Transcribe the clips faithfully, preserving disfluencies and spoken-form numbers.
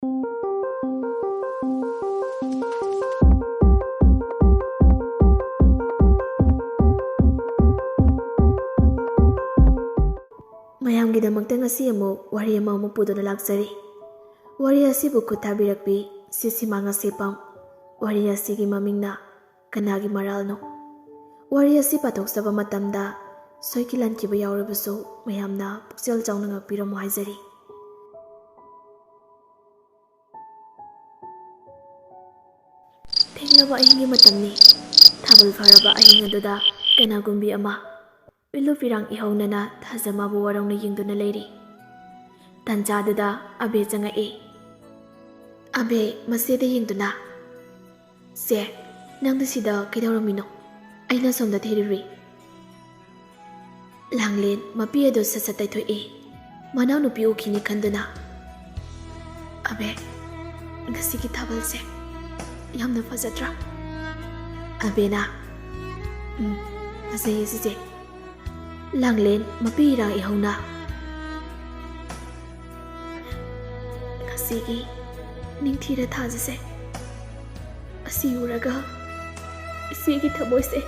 ꯃꯌꯥꯝꯒꯤꯗꯃꯛꯇ ꯉꯁꯤ ꯑꯃꯨꯛ ꯋꯥꯔꯤ ꯑꯃ ꯑꯃꯨꯛ ꯄꯨꯗꯨꯅ ꯂꯥꯛꯆꯔꯤ꯫ ꯋꯥꯔꯤ ꯑꯁꯤꯕꯨ ꯈꯨꯠ ꯊꯥꯕꯤꯔꯛꯄꯤ ꯁꯤꯁꯤꯃꯥ ꯉꯁꯤꯄꯝ꯫ ꯋꯥꯔꯤ ꯑꯁꯤꯒꯤ ꯃꯃꯤꯡꯅ ꯀꯅꯥꯒꯤ ꯃꯔꯥꯜꯅꯣ? ꯋꯥꯔꯤ ꯑꯁꯤ ꯄꯥꯊꯣꯛꯆꯕ ꯃꯇꯝꯗ ꯁꯣꯏꯈꯤ ꯂꯥꯟꯈꯤꯕ ꯌꯥꯎꯔꯕꯁꯨ ꯃꯌꯥꯝꯅ ꯄꯨꯛꯆꯦꯜ ꯆꯥꯎꯅ ꯉꯥꯛꯄꯤꯔꯝꯃꯨ ꯍꯥꯏꯖꯔꯤ꯫ ꯊꯦꯡꯂꯕ ꯑꯍꯤꯡꯒꯤ ꯃꯇꯝꯅꯤ꯫ ꯊꯥꯕꯜ ꯐꯔꯕ ꯑꯍꯤꯡ ꯑꯗꯨꯗ ꯀꯅꯥꯒꯨꯝꯕꯤ ꯑꯃ ꯄꯤꯂꯨ ꯄꯤꯔꯥꯡ ꯏꯍꯧꯅꯅ ꯊꯥꯖꯃꯥꯕꯨ ꯋꯥꯔꯧꯅ ꯌꯦꯡꯗꯨꯅ ꯂꯩꯔꯤ꯫ ꯇꯥꯟꯖꯥꯗꯨꯗ ꯑꯕꯦ ꯆꯪꯉꯛꯏ꯫ ꯑꯕꯦ ꯃꯆꯦꯗ ꯌꯦꯡꯗꯨꯅ, "ꯆꯦ, ꯅꯪꯗꯤ ꯁꯤꯗ ꯀꯩꯗꯧꯔꯝꯃꯤꯅꯣ? ꯑꯩꯅ ꯁꯣꯝꯗ ꯊꯤꯔꯨꯔꯤ꯫" ꯂꯥꯡꯂꯦꯟ ꯃꯄꯤ ꯑꯗꯨ ꯁꯠ ꯁꯠ ꯇꯩꯊꯣꯛꯏ꯫ ꯃꯅꯥꯎꯅꯨꯄꯤ ꯎꯈꯤꯅꯤ ꯈꯟꯗꯨꯅ, "ꯑꯕꯦ, ꯉꯁꯤꯒꯤ ꯊꯥꯕꯜꯁꯦ ꯌꯥꯝꯅ ꯐꯖꯗ꯭ꯔꯥ?" ꯑꯕꯦꯅ, "ꯎꯝ, ꯐꯖꯩꯌꯦ ꯆꯤꯆꯦ꯫" ꯂꯥꯡꯂꯦꯟ ꯃꯄꯤ ꯏꯔꯥꯡ ꯏꯍꯧꯅ, "ꯉꯁꯤꯒꯤ ꯅꯤꯡꯊꯤꯔ ꯊꯥꯖꯁꯦ ꯑꯁꯤ ꯎꯔꯒ ꯏꯆꯦꯒꯤ ꯊꯃꯣꯏꯁꯦ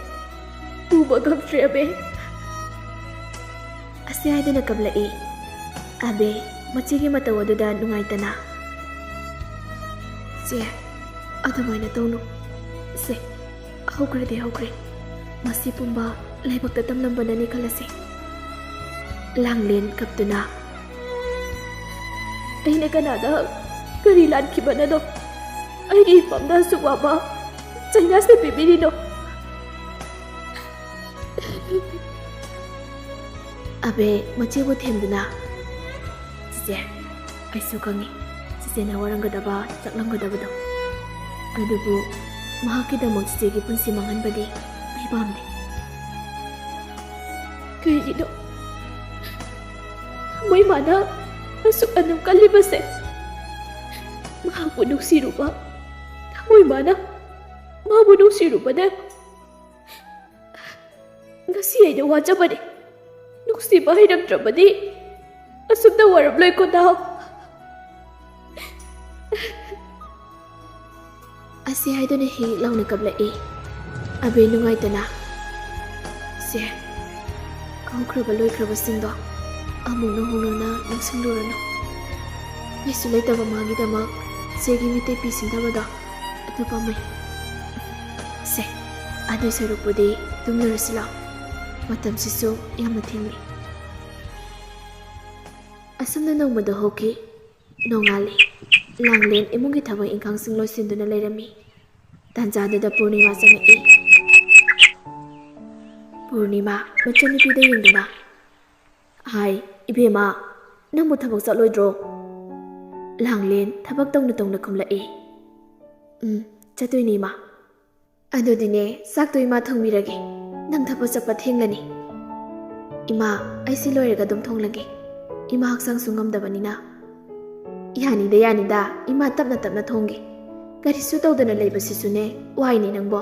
ꯄꯨꯕ ꯉꯝꯗ꯭ꯔꯦ ꯑꯕꯦ꯫" ꯑꯁꯤ ꯍꯥꯏꯗꯨꯅ ꯀꯞꯂꯛꯏ꯫ ꯑꯕꯦ ꯃꯆꯦꯒꯤ ꯃꯇꯧ ꯑꯗꯨꯗ ꯅꯨꯡꯉꯥꯏꯇꯅ, "ꯆꯦ, ꯑꯗꯨꯃꯥꯏꯅ ꯇꯧꯅꯨ꯫ ꯁꯦ, ꯍꯧꯈ꯭ꯔꯗꯤ ꯍꯧꯈ꯭ꯔꯦ꯫ ꯃꯁꯤ ꯄꯨꯝꯕ ꯂꯥꯏꯕꯛꯇ ꯇꯝꯂꯝꯕꯅꯅꯤ ꯈꯜꯂꯁꯤ꯫" ꯂꯥꯡꯂꯦꯟ ꯀꯞꯇꯨꯅ, "ꯑꯩꯅ ꯀꯅꯥꯗ ꯀꯔꯤ ꯂꯥꯟꯈꯤꯕꯅꯅꯣ ꯑꯩꯒꯤ ꯏꯄꯥꯝꯗ ꯑꯁꯨꯛ ꯋꯥꯕ ꯆꯩꯅꯥꯁꯦ ꯄꯤꯕꯤꯔꯤꯅꯣ?" ꯑꯕꯦ ꯃꯆꯦꯕꯨ ꯊꯦꯝꯗꯨꯅ, "ꯆꯤꯆꯦ, ꯑꯩꯁꯨ ꯈꯪꯉꯤ ꯆꯤꯆꯦꯅ ꯋꯥꯔꯝꯒꯗꯕ, ꯆꯥꯛꯂꯝꯒꯗꯕꯗꯣ꯫ ꯑꯗꯨꯕꯨ ꯃꯍꯥꯛꯀꯤꯗꯃꯛ ꯆꯤꯆꯦꯒꯤ ꯄꯨꯟꯁꯤ ꯃꯥꯡꯍꯟꯕꯗꯤ ꯑꯩ ꯄꯥꯝꯗꯦ꯫" "ꯀꯩꯒꯤꯅꯣ ꯊꯃꯣꯏ ꯃꯥꯅ ꯑꯁꯨꯛ ꯑꯗꯨꯝ ꯀꯜꯂꯤꯕꯁꯦ? ꯃꯍꯥꯛꯄꯨ ꯅꯨꯡꯁꯤꯔꯨꯕ ꯊꯃꯣꯏ ꯃꯥꯅ ꯃꯥꯕꯨ ꯅꯨꯡꯁꯤꯔꯨꯕꯅ ꯉꯁꯤ ꯑꯩꯅ ꯋꯥꯖꯕꯅꯤ꯫ ꯅꯨꯡꯁꯤꯕ ꯍꯩꯔꯝꯗ꯭ꯔꯕꯗꯤ ꯑꯁꯨꯝꯅ ꯋꯥꯔꯝꯂꯣꯏꯀꯣ ꯅꯥꯎ꯫ ꯑꯁꯤ ꯍꯥꯏꯗꯨꯅ ꯍꯤꯛ ꯂꯥꯎꯅ ꯀꯞꯂꯛꯏ꯫ ꯑꯕꯦ ꯅꯨꯡꯉꯥꯏꯇꯅ, "ꯁꯦ, ꯍꯧꯈ꯭ꯔꯕ ꯂꯣꯏꯈ꯭ꯔꯕꯁꯤꯡꯗꯣ ꯑꯃꯨꯛ ꯅꯧꯍꯧꯅꯅ ꯅꯤꯡꯁꯤꯡꯂꯨꯔꯅꯨ꯫ ꯀꯩꯁꯨ ꯂꯩꯇꯕ ꯃꯥꯒꯤꯗꯃꯛ ꯆꯦꯒꯤ ꯃꯤꯠꯇꯩ ꯄꯤ ꯁꯤꯟꯊꯕꯗꯣ ꯑꯗꯨ ꯄꯥꯝꯃꯩ꯫ ꯁꯦ, ꯑꯗꯨꯏ ꯁꯔꯨꯛꯄꯨꯗꯤ ꯇꯨꯝꯂꯔꯁꯤ ꯂꯥꯎ꯫ ꯃꯇꯝꯁꯤꯁꯨ ꯌꯥꯝꯅ ꯊꯦꯡꯂꯤ꯫" ꯑꯁꯨꯝꯅ ꯅꯣꯡꯃꯗꯣ ꯍꯧꯈꯤ꯫ ꯅꯣꯡꯉꯥꯜꯂꯤ꯫ ꯂꯥꯡꯂꯦꯟ ꯏꯃꯨꯡꯒꯤ ꯊꯕꯛ ꯏꯪꯈꯥꯡꯁꯤꯡ ꯂꯣꯏꯁꯤꯟꯗꯨꯅ ꯂꯩꯔꯝꯃꯤ꯫ ꯇꯥꯟꯖꯥꯗꯨꯗ ꯄꯨꯔꯅꯤꯃꯥ ꯆꯪꯉꯛꯏ꯫ ꯄꯨꯔꯅꯤꯃꯥ ꯃꯆꯟꯅꯨꯄꯤꯗ ꯌꯦꯡꯗꯨꯅ, "ꯍꯥꯏ, ꯏꯕꯦꯝꯃ, ꯅꯪꯕꯨ ꯊꯕꯛ ꯆꯠꯂꯣꯏꯗ꯭ꯔꯣ?" ꯂꯥꯡꯂꯦꯟ ꯊꯕꯛ ꯇꯧꯅ ꯇꯧꯅ ꯈꯨꯝꯂꯛꯏ꯫ "ꯎꯝ, ꯆꯠꯇꯣꯏꯅꯦ, ꯏꯃꯥ꯫" "ꯑꯗꯨꯗꯤꯅꯦ, ꯆꯥꯛꯇꯣ ꯏꯃꯥ ꯊꯣꯡꯕꯤꯔꯒꯦ꯫ ꯅꯪ ꯊꯕꯛ ꯆꯠꯄ ꯊꯦꯡꯂꯅꯤ꯫" "ꯏꯃꯥ, ꯑꯩ ꯁꯤ ꯂꯣꯏꯔꯒ ꯑꯗꯨꯝ ꯊꯣꯡꯂꯒꯦ꯫ ꯏꯃꯥ ꯍꯛꯆꯥꯡꯁꯨ ꯉꯝꯗꯕꯅꯤꯅ꯫" "ꯌꯥꯅꯤꯗ, ꯌꯥꯅꯤꯗ꯫ ꯏꯃꯥ ꯇꯞꯅ ꯇꯞꯅ ꯊꯣꯡꯒꯦ꯫ ꯀꯔꯤꯁꯨ ꯇꯧꯗꯅ ꯂꯩꯕꯁꯤꯁꯨꯅꯦ, ꯋꯥꯏꯅꯦ ꯅꯪꯕꯣ꯫"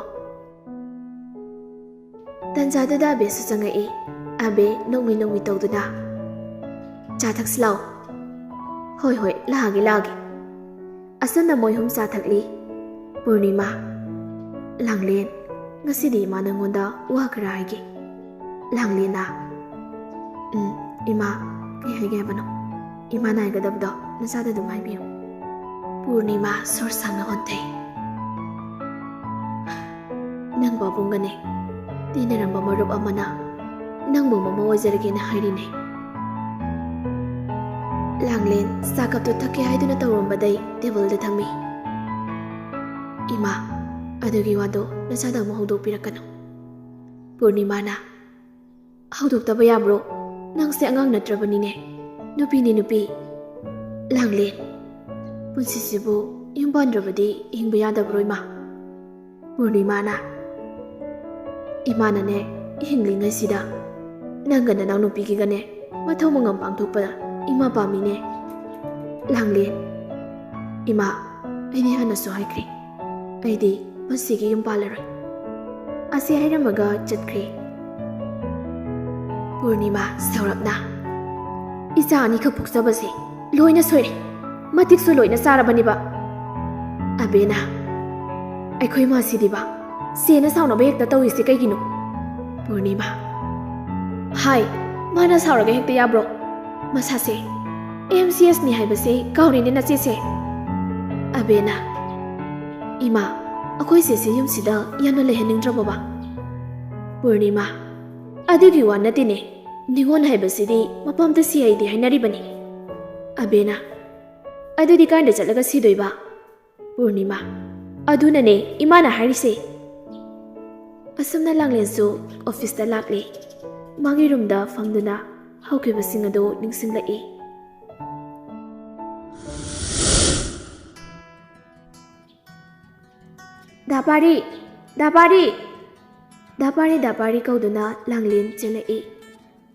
ꯇꯟꯖꯥꯗꯨꯗ ꯑꯕꯦꯁꯨ ꯆꯪꯉꯛꯏ꯫ ꯑꯕꯦ ꯅꯣꯛꯃꯤ ꯅꯣꯛꯃꯤ ꯇꯧꯗꯨꯅ, "ꯆꯥ ꯊꯛꯁꯤ ꯂꯥꯎ꯫" "ꯍꯣꯏ, ꯍꯣꯏ, ꯂꯥꯛꯑꯒꯦ, ꯂꯥꯛꯑꯒꯦ꯫" ꯑꯁꯨꯝꯅ ꯃꯣꯏ ꯑꯍꯨꯝ ꯆꯥ ꯊꯛꯂꯤ꯫ ꯄꯨꯔꯅꯤꯃꯥ, "ꯂꯥꯡꯂꯦꯟ, ꯉꯁꯤꯗꯤ ꯏꯃꯥ ꯅꯪꯉꯣꯟꯗ ꯋꯥ ꯈꯔ ꯍꯥꯏꯒꯦ꯫" ꯂꯥꯡꯂꯦꯟꯅ, "ꯎꯝ, ꯏꯃꯥ, ꯀꯩ ꯍꯥꯏꯒꯦ ꯍꯥꯏꯕꯅꯣ? ꯏꯃꯥꯅ ꯍꯥꯏꯒꯗꯕꯗꯣ ꯅꯆꯥꯗ ꯑꯗꯨꯝ ꯍꯥꯏꯕꯤꯌꯨ꯫" ꯄꯨꯔꯅꯤꯃꯥ ꯁꯣꯔ ꯁꯥꯡꯅ ꯍꯣꯟꯊꯩ꯫ "ꯅꯪ ꯄꯥꯕꯨꯡꯒꯅꯦ ꯇꯤꯟꯅꯔꯝꯕ ꯃꯔꯨꯞ ꯑꯃꯅ ꯅꯪꯕꯨ ꯃꯃꯧ ꯑꯣꯏꯖꯔꯒꯦꯅ ꯍꯥꯏꯔꯤꯅꯦ꯫" ꯂꯥꯡꯂꯦꯟ ꯆꯥ ꯀꯞꯇꯨ ꯊꯛꯀꯦ ꯍꯥꯏꯗꯨꯅ ꯇꯧꯔꯝꯕꯗꯩ ꯇꯦꯕꯜꯗ ꯊꯝꯃꯤ꯫ "ꯏꯃꯥ, ꯑꯗꯨꯒꯤ ꯋꯥꯗꯣ ꯅꯆꯥꯗ ꯑꯃꯨꯛ ꯍꯧꯗꯣꯛꯄꯤꯔꯛꯀꯅꯨ꯫" ꯄꯨꯔꯅꯤꯃꯥꯅ, "ꯍꯧꯗꯣꯛꯇꯕ ꯌꯥꯕ꯭ꯔꯣ? ꯅꯪꯁꯦ ꯑꯉꯥꯡ ꯅꯠꯇ꯭ꯔꯕꯅꯤꯅꯦ꯫ ꯅꯨꯄꯤꯅꯤ, ꯅꯨꯄꯤ꯫" ꯂꯥꯡꯂꯦꯟ, "ꯄꯨꯟꯁꯤꯁꯤꯕꯨ ꯌꯨꯝ ꯄꯥꯟꯗ꯭ꯔꯕꯗꯤ ꯍꯤꯡꯕ ꯌꯥꯗꯕ꯭ꯔꯣ, ꯏꯃꯥ?" ꯄꯨꯔꯅꯤꯃꯥꯅ, "ꯏꯃꯥꯅꯅꯦ, ꯍꯤꯡꯂꯤꯉꯩꯁꯤꯗ ꯅꯪꯒ ꯅꯅꯥꯎꯅꯨꯄꯤꯒꯤꯒꯅꯦ ꯃꯊꯧ ꯃꯉꯝ ꯄꯥꯡꯊꯣꯛꯄꯗ ꯏꯃꯥ ꯄꯥꯝꯃꯤꯅꯦ꯫" ꯂꯥꯡꯂꯦꯟ, "ꯏꯃꯥ, ꯑꯩꯗꯤ ꯍꯥꯟꯅꯁꯨ ꯍꯥꯏꯈ꯭ꯔꯦ, ꯑꯩꯗꯤ ꯄꯨꯟꯁꯤꯒꯤ ꯌꯨꯝ ꯄꯥꯜꯂꯔꯣꯏ꯫" ꯑꯁꯤ ꯍꯥꯏꯔꯝꯃꯒ ꯆꯠꯈ꯭ꯔꯦ꯫ ꯄꯨꯔꯅꯤꯃꯥ ꯁꯧꯔꯞꯅ, "ꯏꯆꯥ ꯑꯅꯤꯈꯛ ꯄꯣꯛꯆꯕꯁꯦ ꯂꯣꯏꯅ ꯁꯣꯏꯔꯦ꯫ ꯃꯇꯤꯛꯁꯨ ꯂꯣꯏꯅ ꯆꯥꯔꯕꯅꯦꯕ꯫ ꯑꯕꯦꯅ, ꯑꯩꯈꯣꯏ ꯃꯥꯁꯤꯗꯤꯕ, ꯆꯦꯅ ꯁꯥꯎꯅꯕ ꯍꯦꯛꯇ ꯇꯧꯔꯤꯁꯦ ꯀꯩꯒꯤꯅꯣ? ꯄꯨꯔꯅꯤꯃꯥ, ꯍꯥꯏ, ꯃꯥꯅ ꯁꯥꯎꯔꯒ ꯍꯦꯛꯇ ꯌꯥꯕ꯭ꯔꯣ? ꯃꯁꯥꯁꯦ ꯑꯦꯝ ꯁꯤ ꯑꯦꯁꯅꯤ ꯍꯥꯏꯕꯁꯦ ꯀꯥꯎꯔꯦꯅꯦ ꯅꯆꯦꯁꯦ꯫ ꯑꯕꯦꯅ, ꯏꯃꯥ, ꯑꯩꯈꯣꯏ ꯆꯦꯁꯦ ꯌꯨꯝꯁꯤꯗ ꯌꯥꯝꯅ ꯂꯩꯍꯟꯅꯤꯡꯗ꯭ꯔꯕꯣꯕ? ꯄꯨꯔꯅꯤꯃꯥ, ꯑꯗꯨꯒꯤ ꯋꯥ ꯅꯠꯇꯦꯅꯦ, ꯅꯤꯉꯣꯜ ꯍꯥꯏꯕꯁꯤꯗꯤ ꯃꯄꯥꯝꯗ ꯁꯤ ꯍꯩꯗꯤ ꯍꯥꯏꯅꯔꯤꯕꯅꯤ꯫ ꯑꯕꯦꯅ, ꯑꯗꯨꯗꯤ ꯀꯥꯏꯗ ꯆꯠꯂꯒ ꯁꯤꯗꯣꯏꯕ? ꯄꯨꯔꯅꯤꯃꯥ, ꯑꯗꯨꯅꯅꯦ ꯏꯃꯥꯅ ꯍꯥꯏꯔꯤꯁꯦ꯫ ꯑꯁꯨꯝꯅ ꯂꯥꯡꯂꯦꯟꯁꯨ ꯑꯣꯐꯤꯁꯇ ꯂꯥꯛꯂꯦ꯫ ꯃꯥꯒꯤ ꯔꯨꯝꯗ ꯐꯝꯗꯨꯅ ꯍꯧꯈꯤꯕꯁꯤꯡ ꯑꯗꯨ ꯅꯤꯡꯁꯤꯡꯂꯛꯏ꯫ "ꯗꯥ ꯄꯥꯔꯤ! ꯗꯥ ꯄꯥꯔꯤ!" ꯗꯥ ꯄꯥꯔꯤ, ꯗꯥ ꯄꯥꯔꯤ ꯀꯧꯗꯨꯅ ꯂꯥꯡꯂꯦꯟ ꯆꯦꯜꯂꯛꯏ꯫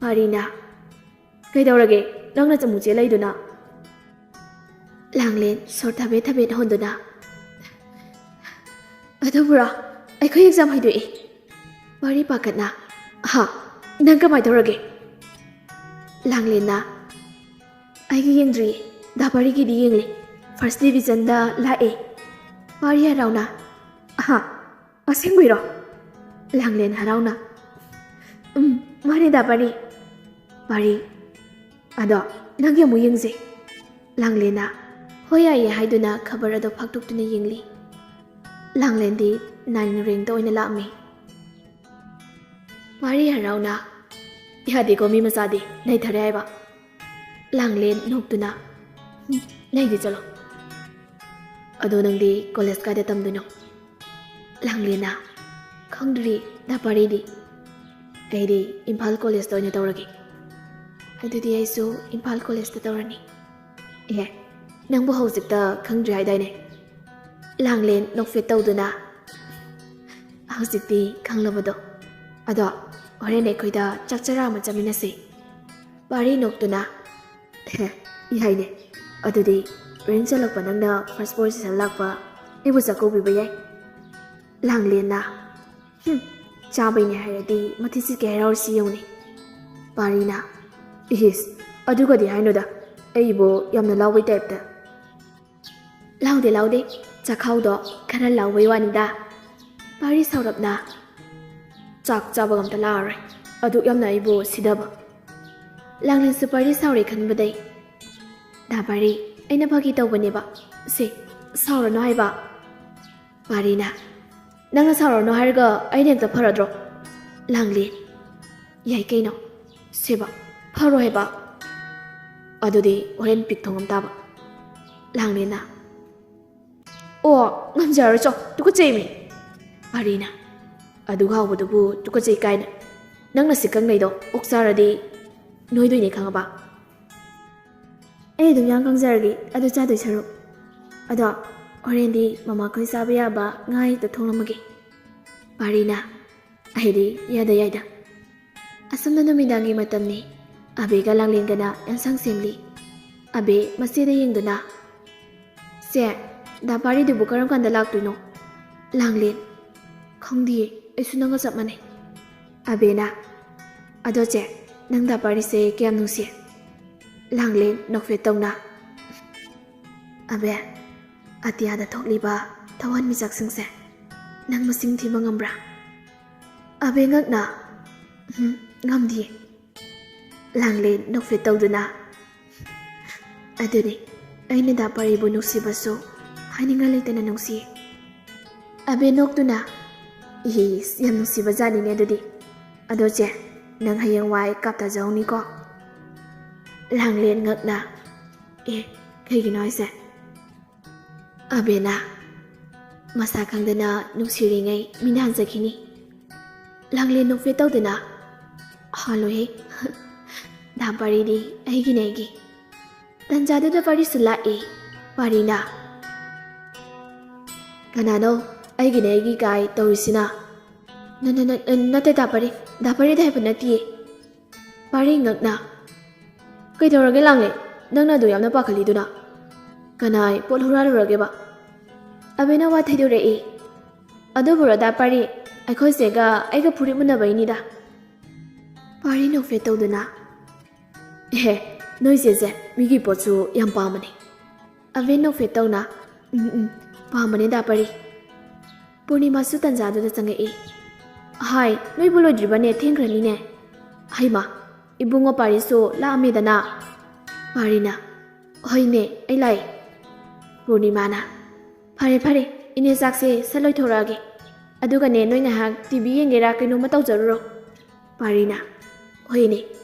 ꯄꯥꯔꯤꯅ, "ꯀꯩꯗꯧꯔꯒꯦ? ꯅꯪꯅ ꯆꯃꯨ ꯆꯦꯜꯂꯛꯏꯗꯨꯅ?" ꯂꯥꯡꯂꯦꯟ ꯁꯣꯔ ꯊꯕꯦꯠ ꯊꯕꯦꯠ ꯍꯣꯟꯗꯨꯅ, "ꯑꯗꯨꯕꯨꯔꯣ, ꯑꯩꯈꯣꯏ ꯑꯦꯛꯖꯥꯝ ꯍꯥꯏꯗꯣꯛꯑꯦ꯫" ꯄꯥꯔꯤ ꯄꯥꯈꯠꯅ, "ꯍꯥ? ꯅꯪ ꯀꯃꯥꯏ ꯇꯧꯔꯒꯦ?" ꯂꯥꯡꯂꯦꯟꯅ, "ꯑꯩꯒꯤ ꯌꯦꯡꯗ꯭ꯔꯤꯌꯦ, ꯗꯥ ꯄꯥꯔꯤꯒꯤꯗꯤ ꯌꯦꯡꯂꯦ꯫ ꯐꯥꯔꯁ ꯗꯤꯕꯤꯖꯟꯗ ꯂꯥꯛꯑꯦ꯫" ꯄꯥꯔꯤ ꯍꯔꯥꯎꯅ, "ꯑꯍꯥ, ꯑꯁꯦꯡꯕꯩꯔꯣ?" ꯂꯥꯡꯂꯦꯟ ꯍꯔꯥꯎꯅ, "ꯎꯝ, ꯃꯥꯅꯦ ꯗꯥ ꯄꯥꯔꯤ꯫" ꯄꯥꯔꯤ, "ꯑꯗꯣ ꯅꯪꯒꯤ ꯑꯃꯨꯛ ꯌꯦꯡꯁꯦ꯫" ꯂꯥꯡꯂꯦꯟꯅ, "ꯍꯣꯏ, ꯌꯥꯏꯌꯦ" ꯍꯥꯏꯗꯨꯅ ꯈꯕꯔ ꯑꯗꯣ ꯐꯥꯛꯇꯣꯛꯇꯨꯅ ꯌꯦꯡꯂꯤ꯫ ꯂꯥꯡꯂꯦꯟꯗꯤ ꯅꯥꯏꯟ ꯔꯦꯡꯗ ꯑꯣꯏꯅ ꯂꯥꯛꯑꯝꯃꯤ꯫ ꯄꯥꯔꯤ ꯍꯔꯥꯎꯅ, "ꯌꯥꯗꯦꯀꯣ ꯃꯤ ꯃꯆꯥꯗꯤ, ꯅꯩꯊꯔꯦ ꯍꯥꯏꯕ꯫" ꯂꯥꯡꯂꯦꯟ ꯅꯣꯛꯇꯨꯅ, "ꯎꯝ, ꯅꯩꯗꯤ ꯆꯠꯂꯣ꯫ ꯑꯗꯣ ꯅꯪꯗꯤ ꯀꯣꯂꯦꯖ ꯀꯥꯏꯗ ꯇꯝꯗꯣꯏꯅꯣ?" ꯂꯥꯡꯂꯦꯟꯅ, "ꯈꯪꯗ꯭ꯔꯤ ꯗꯥ ꯄꯥꯔꯤꯗꯤ꯫ ꯑꯩꯗꯤ ꯏꯝꯐꯥꯜ ꯀꯣꯂꯦꯖꯇ ꯑꯣꯏꯅ ꯇꯧꯔꯒꯦ꯫" "ꯑꯗꯨꯗꯤ ꯑꯩꯁꯨ ꯏꯝꯐꯥꯜ ꯀꯣꯂꯦꯖꯇ ꯇꯧꯔꯅꯤ꯫" "ꯑꯦ, ꯅꯪꯕꯨ ꯍꯧꯖꯤꯛꯇ ꯈꯪꯗ꯭ꯔꯤ ꯍꯥꯏꯗꯥꯏꯅꯦ?" ꯂꯥꯡꯂꯦꯟ ꯅꯣꯛꯐꯦꯠ ꯇꯧꯗꯨꯅ, "ꯍꯧꯖꯤꯛꯇꯤ ꯈꯪꯂꯕꯗꯣ꯫ ꯑꯗꯣ ꯍꯣꯔꯦꯟ ꯑꯩꯈꯣꯏꯗ ꯆꯥꯛ ꯆꯔꯥ ꯑꯃ ꯆꯥꯃꯤꯟꯅꯁꯤ꯫" ꯄꯥꯔꯤ ꯅꯣꯛꯇꯨꯅ, "ꯌꯥꯏꯅꯦ꯫ ꯑꯗꯨꯗꯤ ꯔꯦꯡ ꯆꯜꯂꯛꯄ ꯅꯪꯅ ꯐꯥꯔꯁ ꯄꯣꯖꯤꯁꯟ ꯂꯥꯛꯄ, ꯑꯩꯕꯨ ꯆꯥꯛꯀꯧꯕꯤꯕ ꯌꯥꯏ꯫" ꯂꯥꯡꯂꯦꯟꯅ, "ꯍꯨꯝ, ꯆꯥꯕꯩꯅꯦ ꯍꯥꯏꯔꯗꯤ ꯃꯊꯤ ꯁꯤꯠꯀꯦ ꯍꯥꯏꯔꯥꯎꯔꯤꯁꯤ ꯌꯦꯡꯉꯨꯅꯦ꯫" ꯄꯥꯔꯤꯅ, "ꯏꯁ, ꯑꯗꯨꯒꯗꯤ ꯍꯥꯏꯅꯨꯗ, ꯑꯩꯕꯨ ꯌꯥꯝꯅ ꯂꯥꯎꯕꯩ ꯇꯥꯏꯞꯇ꯫ "ꯂꯥꯎꯗꯦ, ꯂꯥꯎꯗꯦ, ꯆꯥꯛꯈꯥꯎꯗꯣ ꯈꯔ ꯂꯥꯎꯕꯩ ꯋꯥꯅꯤꯗ"꯫ ꯄꯥꯔꯤ ꯁꯥꯎꯔꯞꯅ, "ꯆꯥꯛ ꯆꯥꯕꯒ ꯑꯝꯇ ꯂꯥꯛꯑꯔꯣꯏ, ꯑꯗꯨꯛ ꯌꯥꯝꯅ ꯑꯩꯕꯨ ꯁꯤꯗꯕ"꯫ ꯂꯥꯡꯂꯦꯟꯁꯨ ꯄꯥꯔꯤ ꯁꯥꯎꯔꯦ ꯈꯟꯕꯗꯩ, "ꯗꯥ ꯄꯥꯔꯤ, ꯑꯩꯅ ꯐꯥꯒꯤ ꯇꯧꯕꯅꯦꯕ, ꯁꯦ, ꯁꯥꯎꯔꯅꯨ ꯍꯥꯏꯕ"꯫ ꯄꯥꯔꯤꯅ, "ꯅꯪꯅ ꯁꯥꯎꯔꯅꯨ ꯍꯥꯏꯔꯒ ꯑꯩꯅ ꯍꯦꯛꯇ ꯐꯔꯗ꯭ꯔꯣ?" ꯂꯥꯡꯂꯦꯟ, "ꯌꯥꯏ ꯀꯩꯅꯣ, ꯁꯦꯕ, ꯐꯔꯣ ꯍꯥꯏꯕ꯫ ꯑꯗꯨꯗꯤ ꯍꯣꯔꯦꯟ ꯄꯤꯛ ꯊꯣꯡꯉꯝ ꯇꯥꯕ"꯫ ꯂꯥꯡꯂꯦꯟꯅ, "ꯑꯣ, ꯉꯝꯖꯔꯔꯣꯏ, ꯆꯣ, ꯇꯨꯀꯠꯆꯩꯃꯤ"꯫ ꯄꯥꯔꯤꯅ, "ꯑꯗꯨꯛ ꯍꯥꯎꯕꯗꯨꯕꯨ ꯇꯨꯀꯠꯆꯩ ꯀꯥꯏꯅ? ꯅꯪꯅ ꯁꯤ ꯀꯪꯂꯩꯗꯣ ꯑꯣꯛ ꯆꯥꯔꯗꯤ ꯅꯣꯏꯗꯣꯏꯅꯦ, ꯈꯪꯉꯕ?" "ꯑꯩ ꯑꯗꯨꯝ ꯌꯥꯝ ꯀꯪꯖꯔꯒꯦ, ꯑꯗꯨ ꯆꯥꯗꯣꯏ ꯁꯔꯨꯛ꯫ ꯑꯗꯣ ꯍꯣꯔꯦꯟꯗꯤ ꯃꯃꯥꯈꯣꯏ ꯆꯥꯕ ꯌꯥꯕ ꯉꯥ ꯍꯦꯛꯇ ꯊꯣꯡꯂꯝꯃꯒꯦ"꯫ ꯄꯥꯔꯤꯅ, "ꯑꯩꯗꯤ ꯌꯥꯗ ꯌꯥꯏꯗ"꯫ ꯑꯁꯨꯝꯅ ꯅꯨꯃꯤꯗꯥꯡꯒꯤ ꯃꯇꯝꯅꯤ꯫ ꯑꯕꯦꯒ ꯂꯥꯡꯂꯦꯟꯒꯅ ꯑꯦꯟꯁꯥꯡ ꯁꯦꯝꯂꯤ꯫ ꯑꯕꯦ ꯃꯆꯦꯗ ꯌꯦꯡꯗꯨꯅ, "ꯆꯦ, ꯗꯥ ꯄꯥꯔꯤꯗꯨꯕꯨ ꯀꯔꯝ ꯀꯥꯟꯗ ꯂꯥꯛꯇꯣꯏꯅꯣ?" ꯂꯥꯡꯂꯦꯟ, "ꯈꯪꯗꯤꯌꯦ, ꯑꯩꯁꯨ ꯅꯪꯒ ꯆꯞ ꯃꯥꯟꯅꯩ"꯫ ꯑꯕꯦꯅ, "ꯑꯗꯣ ꯆꯦ, ꯅꯪ ꯗꯥ ꯄꯥꯔꯤꯁꯦ ꯀꯌꯥꯝ ꯅꯨꯡꯁꯤ?" ꯂꯥꯡꯂꯦꯟ ꯅꯣꯛꯐꯦꯠ ꯇꯧꯅ, "ꯑꯕꯦ, ꯑꯇꯤꯌꯥꯗ ꯊꯣꯛꯂꯤꯕ ꯊꯋꯥꯟꯃꯤꯆꯥꯛꯁꯤꯡꯁꯦ ꯅꯪ ꯃꯁꯤꯡ ꯊꯤꯕ ꯉꯝꯕ꯭ꯔꯥ?" ꯑꯕꯦ ꯉꯛꯅ, "ꯎꯝ, ꯉꯝꯗꯤꯌꯦ"꯫ ꯂꯥꯡꯂꯦꯟ ꯅꯣꯛꯐꯦꯠ ꯇꯧꯗꯨꯅ, "ꯑꯗꯨꯅꯤ, ꯑꯩꯅ ꯗꯥ ꯄꯥꯔꯤꯕꯨ ꯅꯨꯡꯁꯤꯕꯁꯨ ꯍꯥꯏꯅꯤꯡꯉꯥꯏ ꯂꯩꯇꯅ ꯅꯨꯡꯁꯤ"꯫ ꯑꯕꯦ ꯅꯣꯛꯇꯨꯅ, "ꯏꯁ, ꯌꯥꯝ ꯅꯨꯡꯁꯤꯕ ꯖꯥꯠꯅꯤꯅꯦ ꯑꯗꯨꯗꯤ꯫ ꯑꯗꯣ ꯆꯦ, ꯅꯪ ꯍꯌꯦꯡꯋꯥꯏ ꯀꯥꯞꯊꯖꯍꯧꯅꯤꯀꯣ"꯫ ꯂꯥꯡꯂꯦꯟ ꯉꯛꯅ, "ꯑꯦ, ꯀꯩꯒꯤꯅꯣ ꯍꯥꯏꯁꯦ?" ꯑꯕꯦꯅ, "ꯃꯁꯥ ꯈꯪꯗꯅ ꯅꯨꯡꯁꯤꯔꯤꯉꯩ ꯃꯤꯅ ꯍꯥꯟꯖꯈꯤꯅꯤ"꯫ ꯂꯥꯡꯂꯦꯟ ꯅꯣꯛꯐꯦꯠ ꯇꯧꯗꯨꯅ, "ꯍꯥꯜꯂꯣꯏꯍꯦ꯫ ꯗꯥ ꯄꯥꯔꯤꯗꯤ ꯑꯩꯒꯤꯅꯦ, ꯑꯩꯒꯤ"꯫ ꯇꯟꯖꯥꯗꯨꯗ ꯄꯥꯔꯤꯁꯨ ꯂꯥꯛꯏ꯫ ꯄꯥꯔꯤꯅ, "ꯀꯅꯥꯅꯣ ꯑꯩꯒꯤꯅꯦ, ꯑꯩꯒꯤ ꯀꯥꯏ ꯇꯧꯔꯤꯁꯤꯅ?" "ꯅ-, ꯅ-, ꯅ-, ꯅꯠꯇꯦ ꯗꯥ ꯄꯥꯔꯤ, ꯗꯥ ꯄꯥꯔꯤꯗ ꯍꯥꯏꯕ ꯅꯠꯇꯤꯌꯦ"꯫ ꯄꯥꯔꯤ ꯉꯛꯅ, "ꯀꯩꯗꯧꯔꯒꯦ ꯂꯥꯡꯂꯦꯟ? ꯅꯪꯅ ꯑꯗꯨ ꯌꯥꯝꯅ ꯄꯥꯈꯠꯂꯤꯗꯨꯅ? ꯀꯅꯥꯏ ꯄꯣꯠ ꯍꯨꯔꯥꯜꯂꯨꯔꯒꯦꯕ?" ꯑꯕꯦꯅ ꯋꯥ ꯊꯩꯗꯣꯔꯛꯏ꯫ "ꯑꯗꯨꯕꯨꯔꯣ ꯗꯥ ꯄꯥꯔꯤ, ꯑꯩꯈꯣꯏ ꯆꯦꯒ ꯑꯩꯒ ꯐꯨꯔꯤꯠ ꯃꯨꯟꯅꯕꯩꯅꯤꯗ"꯫ ꯄꯥꯔꯤ ꯅꯣꯛꯐꯦꯠ ꯇꯧꯗꯨꯅ, "ꯑꯦꯍꯦ, ꯅꯣꯏ ꯆꯦꯁꯦ ꯃꯤꯒꯤ ꯄꯣꯠꯁꯨ ꯌꯥꯝ ꯄꯥꯝꯕꯅꯤ"꯫ ꯑꯕꯦ ꯅꯣꯛꯐꯦꯠ ꯇꯧꯅ, "ꯎꯝ, ꯎꯝ, ꯄꯥꯝꯕꯅꯦ ꯗꯥ ꯄꯔꯤ꯫" ꯄꯨꯔꯅꯤꯃꯥꯁꯨ ꯇꯟꯖꯥꯗꯨꯗ ꯆꯪꯉꯛꯏ꯫ "ꯍꯥꯏ, ꯅꯣꯏꯕꯨ ꯂꯣꯏꯗ꯭ꯔꯤꯕꯅꯦ? ꯊꯦꯡꯈ꯭ꯔꯅꯤꯅꯦ꯫" "ꯍꯩꯃꯥ, ꯏꯕꯨꯡꯉꯣ ꯄꯥꯔꯤꯁꯨ ꯂꯥꯛꯑꯝꯃꯦꯗꯅ꯫" ꯄꯥꯔꯤꯅ, "ꯍꯣꯏꯅꯦ, ꯑꯩ ꯂꯥꯛꯑꯦ꯫" ꯄꯨꯔꯅꯤꯃꯥꯅ, "ꯐꯔꯦ, ꯐꯔꯦ, ꯏꯅꯦ ꯆꯥꯛꯁꯦ ꯁꯠ ꯂꯣꯏꯊꯣꯔꯛꯑꯒꯦ꯫ ꯑꯗꯨꯒꯅꯦ, ꯅꯣꯏ ꯉꯥꯏꯍꯥꯛ ꯇꯤ ꯚꯤ ꯌꯦꯡꯒꯦꯔꯥ ꯀꯩꯅꯣꯝꯃ ꯇꯧꯖꯔꯨꯔꯣ꯫" ꯄꯥꯔꯤꯅ, "ꯍꯣꯏꯅꯦ,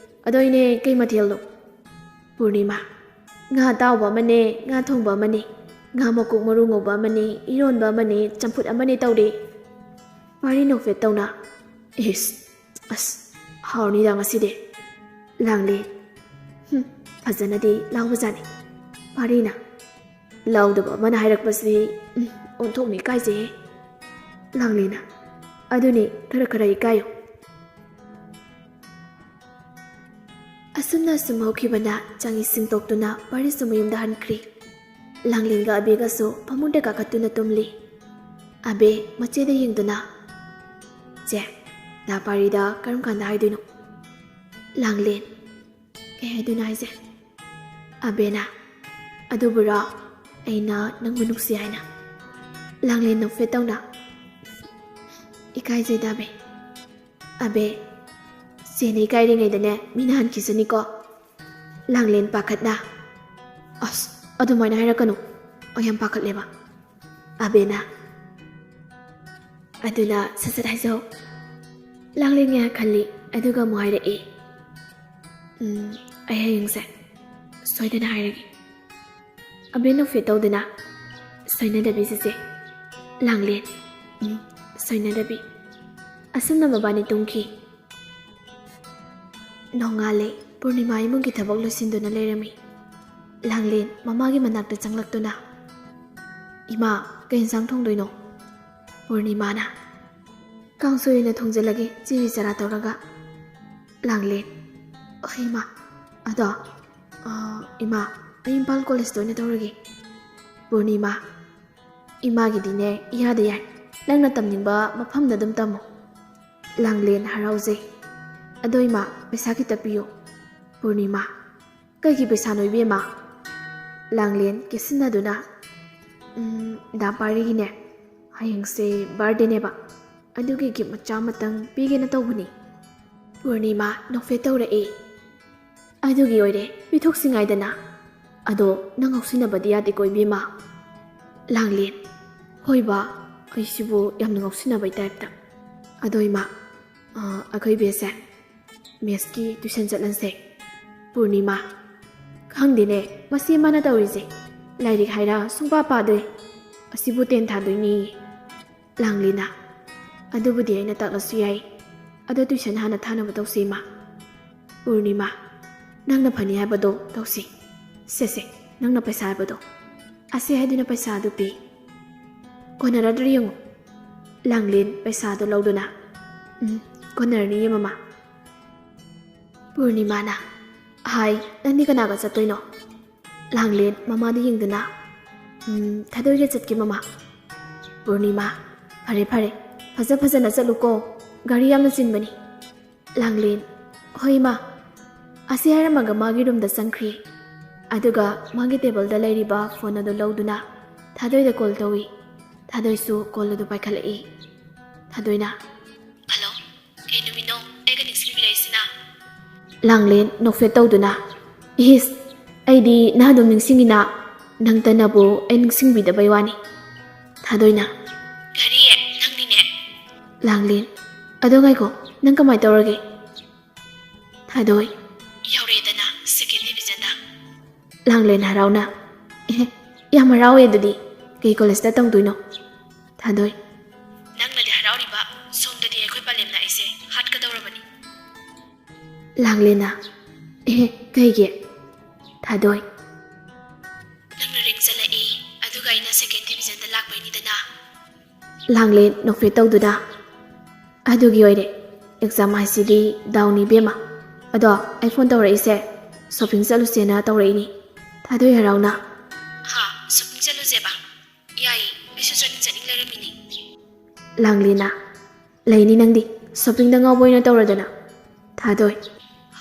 ꯑꯗꯣ ꯏꯅꯦ ꯀꯩ ꯃꯊꯦꯜꯅꯣ?" ꯄꯨꯔꯅꯤꯃꯥ, "ꯉꯥ ꯑꯇꯥꯎꯕ ꯑꯃꯅꯦ, ꯉꯥ ꯊꯣꯡꯕ ꯑꯃꯅꯦ, ꯉꯥ ꯃꯀꯣꯛ ꯃꯔꯨ ꯉꯧꯕ ꯑꯃꯅꯦ, ꯏꯔꯣꯟꯕ ꯑꯃꯅꯦ, ꯆꯝꯐꯨꯠ ꯑꯃꯅꯦ ꯇꯧꯔꯦ꯫" ꯄꯥꯔꯤ ꯅꯣꯛꯐꯦꯠ ꯇꯧꯅ, "ꯏꯁ, ꯑꯁ, ꯍꯥꯎꯔꯅꯤꯗ ꯉꯁꯤꯗꯤ꯫" ꯂꯥꯡꯂꯦ, "ꯍꯨꯝ, ꯐꯖꯅꯗꯤ ꯂꯥꯎꯕꯖꯥꯠꯅꯤ꯫" ꯄꯥꯔꯤꯅ, "ꯂꯥꯎꯗꯕ ꯑꯃꯅ ꯍꯥꯏꯔꯛꯄꯁꯤ, ꯎꯝ, ꯑꯣꯟꯊꯣꯛꯅ ꯏꯀꯥꯏꯖꯩꯍꯦ꯫" ꯂꯥꯡꯂꯦꯅ, "ꯑꯗꯨꯅꯤ, ꯈꯔ ꯈꯔ ꯏꯀꯥꯏꯌꯨ꯫" ꯑꯁꯨꯝꯅ ꯑꯁꯨꯝ ꯍꯧꯈꯤꯕꯅ ꯆꯪꯉꯤ ꯁꯤꯡꯇꯣꯛꯇꯨꯅ ꯄꯥꯔꯤꯁꯨ ꯃꯌꯨꯝꯗ ꯍꯟꯈ꯭ꯔꯤ꯫ ꯂꯥꯡꯂꯦꯟꯒ ꯑꯕꯦꯒꯁꯨ ꯐꯃꯨꯡꯗ ꯀꯥꯈꯠꯇꯨꯅ ꯇꯨꯝꯂꯤ꯫ ꯑꯕꯦ ꯃꯆꯦꯗ ꯌꯦꯡꯗꯨꯅ, "ꯆꯦ, ꯗꯥ ꯄꯥꯔꯤꯗ ꯀꯔꯝ ꯀꯥꯟꯗ ꯍꯥꯏꯗꯣꯏꯅꯣ?" ꯂꯥꯡꯂꯦꯟ, "ꯀꯩ ꯍꯥꯏꯗꯣꯏꯅꯣ ꯍꯥꯏꯁꯦ?" ꯑꯕꯦꯅ, "ꯑꯗꯨꯕꯨꯔꯣ, ꯑꯩꯅ ꯅꯪꯕꯨ ꯅꯨꯡꯁꯤ ꯍꯥꯏꯅ꯫" ꯂꯥꯡꯂꯦꯟ ꯅꯣꯛꯐꯦꯠ ꯇꯧꯅ, "ꯏꯀꯥꯏꯖꯩꯗ ꯑꯕꯦ꯫" ꯑꯕꯦ, "ꯆꯦꯅ ꯏꯀꯥꯏꯔꯤꯉꯩꯗꯅꯦ ꯃꯤꯅ ꯍꯟꯈꯤꯁꯅꯤꯀꯣ꯫" ꯂꯥꯡꯂꯦꯟ ꯄꯥꯈꯠꯅ, "ꯑꯁ, ꯑꯗꯨꯃꯥꯏꯅ ꯍꯥꯏꯔꯛꯀꯅꯨ, ꯑꯩ ꯌꯥꯝ ꯄꯥꯈꯠꯂꯦꯕ꯫" ꯑꯕꯦꯅ, "ꯑꯗꯨꯅ ꯁꯠ ꯁꯠ ꯍꯥꯏꯖꯧ꯫" ꯂꯥꯡꯂꯦꯟ ꯉꯥꯏꯍꯥꯛ ꯈꯜꯂꯤ, ꯑꯗꯨꯒ ꯑꯃꯨꯛ ꯍꯥꯏꯔꯛꯏ, "ꯎꯝ, ꯑꯩ ꯍꯌꯦꯡꯁꯦ ꯁꯣꯏꯗꯅ ꯍꯥꯏꯔꯒꯦ꯫" ꯑꯕꯦ ꯅꯣꯛꯐꯦꯠ ꯇꯧꯗꯨꯅ, "ꯁꯣꯏꯅꯗꯕꯤ ꯆꯦꯆꯦ꯫" ꯂꯥꯡꯂꯦꯟ, "ꯎꯝ, ꯁꯣꯏꯅꯗꯕꯤ꯫" ꯑꯁꯨꯝꯅ ꯃꯕꯥꯅꯤ ꯇꯨꯝꯈꯤ꯫ ꯅꯣꯡꯉꯥꯜꯂꯦ꯫ ꯄꯨꯔꯅꯤꯃꯥ ꯏꯃꯨꯡꯒꯤ ꯊꯕꯛ ꯂꯣꯏꯁꯤꯟꯗꯨꯅ ꯂꯩꯔꯝꯃꯤ꯫ ꯂꯥꯡꯂꯦꯟ ꯃꯃꯥꯒꯤ ꯃꯅꯥꯛꯇ ꯆꯪꯂꯛꯇꯨꯅ, "ꯏꯃꯥ, ꯀꯩ ꯏꯟꯁꯥꯡ ꯊꯣꯡꯗꯣꯏꯅꯣ?" ꯄꯨꯔꯅꯤꯃꯥꯅ, "ꯀꯥꯡꯁꯣꯏ ꯑꯣꯏꯅ ꯊꯣꯡꯖꯤꯜꯂꯒꯦ, ꯆꯦꯒꯤ ꯆꯔꯥ ꯇꯧꯔꯒ꯫" ꯂꯥꯡꯂꯦꯟ, "ꯍꯣꯏ ꯏꯃꯥ, ꯑꯗꯣ, ꯑ, ꯏꯃꯥ, ꯑꯩ ꯏꯝꯐꯥꯜ ꯀꯣꯂꯦꯖꯇ ꯑꯣꯏꯅ ꯇꯧꯔꯒꯦ꯫" ꯄꯨꯔꯅꯤꯃꯥ, "ꯏꯃꯥꯒꯤꯗꯤꯅꯦ ꯏꯌꯥꯗ ꯌꯥꯏ, ꯅꯪꯅ ꯇꯝꯅꯤꯡꯕ ꯃꯐꯝꯗ ꯑꯗꯨꯝ ꯇꯝꯃꯣ꯫" ꯂꯥꯡꯂꯦꯟ ꯍꯔꯥꯎꯖꯩ꯫ "ꯑꯗꯣ ꯏꯃꯥ, ꯄꯩꯁꯥ ꯈꯤꯇ ꯄꯤꯌꯨ꯫" ꯄꯨꯔꯅꯤꯃꯥ, "ꯀꯩꯒꯤ ꯄꯩꯁꯥꯅꯣ ꯏꯕꯦꯝꯃ?" ꯂꯥꯡꯂꯦꯟ ꯀꯦꯁꯤꯟꯅꯗꯨꯅ, ꯎꯝ, ꯗꯥ ꯄꯥꯔꯤꯒꯤꯅꯦ, ꯍꯌꯦꯡꯁꯦ ꯕꯥꯔꯗꯦꯅꯦꯕ, ꯑꯗꯨꯒꯤ ꯒꯤꯐ ꯃꯆꯥ ꯑꯃꯇꯪ ꯄꯤꯒꯦꯅ ꯇꯧꯕꯅꯤ꯫ ꯄꯨꯔꯅꯤꯃꯥ ꯅꯣꯛꯐꯦꯠ ꯇꯧꯔꯛꯑꯦ꯫ ꯑꯗꯨꯒꯤ ꯑꯣꯏꯔꯦ, ꯄꯤꯊꯣꯛꯁꯤ ꯉꯥꯏꯗꯅ꯫ ꯑꯗꯣ ꯅꯪ ꯉꯥꯎꯁꯤꯟꯅꯕꯗꯤ ꯌꯥꯗꯦꯀꯣ, ꯏꯕꯦꯝꯃ꯫ ꯂꯥꯡꯂꯦꯟ, ꯍꯣꯏ ꯕꯥ, ꯑꯩꯁꯤꯕꯨ ꯌꯥꯝꯅ ꯉꯥꯎꯁꯤꯟꯅꯕꯩ ꯇꯥꯏꯞꯇ꯫ ꯑꯗꯣ ꯏꯃꯥ, ꯑ, ꯑꯩꯈꯣꯏ ꯕꯦꯁꯁꯦ ꯃꯦꯠꯁꯀꯤ ꯇ꯭ꯌꯨꯁꯟ ꯆꯠꯍꯟꯁꯦ꯫ ꯄꯨꯔꯅꯤꯃꯥ, ꯈꯪꯗꯦꯅꯦ, ꯃꯁꯤ ꯃꯥꯅ ꯇꯧꯔꯤꯁꯦ꯫ ꯂꯥꯏꯔꯤꯛ ꯍꯥꯏꯔ ꯁꯨꯡꯄꯥ ꯄꯥꯗꯦ꯫ ꯑꯁꯤꯕꯨ ꯇꯦꯟ ꯊꯥꯗꯣꯏꯅꯤ꯫ ꯂꯥꯡꯂꯦꯟꯅ, ꯑꯗꯨꯕꯨꯗꯤ ꯑꯩꯅ ꯇꯥꯛꯂꯁꯨ ꯌꯥꯏ꯫ ꯑꯗꯣ ꯇ꯭ꯌꯨꯁꯟ ꯍꯥꯟꯅ ꯊꯥꯅꯕ ꯇꯧꯁꯦ, ꯏꯃꯥ꯫ ꯄꯨꯔꯅꯤꯃꯥ, ꯅꯪꯅ ꯐꯅꯤ ꯍꯥꯏꯕꯗꯣ ꯇꯧꯁꯤ꯫ ꯁꯦ, ꯁꯦ, ꯅꯪꯅ ꯄꯩꯁꯥ ꯍꯥꯏꯕꯗꯣ꯫ ꯑꯁꯦ ꯍꯥꯏꯗꯨꯅ ꯄꯩꯁꯥ ꯑꯗꯨ ꯄꯤ꯫ ꯀꯣꯟꯅꯔꯗ꯭ꯔꯥ ꯌꯦꯡꯉꯨ꯫ ꯂꯥꯡꯂꯦꯟ ꯄꯩꯁꯥꯗꯣ ꯂꯧꯗꯨꯅ, "ꯎꯝ, ꯀꯣꯟꯅꯔꯅꯤꯌꯦ, ꯃꯃꯥ꯫" ꯄꯨꯔꯅꯤꯃꯥꯅ, "ꯍꯥꯏ, ꯅꯪꯗꯤ ꯀꯅꯥꯒ ꯆꯠꯇꯣꯏꯅꯣ?" ꯂꯥꯡꯂꯦꯟ ꯃꯃꯥꯗ ꯌꯦꯡꯗꯨꯅ, "ꯎꯝ, ꯊꯥꯗꯣꯏꯒ ꯆꯠꯀꯦ, ꯃꯃꯥ꯫" ꯄꯨꯔꯅꯤꯃꯥ, "ꯐꯔꯦ, ꯐꯔꯦ, ꯐꯖ ꯐꯖꯅ ꯆꯠꯂꯨꯀꯣ, ꯒꯥꯔꯤ ꯌꯥꯝꯅ ꯆꯤꯟꯕꯅꯤ꯫" ꯂꯥꯡꯂꯦꯟ, "ꯍꯣꯏ, ꯏꯃꯥ꯫" ꯑꯁꯤ ꯍꯥꯏꯔꯝꯃꯒ ꯃꯥꯒꯤ ꯔꯨꯝꯗ ꯆꯪꯈ꯭ꯔꯤ꯫ ꯑꯗꯨꯒ ꯃꯥꯒꯤ ꯇꯦꯕꯜꯗ ꯂꯩꯔꯤꯕ ꯐꯣꯟ ꯑꯗꯨ ꯂꯧꯗꯨꯅ ꯊꯥꯗꯣꯏꯗ ꯀꯣꯜ ꯇꯧꯏ꯫ ꯊꯥꯗꯣꯏꯁꯨ ꯀꯣꯜ ꯑꯗꯨ ꯄꯥꯏꯈꯠꯂꯛꯏ꯫ ꯊꯥꯗꯣꯏꯅ, "ꯍꯜꯂꯣ, ꯀꯩ ꯅꯨꯃꯤꯠꯅꯣ ꯑꯩꯒ ꯅꯤꯡꯁꯤꯡꯕꯤꯔꯛꯏꯁꯤꯅ?" ꯂꯥꯡꯂꯦꯟ ꯅꯣꯛꯐꯦꯠ ꯇꯧꯗꯨꯅ, "ꯏꯁ, ꯑꯩꯗꯤ ꯅꯪ ꯑꯗꯨꯝ ꯅꯤꯡꯁꯤꯡꯉꯤꯅ, ꯅꯪꯇꯅꯕꯨ ꯑꯩ ꯅꯤꯡꯁꯤꯡꯕꯤꯗꯕꯩ ꯋꯥꯅꯤ꯫" ꯊꯥꯗꯣꯏꯅ, "ꯀꯔꯤ? ꯅꯪꯅꯤꯅꯦ?" ꯂꯥꯡꯂꯦꯟ, "ꯑꯗꯣ ꯉꯥꯏꯈꯣ, ꯅꯪ ꯀꯃꯥꯏ ꯇꯧꯔꯒꯦ?" ꯊꯥꯗꯣꯏ, "ꯌꯧꯔꯦꯗꯅ ꯁꯦꯀꯦꯟ ꯗꯤꯕꯤꯖꯟꯗ꯫" ꯂꯥꯡꯂꯦꯟ ꯍꯔꯥꯎꯅ, "ꯑꯦ, ꯌꯥꯝ ꯍꯔꯥꯎꯋꯦ ꯑꯗꯨꯗꯤ꯫ ꯀꯩ ꯀꯣꯂꯦꯖꯇ ꯇꯝꯗꯣꯏꯅꯣ?" ꯊꯥꯗꯣꯏ, "ꯅꯪꯅꯗꯤ ꯍꯔꯥꯎꯔꯤꯕ, ꯁꯣꯝꯗꯗꯤ ꯑꯩꯈꯣꯏ ꯄꯂꯦꯝꯅ ꯑꯩꯁꯦ ꯍꯥꯠꯀꯗꯧꯔꯕꯅꯤ꯫" ꯂꯥꯡꯂꯦꯟꯅ, "ꯑꯦ, ꯀꯩꯒꯤ?" ꯊꯥꯗꯣꯏ, "ꯅꯪꯅ ꯔꯦꯡ ꯆꯠꯂꯛꯏ, ꯑꯗꯨꯒ ꯑꯩꯅ ꯁꯦꯀꯦꯟ ꯗꯤꯕꯤꯖꯟꯗ ꯂꯥꯛꯄꯩꯅꯤꯗꯅ꯫" ꯂꯥꯡꯂꯦꯟ ꯅꯣꯛꯐꯦꯠ ꯇꯧꯗꯨꯅ, "ꯑꯗꯨꯒꯤ ꯑꯣꯏꯔꯦ꯫ ꯑꯦꯛꯖꯥꯝ ꯍꯥꯏꯁꯤꯗꯤ ꯗꯥꯎꯅꯤ ꯏꯕꯦꯝꯃ꯫ ꯑꯗꯣ ꯑꯩ ꯐꯣꯟ ꯇꯧꯔꯛꯏꯁꯦ ꯁꯣꯄꯤꯡ ꯆꯠꯂꯨꯁꯦꯅ ꯇꯧꯔꯛꯏꯅꯤ꯫" ꯊꯥꯗꯣꯏ ꯍꯔꯥꯎꯅ, "ꯍꯥ, ꯁꯣꯄꯤꯡ ꯆꯠꯂꯨꯁꯦꯕ? ꯌꯥꯏꯌꯦ, ꯑꯩꯁꯨ ꯆꯠꯅꯤꯡ ꯆꯠꯅꯤꯡ ꯂꯩꯔꯝꯃꯤꯅꯤ꯫" ꯂꯥꯡꯂꯦꯟꯅ, "ꯂꯩꯅꯤ ꯅꯪꯗꯤ, ꯁꯣꯄꯤꯡꯗ ꯉꯥꯎꯕ ꯑꯣꯏꯅ ꯇꯧꯔꯗꯅ꯫" ꯊꯥꯗꯣꯏ,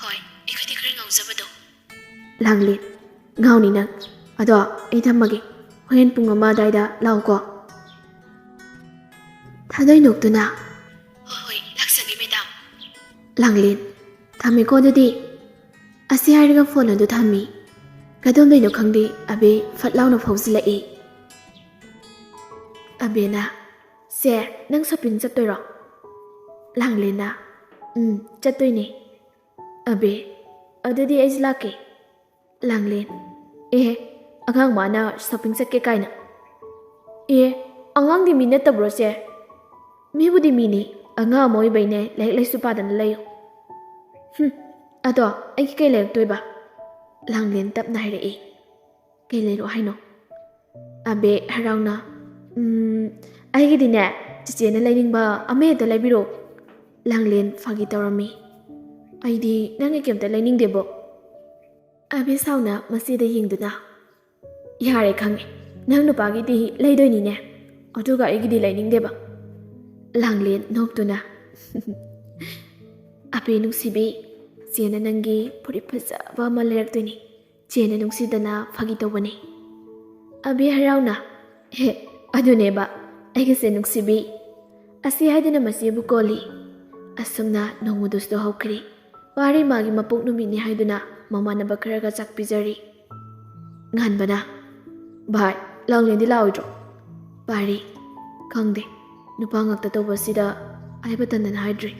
"ꯍꯣꯏ, ꯑꯩꯈꯣꯏꯗꯤ ꯈꯔ ꯉꯥꯎꯖꯕꯗꯣ꯫" ꯂꯥꯡꯂꯦꯟ, "ꯉꯥꯎꯅꯤ ꯅꯪ꯫ ꯑꯗꯣ ꯑꯩ ꯊꯝꯃꯒꯦ, ꯍꯣꯔꯦꯟ ꯄꯨꯡ ꯑꯃ ꯑꯗꯨꯋꯥꯏꯗ ꯂꯥꯛꯎꯀꯣ꯫ ꯊꯥꯗꯣꯏ ꯅꯣꯛꯇꯨꯅ, "ꯍꯣꯏ ꯍꯣꯏ, ꯂꯥꯛꯆꯒꯦ ꯃꯦꯗꯥꯝ꯫" ꯂꯥꯡꯂꯦꯟ, "ꯊꯝꯃꯦꯀꯣ ꯑꯗꯨꯗꯤ꯫ ꯑꯁꯤ ꯍꯥꯏꯔꯒ ꯐꯣꯟ ꯑꯗꯨ ꯊꯝꯃꯤ꯫ ꯀꯗꯣꯝꯗꯩꯅꯣ ꯈꯪꯗꯦ, ꯑꯕꯦ ꯐꯠ ꯂꯥꯎꯅ ꯐꯥꯎꯖꯤꯜꯂꯛꯏ꯫" ꯑꯕꯦꯅ, "ꯁꯦ, ꯅꯪ ꯁꯣꯄꯤꯡ ꯆꯠꯇꯣꯏꯔꯣ?" ꯂꯥꯡꯂꯦꯟꯅ, "ꯎꯝ, ꯆꯠꯇꯣꯏꯅꯦ꯫" ꯑꯕꯦ, "ꯑꯗꯨꯗꯤ ꯑꯩꯁꯨ ꯂꯥꯛꯀꯦ꯫" ꯂꯥꯡꯂꯦꯟ, "ꯑꯦ, ꯑꯉꯥꯡ ꯃꯥꯅ ꯁꯣꯄꯤꯡ ꯆꯠꯀꯦ ꯀꯥꯏꯅ꯫ ꯑꯦ, ꯑꯉꯥꯡꯗꯤ ꯃꯤ ꯅꯠꯇꯕ꯭ꯔꯣ ꯁꯦ? ꯃꯤꯕꯨꯗꯤ ꯃꯤꯅꯤ, ꯑꯉꯥꯡ ꯑꯃ ꯑꯣꯏꯕꯩꯅꯦ, ꯂꯥꯏꯔꯤꯛ ꯂꯥꯏꯁꯨ ꯄꯥꯗꯅ ꯂꯩꯌꯨ꯫ ꯍꯨꯝ, ꯑꯗꯣ ꯑꯩꯒꯤ ꯀꯩ ꯂꯩꯔꯛꯇꯣꯏꯕ?" ꯂꯥꯡꯂꯦꯟ ꯇꯞꯅ ꯍꯥꯏꯔꯛꯏ꯫ "ꯀꯩ ꯂꯩꯔꯛꯑꯣ ꯍꯥꯏꯅꯣ?" ꯑꯕꯦ ꯍꯔꯥꯎꯅ, "ꯎꯝ, ꯑꯩꯒꯤꯗꯤꯅꯦ, ꯆꯤꯆꯦꯅ ꯂꯩꯅꯤꯡꯕ ꯑꯃ ꯍꯦꯛꯇ ꯂꯩꯕꯤꯔꯛꯑꯣ꯫" ꯂꯥꯡꯂꯦꯟ ꯐꯥꯒꯤ ꯇꯧꯔꯝꯃꯤ꯫ "ꯑꯩꯗꯤ ꯅꯪꯒꯤ ꯀꯩꯝꯇ ꯂꯩꯅꯤꯡꯗꯦꯕꯣ꯫" ꯑꯕꯦ ꯁꯥꯎꯅ ꯃꯆꯦꯗ ꯌꯦꯡꯗꯨꯅ, "ꯌꯥꯔꯦ ꯈꯪꯉꯦ, ꯅꯪ ꯅꯨꯄꯥꯒꯤꯗꯤ ꯂꯩꯗꯣꯏꯅꯤꯅꯦ, ꯑꯗꯨꯒ ꯑꯩꯒꯤꯗꯤ ꯂꯩꯅꯤꯡꯗꯦꯕ꯫" ꯂꯥꯡꯂꯦꯟ ꯅꯣꯛꯇꯨꯅ, "ꯑꯕꯦ ꯅꯨꯡꯁꯤꯕꯤ, ꯆꯦꯅ ꯅꯪꯒꯤ ꯐꯨꯔꯤꯠ ꯐꯖꯕ ꯑꯃ ꯂꯩꯔꯛꯇꯣꯏꯅꯤ, ꯆꯦꯅ ꯅꯨꯡꯁꯤꯗꯅ ꯐꯥꯒꯤ ꯇꯧꯕꯅꯤ꯫" ꯑꯕꯦ ꯍꯔꯥꯎꯅ, "ꯍꯦ, ꯑꯗꯨꯅꯦꯕ ꯑꯩꯒꯤꯁꯦ ꯅꯨꯡꯁꯤꯕꯤ꯫" ꯑꯁꯤ ꯍꯥꯏꯗꯨꯅ ꯃꯆꯦꯕꯨ ꯀꯣꯜꯂꯤ꯫ ꯑꯁꯨꯝꯅ ꯅꯣꯡꯃꯗꯨꯁꯨ ꯍꯧꯈ꯭ꯔꯦ꯫ ꯄꯥꯔꯤ ꯃꯥꯒꯤ ꯃꯄꯣꯛ ꯅꯨꯃꯤꯠꯅꯤ ꯍꯥꯏꯗꯨꯅ ꯃꯃꯥꯟꯅꯕ ꯈꯔꯒ ꯆꯥꯛ ꯄꯤꯖꯔꯤ꯫ ꯉꯥꯟꯕꯅ, "ꯚꯥꯏ, ꯂꯥꯡꯂꯦꯟꯗꯤ ꯂꯥꯛꯑꯣꯏꯗ꯭ꯔꯣ?" ꯄꯥꯔꯤ, "ꯈꯪꯗꯦ, ꯅꯨꯄꯥ ꯉꯥꯛꯇ ꯇꯧꯕꯁꯤꯗ ꯍꯥꯏꯕ ꯇꯟꯗꯅ ꯍꯥꯏꯗ꯭ꯔꯤ꯫"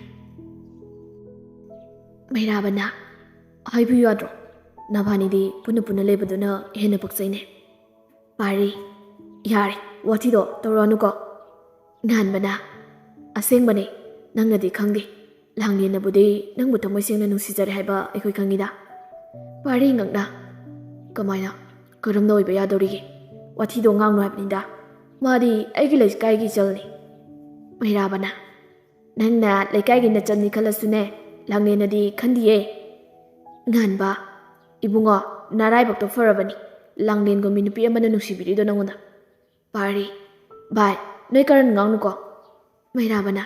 ꯃꯩꯔꯥꯕꯅ, "ꯍꯥꯏꯕꯤꯌꯨ ꯌꯥꯗ꯭ꯔꯣ? ꯅꯕꯥꯅꯤꯗꯤ ꯄꯨꯟꯅ ꯄꯨꯟꯅ ꯂꯩꯕꯗꯨꯅ ꯍꯦꯟꯅ ꯄꯛꯆꯩꯅꯦ꯫" ꯄꯥꯔꯤ, "ꯌꯥꯔꯦ, ꯋꯥꯊꯤꯗꯣ ꯇꯧꯔꯛꯑꯅꯨꯀꯣ꯫" ꯉꯥꯟꯕꯅ, "ꯑꯁꯦꯡꯕꯅꯦ, ꯅꯪꯅꯗꯤ ꯈꯪꯗꯦ, ꯂꯥꯡꯂꯦꯟꯅꯕꯨꯗꯤ ꯅꯪꯕꯨ ꯊꯃꯣꯏ ꯁꯦꯡꯅ ꯅꯨꯡꯁꯤꯖꯔꯦ ꯍꯥꯏꯕ ꯑꯩꯈꯣꯏ ꯈꯪꯉꯤꯗ꯫" ꯄꯥꯔꯤ ꯉꯛꯅ, "ꯀꯃꯥꯏꯅ? ꯀꯔꯝꯅ ꯑꯣꯏꯕ ꯌꯥꯗꯧꯔꯤꯒꯦ? ꯋꯥꯊꯤꯗꯣ ꯉꯥꯡꯅꯨ ꯍꯥꯏꯕꯅꯤꯗ꯫ ꯃꯥꯗꯤ ꯑꯩꯒꯤ ꯂꯩꯀꯥꯏꯒꯤ ꯏꯆꯜꯅꯤ꯫" ꯃꯩꯔꯥꯕꯅ, "ꯅꯪꯅ ꯂꯩꯀꯥꯏꯒꯤ ꯅꯆꯜꯅꯤ ꯈꯜꯂꯁꯨꯅꯦ, ꯂꯥꯡꯂꯦꯟꯅꯗꯤ ꯈꯟꯗꯤꯌꯦ꯫" ꯉꯥꯟꯕ, "ꯏꯕꯨꯡꯉꯣ, ꯅꯔꯥꯏꯕꯛꯇꯣ ꯐꯔꯕꯅꯤ, ꯂꯥꯡꯂꯦꯟꯒꯨꯝꯕꯤ ꯅꯨꯄꯤ ꯑꯃꯅ ꯅꯨꯡꯁꯤꯕꯤꯔꯤꯗꯣ ꯅꯪꯉꯣꯟꯗ꯫" ꯄꯥꯔꯤ, "ꯚꯥꯏ, ꯅꯣꯏ ꯀꯔꯟ ꯉꯥꯡꯅꯨꯀꯣ꯫" ꯃꯩꯔꯥꯕꯅ,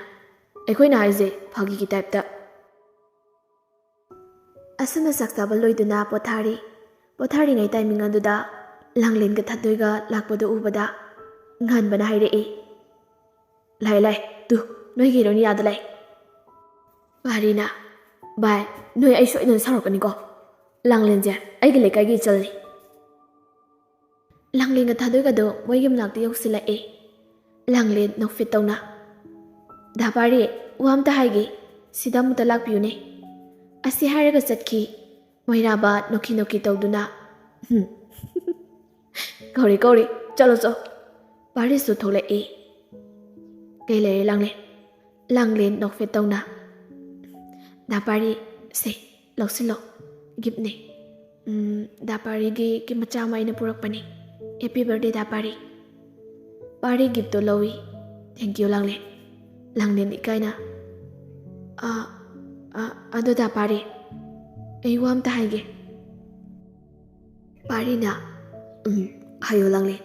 "ꯑꯩꯈꯣꯏꯅ ꯍꯥꯏꯁꯦ ꯐꯥꯒꯤꯒꯤ ꯇꯥꯏꯞꯇ꯫" ꯑꯁꯨꯝꯅ ꯆꯥꯛ ꯆꯥꯕ ꯂꯣꯏꯗꯨꯅ ꯄꯣꯊꯥꯔꯤ꯫ ꯄꯣꯊꯥꯔꯤꯉꯩ ꯇꯥꯏꯃꯤꯡ ꯑꯗꯨꯗ ꯂꯥꯡꯂꯦꯟꯒ ꯊꯥꯗꯣꯏꯒ ꯂꯥꯛꯄꯗꯨ ꯎꯕꯗ ꯉꯥꯟꯕꯅ ꯍꯥꯏꯔꯛꯏ, "ꯂꯥꯏ ꯂꯥꯏ, ꯇꯨ, ꯅꯣꯏꯒꯤ ꯍꯦꯔꯣꯅꯤꯌꯥꯗ ꯂꯩ꯫" ꯄꯥꯔꯤꯅ, "ꯚꯥꯏ, ꯅꯣꯏ ꯑꯩ ꯁꯣꯏꯗꯅ ꯁꯥꯎꯔꯛꯀꯅꯤꯀꯣ꯫ ꯂꯥꯡꯂꯦꯟꯁꯦ ꯑꯩꯒꯤ ꯂꯩꯀꯥꯏꯒꯤ ꯏꯆꯜꯅꯤ꯫" ꯂꯥꯡꯂꯦꯟꯒ ꯊꯥꯗꯣꯏꯒꯗꯣ ꯃꯣꯏꯒꯤ ꯃꯅꯥꯛꯇ ꯌꯧꯁꯤꯜꯂꯛꯑꯦ꯫ ꯂꯥꯡꯂꯦꯟ ꯅꯣꯛꯐꯦꯠ ꯇꯧꯅ, "ꯗꯥ ꯄꯥꯔꯤ, ꯋꯥ ꯑꯝꯇ ꯍꯥꯏꯒꯦ, ꯁꯤꯗ ꯑꯃꯨꯛꯇ ꯂꯥꯛꯄꯤꯌꯨꯅꯦ꯫" ꯑꯁꯤ ꯍꯥꯏꯔꯒ ꯆꯠꯈꯤ꯫ ꯃꯩꯔꯥꯕ ꯅꯣꯛꯈꯤ ꯅꯣꯛꯈꯤ ꯇꯧꯗꯨꯅ, "ꯍꯨꯝ, ꯀꯧꯔꯤ ꯀꯧꯔꯤ, ꯆꯠꯂꯣ ꯆꯠꯂꯣ꯫" ꯄꯥꯔꯤꯁꯨ ꯊꯣꯛꯂꯛꯏ꯫ "ꯀꯩ ꯂꯩꯔꯦ ꯂꯥꯡꯂꯦꯟ?" ꯂꯥꯡꯂꯦꯟ ꯅꯣꯛꯐꯦꯠ ꯇꯧꯅ, "ꯗꯥ ꯄꯥꯔꯤ, ꯁꯦ, ꯂꯧꯁꯤꯜꯂꯣ, ꯒꯤꯐꯅꯦ꯫ ꯎꯝ, ꯗꯥ ꯄꯥꯔꯤꯒꯤ ꯒꯤꯐ ꯃꯆꯥ ꯑꯃ ꯑꯩꯅ ꯄꯨꯔꯛꯄꯅꯦ꯫ ꯍꯦꯄꯤ ꯕꯔꯊꯗꯦ ꯗꯥ ꯄꯥꯔꯤ꯫" ꯄꯥꯔꯤ ꯒꯤꯐꯇꯣ ꯂꯧꯏ꯫ "ꯊꯦꯡꯀ꯭ꯌꯨ ꯂꯥꯡꯂꯦꯟ꯫" ꯂꯥꯡꯂꯦꯟ ꯏꯀꯥꯏꯅ, "ꯑ, ꯑ, ꯑꯗꯣ ꯗꯥ ꯄꯥꯔꯤ, ꯑꯩ ꯋꯥ ꯑꯝꯇ ꯍꯥꯏꯒꯦ꯫" ꯄꯥꯔꯤꯅ, "ꯎꯝ, ꯍꯥꯏꯌꯣ ꯂꯥꯡꯂꯦꯟ꯫"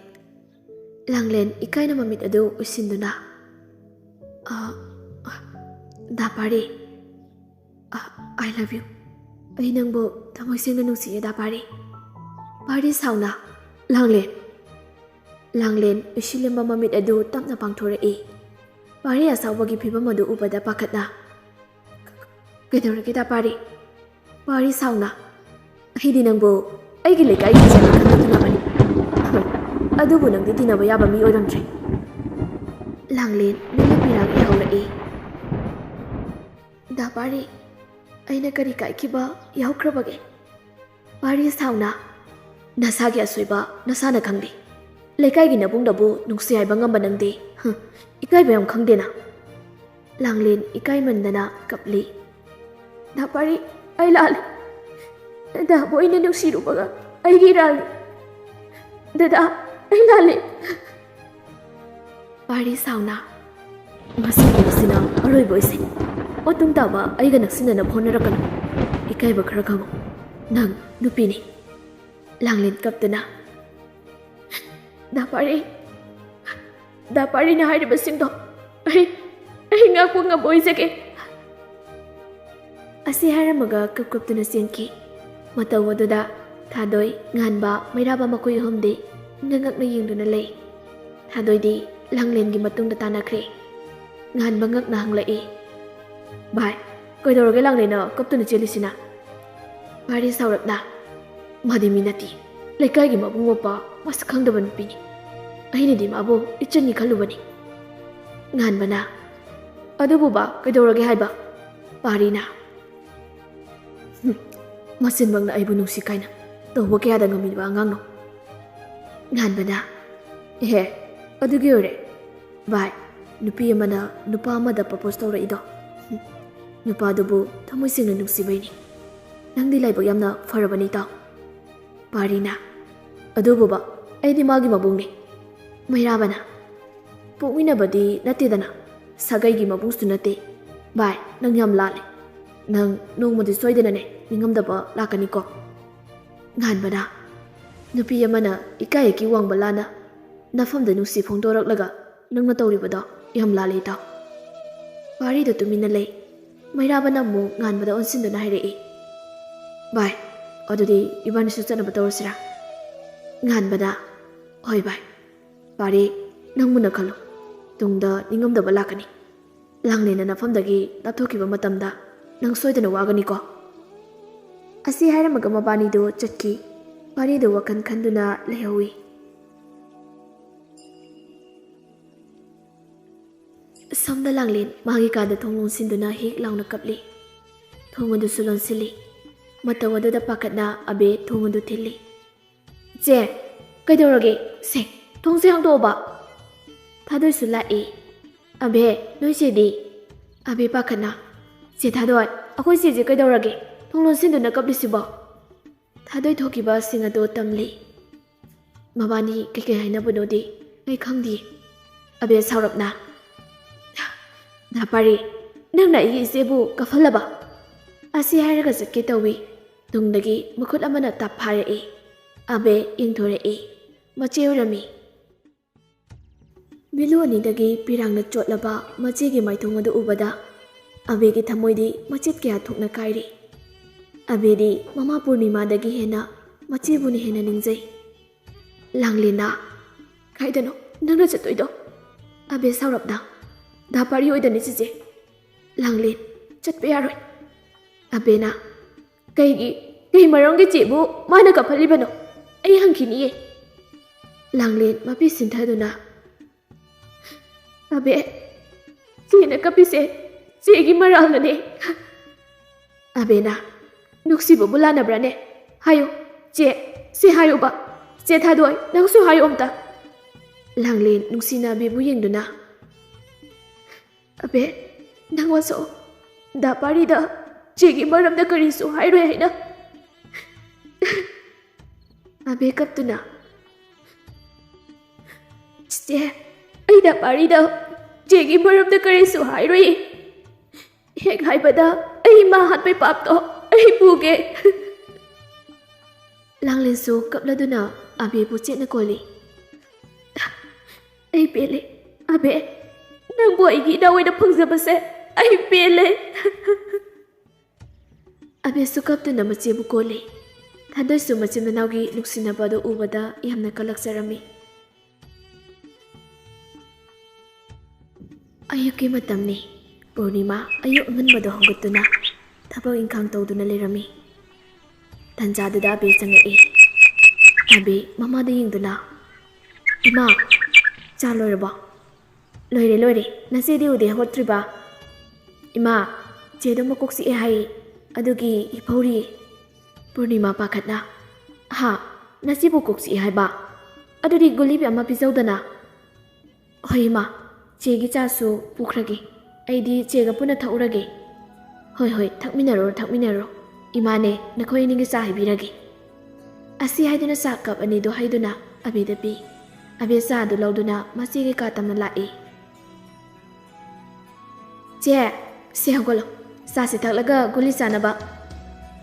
ꯂꯥꯡꯂꯦꯟ ꯏꯀꯥꯏꯅ ꯃꯃꯤꯠ ꯑꯗꯨ ꯎꯏꯁꯤꯟꯗꯨꯅ, "ꯑ, ꯑ, ꯗꯥ ꯄꯥꯔꯤ, ꯑ, I love you꯫ ꯑꯩ ꯅꯪꯕꯨ ꯊꯃꯣꯏ ꯁꯦꯡꯅ ꯅꯨꯡꯁꯤꯌꯦ ꯗꯥ ꯄꯥꯔꯤ꯫" ꯄꯥꯔꯤ ꯁꯥꯎꯅ, "ꯂꯥꯡꯂꯦꯟ꯫" ꯂꯥꯡꯂꯦꯟ ꯎꯏꯁꯤꯜꯂꯝꯕ ꯃꯃꯤꯠ ꯑꯗꯨ ꯇꯞꯅ ꯄꯥꯡꯊꯣꯔꯛꯏ꯫ ꯄꯥꯔꯤ ꯑꯁꯥꯎꯕꯒꯤ ꯐꯤꯕꯝ ꯑꯗꯨ ꯎꯕꯗ ꯄꯥꯈꯠꯅ, "ꯀꯩꯗꯧꯔꯒꯦ ꯗꯥ ꯄꯥꯔꯤ?" ꯄꯥꯔꯤ ꯁꯥꯎꯅ, "ꯑꯩꯗꯤ ꯅꯪꯕꯨ ꯑꯩꯒꯤ ꯂꯩꯀꯥꯏꯒꯤ ꯏꯆꯜꯅꯤ ꯈꯟꯅ ꯇꯤꯟꯅꯕꯅꯤ꯫ ꯑꯗꯨꯕꯨ ꯅꯪꯗꯤ ꯇꯤꯟꯅꯕ ꯌꯥꯕ ꯃꯤ ꯑꯣꯏꯔꯝꯗ꯭ꯔꯦ꯫" ꯂꯥꯡꯂꯦꯟ ꯃꯤꯠꯂ ꯄꯤꯔꯥꯡ ꯏꯍꯧꯔꯛꯏ꯫ "ꯗꯥ ꯄꯥꯔꯤ, ꯑꯩꯅ ꯀꯔꯤ ꯀꯥꯏꯈꯤꯕ ꯌꯥꯎꯈ꯭ꯔꯕꯒꯦ?" ꯄꯥꯔꯤ ꯁꯥꯎꯅ, "ꯅꯁꯥꯒꯤ ꯑꯁꯣꯏꯕ ꯅꯁꯥꯅ ꯈꯪꯗꯦ꯫ ꯂꯩꯀꯥꯏꯒꯤ ꯅꯕꯨꯡꯗꯕꯨ ꯅꯨꯡꯁꯤ ꯍꯥꯏꯕ ꯉꯝꯕ ꯅꯪꯗꯦ꯫ ꯍꯨꯝ, ꯏꯀꯥꯏꯕ ꯌꯥꯝ ꯈꯪꯗꯦꯅ꯫" ꯂꯥꯡꯂꯦꯟ ꯏꯀꯥꯏꯃꯟꯗꯅ ꯀꯞꯂꯤ꯫ "ꯗꯥ ꯄꯥꯔꯤ, ꯑꯩ ꯂꯥꯜꯂꯦ꯫ ꯗꯥꯕꯨ ꯑꯩꯅ ꯅꯨꯡꯁꯤꯔꯨꯕꯒ ꯑꯩꯒꯤ ꯏꯔꯥꯜꯅꯤ꯫ ꯗꯗꯥ, ꯑꯩ ꯂꯥꯜꯂꯦ꯫" ꯄꯥꯔꯤ ꯁꯥꯎꯅ, "ꯉꯁꯤꯒꯤ ꯑꯁꯤꯅ ꯑꯔꯣꯏꯕ ꯑꯣꯏꯁꯦ꯫ ꯃꯇꯨꯡ ꯇꯥꯕ ꯑꯩꯒ ꯅꯛꯁꯤꯟꯅꯅꯕ ꯍꯣꯠꯅꯔꯛꯀꯅꯨ꯫ ꯏꯀꯥꯏꯕ ꯈꯔ ꯈꯪꯉꯨ꯫ ꯅꯪ ꯅꯨꯄꯤꯅꯤ꯫" ꯂꯥꯡꯂꯦꯟ ꯀꯞꯇꯨꯅ, "ꯗꯥ ꯄꯥꯔꯤ, ꯗꯥ ꯄꯥꯔꯤꯅ ꯍꯥꯏꯔꯤꯕꯁꯤꯡꯗꯣ ꯑꯩ, ꯑꯩ ꯉꯥꯛꯄ ꯉꯝꯕ ꯑꯣꯏꯖꯒꯦ꯫" ꯑꯁꯤ ꯍꯥꯏꯔꯝꯃꯒ ꯀꯞ ꯀꯞꯇꯨꯅ ꯆꯦꯟꯈꯤ꯫ ꯃꯇꯧ ꯑꯗꯨꯗ ꯊꯥꯗꯣꯏ, ꯉꯥꯟꯕ, ꯃꯩꯔꯥꯕ ꯃꯈꯣꯏ ꯑꯍꯨꯝꯗꯤ ꯉꯛ ꯉꯛꯅ ꯌꯦꯡꯗꯨꯅ ꯂꯩ꯫ ꯊꯥꯗꯣꯏꯗꯤ ꯂꯥꯡꯂꯦꯟꯒꯤ ꯃꯇꯨꯡꯗ ꯇꯥꯟꯅꯈ꯭ꯔꯦ꯫ ꯉꯥꯟꯕ ꯉꯛꯅ ꯍꯪꯂꯛꯏ, "ꯚꯥꯏ, ꯀꯩꯗꯧꯔꯒꯦ ꯂꯥꯡꯂꯦꯟꯅ ꯀꯞꯇꯨꯅ ꯆꯦꯜꯂꯤꯁꯤꯅ?" ꯄꯥꯔꯤ ꯁꯥꯎꯔꯞꯅ, "ꯃꯥꯗꯤ ꯃꯤ ꯅꯠꯇꯦ, ꯂꯩꯀꯥꯏꯒꯤ ꯃꯕꯨꯡ ꯃꯧꯄ꯭ꯋꯥ ꯃꯁꯛ ꯈꯪꯗꯕ ꯅꯨꯄꯤꯅꯤ꯫ ꯑꯩꯅꯗꯤ ꯃꯥꯕꯨ ꯏꯆꯟꯅꯤ ꯈꯜꯂꯨꯕꯅꯤ꯫" ꯉꯥꯟꯕꯅ, "ꯑꯗꯨꯕꯨꯕ ꯀꯩꯗꯧꯔꯒꯦ ꯍꯥꯏꯕ?" ꯄꯥꯔꯤꯅ, "ꯍꯨꯝ, ꯃꯆꯤꯟꯃꯛꯅ ꯑꯩꯕꯨ ꯅꯨꯡꯁꯤ ꯀꯥꯏꯅ ꯇꯧꯕ ꯀꯌꯥꯗ ꯉꯝꯃꯤꯕ ꯑꯉꯥꯡꯅꯣ?" ꯉꯥꯟꯕꯅ, "ꯑꯦꯍꯦ, ꯑꯗꯨꯒꯤ ꯑꯣꯏꯔꯦ꯫ ꯚꯥꯏ, ꯅꯨꯄꯤ ꯑꯃꯅ ꯅꯨꯄꯥ ꯑꯃꯗ ꯄ꯭ꯔꯄꯣꯁ ꯇꯧꯔꯛꯏꯗꯣ, ꯍꯨꯝ, ꯅꯨꯄꯥꯗꯨꯕꯨ ꯊꯃꯣꯏ ꯁꯦꯡꯅ ꯅꯨꯡꯁꯤꯕꯩꯅꯤ꯫ ꯅꯪꯗꯤ ꯂꯥꯏꯕꯛ ꯌꯥꯝꯅ ꯐꯔꯕꯅꯤ, ꯏꯇꯥꯎ꯫" ꯄꯥꯔꯤꯅ, "ꯑꯗꯨꯕꯨꯕ ꯑꯩꯗꯤ ꯃꯥꯒꯤ ꯃꯕꯨꯡꯅꯤ꯫" ꯃꯩꯔꯥꯕꯅ, "ꯄꯣꯛꯃꯤꯟꯅꯕꯗꯤ ꯅꯠꯇꯦꯗꯅ, ꯁꯥꯒꯩꯒꯤ ꯃꯕꯨꯡꯁꯨ ꯅꯠꯇꯦ꯫ ꯚꯥꯏ, ꯅꯪ ꯌꯥꯝ ꯂꯥꯜꯂꯦ꯫ ꯅꯪ ꯅꯣꯡꯃꯗꯤ ꯁꯣꯏꯗꯅꯅꯦ ꯅꯤꯡꯉꯝꯗꯕ ꯂꯥꯛꯀꯅꯤꯀꯣ꯫" ꯉꯥꯟꯕꯅ, "ꯅꯨꯄꯤ ꯑꯃꯅ ꯏꯀꯥꯏ ꯏꯀꯤ ꯋꯥꯡꯕ ꯂꯥꯟꯅ ꯅꯐꯝꯗ ꯅꯨꯡꯁꯤ ꯐꯣꯡꯗꯣꯔꯛꯂꯒ ꯅꯪꯅ ꯇꯧꯔꯤꯕꯗꯣ ꯌꯥꯝ ꯂꯥꯜꯂꯦ, ꯏꯇꯥꯎ꯫" ꯄꯥꯔꯤꯗꯣ ꯇꯨꯃꯤꯟꯅ ꯂꯩ꯫ ꯃꯩꯔꯥꯕꯅ ꯑꯃꯨꯛ ꯉꯥꯟꯕꯗ ꯑꯣꯟꯁꯤꯟꯗꯨꯅ ꯍꯥꯏꯔꯛꯏ, "ꯚꯥꯏ, ꯑꯗꯨꯗꯤ ꯏꯕꯥꯅꯤꯁꯨ ꯆꯠꯅꯕ ꯇꯧꯔꯁꯤꯔꯥ?" ꯉꯥꯟꯕꯅ, "ꯍꯣꯏ ꯚꯥꯏ꯫ ꯄꯥꯔꯤ, ꯅꯪ ꯃꯨꯟꯅ ꯈꯜꯂꯨ꯫ ꯇꯨꯡꯗ ꯅꯤꯡꯉꯝꯗꯕ ꯂꯥꯛꯀꯅꯤ꯫ ꯂꯥꯡꯂꯦꯟꯅ ꯅꯐꯝꯗꯒꯤ ꯂꯥꯞꯊꯣꯛꯈꯤꯕ ꯃꯇꯝꯗ ꯅꯪ ꯁꯣꯏꯗꯅ ꯋꯥꯒꯅꯤꯀꯣ꯫" ꯑꯁꯤ ꯍꯥꯏꯔꯝꯃꯒ ꯃꯕꯥꯅꯤꯗꯨ ꯆꯠꯈꯤ꯫ ꯄꯥꯔꯤꯗꯨ ꯋꯥꯈꯜ ꯈꯟꯗꯨꯅ ꯂꯩꯍꯧꯏ꯫ ꯁꯣꯝꯗ ꯂꯥꯡꯂꯦꯟ ꯃꯥꯒꯤ ꯀꯥꯗ ꯊꯣꯡ ꯂꯣꯟꯁꯤꯟꯗꯨꯅ ꯍꯦꯛ ꯂꯥꯎꯅ ꯀꯞꯂꯤ꯫ ꯊꯣꯡ ꯑꯗꯨꯁꯨ ꯂꯣꯟꯁꯤꯜꯂꯤ꯫ ꯃꯇꯧ ꯑꯗꯨꯗ ꯄꯥꯈꯠꯅ ꯑꯕꯦ ꯊꯣꯡ ꯑꯗꯨ ꯊꯤꯜꯂꯤ꯫ "ꯆꯦ, ꯀꯩꯗꯧꯔꯒꯦ? ꯁꯦ, ꯊꯣꯡꯁꯦ ꯍꯥꯡꯗꯣꯛꯑꯣꯕ꯫" ꯊꯥꯗꯣꯏꯁꯨ ꯂꯥꯛꯏ꯫ "ꯑꯕꯦ, ꯅꯣꯏ ꯆꯦꯗꯤ?" ꯑꯕꯦ ꯄꯥꯈꯠꯅ, "ꯆꯦ ꯊꯥꯗꯣꯏ, ꯑꯩꯈꯣꯏ ꯆꯦꯁꯦ ꯀꯩꯗꯧꯔꯒꯦ? ꯊꯣꯡ ꯂꯣꯟꯁꯤꯟꯗꯨꯅ ꯀꯞꯂꯤꯁꯤꯕꯣ?" ꯊꯥꯗꯣꯏ ꯊꯣꯛꯈꯤꯕꯁꯤꯡ ꯑꯗꯨ ꯇꯝꯂꯤ꯫ "ꯃꯕꯥꯅꯤ ꯀꯩꯀꯩ ꯍꯥꯏꯅꯕꯅꯣꯗꯤ ꯑꯩ ꯈꯪꯗꯦ꯫" ꯑꯕꯦ ꯁꯥꯎꯔꯞꯅ, "ꯗꯥ ꯄꯥꯔꯤ, ꯅꯪꯅ ꯑꯩꯒꯤ ꯏꯆꯦꯕꯨ ꯀꯥꯐꯜꯂꯕ?" ꯑꯁꯤ ꯍꯥꯏꯔꯒ ꯆꯠꯀꯦ ꯇꯧꯏ꯫ ꯇꯨꯡꯗꯒꯤ ꯃꯈꯨꯠ ꯑꯃꯅ ꯇꯞ ꯐꯥꯔꯛꯏ꯫ ꯑꯕꯦ ꯌꯦꯡꯊꯣꯔꯛꯏ꯫ ꯃꯆꯦ ꯑꯣꯏꯔꯝꯃꯤ꯫ ꯃꯤꯠꯂꯨ ꯑꯅꯤꯗꯒꯤ ꯄꯤꯔꯥꯡꯅ ꯆꯣꯠꯂꯕ ꯃꯆꯦꯒꯤ ꯃꯥꯏꯊꯣꯡ ꯑꯗꯨ ꯎꯕꯗ ꯑꯕꯦꯒꯤ ꯊꯃꯣꯏꯗꯤ ꯃꯆꯦꯠ ꯀꯌꯥ ꯊꯣꯛꯅ ꯀꯥꯏꯔꯤ꯫ ꯑꯕꯦꯗꯤ ꯃꯃꯥ ꯄꯨꯔꯅꯤꯃꯥꯗꯒꯤ ꯍꯦꯟꯅ ꯃꯆꯦꯕꯨꯅ ꯍꯦꯟꯅ ꯅꯤꯡꯖꯩ꯫ ꯂꯥꯡꯂꯦꯟꯅ, "ꯀꯥꯏꯗꯅꯣ ꯅꯪꯅ ꯆꯠꯇꯣꯏꯗꯣ?" ꯑꯕꯦ ꯁꯥꯎꯔꯞꯅ, "ꯗꯥ ꯄꯥꯔꯤ ꯍꯣꯏꯗꯅꯤ ꯆꯤꯆꯦ꯫" ꯂꯥꯡꯂꯦꯟ, "ꯆꯠꯄ ꯌꯥꯔꯣꯏ꯫" ꯑꯕꯦꯅ, "ꯀꯩꯒꯤ? ꯀꯩ ꯃꯔꯝꯒꯤ ꯆꯦꯕꯨ ꯃꯥꯅ ꯀꯞꯍꯜꯂꯤꯕꯅꯣ? ꯑꯩ ꯍꯪꯈꯤꯅꯤꯌꯦ꯫" ꯂꯥꯡꯂꯦꯟ ꯃꯄꯤ ꯁꯤꯟꯊꯗꯨꯅ, "ꯑꯕꯦ, ꯆꯦꯅ ꯀꯞꯄꯤꯁꯦ ꯆꯦꯒꯤ ꯃꯔꯥꯜꯅꯅꯦ꯫" ꯑꯕꯦꯅ, "ꯅꯨꯡꯁꯤꯕꯕꯨ ꯂꯥꯟꯅꯕ꯭ꯔꯥꯅꯦ? ꯍꯥꯏꯌꯨ, ꯆꯦ, ꯁꯤ ꯍꯥꯏꯌꯨꯕ꯫ ꯆꯦ ꯊꯥꯗꯣꯏ, ꯅꯪꯁꯨ ꯍꯥꯏꯌꯨ ꯑꯝꯇ꯫" ꯂꯥꯡꯂꯦꯟ ꯅꯨꯡꯁꯤꯅ ꯑꯕꯦꯕꯨ ꯌꯦꯡꯗꯨꯅ, "ꯑꯕꯦ, ꯅꯪ ꯋꯥꯁꯛꯑꯣ꯫ ꯗꯥ ꯄꯥꯔꯤꯗ ꯆꯦꯒꯤ ꯃꯔꯝꯗ ꯀꯔꯤꯁꯨ ꯍꯥꯏꯔꯣꯏ ꯍꯥꯏꯅ꯫" ꯑꯕꯦ ꯀꯞꯇꯨꯅ, "ꯆꯦ, ꯑꯩ ꯗꯥ ꯄꯥꯔꯤꯗ ꯆꯦꯒꯤ ꯃꯔꯝꯗ ꯀꯔꯤꯁꯨ ꯍꯥꯏꯔꯣꯏ꯫ ꯍꯦꯛ ꯍꯥꯏꯕꯗ ꯑꯩ ꯏꯃꯥ ꯍꯥꯠꯄꯩ ꯄꯥꯞꯇꯣ ꯑꯩ ꯄꯨꯒꯦ꯫" ꯂꯥꯡꯂꯦꯟꯁꯨ ꯀꯞꯂꯗꯨꯅ ꯑꯕꯦꯕꯨ ꯆꯦꯠꯅ ꯀꯣꯜꯂꯤ꯫ "ꯑꯩ ꯄꯦꯜꯂꯦ꯫ ꯑꯕꯦ, ꯅꯪꯕꯨ ꯑꯩꯒꯤ ꯏꯅꯥꯎ ꯑꯣꯏꯅ ꯐꯪꯖꯕꯁꯦ ꯑꯩ ꯄꯦꯜꯂꯦ꯫" ꯑꯕꯦꯁꯨ ꯀꯞꯇꯨꯅ ꯃꯆꯦꯕꯨ ꯀꯣꯜꯂꯤ꯫ ꯊꯥꯗꯣꯏꯁꯨ ꯃꯆꯤꯟ ꯃꯅꯥꯎꯒꯤ ꯅꯨꯡꯁꯤꯅꯕ ꯑꯗꯨ ꯎꯕꯗ ꯌꯥꯝꯅ ꯀꯜꯂꯛꯆꯔꯝꯃꯤ꯫ ꯑꯌꯨꯛꯀꯤ ꯃꯇꯝꯅꯤ꯫ ꯄꯨꯔꯅꯤꯃꯥ ꯑꯌꯨꯛ ꯑꯉꯟꯕꯗ ꯍꯧꯒꯠꯇꯨꯅ ꯊꯕꯛ ꯏꯪꯈꯥꯡ ꯇꯧꯗꯨꯅ ꯂꯩꯔꯝꯃꯤ꯫ ꯇꯟꯖꯥꯗꯨꯗ ꯑꯕꯦ ꯆꯪꯉꯛꯏ꯫ ꯑꯕꯦ ꯃꯃꯥꯗ ꯌꯦꯡꯗꯨꯅ, "ꯏꯃꯥ, ꯆꯥ ꯂꯣꯏꯔꯕꯣ?" "ꯂꯣꯏꯔꯦ, ꯂꯣꯏꯔꯦ꯫ ꯅꯆꯦꯗꯤ ꯎꯗꯦ, ꯍꯧꯒꯠꯇ꯭ꯔꯤꯕ?" "ꯏꯃꯥ, ꯆꯦꯗꯣ ꯃꯀꯣꯛ ꯆꯤꯛꯑꯦ ꯍꯥꯏꯌꯦ, ꯑꯗꯨꯒꯤ ꯍꯤꯞꯍꯧꯔꯤꯌꯦ꯫" ꯄꯨꯔꯅꯤꯃꯥ ꯄꯥꯈꯠꯅ, "ꯍꯥ? ꯅꯆꯦꯕꯨ ꯀꯣꯛ ꯆꯤꯛꯑꯦ ꯍꯥꯏꯕ? ꯑꯗꯨꯗꯤ ꯒꯨꯂꯤ ꯑꯃ ꯄꯤꯖꯧꯗꯅ꯫" "ꯍꯣꯏ ꯏꯃꯥ, ꯆꯦꯒꯤ ꯆꯥꯁꯨ ꯄꯨꯈ꯭ꯔꯒꯦ꯫ ꯑꯩꯗꯤ ꯆꯦꯒ ꯄꯨꯟꯅ ꯊꯛꯎꯔꯒꯦ꯫" "ꯍꯣꯏ, ꯍꯣꯏ, ꯊꯛꯃꯤꯟꯅꯔꯣ, ꯊꯛꯃꯤꯟꯅꯔꯣ꯫ ꯏꯃꯥꯅꯦ, ꯅꯈꯣꯏ ꯑꯅꯤꯒꯤ ꯆꯥ ꯍꯩꯕꯤꯔꯒꯦ꯫" ꯑꯁꯤ ꯍꯥꯏꯗꯨꯅ ꯆꯥ ꯀꯞ ꯑꯅꯤꯗꯨ ꯍꯩꯗꯨꯅ ꯑꯕꯦꯗ ꯄꯤ꯫ ꯑꯕꯦ ꯆꯥꯗꯨ ꯂꯧꯗꯨꯅ ꯃꯆꯦꯒꯤ ꯀꯥ ꯇꯝꯅ ꯂꯥꯛꯏ꯫ "ꯆꯦ, ꯁꯦ ꯍꯧꯒꯠꯂꯣ꯫ ꯆꯥꯁꯤ ꯊꯛꯂꯒ ꯒꯨꯂꯤ ꯆꯥꯅꯕ꯫"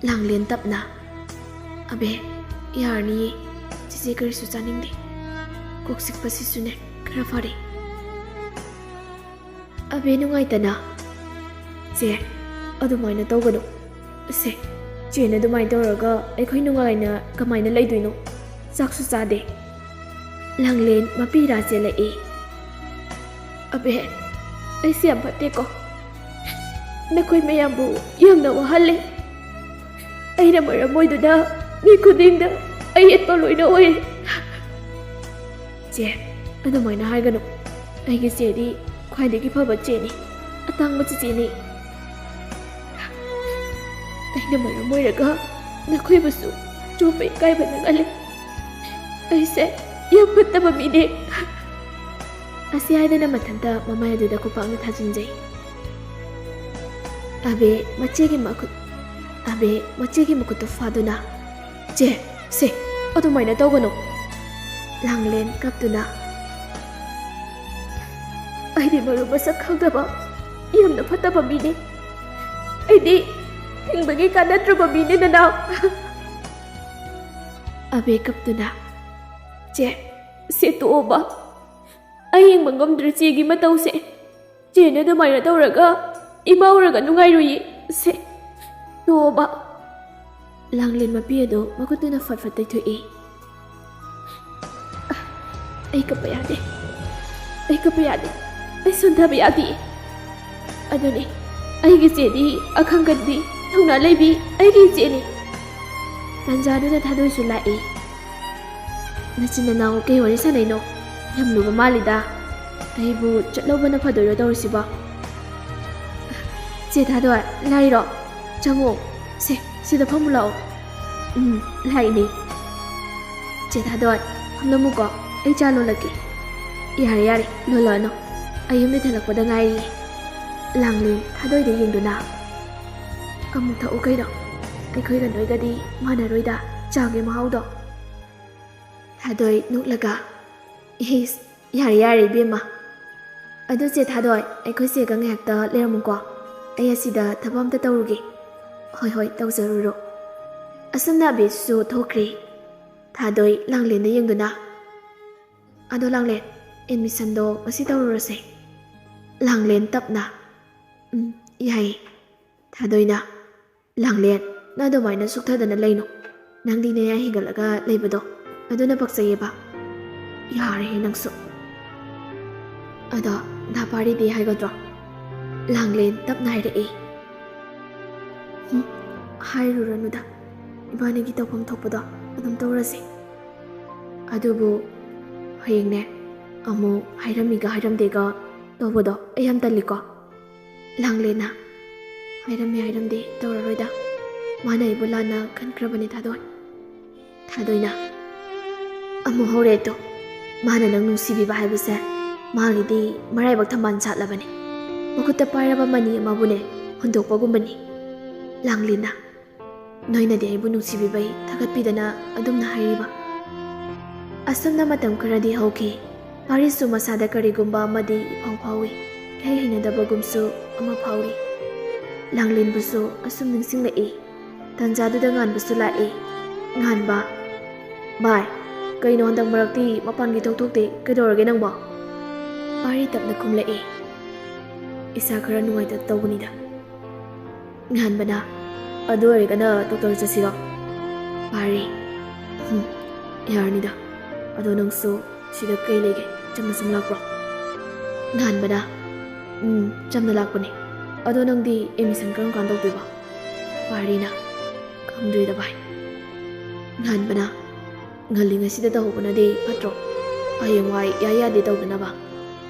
ꯂꯥꯡꯂꯦꯟ ꯇꯞꯅ, "ꯑꯕꯦ, ꯌꯥꯔꯅꯤꯌꯦ꯫ ꯆꯤꯆꯦ ꯀꯔꯤꯁꯨ ꯆꯥꯅꯤꯡꯗꯦ꯫ ꯀꯣꯛ ꯆꯤꯛꯄꯁꯤꯁꯨꯅꯦ ꯈꯔ ꯐꯔꯦ꯫" ꯑꯕꯦ ꯅꯨꯡꯉꯥꯏꯇꯅ, "ꯆꯦ, ꯑꯗꯨꯃꯥꯏꯅ ꯇꯧꯒꯅꯨ꯫ ꯁꯦ, ꯆꯦꯅ ꯑꯗꯨꯃꯥꯏꯅ ꯇꯧꯔꯒ ꯑꯩꯈꯣꯏ ꯅꯨꯡꯉꯥꯏꯅ ꯀꯃꯥꯏꯅ ꯂꯩꯗꯣꯏꯅꯣ? ꯆꯥꯛꯁꯨ ꯆꯥꯗꯦ꯫ ꯂꯥꯡꯂꯦꯟ ꯃꯄꯤ ꯏꯔꯥ ꯆꯦꯜꯂꯛꯏ꯫ "ꯑꯕꯦ, ꯑꯩꯁꯦ ꯌꯥꯝ ꯐꯠꯇꯦꯀꯣ꯫ ꯅꯈꯣꯏ ꯃꯌꯥꯝꯕꯨ ꯌꯥꯝꯅ ꯋꯥꯍꯜꯂꯦ꯫ ꯑꯩꯅ ꯃꯔꯝ ꯑꯣꯏꯗꯨꯅ ꯃꯤ ꯈꯨꯗꯤꯡꯗ ꯑꯌꯦꯠꯄ ꯂꯣꯏꯅ ꯑꯣꯏꯔꯦ꯫" "ꯆꯦ, ꯑꯗꯨꯃꯥꯏꯅ ꯍꯥꯏꯒꯅꯨ꯫ ꯑꯩꯒꯤ ꯆꯦꯗꯤ ꯈ꯭ꯋꯥꯏꯗꯒꯤ ꯐꯕ ꯆꯦꯅꯤ, ꯑꯇꯥꯡꯕ ꯆꯤꯆꯦꯅꯤ꯫ ꯑꯩꯅ ꯃꯔꯝ ꯑꯣꯏꯔꯒ ꯅꯈꯣꯏꯕꯨꯁꯨ ꯆꯣꯞꯄ ꯏꯀꯥꯏꯕ ꯅꯪꯍꯜꯂꯦ꯫ ꯑꯩꯁꯦ ꯌꯥꯝ ꯐꯠꯇꯕ ꯃꯤꯅꯦ꯫" ꯑꯁꯤ ꯍꯥꯏꯗꯅ ꯃꯊꯟꯇ ꯃꯃꯥꯏ ꯑꯗꯨꯗ ꯈꯨꯄꯥꯛꯅ ꯊꯥꯖꯤꯟꯖꯩ꯫ ꯑꯕꯦ ꯃꯆꯦꯒꯤ ꯃꯈꯨꯠ, ꯑꯕꯦ ꯃꯆꯦꯒꯤ ꯃꯈꯨꯠꯇꯨ ꯐꯥꯗꯨꯅ, "ꯆꯦ, ꯁꯦ, ꯑꯗꯨꯃꯥꯏꯅ ꯇꯧꯒꯅꯨ꯫" ꯂꯥꯡꯂꯦꯟ ꯀꯞꯇꯨꯅ, "ꯑꯩꯗꯤ ꯃꯔꯨ ꯃꯁꯛ ꯈꯪꯗꯕ ꯌꯥꯝꯅ ꯐꯠꯇꯕ ꯃꯤꯅꯤ꯫ ꯑꯩꯗꯤ ꯍꯤꯡꯕꯒꯤ ꯀꯥꯟꯅꯗ꯭ꯔꯕ ꯃꯤꯅꯤ, ꯅꯅꯥꯎ꯫" ꯑꯕꯦ ꯀꯞꯇꯨꯅ, "ꯆꯦ, ꯁꯦ ꯇꯣꯛꯑꯣꯕ꯫ ꯑꯩ ꯌꯦꯡꯕ ꯉꯝꯗ꯭ꯔꯦ ꯆꯦꯒꯤ ꯃꯇꯧꯁꯦ꯫ ꯆꯦꯅ ꯑꯗꯨꯃꯥꯏꯅ ꯇꯧꯔꯒ ꯏꯃꯥ ꯎꯔꯒ ꯅꯨꯡꯉꯥꯏꯔꯣꯏꯌꯦ꯫ ꯁꯦ, ꯇꯣꯛꯑꯣꯕ꯫" ꯂꯥꯡꯂꯦꯟ ꯃꯄꯤ ꯑꯗꯨ ꯃꯈꯨꯠꯇꯨꯅ ꯐꯠ ꯐꯠ ꯇꯩꯊꯣꯛꯏ꯫ "ꯑꯩ ꯀꯞꯄ ꯌꯥꯗꯦ꯫ ꯑꯩ ꯀꯞꯄ ꯌꯥꯗꯦ꯫ ꯑꯩ ꯁꯣꯟꯊꯕ ꯌꯥꯗꯦ꯫ ꯑꯗꯨꯅꯤ, ꯑꯩꯒꯤ ꯏꯆꯦꯗꯤ ꯑꯈꯪ ꯀꯟꯕꯤ, ꯊꯧꯅꯥ ꯂꯩꯕꯤ ꯑꯩꯒꯤ ꯏꯆꯦꯅꯤ꯫" ꯇꯥꯟꯖꯥꯗꯨꯗ ꯊꯥꯗꯣꯏꯁꯨ ꯂꯥꯛꯏ꯫ "ꯅꯆꯤꯟ ꯅꯅꯥꯎ ꯀꯩ ꯋꯥꯔꯤ ꯁꯥꯟꯅꯩꯅꯣ? ꯌꯥꯝ ꯂꯨꯕ ꯃꯥꯜꯂꯤꯗ꯫ ꯑꯩꯕꯨ ꯆꯠꯂꯧꯕꯅ ꯐꯗꯣꯏꯔꯣ ꯇꯧꯔꯤꯁꯤꯕꯣ?" "ꯆꯦ ꯊꯥꯗꯣꯏ, ꯂꯥꯛꯏꯔꯣ? ꯆꯪꯉꯣ꯫ ꯁꯦ, ꯁꯤꯗ ꯐꯝꯃꯨ ꯂꯥꯛꯑꯣ꯫" "ꯎꯝ, ꯂꯥꯛꯏꯅꯦ꯫" "ꯆꯦ ꯊꯥꯗꯣꯏ, ꯐꯝꯂꯝꯃꯨꯀꯣ, ꯑꯩ ꯆꯥ ꯂꯣꯜꯂꯛꯀꯦ꯫" "ꯌꯥꯔꯦ, ꯌꯥꯔꯦ, ꯂꯣꯜꯂꯛꯑꯅꯨ꯫ ꯑꯩ ꯌꯨꯝꯗ ꯊꯤꯜꯂꯛꯄꯗ ꯉꯥꯏꯔꯤꯌꯦ꯫" ꯂꯥꯡꯂꯦꯟ ꯊꯥꯗꯣꯏꯗ ꯌꯦꯡꯗꯨꯅ, "ꯑꯃꯨꯛ ꯊꯛꯎ ꯀꯩꯅꯣ, ꯑꯩꯈꯣꯏꯒ ꯅꯣꯏꯒꯗꯤ ꯃꯥꯟꯅꯔꯣꯏꯗ ꯆꯥꯒꯤ ꯃꯍꯥꯎꯗꯣ꯫" ꯊꯥꯗꯣꯏ ꯅꯣꯛꯂꯒ, "ꯏꯁ, ꯌꯥꯔꯦ, ꯌꯥꯔꯦ ꯏꯕꯦꯝꯃ꯫ ꯑꯗꯨ ꯆꯦ ꯊꯥꯗꯣꯏ, ꯑꯩꯈꯣꯏ ꯆꯦꯒ ꯉꯥꯏꯍꯥꯛꯇ ꯂꯩꯔꯝꯃꯨꯀꯣ꯫ ꯑꯩ ꯑꯁꯤꯗ ꯊꯕꯛ ꯑꯝꯇ ꯇꯧꯔꯨꯒꯦ꯫" "ꯍꯣꯏ, ꯍꯣꯏ, ꯇꯧꯖꯔꯨꯔꯣ꯫" ꯑꯁꯨꯝꯅ ꯑꯕꯦꯁꯨ ꯊꯣꯛꯈ꯭ꯔꯦ꯫ ꯊꯥꯗꯣꯏ ꯂꯥꯡꯂꯦꯟꯗ ꯌꯦꯡꯗꯨꯅ, "ꯑꯗꯣ ꯂꯥꯡꯂꯦꯟ, ꯑꯦꯗꯃꯤꯁꯟꯗꯣ ꯉꯁꯤ ꯇꯧꯔꯨꯔꯁꯦ꯫" ꯂꯥꯡꯂꯦꯟ ꯇꯞꯅ, "ꯎꯝ, ꯌꯥꯏꯌꯦ꯫" ꯊꯥꯗꯣꯏꯅ, "ꯂꯥꯡꯂꯦꯟ, ꯅꯪ ꯑꯗꯨꯃꯥꯏꯅ ꯁꯨꯛꯊꯗꯅ ꯂꯩꯅꯣ꯫ ꯅꯪꯗꯤ ꯅꯌꯥ ꯍꯤꯒꯠꯂꯒ ꯂꯩꯕꯗꯣ ꯑꯗꯨꯅ ꯄꯛꯆꯩꯌꯦꯕ꯫ ꯌꯥꯔꯦꯍꯦ ꯅꯪꯁꯨ꯫ ꯑꯗꯣ ꯗꯥ ꯄꯥꯔꯤꯗꯤ ꯍꯥꯏꯒꯗ꯭ꯔꯣ? ꯂꯥꯡꯂꯦꯟ ꯇꯞꯅ ꯍꯥꯏꯔꯛꯏ꯫ "ꯍꯨꯝ, ꯍꯥꯏꯔꯨꯔꯅꯨꯗ, ꯏꯕꯥꯅꯤꯒꯤ ꯇꯧꯐꯝ ꯊꯣꯛꯄꯗꯣ ꯑꯗꯨꯝ ꯇꯧꯔꯁꯤ꯫ ꯑꯗꯨꯕꯨ ꯍꯌꯦꯡꯅꯦ ꯑꯃꯨꯛ ꯍꯥꯏꯔꯝꯃꯤꯒ ꯍꯥꯏꯔꯝꯗꯦꯒ ꯇꯧꯕꯗꯣ ꯑꯩ ꯌꯥꯝ ꯇꯜꯂꯤꯀꯣ꯫" ꯂꯥꯡꯂꯦꯟꯅ, "ꯍꯥꯏꯔꯝꯃꯤ ꯍꯥꯏꯔꯝꯗꯦ ꯇꯧꯔꯔꯣꯏꯗ, ꯃꯥꯅ ꯑꯩꯕꯨ ꯂꯥꯟꯅ ꯈꯟꯈ꯭ꯔꯕꯅꯤ ꯊꯥꯗꯣꯏ꯫" ꯊꯥꯗꯣꯏꯅ, "ꯑꯃꯨꯛ ꯍꯧꯔꯦ ꯇꯣ꯫ ꯃꯥꯅ ꯅꯪ ꯅꯨꯡꯁꯤꯕꯤꯕ ꯍꯥꯏꯕꯁꯦ ꯃꯥꯒꯤꯗꯤ ꯃꯔꯥꯏꯕꯛ ꯊꯝꯕꯥꯜ ꯁꯥꯠꯂꯕꯅꯤ꯫ ꯃꯈꯨꯠꯇ ꯄꯥꯏꯔꯕ ꯃꯅꯤ ꯑꯃꯕꯨꯅꯦ ꯍꯨꯟꯗꯣꯛꯄꯒꯨꯝꯕꯅꯤ꯫" ꯂꯥꯡꯂꯦꯟꯅ, "ꯅꯣꯏꯅꯗꯤ ꯑꯩꯕꯨ ꯅꯨꯡꯁꯤꯕꯤꯕꯩ ꯊꯥꯒꯠꯄꯤꯗꯅ ꯑꯗꯨꯝꯅ ꯍꯥꯏꯔꯤꯕ꯫" ꯑꯁꯨꯝꯅ ꯃꯇꯝ ꯈꯔꯗꯤ ꯍꯧꯈꯤ꯫ ꯄꯥꯔꯤꯁꯁꯨ ꯃꯁꯥꯗ ꯀꯔꯤꯒꯨꯝꯕ ꯑꯃꯗꯤ ꯏꯐꯥꯎ ꯐꯥꯎꯏ꯫ ꯏꯍꯩ ꯍꯩꯅꯗꯕꯒꯨꯝꯁꯨ ꯑꯃ ꯐꯥꯎꯏ꯫ ꯂꯥꯡꯂꯦꯟꯕꯨꯁꯨ ꯑꯁꯨꯝ ꯅꯤꯡꯁꯤꯡꯂꯛꯏ꯫ ꯇꯟꯖꯥꯗꯨꯗ ꯉꯥꯟꯕꯁꯨ ꯂꯥꯛꯏ꯫ ꯉꯥꯟꯕ, "ꯚꯥꯏ, ꯀꯩꯅꯣ ꯍꯟꯗꯛ ꯃꯔꯛꯇꯤ ꯃꯄꯥꯟꯒꯤ ꯊꯣꯛꯊꯣꯛꯇꯦ, ꯀꯩꯗꯧꯔꯒꯦ ꯅꯪꯕꯣ?" ꯄꯥꯔꯤ ꯇꯞꯅ ꯈꯨꯝꯂꯛꯏ꯫ "ꯏꯁꯥ ꯈꯔ ꯅꯨꯡꯉꯥꯏꯇ ꯇꯧꯕꯅꯤꯗ꯫" ꯉꯥꯟꯕꯅ, "ꯑꯗꯨ ꯑꯣꯏꯔꯒꯅ ꯗꯣꯛꯇꯔ ꯆꯠꯁꯤꯔꯣ?" ꯄꯥꯔꯤ, "ꯎꯝ, ꯌꯥꯔꯅꯤꯗ꯫ ꯑꯗꯣ ꯅꯪꯁꯨ ꯁꯤꯗ ꯀꯩ ꯂꯩꯒꯦ? ꯆꯝꯅ ꯁꯨꯝ ꯂꯥꯛꯄ꯭ꯔꯣ?" ꯉꯥꯟꯕꯅ, "ꯎꯝ, ꯆꯝꯅ ꯂꯥꯛꯄꯅꯦ꯫ ꯑꯗꯣ ꯅꯪꯗꯤ ꯑꯦꯗꯃꯤꯁꯟ ꯀꯔꯝ ꯀꯥꯟ ꯇꯧꯗꯣꯏꯕ?" ꯄꯥꯔꯤꯅ, "ꯈꯪꯗ꯭ꯔꯤꯗ ꯚꯥꯏ꯫" ꯉꯥꯟꯕꯅ, "ꯉꯜꯂꯤꯉꯩꯁꯤꯗ ꯇꯧꯍꯧꯕꯅꯗꯤ ꯐꯠꯇ꯭ꯔꯣ? ꯍꯌꯦꯡꯋꯥꯏ ꯌꯥ ꯌꯥꯗꯦ ꯇꯧꯗꯅꯕ꯫"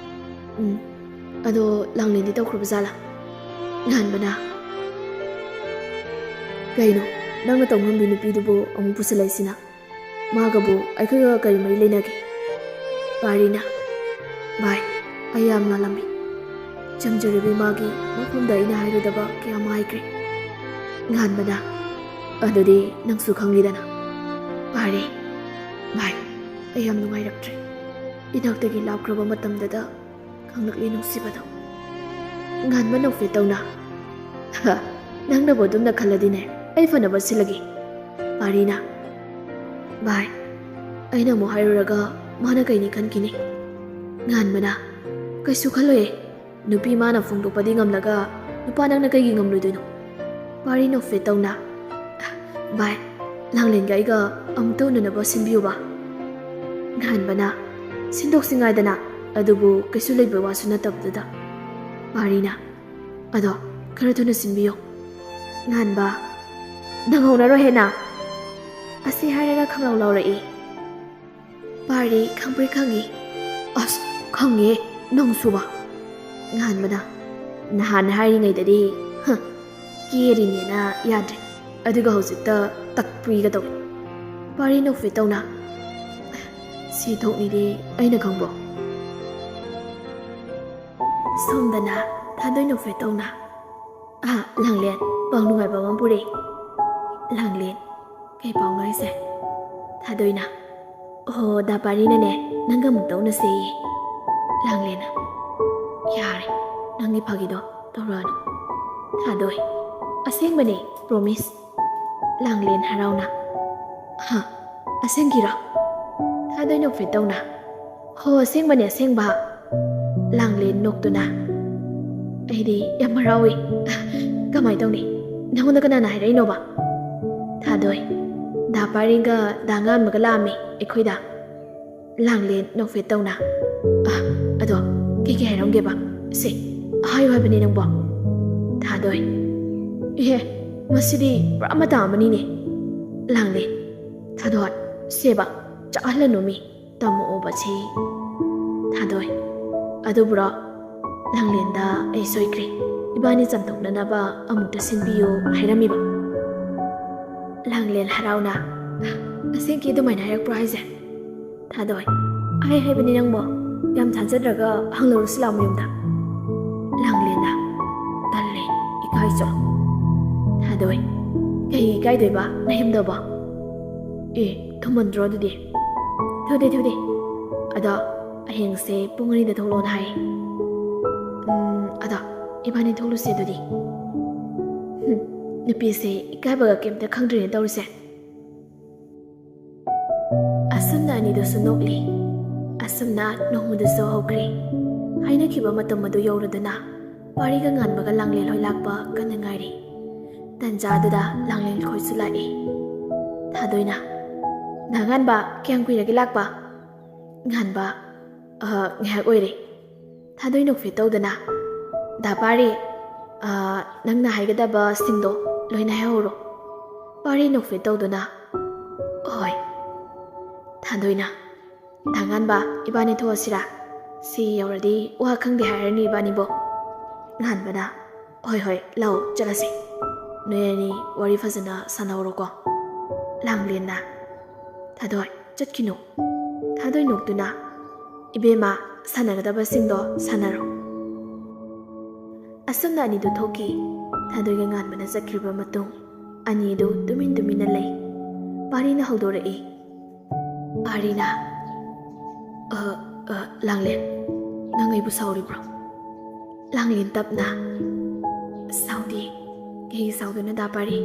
"ꯎꯝ, ꯑꯗꯣ ꯂꯥꯡꯂꯦꯟꯗꯤ ꯇꯧꯈ꯭ꯔꯕ ꯖꯥꯠꯂꯥ?" ꯉꯥꯟꯕꯅ, "ꯀꯩꯅꯣ, ꯅꯪꯅ ꯇꯧ ꯉꯝꯕꯤ ꯅꯨꯄꯤꯗꯨꯕꯨ ꯑꯃꯨꯛ ꯄꯨꯁꯜꯂꯛꯏꯁꯤꯅ? ꯃꯥꯒꯕꯨ ꯑꯩꯈꯣꯏꯒ ꯀꯔꯤ ꯃꯔꯤ ꯂꯩꯅꯒꯦ?" ꯄꯥꯔꯤꯅ, "ꯚꯥꯏ, ꯑꯩ ꯌꯥꯝ ꯂꯥꯜꯂꯝꯃꯤ꯫ ꯆꯝꯖꯔꯕꯤ ꯃꯥꯒꯤ ꯃꯐꯝꯗ ꯑꯩꯅ ꯍꯥꯏꯔꯨꯗꯕ ꯀꯌꯥ ꯑꯃ ꯍꯥꯏꯈ꯭ꯔꯦ꯫" ꯉꯥꯟꯕꯅ, "ꯑꯗꯨꯗꯤ ꯅꯪꯁꯨ ꯈꯪꯂꯤꯗꯅ꯫" ꯄꯥꯔꯤ, "ꯚꯥꯏ, ꯑꯩ ꯌꯥꯝ ꯅꯨꯡꯉꯥꯏꯔꯛꯇ꯭ꯔꯦ꯫ ꯏꯅꯥꯛꯇꯒꯤ ꯂꯥꯞꯈ꯭ꯔꯕ ꯃꯇꯝꯗꯗ ꯈꯪꯂꯛꯂꯤ ꯅꯨꯡꯁꯤꯕꯗꯣ꯫" ꯉꯥꯟꯕ ꯅꯣꯛꯐꯦꯠ ꯇꯧꯅ, "ꯍ, ꯅꯪꯅꯕꯨ ꯑꯗꯨꯝꯅ ꯈꯜꯂꯗꯤꯅꯦ, ꯑꯩ ꯐꯅꯕ ꯁꯤꯜꯂꯒꯦ꯫" ꯄꯥꯔꯤꯅ, "ꯚꯥꯏ, ꯑꯩꯅ ꯑꯃꯨꯛ ꯍꯥꯏꯔꯨꯔꯒ ꯃꯥꯅ ꯀꯩꯅꯤ ꯈꯟꯈꯤꯅꯤ꯫" ꯉꯥꯟꯕꯅ, "ꯀꯩꯁꯨ ꯈꯜꯂꯣꯏꯌꯦ꯫ ꯅꯨꯄꯤ ꯃꯥꯅ ꯐꯣꯡꯗꯣꯛꯄꯗꯤ ꯉꯝꯂꯒ ꯅꯨꯄꯥ ꯅꯪꯅ ꯀꯩꯒꯤ ꯉꯝꯂꯣꯏꯗꯣꯏꯅꯣ?" ꯄꯥꯔꯤ ꯅꯣꯛꯐꯦꯠ ꯇꯧꯅ, ꯚꯥꯏ, ꯂꯥꯡꯂꯦꯟꯒ ꯑꯩꯒ ꯑꯃꯨꯛꯇ ꯎꯅꯅꯕ ꯁꯤꯟꯕꯤꯌꯨꯕ꯫ ꯉꯥꯟꯕꯅ, ꯁꯤꯟꯗꯣꯛꯁꯤ ꯉꯥꯏꯗꯅ, ꯑꯗꯨꯕꯨ ꯀꯩꯁꯨ ꯂꯩꯕ ꯋꯥꯁꯨ ꯅꯠꯇꯕꯗꯨꯗ꯫ ꯄꯥꯔꯤꯅ, ꯑꯗꯣ ꯈꯔ ꯊꯨꯅ ꯁꯤꯟꯕꯤꯌꯨ꯫ ꯉꯥꯟꯕ, ꯅꯪꯍꯧꯅꯔꯣꯏ ꯍꯦꯟꯅ꯫ ꯑꯁꯤ ꯍꯥꯏꯔꯒ ꯈꯪꯂꯥꯎ ꯂꯥꯎꯔꯛꯏ꯫ ꯄꯥꯔꯤ ꯈꯪꯄ꯭ꯔꯦꯛ ꯈꯪꯉꯤ꯫ ꯑꯁ, ꯈꯪꯉꯦ, ꯅꯪꯁꯨꯕ꯫ ꯉꯥꯟꯕꯅ, ꯅꯍꯥꯟ ꯍꯥꯏꯔꯤꯉꯩꯗꯗꯤ, ꯍ, ꯀꯦꯔꯤꯅꯦꯅ ꯌꯥꯗ꯭ꯔꯦ, ꯑꯗꯨꯒ ꯍꯧꯖꯤꯛꯇ ꯇꯛꯄꯤꯒ ꯇꯧꯏ꯫ ꯄꯥꯔꯤ ꯅꯣꯛꯐꯦꯠ ꯇꯧꯅ, ꯁꯤ ꯊꯣꯛꯅꯤꯗꯤ ꯑꯩꯅ ꯈꯪꯕ꯭ꯔꯣ? ꯁꯣꯝꯗꯅ ꯊꯥꯗꯣꯏ ꯅꯣꯛꯐꯦꯠ ꯇꯧꯅ, ꯑ, ꯂꯥꯡꯂꯦꯟ, ꯄꯥꯎ ꯅꯨꯡꯉꯥꯏꯕ ꯑꯃ ꯄꯨꯔꯛꯏ꯫ ꯂꯥꯡꯂꯦꯟ, ꯀꯩ ꯄꯥꯎꯅꯣ ꯍꯥꯏꯁꯦ? ꯊꯥꯗꯣꯏꯅ, ꯑꯣ, ꯗꯥ ꯄꯥꯔꯤꯅꯅꯦ, ꯅꯪꯒ ꯑꯃꯨꯛꯇ ꯎꯅꯁꯦꯌꯦ꯫ ꯂꯥꯡꯂꯦꯟꯅ, ꯌꯥꯔꯦ, ꯅꯪꯒꯤ ꯐꯥꯒꯤꯗꯣ ꯇꯧꯔꯛꯑꯅꯨ꯫ ꯊꯥꯗꯣꯏ, ꯑꯁꯦꯡꯕꯅꯦ, promise꯫ ꯂꯥꯡꯂꯦꯟ ꯍꯔꯥꯎꯅ, ꯍꯥ, ꯑꯁꯦꯡꯀꯤꯔꯣ? ꯊꯥꯗꯣꯏ ꯅꯣꯛꯐꯦꯠ ꯇꯧꯅ, ꯍꯣ, ꯑꯁꯦꯡꯕꯅꯦ, ꯑꯁꯦꯡꯕ꯫ ꯂꯥꯡꯂꯦꯟ ꯅꯣꯛꯇꯨꯅ, ꯑꯩꯗꯤ ꯌꯥꯝ ꯍꯔꯥꯎꯏ꯫ ꯀꯃꯥꯏ ꯇꯧꯅꯤ? ꯅꯉꯣꯟꯗ ꯀꯅꯥꯅ ꯍꯥꯏꯔꯛꯏꯅꯣꯕ? ꯊꯥꯗꯣꯏ, ꯗꯥ ꯄꯥꯔꯤꯒ ꯗꯥ ꯉꯥꯟꯕꯒ ꯂꯥꯛꯑꯝꯃꯤ ꯑꯩꯈꯣꯏꯗ꯫ ꯂꯥꯡꯂꯦꯟ ꯅꯣꯛꯐꯦꯠ ꯇꯧꯅ, ꯑ, ꯑꯗꯣ ꯀꯩꯀꯩ ꯍꯥꯏꯔꯝꯒꯦꯕ? ꯁꯦ, ꯍꯥꯏꯌꯨ ꯍꯥꯏꯕꯅꯦ ꯅꯪꯕꯣ꯫ ꯊꯥꯗꯣꯏ, ꯏꯍꯦ, ꯃꯁꯤꯗꯤ ꯄꯨꯔꯥ ꯃꯇꯥ ꯑꯃꯅꯤꯅꯦ꯫ ꯂꯥꯡꯂꯦꯟ, ꯊꯥꯗꯣꯏ, ꯁꯦꯕ, ꯆꯥꯛꯍꯜꯂꯅꯨ ꯃꯤ꯫ ꯇꯝꯃꯛꯑꯣꯕ ꯁꯤ꯫ ꯊꯥꯗꯣꯏ, ꯑꯗꯨꯕꯨꯔꯣ? ꯂꯥꯡꯂꯦꯟꯗ ꯑꯩ ꯁꯣꯏꯈ꯭ꯔꯦ, ꯏꯕꯥꯅꯤ ꯆꯥꯝꯊꯣꯛꯅꯅꯕ ꯑꯃꯨꯛꯇ ꯁꯤꯟꯕꯤꯌꯨ ꯍꯥꯏꯔꯝꯃꯤꯕ꯫ ꯂꯥꯡꯂꯦꯟ ꯍꯔꯥꯎꯅ, ꯑꯁꯦꯡꯀꯤ ꯑꯗꯨꯃꯥꯏꯅ ꯍꯥꯏꯔꯛꯄ꯭ꯔꯣ ꯍꯥꯏꯁꯦ? ꯊꯥꯗꯣꯏ, ꯑꯩ ꯍꯥꯏꯕꯅꯤ ꯅꯪꯕꯣ, ꯌꯥꯝ ꯊꯥꯖꯗ꯭ꯔꯒ ꯍꯪꯂꯨꯔꯁꯤ ꯂꯥꯛꯑꯣ ꯃꯌꯨꯝꯗ꯫ ꯂꯥꯡꯂꯦꯟꯅ, ꯇꯜꯂꯦ, ꯏꯀꯥꯏꯖꯩ꯫ ꯊꯥꯗꯣꯏ, ꯀꯩ ꯏꯀꯥꯏꯗꯣꯏꯕ ꯅꯌꯨꯝꯗꯕꯣ? ꯑꯦ, ꯊꯨꯃꯟꯗ꯭ꯔꯣ ꯑꯗꯨꯗꯤ? ꯊꯨꯗꯦ, ꯊꯨꯗꯦ꯫ ꯑꯗꯣ ꯍꯌꯦꯡꯁꯦ ꯄꯨꯡ ꯑꯅꯤꯗ ꯊꯣꯛꯂꯛꯑꯣꯅ ꯍꯥꯏ꯫ ꯎꯝ, ꯑꯗꯣ ꯏꯕꯥꯅꯤ ꯊꯣꯛꯂꯨꯁꯦ ꯑꯗꯨꯗꯤ꯫ ꯍꯨꯝ, ꯅꯨꯄꯤꯁꯦ ꯏꯀꯥꯏꯕꯒ ꯀꯩꯝꯇ ꯈꯪꯗ꯭ꯔꯤꯅꯦ ꯇꯧꯔꯤꯁꯦ꯫ ꯑꯁꯨꯝꯅ ꯑꯅꯤꯗꯨꯁꯨ ꯅꯣꯛꯂꯤ꯫ ꯑꯁꯨꯝꯅ ꯅꯣꯡꯃꯗꯨꯁꯨ ꯍꯧꯈ꯭ꯔꯦ꯫ ꯍꯥꯏꯅꯈꯤꯕ ꯃꯇꯝ ꯑꯗꯨ ꯌꯧꯔꯗꯨꯅ ꯄꯥꯔꯤꯒ ꯉꯥꯟꯕꯒ ꯂꯥꯡꯂꯦꯟ ꯍꯣꯏ ꯂꯥꯛꯄ ꯀꯟꯅ ꯉꯥꯏꯔꯤ꯫ ꯇꯟꯖꯥꯗꯨꯗ ꯂꯥꯡꯂꯦꯟ ꯈꯣꯏꯁꯨ ꯂꯥꯛꯏ꯫ ꯊꯥꯗꯣꯏꯅ, "ꯗꯥ ꯉꯥꯟꯕ, ꯀꯌꯥꯝ ꯀꯨꯏꯔꯒꯦ ꯂꯥꯛꯄ?" ꯉꯥꯟꯕ, "ꯑ, ꯉꯥꯏꯍꯥꯛ ꯑꯣꯏꯔꯦ꯫" ꯊꯥꯗꯣꯏ ꯅꯣꯛꯐꯦꯠ ꯇꯧꯗꯨꯅ, "ꯗꯥ ꯄꯥꯔꯤ, ꯑ, ꯅꯪꯅ ꯍꯥꯏꯒꯗꯕꯁꯤꯡꯗꯣ ꯂꯣꯏꯅ ꯍꯥꯏꯍꯧꯔꯣ꯫" ꯄꯥꯔꯤ ꯅꯣꯛꯐꯦꯠ ꯇꯧꯗꯨꯅ, "ꯍꯣꯏ꯫" ꯊꯥꯗꯣꯏꯅ, "ꯗꯥ ꯉꯥꯟꯕ, ꯏꯕꯥꯅꯤ ꯊꯣꯛꯑꯁꯤꯔꯥ? ꯁꯤ ꯌꯧꯔꯗꯤ ꯋꯥ ꯈꯪꯗꯦ ꯍꯥꯏꯔꯅꯤ ꯏꯕꯥꯅꯤꯕꯣ꯫" ꯉꯥꯟꯕꯅ, "ꯍꯣꯏ, ꯍꯣꯏ, ꯂꯥꯛꯑꯣ, ꯆꯠꯂꯁꯤ꯫ ꯅꯣꯏ ꯑꯅꯤ ꯋꯥꯔꯤ ꯐꯖꯅ ꯁꯥꯟꯅꯍꯧꯔꯣꯀꯣ꯫" ꯂꯥꯡꯂꯦꯟꯅ, "ꯊꯥꯗꯣꯏ, ꯆꯠꯈꯤꯅꯨ꯫" ꯊꯥꯗꯣꯏ ꯅꯣꯛꯇꯨꯅ, "ꯏꯕꯦꯝꯃ, ꯁꯥꯟꯅꯒꯗꯕꯁꯤꯡꯗꯣ ꯁꯥꯟꯅꯔꯣ꯫" ꯑꯁꯨꯝꯅ ꯑꯅꯤꯗꯨ ꯊꯣꯛꯈꯤ꯫ ꯊꯥꯗꯣꯏꯒ ꯉꯥꯟꯕꯅ ꯆꯠꯈ꯭ꯔꯕ ꯃꯇꯨꯡ, ꯑꯅꯤꯗꯨ ꯇꯨꯃꯤꯟ ꯇꯨꯃꯤꯟꯅ ꯂꯩ꯫ ꯄꯥꯔꯤꯅ ꯍꯧꯗꯣꯔꯛꯏ꯫ ꯄꯥꯔꯤꯅ, "ꯑ, ꯑ, ꯂꯥꯡꯂꯦꯟ, ꯅꯪ ꯑꯩꯕꯨ ꯁꯥꯎꯔꯤꯕ꯭ꯔꯣ?" ꯂꯥꯡꯂꯦꯟ ꯇꯞꯅ, "ꯁꯥꯎꯗꯦ꯫ ꯀꯩꯒꯤ ꯁꯥꯎꯗꯣꯏꯅꯣ, ꯗꯥ ꯄꯥꯔꯤ?"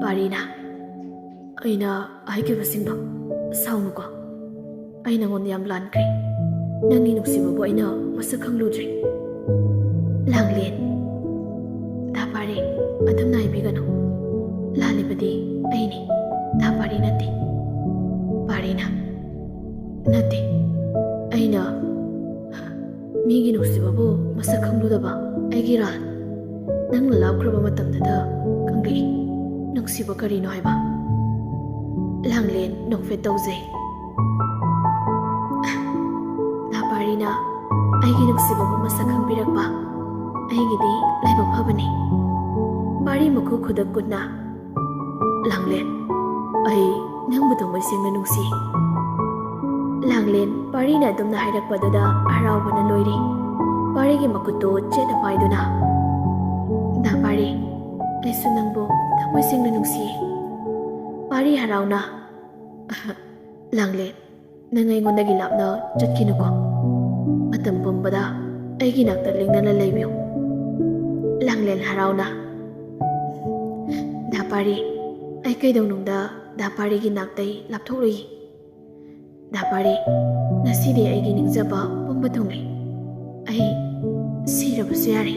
ꯄꯥꯔꯤꯅ, "ꯑꯩꯅ ꯍꯥꯏꯈꯤꯕꯁꯤꯡꯗꯣ ꯁꯥꯎꯅꯨꯀꯣ꯫ ꯑꯩ ꯅꯉꯣꯟꯗ ꯌꯥꯝ ꯂꯥꯟꯈ꯭ꯔꯦ꯫ ꯅꯪꯒꯤ ꯅꯨꯡꯁꯤꯕꯕꯨ ꯑꯩꯅ ꯃꯁꯛ ꯈꯪꯂꯨꯗ꯭ꯔꯦ꯫" ꯂꯥꯡꯂꯦꯟ, "ꯗꯥ ꯄꯥꯔꯤ, ꯑꯗꯨꯝꯅ ꯍꯥꯏꯕꯤꯒꯅꯨ꯫ ꯂꯥꯜꯂꯤꯕꯗꯤ ꯑꯩꯅꯤ, ꯗꯥ ꯄꯥꯔꯤ ꯅꯠꯇꯦ꯫" ꯄꯥꯔꯤꯅ, "ꯅꯠꯇꯦ, ꯑꯩꯅ ꯃꯤꯒꯤ ꯅꯨꯡꯁꯤꯕꯕꯨ ꯃꯁꯛ ꯈꯪꯂꯨꯗꯕ ꯑꯩꯒꯤ ꯏꯔꯥꯜ꯫ ꯅꯪꯅ ꯂꯥꯞꯈ꯭ꯔꯕ ꯃꯇꯝꯗꯨꯗ ꯈꯪꯂꯛꯏ ꯅꯨꯡꯁꯤꯕ ꯀꯔꯤꯅꯣ ꯍꯥꯏꯕ꯫" ꯂꯥꯡꯂꯦꯟ ꯅꯣꯛꯐꯦꯠ ꯇꯧꯖꯩ꯫ ꯗꯥ ꯄꯥꯔꯤꯅ ꯑꯩꯒꯤ ꯅꯨꯡꯁꯤꯕꯕꯨ ꯃꯁꯛ ꯈꯪꯕꯤꯔꯛꯄ ꯑꯩꯒꯤꯗꯤ ꯂꯥꯏꯕꯛ ꯐꯕꯅꯤ꯫ ꯄꯥꯔꯤ ꯃꯈꯨ ꯈꯨꯗꯛ ꯀꯨꯠꯅ, "ꯂꯥꯡꯂꯦꯟ, ꯑꯩ ꯅꯪꯕꯨ ꯊꯃꯣꯏ ꯁꯦꯡꯅ ꯅꯨꯡꯁꯤ꯫" ꯂꯥꯡꯂꯦꯟ ꯄꯥꯔꯤꯅ ꯑꯗꯨꯝꯅ ꯍꯥꯏꯔꯛꯄꯗꯨꯗ ꯍꯔꯥꯎꯕꯅ ꯂꯣꯏꯔꯦ꯫ ꯄꯥꯔꯤꯒꯤ ꯃꯈꯨꯠꯇꯨ ꯆꯦꯠꯅ ꯄꯥꯏꯗꯨꯅ, "ꯗꯥ ꯄꯥꯔꯤ, ꯑꯩꯁꯨ ꯅꯪꯕꯨ ꯊꯃꯣꯏ ꯁꯦꯡꯅ ꯅꯨꯡꯁꯤꯌꯦ꯫" ꯄꯥꯔꯤ ꯍꯔꯥꯎꯅ, "ꯂꯥꯡꯂꯦꯟ, ꯅꯪ ꯑꯩꯉꯣꯟꯗꯒꯤ ꯂꯥꯞꯅ ꯆꯠꯈꯤꯅꯨꯀꯣ꯫ ꯃꯇꯝ ꯄꯨꯝꯕꯗ ꯑꯩꯒꯤ ꯅꯥꯛꯇ ꯂꯦꯡꯗꯅ ꯂꯩꯕꯤꯌꯨ꯫" ꯂꯥꯡꯂꯦꯟ ꯍꯔꯥꯎꯅ, "ꯗꯥ ꯄꯥꯔꯤ, ꯑꯩ ꯀꯩꯗꯧꯅꯨꯡꯗ ꯗꯥ ꯄꯥꯔꯤꯒꯤ ꯅꯥꯛꯇꯩ ꯂꯥꯞꯊꯣꯛꯂꯨꯏ꯫ ꯗꯥ ꯄꯥꯔꯤ, ꯉꯁꯤꯗꯤ ꯑꯩꯒꯤ ꯅꯤꯡꯖꯕ ꯄꯨꯝꯕ ꯊꯨꯡꯂꯦ꯫ ꯑꯩ ꯁꯤꯔꯕꯁꯨ ꯌꯥꯔꯦ꯫"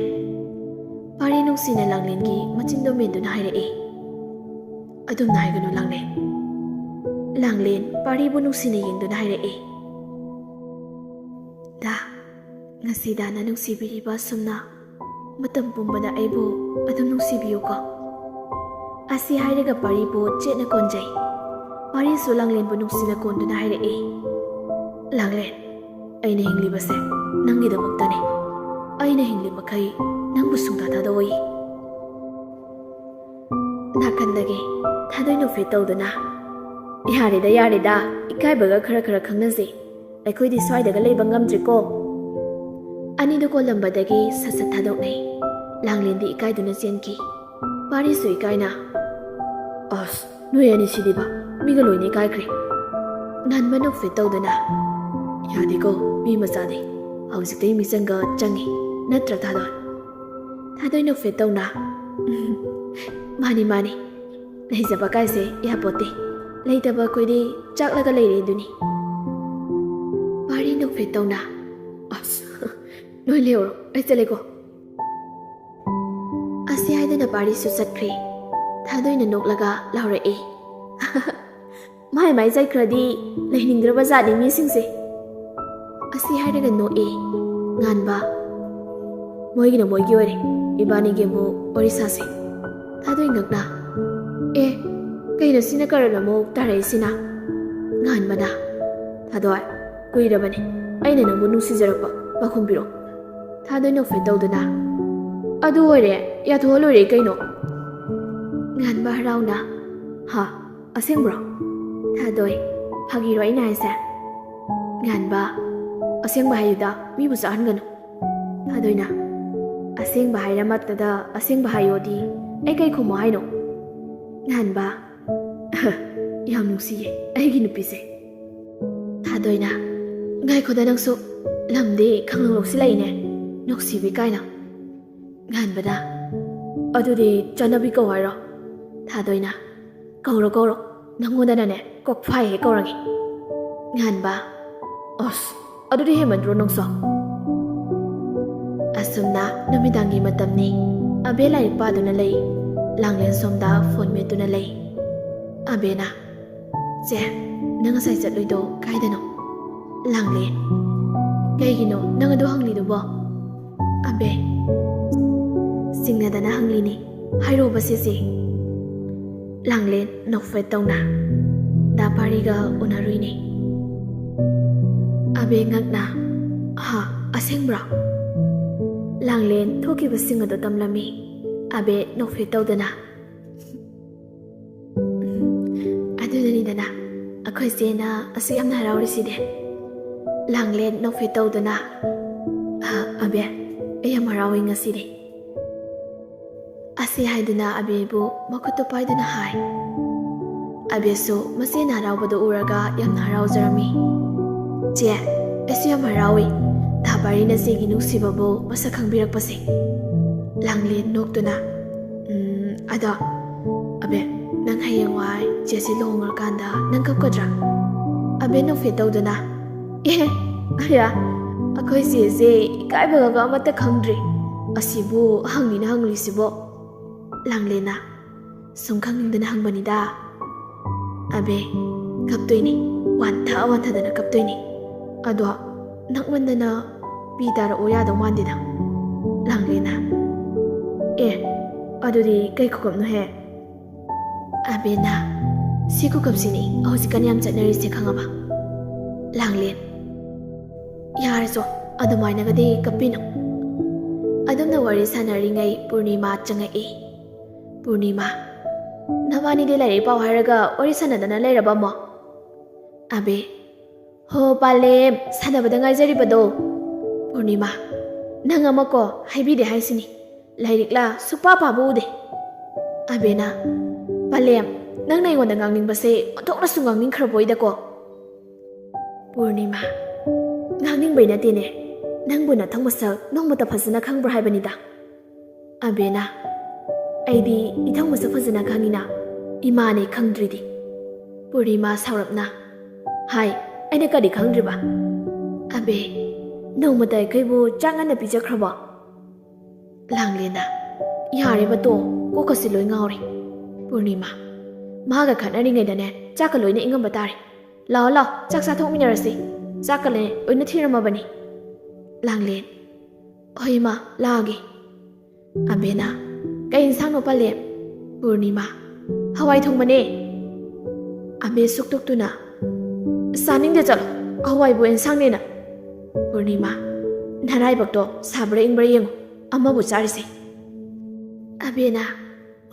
ꯄꯥꯔꯤ ꯅꯨꯡꯁꯤꯅ ꯂꯥꯡꯂꯦꯟꯒꯤ ꯃꯆꯤꯟꯗꯣ ꯃꯦꯟꯗꯨꯅ ꯍꯥꯏꯔꯛꯏ꯫ ꯑꯗꯨꯝꯅ ꯍꯥꯏꯒꯅꯨ, ꯂꯥꯡꯂꯦꯟ꯫ ꯂꯥꯡꯂꯦꯟ ꯄꯥꯔꯤꯕꯨ ꯅꯨꯡꯁꯤꯅ ꯌꯦꯡꯗꯨꯅ ꯍꯥꯏꯔꯛꯏ꯫ ꯗꯥ, ꯉꯁꯤꯗ ꯅꯪ ꯅꯨꯡꯁꯤꯕꯤꯔꯤꯕ ꯑꯁꯨꯝꯅ ꯃꯇꯝ ꯄꯨꯝꯕꯗ ꯑꯩꯕꯨ ꯑꯗꯨꯝ ꯅꯨꯡꯁꯤꯕꯤꯌꯨꯀꯣ꯫ ꯑꯁꯤ ꯍꯥꯏꯔꯒ ꯄꯥꯔꯤꯕꯨ ꯆꯦꯠꯅ ꯀꯣꯟꯖꯩ꯫ ꯄꯥꯔꯤꯁꯨ ꯂꯥꯡꯂꯦꯟꯕꯨ ꯅꯨꯡꯁꯤꯅ ꯀꯣꯟꯗꯨꯅ ꯍꯥꯏꯔꯛꯏ, ꯂꯥꯡꯂꯦꯟ, ꯑꯩꯅ ꯍꯤꯡꯂꯤꯕꯁꯦ ꯅꯪꯒꯤꯗꯃꯛꯇꯅꯤ꯫ ꯑꯩꯅ ꯍꯤꯡꯂꯤ ꯃꯈꯩ ꯅꯪꯕꯨ ꯁꯨꯡꯊꯥ ꯊꯥꯗꯣꯛꯑꯣꯏ꯫ ꯅꯥꯀꯟꯗꯒꯤ ꯊꯥꯗꯣꯏ ꯅꯣꯛꯐꯦꯠ ꯇꯧꯗꯨꯅ, ꯌꯥꯔꯦꯗ, ꯌꯥꯔꯦꯗ, ꯏꯀꯥꯏꯕꯒ ꯈꯔ ꯈꯔ ꯈꯪꯅꯁꯦ꯫ ꯑꯩꯈꯣꯏꯗꯤ ꯁ꯭ꯋꯥꯏꯗꯒ ꯂꯩꯕ ꯉꯝꯗ꯭ꯔꯤꯀꯣ꯫ ꯑꯅꯤꯗꯨ ꯀꯣꯜꯂꯝꯕꯗꯒꯤ ꯁꯠ ꯁꯠ ꯊꯥꯗꯣꯛꯅꯩ꯫ ꯂꯥꯡꯂꯦꯟꯗꯤ ꯏꯀꯥꯏꯗꯨꯅ ꯆꯦꯟꯈꯤ꯫ ꯄꯥꯔꯤꯁꯨ ꯏꯀꯥꯏꯅ, ꯑꯁ, ꯅꯣꯏ ꯑꯅꯤꯁꯤꯗꯤꯕ, ꯃꯤꯒ ꯂꯣꯏꯅ ꯏꯀꯥꯏꯈ꯭ꯔꯦ꯫ ꯉꯥꯟꯕ ꯅꯣꯛꯐꯦꯠ ꯇꯧꯗꯨꯅ, ꯌꯥꯗꯦꯀꯣ, ꯃꯤ ꯃꯆꯥꯗꯤ꯫ ꯍꯧꯖꯤꯛꯇꯩ ꯃꯤꯆꯪꯒ ꯆꯪꯉꯤ, ꯅꯠꯇ꯭ꯔ ꯊꯥꯗꯣꯏ? ꯊꯥꯗꯣꯏ ꯅꯣꯛꯐꯦꯠ ꯇꯧꯅ, ꯃꯥꯅꯤ, ꯃꯥꯅꯤ꯫ ꯂꯩꯖꯕ ꯀꯥꯏꯁꯦ ꯌꯥꯄꯣꯠꯇꯦ꯫ ꯂꯩꯇꯕ ꯑꯩꯈꯣꯏꯗꯤ ꯆꯥꯛꯂꯒ ꯂꯩꯔꯦ ꯑꯗꯨꯅꯤ꯫ ꯄꯥꯔꯤ ꯅꯣꯛꯐꯦꯠ ꯇꯧꯅ, ꯑꯁ, ꯅꯣꯏ ꯂꯩꯍꯧꯔꯣ, ꯑꯩ ꯆꯠꯂꯦꯀꯣ꯫ ꯑꯁꯤ ꯍꯥꯏꯗꯨꯅ ꯄꯥꯔꯤꯁꯨ ꯆꯠꯈ꯭ꯔꯦ꯫ ꯊꯥꯗꯣꯏꯅ ꯅꯣꯛꯂꯒ ꯂꯥꯎꯔꯛꯏ, ꯃꯥꯏ ꯃꯥꯏ ꯆꯠꯈ꯭ꯔꯗꯤ ꯂꯩꯅꯤꯡꯗ꯭ꯔꯕ ꯖꯥꯠꯅꯤ ꯃꯤꯁꯤꯡꯁꯦ꯫ ꯑꯁꯤ ꯍꯥꯏꯔꯒ ꯅꯣꯛꯑꯦ꯫ ꯉꯥꯟꯕ, ꯃꯣꯏꯒꯤꯅ ꯃꯣꯏꯒꯤ ꯑꯣꯏꯔꯦ, ꯏꯕꯥꯅꯤꯒꯤ ꯑꯃꯨꯛ ꯋꯥꯔꯤ ꯁꯥꯁꯦ꯫ ꯊꯥꯗꯣꯏ ꯉꯛꯅ, ꯑꯦ, ꯀꯩꯅꯣ ꯁꯤꯅ ꯀꯔꯟ ꯑꯃꯨꯛ ꯇꯥꯔꯛꯏꯁꯤꯅ? ꯉꯥꯟꯕꯅ, ꯊꯥꯗꯣꯏ, ꯀꯨꯏꯔꯕꯅꯦ ꯑꯩꯅ ꯅꯪꯕꯨ ꯅꯨꯡꯁꯤꯖꯔꯛꯄ, ꯄꯥꯎꯈꯨꯝ ꯄꯤꯔꯛꯑꯣ꯫ ꯊꯥꯗꯣꯏ ꯅꯣꯛꯐꯦꯠ ꯇꯧꯗꯨꯅ, ꯑꯗꯨ ꯑꯣꯏꯔꯦ, ꯌꯥꯊꯣꯛꯑ ꯂꯣꯏꯔꯦ ꯀꯩꯅꯣ꯫ ꯉꯥꯟꯕ ꯍꯔꯥꯎꯅ, ꯍꯥ, ꯑꯁꯦꯡꯕ꯭ꯔꯣ? ꯊꯥꯗꯣꯏ, ꯐꯥꯒꯤꯔꯣ ꯑꯩꯅ ꯍꯥꯏꯁꯦ? ꯉꯥꯟꯕ, ꯑꯁꯦꯡꯕ ꯍꯥꯏꯌꯨꯗ, ꯃꯤꯕꯨ ꯆꯥꯛꯍꯟꯒꯅꯨ꯫ ꯊꯥꯗꯣꯏꯅ, ꯑꯁꯦꯡꯕ ꯍꯥꯏꯔꯃꯛꯇꯗ ꯑꯁꯦꯡꯕ ꯍꯥꯏꯌꯣꯗꯤ ꯑꯩ ꯀꯩ ꯈꯨꯝꯃꯣ ꯍꯥꯏꯅꯣ? ꯉꯥꯟꯕ, ꯌꯥꯝ ꯅꯨꯡꯁꯤꯌꯦ ꯑꯩꯒꯤ ꯅꯨꯄꯤꯁꯦ꯫ ꯊꯥꯗꯣꯏꯅ, ꯉꯥꯏꯈꯣꯗ ꯅꯪꯁꯨ, ꯂꯝꯗꯤ ꯈꯪꯂꯧ ꯂꯧꯁꯤꯜꯂꯛꯏꯅꯦ, ꯅꯨꯡꯁꯤꯕꯤ ꯀꯥꯏꯅ꯫ ꯉꯥꯟꯕꯅ, ꯑꯗꯨꯗꯤ ꯆꯠꯅꯕꯤ ꯀꯧ ꯍꯥꯏꯔꯣ? ꯊꯥꯗꯣꯏꯅ, ꯀꯧꯔꯣ ꯀꯧꯔꯣ, ꯅꯪꯉꯣꯟꯗꯅꯅꯦ ꯀꯣꯛ ꯐꯥꯏ ꯍꯦꯛ ꯀꯧꯔꯒꯦ꯫ ꯉꯥꯟꯕ, ꯑꯁ, ꯑꯗꯨꯗꯤ ꯍꯦꯟꯃꯟꯗ꯭ꯔꯣ ꯅꯪꯁꯨ? ꯑꯁꯨꯝꯅ ꯅꯨꯃꯤꯗꯥꯡꯒꯤ ꯃꯇꯝꯅꯤ꯫ ꯑꯕꯦ ꯂꯥꯏꯔꯤꯛ ꯄꯥꯗꯨꯅ ꯂꯩ꯫ ꯂꯥꯡꯂꯦꯟ ꯁꯣꯝꯗ ꯐꯣꯟ ꯃꯦꯠꯇꯨꯅ ꯂꯩ꯫ ꯑꯕꯦꯅ, "ꯆꯦ, ꯅꯪ ꯉꯁꯥꯏ ꯆꯠꯂꯨꯏꯗꯣ ꯀꯥꯏꯗꯅꯣ?" ꯂꯥꯡꯂꯦꯟ, "ꯀꯩꯒꯤꯅꯣ ꯅꯪ ꯑꯗꯨ ꯍꯪꯂꯤꯗꯨꯕꯣ?" ꯑꯕꯦ, ꯆꯤꯡꯅꯗꯅ ꯍꯪꯂꯤꯅꯤ, "ꯍꯥꯏꯔꯣꯕ ꯁꯦ ꯆꯦ꯫" ꯂꯥꯡꯂꯦꯟ ꯅꯣꯛꯐꯦꯠ ꯇꯧꯅ, "ꯗꯥ ꯄꯥꯔꯤꯒ ꯎꯅꯔꯨꯏꯅꯦ꯫" ꯑꯕꯦ ꯉꯛꯅ, "ꯍꯥ, ꯑꯁꯦꯡꯕ꯭ꯔꯣ?" ꯂꯥꯡꯂꯦꯟ ꯊꯣꯛꯈꯤꯕꯁꯤꯡ ꯑꯗꯨ ꯇꯝꯂꯝꯃꯤ꯫ ꯑꯕꯦ ꯅꯣꯛꯐꯦꯠ ꯇꯧꯗꯅ, "ꯑꯗꯨꯅꯅꯤꯗꯅ ꯑꯩꯈꯣꯏ ꯆꯦꯅ ꯑꯁꯨꯛ ꯌꯥꯝꯅ ꯍꯔꯥꯎꯔꯤꯁꯤꯗꯤ꯫" ꯂꯥꯡꯂꯦꯟ ꯅꯣꯛꯐꯦꯠ ꯇꯧꯗꯨꯅ, "ꯑ, ꯑꯕꯦ, ꯑꯩ ꯌꯥꯝ ꯍꯔꯥꯎꯏ ꯉꯁꯤꯗꯤ꯫" ꯑꯁꯤ ꯍꯥꯏꯗꯨꯅ ꯑꯕꯦꯕꯨ ꯃꯈꯨꯠꯇꯨ ꯄꯥꯏꯗꯨꯅ ꯍꯥꯏ꯫ ꯑꯕꯦꯁꯨ ꯃꯆꯦꯅ ꯍꯔꯥꯎꯕꯗꯨ ꯎꯔꯒ ꯌꯥꯝꯅ ꯍꯔꯥꯎꯖꯔꯝꯃꯤ꯫ "ꯆꯦ, ꯑꯩꯁꯨ ꯌꯥꯝ ꯍꯔꯥꯎꯏ, ꯊꯥꯕꯥꯔꯤꯅ ꯆꯦꯒꯤ ꯅꯨꯡꯁꯤꯕꯕꯨ ꯃꯁꯛ ꯈꯪꯕꯤꯔꯛꯄꯁꯦ꯫" ꯂꯥꯡꯂꯦꯟ ꯅꯣꯛꯇꯨꯅ, "ꯎꯝ, ꯑꯗꯣ, ꯑꯕꯦ, ꯅꯪ ꯍꯌꯦꯡꯋꯥꯏ ꯆꯦꯁꯦ ꯂꯨꯍꯣꯡꯉꯀꯥꯟꯗ ꯅꯪ ꯀꯞꯀꯗ꯭ꯔꯥ?" ꯑꯕꯦ ꯅꯣꯛꯐꯦꯠ ꯇꯧꯗꯨꯅ, "ꯑꯦ, ꯑꯌꯥ, ꯑꯩꯈꯣꯏ ꯆꯦꯁꯦ ꯏꯀꯥꯏꯕꯒ ꯑꯃꯠꯇ ꯈꯪꯗ꯭ꯔꯤ꯫ ꯑꯁꯤꯕꯨ ꯍꯪꯂꯤꯅ ꯍꯪꯂꯤꯁꯤꯕꯣ?" ꯂꯥꯡꯂꯦꯟꯅ, "ꯁꯨꯝ ꯈꯪꯅꯤꯡꯗꯅ ꯍꯪꯕꯅꯤꯗ꯫" ꯑꯕꯦ, "ꯀꯞꯇꯣꯏꯅꯤ, ꯋꯥꯟꯊ ꯋꯥꯟꯊꯗꯅ ꯀꯞꯇꯣꯏꯅꯤ꯫ ꯑꯗꯣ ꯅꯛꯃꯟꯗꯅ ꯄꯤ ꯇꯥꯔꯛꯑꯣ ꯌꯥꯗꯧ ꯃꯥꯟꯗꯦꯗ꯫" ꯂꯥꯡꯂꯦꯟꯅ, "ꯑꯦ, ꯑꯗꯨꯗꯤ ꯀꯩ ꯈꯨꯀꯞꯅꯣꯍꯦ?" ꯑꯕꯦꯅ, "ꯁꯤ ꯈꯨꯀꯞꯁꯤꯅꯤ ꯍꯧꯖꯤꯛꯀꯥꯟ ꯌꯥꯝ ꯆꯠꯅꯔꯤꯁꯦ, ꯈꯪꯉꯕ?" ꯂꯥꯡꯂꯦꯟ, "ꯌꯥꯔꯦꯆꯣ, ꯑꯗꯨꯃꯥꯏꯅꯒꯗꯤ ꯀꯞꯄꯤꯅꯨ꯫" ꯑꯗꯨꯝꯅ ꯋꯥꯔꯤ ꯁꯥꯟꯅꯔꯤꯉꯩ ꯄꯨꯔꯅꯤꯃꯥ ꯆꯪꯉꯛꯏ꯫ ꯄꯨꯔꯅꯤꯃꯥ, "ꯅꯕꯥꯅꯤꯗꯤ ꯂꯥꯏꯔꯤꯛ ꯄꯥꯎ ꯍꯥꯏꯔꯒ ꯋꯥꯔꯤ ꯁꯥꯟꯅꯗꯅ ꯂꯩꯔꯕ ꯑꯃꯨꯛ?" ꯑꯕꯦ, "ꯍꯣ ꯄꯥꯂꯦꯝ, ꯁꯥꯟꯅꯕꯗ ꯉꯥꯏꯖꯔꯤꯕꯗꯣ꯫" ꯄꯨꯔꯅꯤꯃꯥ, "ꯅꯪ ꯑꯃꯀꯣ ꯍꯥꯏꯕꯤꯗꯦ ꯍꯥꯏꯁꯤꯅꯤ, ꯂꯥꯏꯔꯤꯛꯂꯥ ꯁꯨꯛꯄꯥ ꯄꯥꯕ ꯎꯗꯦ꯫" ꯑꯕꯦꯅ, "ꯄꯥꯂꯦꯝ, ꯅꯪꯅ ꯑꯩꯉꯣꯟꯗ ꯉꯥꯡꯅꯤꯡꯕꯁꯦ ꯑꯣꯟꯊꯣꯛꯅꯁꯨ ꯉꯥꯡꯅꯤꯡꯈ꯭ꯔꯕꯣꯏꯗꯀꯣ꯫" ꯄꯨꯔꯅꯤꯃꯥ, "ꯉꯥꯡꯅꯤꯡꯕꯩ ꯅꯠꯇꯦꯅꯦ, ꯅꯪꯕꯨ ꯅꯊꯧ ꯃꯁꯛ ꯅꯣꯡꯃꯇ ꯐꯖꯅ ꯈꯪꯕ꯭ꯔꯥ ꯍꯥꯏꯕꯅꯤꯗ꯫" ꯑꯕꯦꯅ, "ꯑꯩꯗꯤ ꯏꯊꯧ ꯃꯁꯛ ꯐꯖꯅ ꯈꯪꯉꯤꯅ, ꯏꯃꯥꯅꯦ ꯈꯪꯗ꯭ꯔꯤꯗꯤ꯫" ꯄꯨꯔꯅꯤꯃꯥ ꯁꯥꯎꯔꯞꯅ, "ꯍꯥꯏ, ꯑꯩꯅ ꯀꯔꯤ ꯈꯪꯗ꯭ꯔꯤꯕ?" ꯑꯕꯦ, "ꯅꯣꯡꯃꯇ ꯑꯩꯈꯣꯏꯕꯨ ꯆꯥꯛ ꯉꯟꯅ ꯄꯤꯖꯈ꯭ꯔꯕꯣ?" ꯂꯥꯡꯂꯦꯟꯅ, "ꯌꯥꯔꯦꯕ ꯇꯣ, ꯀꯣꯛꯀꯁꯤ ꯂꯣꯏ ꯉꯥꯎꯔꯦ꯫" ꯄꯨꯔꯅꯤꯃꯥ, ꯃꯥꯒ ꯈꯠꯅꯔꯤꯉꯩꯗꯅꯦ ꯆꯥꯛꯀ ꯂꯣꯏꯅ ꯏꯪꯉꯝꯕ ꯇꯥꯔꯦ꯫ ꯂꯥꯛꯑꯣ ꯂꯥꯛꯑꯣ, ꯆꯥꯛ ꯆꯥꯊꯣꯛꯃꯤꯟꯅꯔꯁꯤ꯫ ꯆꯥꯛꯀ ꯂꯣꯏꯅ ꯊꯤꯔꯝꯃꯕꯅꯤ꯫ ꯂꯥꯡꯂꯦꯟ: ꯍꯣꯏ ꯏꯃꯥ, ꯂꯥꯛꯑꯒꯦ꯫ ꯑꯕꯦꯅ: ꯀꯩ ꯏꯟꯁꯥꯡꯅꯣ ꯄꯂꯦꯝ? ꯄꯨꯔꯅꯤꯃꯥ: ꯍꯋꯥꯏ ꯊꯣꯡꯕꯅꯦ꯫ ꯑꯕꯦ ꯁꯨꯛꯇꯨꯛꯇꯨꯅ: ꯆꯥꯅꯤꯡꯗꯦ, ꯆꯠꯂꯣ, ꯍꯋꯥꯏꯕꯨ ꯏꯟꯁꯥꯡꯅꯦꯅ꯫ ꯄꯨꯔꯅꯤꯃꯥ: ꯅꯔꯥꯏꯕꯛꯇꯣ ꯁꯥꯕ꯭ꯔꯥ ꯏꯪꯕ꯭ꯔꯥ ꯌꯦꯡꯉꯨ, ꯑꯃꯕꯨ ꯆꯥꯔꯤꯁꯦ꯫ ꯑꯕꯦꯅ: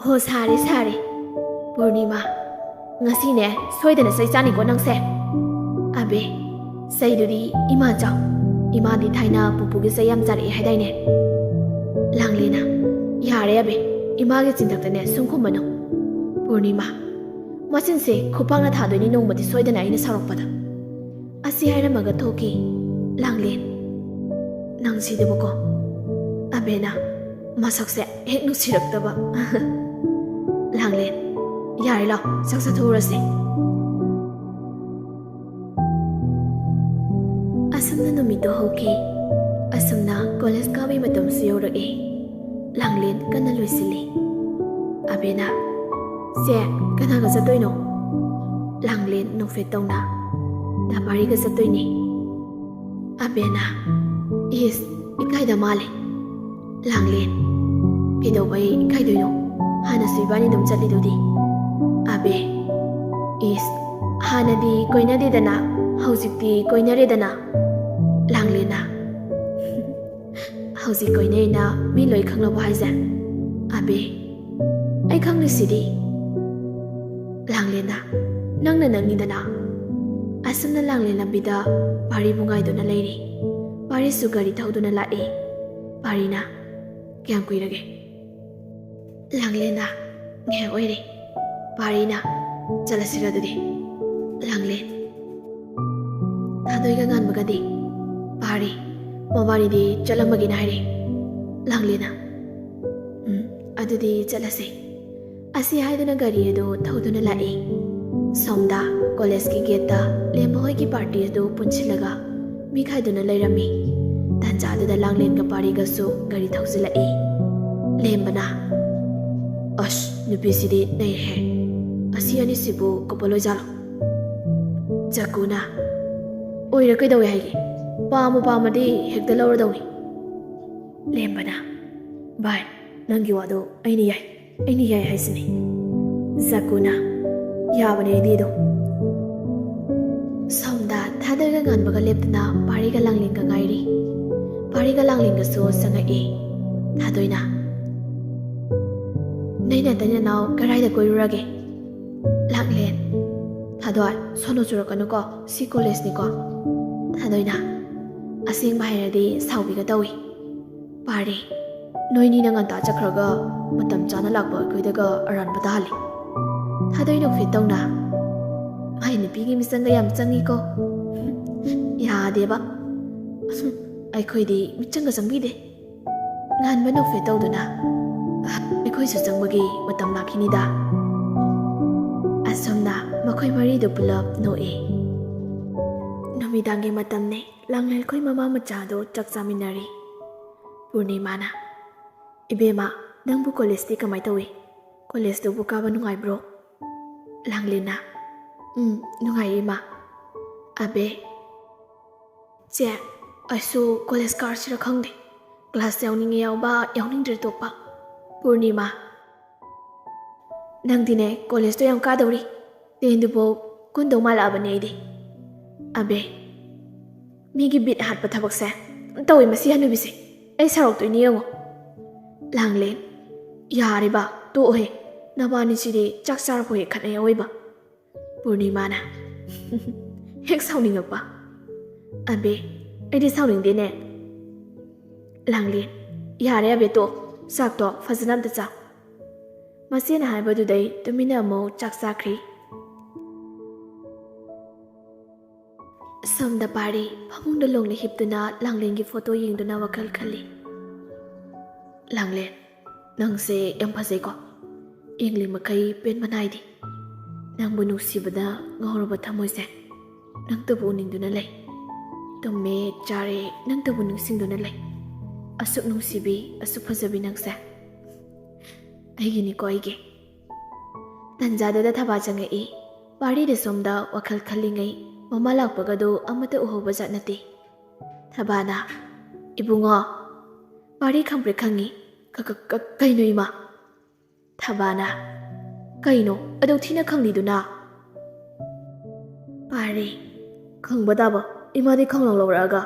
ꯍꯣ, ꯁꯥꯔꯦ, ꯁꯥꯔꯦ꯫ ꯄꯨꯔꯅꯤꯃꯥ: ꯉꯁꯤꯅꯦ ꯁꯣꯏꯗꯅ ꯆꯩ ꯆꯥꯅꯤꯀꯣ ꯅꯪꯁꯦ꯫ ꯑꯕꯦ: ꯆꯩꯗꯨꯗꯤ ꯏꯃꯥ ꯆꯥꯎ꯫ ꯏꯃꯥꯗꯤ ꯊꯥꯏꯅ ꯄꯨꯄꯨꯒꯤ ꯆꯩ ꯌꯥꯝ ꯆꯥꯔꯛꯑꯦ ꯍꯥꯏꯗꯥꯏꯅꯦ? ꯂꯥꯡꯂꯦꯟꯅ: ꯌꯥꯔꯦ ꯑꯕꯦ, ꯏꯃꯥꯒꯤ ꯆꯤꯟꯊꯛꯇꯅꯦ ꯁꯨꯝ ꯈꯨꯝꯃꯅꯨ꯫ ꯄꯨꯔꯅꯤꯃꯥ: ꯃꯆꯤꯟꯁꯦ ꯈꯨꯄꯥꯛꯅ ꯊꯥꯗꯣꯏꯅꯤ ꯅꯣꯡꯃꯗꯤ ꯁꯣꯏꯗꯅ ꯑꯩꯅ ꯁꯥꯎꯔꯛꯄꯗ꯫ ꯑꯁꯤ ꯍꯥꯏꯔꯝꯃꯒ ꯊꯣꯛꯈꯤ ꯂꯥꯡꯂꯦꯟ꯫ ꯅꯪꯁꯤꯗꯤꯕꯀꯣ꯫ ꯑꯕꯦꯅ: ꯃꯁꯛꯁꯦ ꯍꯦꯛ ꯅꯨꯡꯁꯤꯔꯛꯇꯕ꯫ ꯂꯥꯡꯂꯦꯟ: ꯌꯥꯔꯦ, ꯂꯥꯎ, ꯆꯥꯛ ꯆꯥꯊꯣꯛꯎꯔꯁꯦ꯫ ꯑꯁꯨꯝꯅ ꯅꯨꯃꯤꯠꯇꯣ ꯍꯧꯈꯤ꯫ ꯑꯁꯨꯝꯅ ꯀꯣꯂꯦꯖ ꯀꯥꯕꯒꯤ ꯃꯇꯝꯁꯨ ꯌꯧꯔꯛꯑꯦ꯫ ꯂꯥꯡꯂꯦꯟ ꯀꯟꯅ ꯂꯣꯏꯁꯤꯜꯂꯤ꯫ ꯑꯕꯦꯅ: ꯆꯦ, ꯀꯅꯥꯒ ꯆꯠꯇꯣꯏꯅꯣ? ꯂꯥꯡꯂꯦꯟ ꯅꯣꯛꯐꯦꯠ ꯇꯧꯅ: ꯗꯥ ꯄꯥꯔꯤꯒ ꯆꯠꯇꯣꯏꯅꯦ꯫ ꯑꯕꯦꯅ: ꯏꯁ, ꯏꯀꯥꯏꯗ ꯃꯥꯜꯂꯦ꯫ ꯂꯥꯡꯂꯦꯟ: ꯀꯩꯗꯧꯕꯩ ꯏꯀꯥꯏꯗꯣꯏꯅꯣ? ꯍꯥꯟꯅꯁꯨ ꯏꯕꯥꯅꯤ ꯑꯗꯨꯝ ꯆꯠꯂꯤꯗꯨꯗꯤ꯫ ꯑꯕꯦ: ꯏꯁ, ꯍꯥꯟꯅꯗꯤ ꯀꯣꯏꯅꯗꯦꯗꯅ, ꯍꯧꯖꯤꯛꯇꯤ ꯀꯣꯏꯅꯔꯦꯗꯅ꯫ ꯂꯥꯡꯂꯦꯟꯅ: ꯍꯧꯖꯤꯛ ꯀꯣꯏꯅꯩꯅ ꯃꯤ ꯂꯣꯏ ꯈꯪꯂꯕꯣ ꯍꯥꯏꯁꯦ? ꯑꯕꯦ: ꯑꯩ ꯈꯪꯂꯤꯁꯤꯗꯤ꯫ ꯂꯥꯡꯂꯦꯟꯅ: ꯅꯪꯅ ꯅꯪꯅꯤꯗꯅ꯫ ꯑꯁꯨꯝꯅ ꯂꯥꯡꯂꯦꯟ ꯂꯝꯕꯤꯗ ꯄꯥꯔꯤꯕꯨ ꯉꯥꯏꯗꯨꯅ ꯂꯩꯔꯤ꯫ ꯄꯥꯔꯤꯁꯨ ꯒꯥꯔꯤ ꯊꯧꯗꯨꯅ ꯂꯥꯛꯏ꯫ ꯄꯥꯔꯤꯅ: ꯀꯌꯥꯝ ꯀꯨꯏꯔꯒꯦ? ꯂꯥꯡꯂꯦꯟꯅ: ꯉꯥꯏꯍꯥꯛ ꯑꯣꯏꯔꯦ꯫ ꯄꯥꯔꯤꯅ: ꯆꯠꯂꯁꯤꯔ ꯑꯗꯨꯗꯤ? ꯂꯥꯡꯂꯦꯟ: ꯊꯥꯗꯣꯏꯒ ꯉꯥꯟꯕꯒꯗꯤ? ꯄꯥꯔꯤ: ꯃꯕꯥꯅꯤꯗꯤ ꯆꯠꯂꯝꯃꯒꯦꯅ ꯍꯥꯏꯔꯦ꯫ ꯂꯥꯡꯂꯦꯟꯅ: ꯎꯝ, ꯑꯗꯨꯗꯤ ꯆꯠꯂꯁꯦ꯫ ꯑꯁꯤ ꯍꯥꯏꯗꯨꯅ ꯒꯥꯔꯤ ꯑꯗꯨ ꯊꯧꯗꯨꯅ ꯂꯥꯛꯏ꯫ ꯁꯣꯝꯗ ꯀꯣꯂꯦꯖꯀꯤ ꯒꯦꯠꯇ ꯂꯦꯝꯕ ꯍꯣꯏꯒꯤ ꯄꯥꯔꯇꯤ ꯑꯗꯨ ꯄꯨꯟꯁꯤꯜꯂꯒ ꯃꯤ ꯈꯥꯏꯗꯨꯅ ꯂꯩꯔꯝꯃꯤ꯫ ꯇꯥꯟꯖꯥꯗꯨꯗ ꯂꯥꯡꯂꯦꯟꯒ ꯄꯥꯔꯤꯒꯁꯨ ꯒꯥꯔꯤ ꯊꯧꯖꯤꯜꯂꯛꯏ꯫ ꯂꯦꯝꯕꯅ: ꯑꯁ, ꯅꯨꯄꯤꯁꯤꯗꯤ ꯅꯩꯔꯦꯍꯦ꯫ ꯑꯁꯤ ꯑꯅꯤꯁꯤꯕꯨ ꯀꯣꯄꯜ ꯑꯣꯏꯖꯥꯠꯂꯣ? ꯖꯒꯨꯅ, "ꯑꯣꯏꯔ ꯀꯩꯗꯧꯋꯦ ꯍꯥꯏꯒꯦ? ꯄꯥꯝꯕꯨ ꯄꯥꯝꯃꯗꯤ ꯍꯦꯛꯇ ꯂꯧꯔꯗꯧꯅꯤ꯫" ꯂꯦꯝꯕꯅ, "ꯚꯥꯏ, ꯅꯪꯒꯤ ꯋꯥꯗꯣ ꯑꯩꯅ ꯌꯥꯏ, ꯑꯩꯅ ꯌꯥꯏ ꯍꯥꯏꯁꯤꯅꯤ꯫" ꯖꯒꯨꯅ, "ꯌꯥꯕꯅꯦ ꯑꯩꯗꯤ ꯑꯗꯨꯝ꯫" ꯁꯣꯝꯗ ꯊꯥꯗꯣꯏꯒ ꯉꯥꯟꯕꯒ ꯂꯦꯞꯇꯅ ꯄꯥꯔꯤꯒ ꯂꯥꯡꯂꯦꯟꯒ ꯉꯥꯏꯔꯤ꯫ ꯄꯥꯔꯤꯒ ꯂꯥꯡꯂꯦꯟꯒꯁꯨ ꯆꯪꯉꯛꯏ꯫ ꯊꯥꯗꯣꯏꯅ, "ꯅꯣꯏ ꯅꯇꯩ ꯅꯅꯥꯎ ꯀꯗꯥꯏꯗ ꯀꯣꯏꯔꯨꯔꯒꯦ?" ꯂꯥꯡꯂꯦꯟ, "ꯊꯥꯗꯣꯏ, ꯁꯣꯅꯣ ꯆꯨꯔꯛꯀꯅꯨꯀꯣ, ꯁꯤ ꯀꯣꯂꯦꯖꯅꯤꯀꯣ꯫" ꯊꯥꯗꯣꯏꯅ, "ꯑꯁꯦꯡꯕ ꯍꯥꯏꯔꯗꯤ ꯁꯥꯎꯕꯤꯒ ꯇꯧꯏ꯫" ꯄꯥꯔꯤ, "ꯅꯣꯏꯅꯤꯅ ꯉꯟꯇꯥ ꯆꯠꯈ꯭ꯔꯒ ꯃꯇꯝ ꯆꯥꯅ ꯂꯥꯛꯄ ꯑꯩꯈꯣꯏꯗꯒ ꯑꯔꯥꯟꯕ ꯇꯥꯍꯜꯂꯤ꯫" ꯊꯥꯗꯣꯏ ꯅꯣꯛꯐꯦꯠ ꯇꯧꯅ, "ꯃꯥꯏ ꯅꯨꯄꯤꯒꯤ ꯃꯤꯆꯪꯒ ꯌꯥꯝ ꯆꯪꯉꯤꯀꯣ꯫" "ꯌꯥꯗꯦꯕ꯫ ꯑꯩꯈꯣꯏꯗꯤ ꯃꯤꯆꯪꯒ ꯆꯪꯕꯤꯗꯦ꯫" ꯉꯥꯟꯕ ꯅꯣꯛꯐꯦꯠ ꯇꯧꯗꯨꯅ, "ꯑꯩꯈꯣꯏꯁꯨ ꯆꯪꯕꯒꯤ ꯃꯇꯝ ꯂꯥꯛꯈꯤꯅꯤꯗ꯫" ꯑꯁꯨꯝꯅ ꯃꯈꯣꯏ ꯃꯔꯤꯗꯨ ꯄꯨꯂꯞ ꯅꯣꯛꯏ꯫ ꯅꯨꯃꯤꯗꯥꯡꯒꯤ ꯃꯇꯝꯅꯤ꯫ ꯂꯥꯡꯂꯦꯟꯈꯣꯏ ꯃꯃꯥ ꯃꯆꯥꯗꯣ ꯆꯥꯛ ꯆꯥꯃꯤꯟꯅꯔꯤ꯫ ꯄꯨꯔꯅꯤꯃꯥꯅ, "ꯏꯕꯦꯝꯃ, ꯅꯪꯕꯨ ꯀꯣꯂꯦꯖꯇꯤ ꯀꯃꯥꯏ ꯇꯧꯏ? ꯀꯣꯂꯦꯖꯇꯨꯕꯨ ꯀꯥꯕ ꯅꯨꯡꯉꯥꯏꯕ꯭ꯔꯣ?" ꯂꯥꯡꯂꯦꯟꯅ, "ꯎꯝ, ꯅꯨꯡꯉꯥꯏꯌꯦ, ꯏꯃꯥ꯫" ꯑꯕꯦ, "ꯆꯦ, ꯑꯩꯁꯨ ꯀꯣꯂꯦꯖ ꯀꯥꯔꯁꯤꯔ ꯈꯪꯗꯦ꯫ ꯀ꯭ꯂꯥꯁ ꯌꯥꯎꯅꯤꯡꯉꯦ ꯌꯥꯎꯕ, ꯌꯥꯎꯅꯤꯡꯗ꯭ꯔꯦ ꯇꯣꯛꯄ꯫" ꯄꯨꯔꯅꯤꯃꯥ, "ꯅꯪꯗꯤꯅꯦ ꯀꯣꯂꯦꯖꯇꯣ ꯌꯥꯝ ꯀꯥꯗꯧꯔꯤ꯫ ꯇꯦꯟꯗꯨꯐꯥꯎ ꯀꯨꯟꯗꯧ ꯃꯥꯜꯂꯛꯑꯕꯅꯦ ꯑꯩꯗꯤ꯫" ꯑꯕꯦ, "ꯃꯤꯒꯤ ꯕꯤꯠ ꯍꯥꯠꯄ ꯊꯕꯛꯁꯦ ꯇꯧꯋꯤ ꯃꯁꯤ ꯍꯅꯨꯕꯤꯁꯦ꯫ ꯑꯩ ꯁꯥꯎꯔꯛꯇꯣꯏꯅꯤ ꯌꯦꯡꯉꯣ꯫" ꯂꯥꯡꯂꯦꯟ, "ꯌꯥꯔꯦꯕ, ꯇꯣꯛꯑꯣꯍꯦ꯫ ꯅꯕꯥꯅꯤꯁꯤꯗꯤ ꯆꯥꯛ ꯆꯥꯔꯐꯥꯎ ꯍꯦꯛ ꯈꯠꯅꯩ ꯑꯑꯣꯏꯕ꯫" ꯄꯨꯔꯅꯤꯃꯥꯅ ꯍꯦꯛ ꯁꯥꯎꯅꯤꯡꯉꯛꯄ꯫ ꯑꯕꯦ, "ꯑꯩꯗꯤ ꯁꯥꯎꯅꯤꯡꯗꯦꯅꯦ꯫" ꯂꯥꯡꯂꯦꯟ, "ꯌꯥꯔꯦ ꯑꯕꯦ, ꯇꯣꯛ꯫ ꯆꯥꯛꯇꯣ ꯐꯖꯅ ꯑꯝꯇ ꯆꯥꯎ꯫" ꯃꯆꯦꯅ ꯍꯥꯏꯕꯗꯨꯗꯩ ꯇꯨꯃꯤꯟꯅ ꯑꯃꯨꯛ ꯆꯥꯛ ꯆꯥꯈ꯭ꯔꯤ꯫ ꯁꯣꯝꯗ ꯄꯥꯔꯤ ꯐꯃꯨꯡꯗ ꯂꯣꯡꯅ ꯍꯤꯞꯇꯨꯅ ꯂꯥꯡꯂꯦꯟꯒꯤ ꯐꯣꯇꯣ ꯌꯦꯡꯗꯨꯅ ꯋꯥꯈꯜ ꯈꯜꯂꯤ꯫ ꯂꯥꯡꯂꯦꯟ, ꯅꯪꯁꯦ ꯌꯥꯝ ꯐꯖꯩꯀꯣ꯫ ꯌꯦꯡꯂꯤ ꯃꯈꯩ ꯄꯦꯟꯕ ꯅꯥꯏꯗꯦ꯫ ꯅꯪꯕꯨ ꯅꯨꯡꯁꯤꯕꯗ ꯉꯥꯎꯔꯕ ꯊꯃꯣꯏꯁꯦ ꯅꯪꯇꯕꯨ ꯎꯅꯤꯡꯗꯨꯅ ꯂꯩ꯫ ꯇꯨꯝꯃꯦ ꯆꯥꯔꯦ ꯅꯪꯇꯕꯨ ꯅꯤꯡꯁꯤꯡꯗꯨꯅ ꯂꯩ꯫ ꯑꯁꯨꯛ ꯅꯨꯡꯁꯤꯕꯤ, ꯑꯁꯨꯛ ꯐꯖꯕꯤ ꯅꯪꯁꯦ ꯑꯩꯒꯤꯅꯤꯀꯣ, ꯑꯩꯒꯤ꯫ ꯇꯟꯖꯥꯗꯨꯗ ꯊꯕꯥ ꯆꯪꯉꯛꯏ꯫ ꯄꯥꯔꯤꯗ ꯁꯣꯝꯗ ꯋꯥꯈꯜ ꯈꯜꯂꯤꯉꯩ ꯃꯃꯥ ꯂꯥꯛꯄꯒꯗꯨ ꯑꯃꯠꯇ ꯎꯍꯧꯕ ꯖꯥꯠ ꯅꯠꯇꯦ꯫ ꯊꯕꯥꯅ, "ꯏꯕꯨꯡꯉꯣ!" ꯄꯥꯔꯤ ꯈꯪꯄ꯭ꯔꯦꯛ ꯈꯪꯉꯤ꯫ "ꯀ-, ꯀ-, ꯀ-, ꯀꯩꯅꯣ ꯏꯃꯥ?" ꯊꯕꯥꯅ, "ꯀꯩꯅꯣ ꯑꯗꯨꯛ ꯊꯤꯅ ꯈꯪꯂꯤꯗꯨꯅ?" ꯄꯥꯔꯤ, "ꯈꯪꯕ ꯇꯥꯕ, ꯏꯃꯥꯗꯤ ꯈꯪꯂꯥꯎ ꯂꯧꯔꯛꯑꯒ?"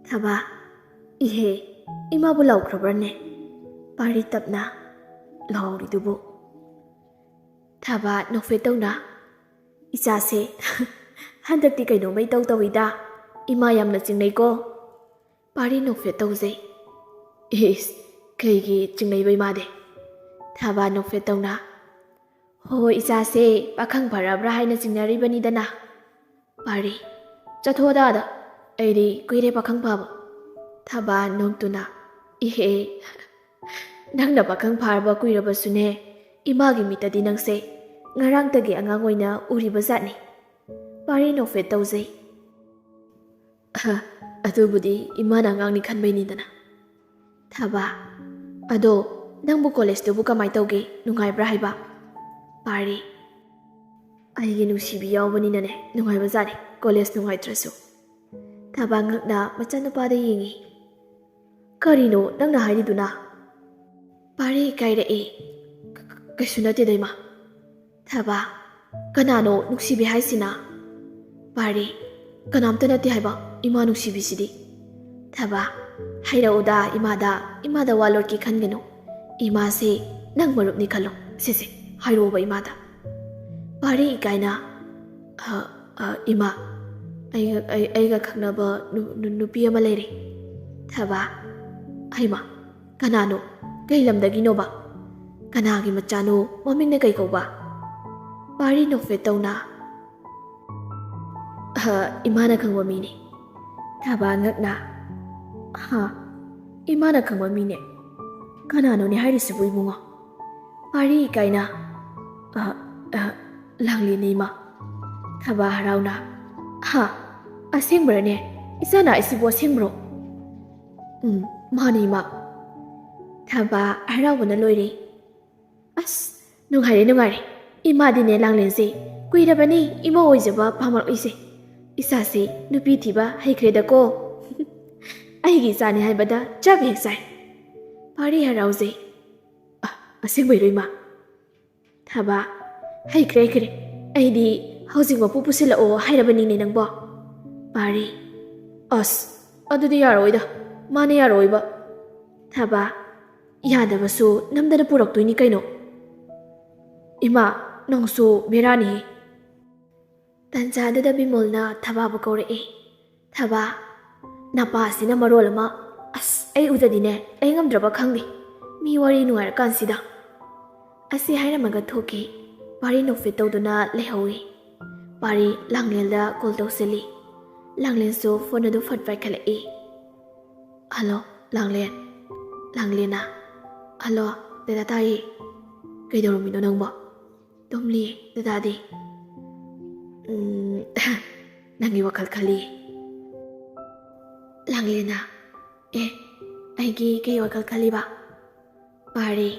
ꯊꯕꯥ, "ꯏꯍꯦ, ꯏꯃꯥꯕꯨ ꯂꯥꯎꯈ꯭ꯔꯕ꯭ꯔꯅꯦ?" ꯄꯥꯔꯤ ꯇꯞꯅ, "ꯂꯥꯎꯔꯤꯗꯨꯕꯨ?" ꯊꯕꯥ ꯅꯣꯛꯐꯦꯠ ꯇꯧꯅ, "ꯏꯆꯥꯁꯦ ꯍꯟꯗꯛꯇꯤ ꯀꯩꯅꯣꯝꯃ ꯏꯇꯧ ꯇꯧꯏꯗ, ꯏꯃꯥ ꯌꯥꯝꯅ ꯆꯤꯡꯅꯩꯀꯣ?" ꯄꯥꯔꯤ ꯅꯣꯛꯐꯦꯠ ꯇꯧꯖꯩ꯫ "ꯏꯁ, ꯀꯩꯒꯤ ꯆꯤꯡꯅꯩꯕ ꯏꯃꯥꯗꯤ?" ꯊꯕꯥ ꯅꯣꯛꯐꯦꯠ ꯇꯧꯅ, "ꯍꯣ, ꯏꯆꯥꯁꯦ ꯄꯥꯈꯪ ꯐꯔꯕ꯭ꯔꯥ ꯍꯥꯏꯅ ꯆꯤꯡꯅꯔꯤꯕꯅꯤꯗꯅ꯫" ꯄꯥꯔꯤ, "ꯆꯠꯊꯣꯛꯑꯗꯥꯗ, ꯑꯩꯗꯤ ꯀꯨꯏꯔꯦ ꯄꯥꯈꯪ ꯐꯥꯕ꯫" ꯊꯕꯥ ꯅꯣꯛꯇꯨꯅ, "ꯏꯍꯦ, ꯅꯪꯅ ꯄꯥꯈꯪ ꯐꯥꯔꯕ ꯀꯨꯏꯔꯕꯁꯨꯅꯦ, ꯏꯃꯥꯒꯤ ꯃꯤꯠꯇꯗꯤ ꯅꯪꯁꯦ ꯉꯔꯥꯡꯇꯒꯤ ꯑꯉꯥꯡ ꯑꯣꯏꯅ ꯎꯔꯤꯕ ꯖꯥꯠꯅꯤ꯫" ꯄꯥꯔꯤ ꯅꯣꯛꯐꯦꯠ ꯇꯧꯖꯩ꯫ "ꯑꯍ, ꯑꯗꯨꯕꯨꯗꯤ ꯏꯃꯥꯅ ꯑꯉꯥꯡꯅꯤ ꯈꯟꯕꯩꯅꯤꯗꯅ꯫" ꯊꯕꯥ, "ꯑꯗꯣ ꯅꯪꯕꯨ ꯀꯣꯂꯦꯖꯇꯨꯕꯨ ꯀꯃꯥꯏ ꯇꯧꯒꯦ? ꯅꯨꯡꯉꯥꯏꯕ꯭ꯔꯥ ꯍꯥꯏꯕ?" ꯄꯥꯔꯤ, "ꯑꯩꯒꯤ ꯅꯨꯡꯁꯤꯕꯤ ꯌꯥꯎꯕꯅꯤꯅꯅꯦ, ꯅꯨꯡꯉꯥꯏꯕꯖꯥꯠꯅꯤ, ꯀꯣꯂꯦꯖ ꯅꯨꯡꯉꯥꯏꯇ꯭ꯔꯁꯨ꯫" ꯊꯕꯥ ꯉꯛꯅ ꯃꯆꯥꯅꯨꯄꯥꯗ ꯌꯦꯡꯉꯤ꯫ "ꯀꯔꯤꯅꯣ ꯅꯪꯅ ꯍꯥꯏꯔꯤꯗꯨꯅ?" ꯄꯥꯔꯤ ꯏꯀꯥꯏꯔꯛꯏ꯫ "ꯀ-, ꯀ-, ꯀꯩꯁꯨ ꯅꯠꯇꯦꯗ, ꯏꯃꯥ꯫" ꯊꯕꯥ, "ꯀꯅꯥꯅꯣ ꯅꯨꯡꯁꯤꯕꯤ ꯍꯥꯏꯁꯤꯅ?" ꯄꯥꯔꯤ, "ꯀꯅꯥꯝꯇ ꯅꯠꯇꯦ ꯍꯥꯏꯕ, ꯏꯃꯥ ꯅꯨꯡꯁꯤꯕꯤꯁꯤꯗꯤ꯫" ꯊꯕꯥ, "ꯍꯥꯏꯔꯛꯎꯗ ꯏꯃꯥꯗ, ꯏꯃꯥꯗ ꯋꯥ ꯂꯣꯠꯀꯦ ꯈꯟꯒꯅꯨ꯫ ꯏꯃꯥꯁꯦ ꯅꯪ ꯃꯔꯨꯞꯅꯤ ꯈꯜꯂꯣ, ꯁꯦ ꯁꯦ, ꯍꯥꯏꯔꯛꯑꯣꯕ ꯏꯃꯥꯗ꯫" ꯄꯥꯔꯤ ꯏꯀꯥꯏꯅ, "ꯑ, ꯑ, ꯏꯃꯥ, ꯑꯩꯒ, ꯑꯩ, ꯑꯩꯒ ꯈꯪꯅꯕ ꯅꯨ-, ꯅꯨ-, ꯅꯨꯄꯤ ꯑꯃ ꯂꯩꯔꯦ꯫" ꯊꯕꯥ, "ꯍꯩꯃꯥ, ꯀꯅꯥꯅꯣ? ꯀꯩ ꯂꯝꯗꯒꯤꯅꯣꯕ? ꯀꯅꯥꯒꯤ ꯃꯆꯥꯅꯣ? ꯃꯃꯤꯡꯅ ꯀꯩ ꯀꯧꯕ?" ꯄꯥꯔꯤ ꯅꯣꯛꯐꯦꯠ ꯇꯧꯅ, "ꯑ, ꯏꯃꯥꯅ ꯈꯪꯕ ꯃꯤꯅꯤ꯫" ꯊꯕꯥ ꯉꯛꯅ, "ꯍꯥ? ꯏꯃꯥꯅ ꯈꯪꯕ ꯃꯤꯅꯦ? ꯀꯅꯥꯅꯣꯅꯦ ꯍꯥꯏꯔꯤꯁꯤꯕꯨ, ꯏꯕꯨꯡꯉꯣ?" ꯄꯥꯔꯤ ꯏꯀꯥꯏꯅ, "ꯑ, ꯑ, ꯂꯥꯡꯂꯦꯅꯦ, ꯏꯃꯥ꯫" ꯊꯕꯥ ꯍꯔꯥꯎꯅ, "ꯍꯥ? ꯑꯁꯦꯡꯕꯔꯅꯦ? ꯏꯆꯥꯅ ꯍꯥꯏꯁꯤꯕꯨ ꯑꯁꯦꯡꯕ꯭ꯔꯣ?" "ꯎꯝ, ꯃꯥꯅꯦ, ꯏꯃꯥ꯫" ꯊꯕꯥ ꯍꯔꯥꯎꯕꯅ ꯂꯣꯏꯔꯦ꯫ "ꯑꯁ, ꯅꯨꯡꯉꯥꯏꯔꯦ, ꯅꯨꯡꯉꯥꯏꯔꯦ꯫ ꯏꯃꯥꯗꯤꯅꯦ ꯂꯥꯡꯂꯦꯟꯁꯦ, ꯀꯨꯏꯔꯕꯅꯤ ꯏꯃꯥ ꯑꯣꯏꯖꯕ ꯄꯥꯝꯃꯛꯏꯁꯦ꯫ ꯏꯆꯥꯁꯦ ꯅꯨꯄꯤ ꯊꯤꯕ ꯍꯩꯈ꯭ꯔꯦꯗꯀꯣ꯫ ꯑꯩꯒꯤ ꯏꯆꯥꯅꯤ ꯍꯥꯏꯕꯗ ꯆꯞ ꯍꯦꯛ ꯆꯥꯏ꯫ ꯄꯥꯔꯤ ꯍꯔꯥꯎꯖꯩ꯫ "ꯑ, ꯑꯁꯦꯡꯕꯩꯔꯣ ꯏꯃꯥ?" ꯊꯕꯥ, "ꯍꯩꯈ꯭ꯔꯦ, ꯍꯩꯈ꯭ꯔꯦ꯫ ꯑꯩꯗꯤ ꯍꯧꯖꯤꯛꯃꯛꯄꯨ ꯄꯨꯁꯤꯜꯂꯛꯑꯣ ꯍꯥꯏꯔꯕꯅꯤꯅꯦ ꯅꯪꯕꯣ꯫" ꯄꯥꯔꯤ, "ꯑꯁ, ꯑꯗꯨꯗꯤ ꯌꯥꯔꯣꯏꯗ, ꯃꯥꯅ ꯌꯥꯔꯣꯏꯕ꯫" ꯊꯕꯥ, "ꯌꯥꯗꯕꯁꯨ ꯅꯝꯗꯅ ꯄꯨꯔꯛꯇꯣꯏꯅꯤ ꯀꯩꯅꯣ꯫ ꯏꯃꯥ, ꯅꯪꯁꯨ ꯕꯦꯔꯥꯅꯤꯍꯦ꯫" ꯇꯟꯖꯥꯗꯨꯗ ꯕꯤꯃꯣꯜꯅ ꯊꯕꯥꯕꯨ ꯀꯧꯔꯛꯏ꯫ "ꯊꯕꯥ, ꯅꯄꯥꯁꯤꯅ ꯃꯔꯣꯜ ꯑꯃ, ꯑꯁ, ꯑꯩ ꯎꯗꯗꯤꯅꯦ, ꯑꯩ ꯉꯝꯗ꯭ꯔꯕ ꯈꯪꯗꯦ꯫ ꯃꯤ ꯋꯥꯔꯤ ꯅꯨꯡꯉꯥꯏꯔꯀꯥꯟꯁꯤꯗ꯫" ꯑꯁꯤ ꯍꯥꯏꯔꯝꯃꯒ ꯊꯣꯛꯈꯤ꯫ ꯄꯥꯔꯤ ꯅꯣꯛꯐꯦꯠ ꯇꯧꯗꯨꯅ ꯂꯩꯍꯧꯏ꯫ ꯄꯥꯔꯤ ꯂꯥꯡꯂꯦꯟꯗ ꯀꯣꯜ ꯇꯧꯁꯤꯜꯂꯤ꯫ ꯂꯥꯡꯂꯦꯟꯁꯨ ꯐꯣꯟ ꯑꯗꯨ ꯐꯠ ꯄꯥꯏꯈꯠꯂꯛꯏ꯫ "ꯍꯜꯂꯣ, ꯂꯥꯡꯂꯦꯟ꯫ ꯂꯥꯡꯂꯦꯟꯅ꯫" "ꯍꯜꯂꯣ, ꯗꯗꯥ ꯇꯥꯏꯌꯦ꯫ ꯀꯩꯗꯧꯔꯝꯃꯤꯅꯣ ꯅꯪꯕꯣ?" "ꯇꯨꯝꯂꯤꯌꯦ, ꯗꯗꯥꯗꯤ?" "ꯎꯝ, ꯅꯪꯒꯤ ꯋꯥꯈꯜ ꯈꯜꯂꯤꯌꯦ꯫" ꯂꯥꯡꯂꯦꯟꯅ꯫ "ꯑꯦ, ꯑꯩꯒꯤ ꯀꯩ ꯋꯥꯈꯜ ꯈꯜꯂꯤꯕ?" ꯄꯥꯔꯤ꯫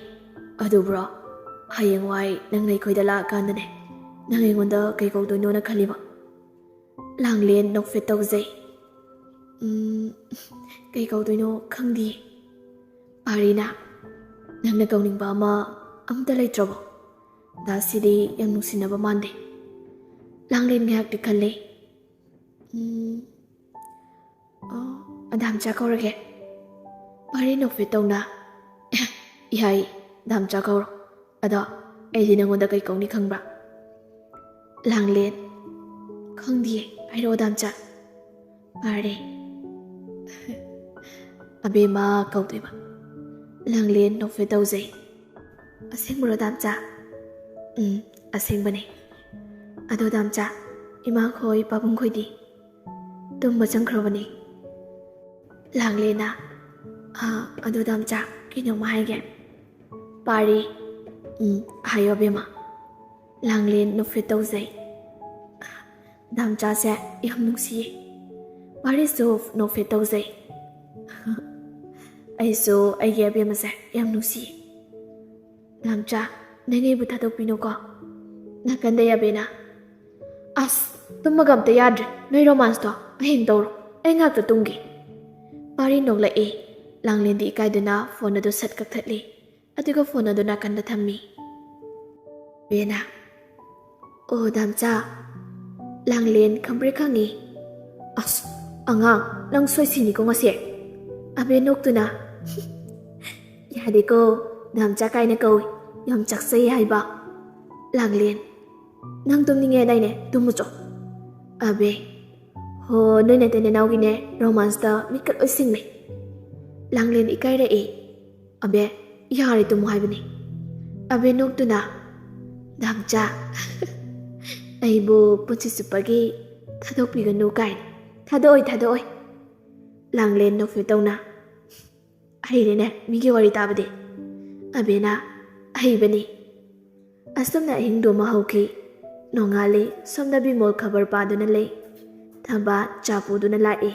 "ꯑꯗꯨꯕ꯭ꯔꯣ? ꯍꯌꯦꯡꯋꯥꯏ ꯅꯪꯅ ꯑꯩꯈꯣꯏꯗ ꯂꯥꯛꯑꯀꯥꯟꯗꯅꯦ, ꯅꯪ ꯑꯩꯉꯣꯟꯗ ꯀꯩ ꯀꯧꯗꯣꯏꯅꯣꯅ ꯈꯜꯂꯤꯕ?" ꯂꯥꯡꯂꯦꯟ ꯅꯣꯛꯐꯦꯠ ꯇꯧꯖꯩ꯫ "ꯎꯝ, ꯀꯩ ꯀꯧꯗꯣꯏꯅꯣ ꯈꯪꯗꯤꯌꯦ꯫" ꯄꯥꯔꯤꯅ꯫ "ꯅꯪꯅ ꯀꯧꯅꯤꯡꯕ ꯑꯃ ꯑꯝꯇ ꯂꯩꯇ꯭ꯔꯕꯣ? ꯗꯥꯁꯤꯗꯤ ꯌꯥꯝ ꯅꯨꯡꯁꯤꯅꯕ ꯃꯥꯟꯗꯦ꯫" ꯂꯥꯡꯂꯦꯟ ꯉꯥꯏꯍꯥꯛꯇꯤ ꯈꯜꯂꯦ꯫ "ꯎꯝ, ꯑꯣ, ꯑꯗꯥꯝꯆꯥ ꯀꯧꯔꯒꯦ꯫" ꯄꯥꯔꯤ ꯅꯣꯛꯐꯦꯠ ꯇꯧꯅ꯫ "ꯌꯥꯏ, ꯗꯥꯝꯆꯥ ꯀꯧꯔꯣ꯫ ꯑꯗꯣ ꯑꯩꯗꯤ ꯅꯪꯉꯣꯟꯗ ꯀꯩ ꯀꯧꯅꯤ ꯈꯪꯕ꯭ꯔꯥ?" ꯂꯥꯡꯂꯦꯟ꯫ "ꯈꯪꯗꯤꯌꯦ, ꯍꯥꯏꯔꯛꯑꯣ ꯗꯥꯝꯆꯥ꯫" ꯄꯥꯔꯤ꯫ "ꯑꯕꯦꯝꯃ ꯀꯧꯗꯣꯏꯕ꯫" ꯂꯥꯡꯂꯦꯟ ꯅꯣꯛꯐꯦꯠ ꯇꯧꯖꯩ꯫ "ꯑꯁꯦꯡꯕꯔꯣ ꯗꯥꯝꯆꯥ?" "ꯎꯝ, ꯑꯁꯦꯡꯕꯅꯦ꯫" "ꯑꯗꯣ ꯗꯥꯝꯆꯥ, ꯏꯃꯥꯈꯣꯏ ꯄꯥꯕꯨꯡꯈꯣꯏꯗꯤ?" "ꯇꯨꯝꯕ ꯆꯪꯈ꯭ꯔꯕꯅꯤ꯫" ꯂꯥꯡꯂꯦꯟꯅ꯫ "ꯑ, ꯑꯗꯣ ꯗꯥꯝꯆꯥ, ꯀꯩꯅꯣꯝꯃ ꯍꯥꯏꯒꯦ꯫" ꯄꯥꯔꯤ꯫ "ꯎꯝ, ꯍꯥꯏꯌꯣ ꯑꯕꯦꯝꯃ꯫" ꯂꯥꯡꯂꯦꯟ ꯅꯣꯛꯐꯦꯠ ꯇꯧꯖꯩ꯫ "ꯗꯥꯝꯆꯥꯁꯦ ꯌꯥꯝ ꯅꯨꯡꯁꯤꯌꯦ꯫" ꯄꯥꯔꯤꯁꯨ ꯅꯣꯛꯐꯦꯠ ꯇꯧꯖꯩ꯫ "ꯑꯩꯁꯨ ꯑꯩꯒꯤ ꯑꯕꯦꯝꯃꯁꯦ ꯌꯥꯝ ꯅꯨꯡꯁꯤꯌꯦ꯫" "ꯗꯥꯝꯆꯥ, ꯅꯪ ꯑꯩꯕꯨ ꯊꯥꯗꯣꯛꯄꯤꯅꯨꯀꯣ꯫ ꯅꯥꯀꯟꯗ ꯌꯥꯕꯦꯅ, "ꯑꯁ, ꯇꯨꯝꯃꯒ ꯑꯝꯇ ꯌꯥꯗ꯭ꯔꯦ, ꯅꯣꯏ ꯔꯣꯃꯥꯟꯁꯇꯣ ꯑꯍꯤꯡ ꯇꯧꯔꯣ, ꯑꯩ ꯉꯥꯛꯇ ꯇꯨꯝꯒꯦ"꯫ ꯄꯥꯔꯤ ꯅꯣꯛꯂꯛꯏ꯫ ꯂꯥꯡꯂꯦꯟꯗꯤ ꯏꯀꯥꯏꯗꯨꯅ ꯐꯣꯟ ꯑꯗꯨ ꯁꯠ ꯀꯛꯊꯠꯂꯤ꯫ ꯑꯗꯨꯒ ꯐꯣꯟ ꯑꯗꯨ ꯅꯥꯀꯟꯗ ꯊꯝꯃꯤ꯫ ꯕꯦꯅ, "ꯑꯣ, ꯗꯥꯝꯆꯥ, ꯂꯥꯡꯂꯦꯟ ꯈꯪꯕ꯭ꯔꯦ ꯈꯪꯉꯤ꯫ ꯑꯁ, ꯑꯉꯥꯡ, ꯅꯪ ꯁꯣꯏꯁꯤꯅꯤꯀꯣ ꯉꯁꯤ"꯫ ꯑꯕꯦ ꯅꯣꯛꯇꯨꯅ, "ꯌꯥꯗꯦꯀꯣ, ꯗꯥꯝꯆꯥ ꯀꯥꯏꯅ ꯀꯧꯏ, ꯌꯥꯝ ꯆꯥꯛꯆꯩ ꯍꯥꯏꯕ꯫ ꯂꯥꯡꯂꯦꯟ, ꯅꯪ ꯇꯨꯝꯅꯤꯡꯉꯦ ꯍꯥꯏꯗꯥꯏꯅꯦ, ꯇꯨꯝꯃꯨꯆꯣ"꯫ ꯑꯕꯦ, "ꯍꯣ, ꯅꯣꯏ ꯅꯇꯩ ꯅꯅꯥꯎꯒꯤꯅꯦ ꯔꯣꯃꯥꯟꯁꯇ ꯃꯤꯠꯀ ꯂꯣꯏ ꯁꯤꯡꯂꯦ"꯫ ꯂꯥꯡꯂꯦꯟ ꯏꯀꯥꯏꯔꯛꯏ꯫ "ꯑꯕꯦ, ꯌꯥꯔꯦ, ꯇꯨꯝꯃꯣ ꯍꯥꯏꯕꯅꯤ"꯫ ꯑꯕꯦ ꯅꯣꯛꯇꯨꯅ, "ꯗꯥꯝꯆꯥ, ꯑꯩꯕꯨ ꯄꯨꯟꯁꯤ ꯆꯨꯞꯄꯒꯤ ꯊꯥꯗꯣꯛꯄꯤꯒꯅꯨ ꯀꯥꯏꯅ"꯫ "ꯊꯥꯗꯣꯛꯑꯣꯏ, ꯊꯥꯗꯣꯛꯑꯣꯏ"꯫ ꯂꯥꯡꯂꯦꯟ ꯅꯣꯛꯐꯦꯠ ꯇꯧꯅ, "ꯑꯍꯩꯔꯦꯅꯦ ꯃꯤꯒꯤ ꯋꯥꯔꯤ ꯇꯥꯕꯗꯤ"꯫ ꯑꯕꯦꯅ, "ꯑꯍꯩꯕꯅꯤ"꯫ ꯑꯁꯨꯝꯅ ꯑꯍꯤꯡꯗꯨꯃ ꯍꯧꯈꯤ꯫ ꯅꯣꯡꯉꯥꯜꯂꯤ꯫ ꯁꯣꯝꯗ ꯕꯤꯃꯣꯜ ꯈꯕꯔ ꯄꯥꯗꯨꯅ ꯂꯩ꯫ ꯊꯕꯥ ꯆꯥ ꯄꯨꯗꯨꯅ ꯂꯥꯛꯏ꯫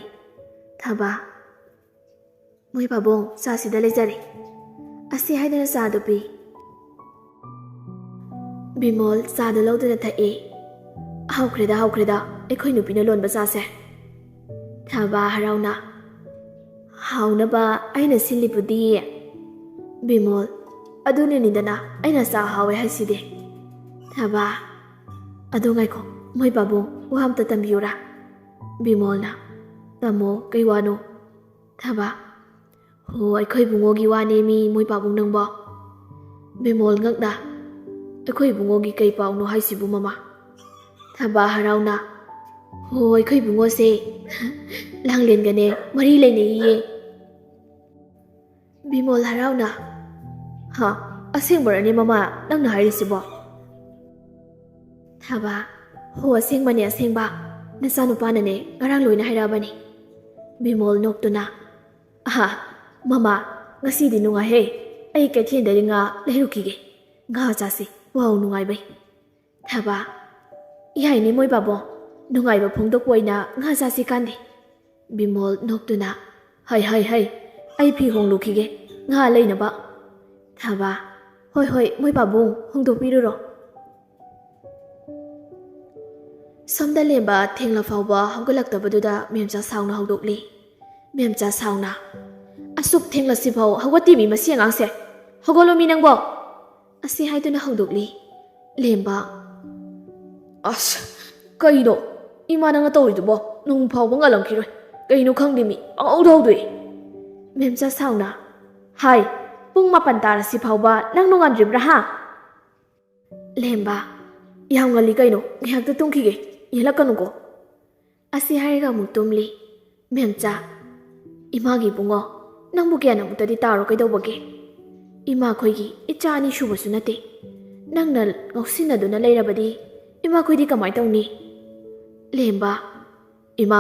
ꯊꯕꯥ, "ꯃꯣꯏ ꯄꯥꯕꯨꯡ, ꯆꯥꯁꯤꯗ ꯂꯩꯖꯔꯦ꯫ ꯑꯁꯤ ꯍꯥꯏꯗꯅ ꯆꯥꯗꯨ ꯄꯤ"꯫ ꯕꯤꯃꯣꯜ ꯆꯥꯗꯨ ꯂꯧꯗꯨꯅ ꯊꯛꯏ꯫ "ꯍꯥꯎꯈ꯭ꯔꯦꯗ, ꯍꯥꯎꯈ꯭ꯔꯦꯗ, ꯑꯩꯈꯣꯏ ꯅꯨꯄꯤꯅ ꯂꯣꯟꯕ ꯆꯥꯁꯦ"꯫ ꯊꯕꯥ ꯍꯔꯥꯎꯅ, "ꯍꯥꯎꯅꯕ ꯑꯩꯅ ꯁꯤꯜꯂꯤꯕꯨꯗꯤ"꯫ ꯕꯤꯃꯣꯜ, "ꯑꯗꯨꯅꯅꯤꯗꯅ ꯑꯩꯅ ꯆꯥ ꯍꯥꯎꯋꯦ ꯍꯥꯏꯁꯤꯗꯤ"꯫ ꯊꯕꯥ, "ꯑꯗꯣ ꯉꯥꯏꯈꯣ, ꯃꯣꯏ ꯄꯥꯕꯨꯡ, ꯋꯥ ꯑꯝꯇ ꯇꯝꯕꯤꯌꯨꯔꯥ"꯫ ꯕꯤꯃꯣꯜꯅ, "ꯇꯝꯃꯣ, ꯀꯩ ꯋꯥꯅꯣ"꯫ ꯊꯕꯥ, "ꯍꯣ, ꯑꯩꯈꯣꯏ ꯏꯕꯨꯡꯉꯣꯒꯤ ꯋꯥꯅꯦꯃꯤ, ꯃꯣꯏ ꯄꯥꯕꯨꯡ ꯅꯪꯕꯣ"꯫ ꯕꯤꯃꯣꯜ ꯉꯛꯅ, "ꯑꯩꯈꯣꯏ ꯏꯕꯨꯡꯉꯣꯒꯤ ꯀꯩ ꯄꯥꯎꯅꯣ ꯍꯥꯏꯁꯤꯕꯨ, ꯃꯃꯥ"꯫ ꯊꯕꯥ ꯍꯔꯥꯎꯅ, "ꯍꯣ, ꯑꯩꯈꯣꯏ ꯏꯕꯨꯡꯉꯣꯁꯦ ꯂꯥꯡꯂꯦꯟꯒꯅꯦ ꯃꯔꯤ ꯂꯩꯅꯩꯌꯦ"꯫ ꯕꯤꯃꯣꯜ ꯍꯔꯥꯎꯅ, "ꯍꯥ, ꯑꯁꯦꯡꯕꯔꯅꯦ ꯃꯃꯥ ꯅꯪꯅ ꯍꯥꯏꯔꯤꯁꯤꯕꯣ?" ꯊꯕꯥ, "ꯍꯣ, ꯑꯁꯦꯡꯕꯅꯦ, ꯑꯁꯦꯡꯕ꯫ ꯅꯆꯥꯅꯨꯄꯥꯅꯅꯦ ꯉꯔꯥꯡ ꯂꯣꯏꯅ ꯍꯥꯏꯔꯛꯑꯕꯅꯤ"꯫ ꯕꯤꯃꯣꯜ ꯅꯣꯛꯇꯨꯅ, "ꯑꯍꯥ, ꯃꯃꯥ, ꯉꯁꯤꯗꯤ ꯅꯨꯡꯉꯥꯏꯍꯦ꯫ ꯑꯩ ꯀꯩꯊꯦꯜꯗꯒꯤ ꯉꯥ ꯂꯩꯔꯨꯈꯤꯒꯦ꯫ ꯉꯥ ꯆꯥꯁꯤ, ꯋꯥꯎ, ꯅꯨꯡꯉꯥꯏꯕꯩ"꯫ ꯊꯕꯥ, "ꯌꯥꯏꯅꯦ ꯃꯣꯏ ꯄꯥꯕꯨꯡ, ꯅꯨꯡꯉꯥꯏꯕ ꯐꯣꯡꯗꯣꯛꯄ ꯑꯣꯏꯅ ꯉꯥ ꯆꯥꯁꯤ ꯀꯥꯟꯗꯦ"꯫ ꯕꯤꯃꯣꯜ ꯅꯣꯛꯇꯨꯅ, "ꯍꯩ, ꯍꯩ, ꯍꯩ, ꯑꯩ ꯐꯤ ꯍꯣꯡꯂꯨꯈꯤꯒꯦ, ꯉꯥ ꯂꯩꯅꯕ"꯫ ꯊꯕꯥ, "ꯍꯣꯏ, ꯍꯣꯏ, ꯃꯣꯏ ꯄꯥꯕꯨꯡ, ꯍꯣꯡꯗꯣꯛꯄꯤꯔꯨꯔꯣ"꯫ ꯁꯣꯝꯗ ꯂꯦꯝꯕ ꯊꯦꯡꯂ ꯐꯥꯎꯕ ꯍꯧꯒꯠꯂꯛꯇꯕꯗꯨꯗ ꯃꯦꯝꯆꯥ ꯁꯥꯎꯅ ꯍꯧꯗꯣꯛꯂꯤ꯫ ꯃꯦꯝꯆꯥ ꯁꯥꯎꯅ, "ꯑꯁꯨꯛ ꯊꯦꯡꯂꯁꯤꯐꯥꯎ ꯍꯧꯒꯠꯇꯦꯃꯤ ꯃꯁꯤ ꯑꯉꯥꯡꯁꯦ꯫ ꯍꯧꯒꯠꯂꯣꯃꯤ ꯅꯪꯕꯣ!" ꯑꯁꯤ ꯍꯥꯏꯗꯨꯅ ꯍꯧꯗꯣꯛꯂꯤ꯫ ꯂꯦꯝꯕ, "ꯑꯁ, ꯀꯩꯅꯣ? ꯏꯃꯥ, ꯅꯪꯅ ꯇꯧꯔꯤꯗꯨꯕꯣ? ꯅꯣꯡ ꯐꯥꯎꯕ ꯉꯜꯂꯝꯈꯤꯔꯣꯏ꯫ ꯀꯩꯅꯣ ꯈꯪꯗꯦꯃꯤ, ꯄꯪꯍꯧꯗ ꯍꯧꯗꯣꯛꯑꯦ꯫" ꯃꯦꯝꯆꯥ ꯁꯥꯎꯅ, "ꯍꯥꯏ, ꯄꯨꯡ ꯃꯥꯄꯟ ꯇꯥꯔꯁꯤ ꯐꯥꯎꯕ ꯅꯪ ꯅꯣꯡꯉꯥꯟꯗ꯭ꯔꯤꯕ꯭ꯔꯥ ꯍꯥ?" ꯂꯦꯝꯕ, "ꯌꯥꯝ ꯉꯜꯂꯤ ꯀꯩꯅꯣ, ꯉꯥꯏꯍꯥꯛꯇ ꯇꯨꯝꯈꯤꯒꯦ, ꯌꯦꯠꯂꯛꯀꯅꯨꯀꯣ꯫" ꯑꯁꯤ ꯍꯥꯏꯔꯒ ꯑꯃꯨꯛ ꯇꯨꯝꯂꯤ꯫ ꯃꯦꯝꯆꯥ, "ꯏꯃꯥꯒꯤ ꯏꯕꯨꯡꯉꯣ, ꯅꯪꯕꯨ ꯀꯌꯥꯅ ꯑꯃꯨꯛꯇꯗꯤ ꯇꯥꯔꯣ ꯀꯩꯗꯧꯕꯒꯦ? ꯏꯃꯥꯈꯣꯏꯒꯤ ꯏꯆꯥ ꯑꯅꯤ ꯁꯨꯕꯁꯨ ꯅꯠꯇꯦ꯫ ꯅꯪꯅ ꯉꯥꯎꯁꯤꯟꯅꯗꯨꯅ ꯂꯩꯔꯕꯗꯤ ꯏꯃꯥꯈꯣꯏꯗꯤ ꯀꯃꯥꯏ ꯇꯧꯅꯤ?" ꯂꯦꯝꯕ, "ꯏꯃꯥ,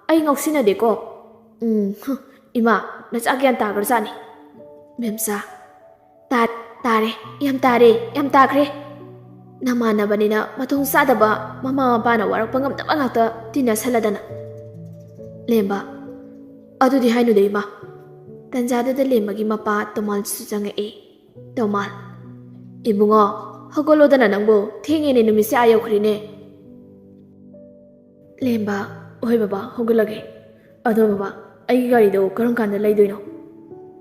ꯑꯩ ꯉꯥꯎꯁꯤꯟꯅꯗꯦꯀꯣ꯫ ꯎꯝ, ꯍꯨꯝ, ꯏꯃꯥ, ꯅꯆꯥ ꯒ꯭ꯌꯥꯟ ꯇꯥꯈ꯭ꯔꯖꯥꯠꯅꯤ꯫" ꯃꯦꯝꯆꯥ, "ꯇꯥ-, ꯇꯥꯔꯦ, ꯌꯥꯝ ꯇꯥꯔꯦ, ꯌꯥꯝ ꯇꯥꯈ꯭ꯔꯦ꯫ ꯅꯃꯥꯟꯅꯕꯅꯤꯅ ꯃꯊꯣꯡ ꯆꯥꯗꯕ ꯃꯃꯥ ꯃꯄꯥꯅ ꯋꯥꯔꯛꯄ ꯉꯝꯗꯕ ꯉꯥꯛꯇ ꯇꯤꯟꯅꯁꯜꯂꯗꯅ꯫" ꯂꯦꯝꯕ, "ꯑꯗꯨꯗꯤ ꯍꯥꯏꯅꯨꯗ ꯏꯃꯥ꯫" ꯇꯟꯖꯥꯗꯨꯗ ꯂꯦꯝꯕꯒꯤ ꯃꯄꯥ ꯇꯣꯃꯥꯜꯁꯨ ꯆꯪꯉꯛꯏ꯫ ꯇꯣꯃꯥꯜ, "ꯏꯕꯨꯡꯉꯣ, ꯍꯧꯒꯠꯂꯣꯗꯅ ꯅꯪꯕꯨ, ꯊꯦꯡꯉꯦꯅꯦ, ꯅꯨꯃꯤꯠꯁꯦ ꯑꯥ ꯌꯧꯈ꯭ꯔꯦꯅꯦ꯫" ꯂꯦꯝꯕ, "ꯍꯣꯏ ꯕꯕꯥ, ꯍꯧꯒꯠꯂꯒꯦ꯫ ꯑꯗꯣ ꯕꯕꯥ, ꯑꯩꯒꯤ ꯒꯥꯔꯤꯗꯣ ꯀꯔꯝ ꯀꯥꯟꯗ ꯂꯩꯗꯣꯏꯅꯣ?"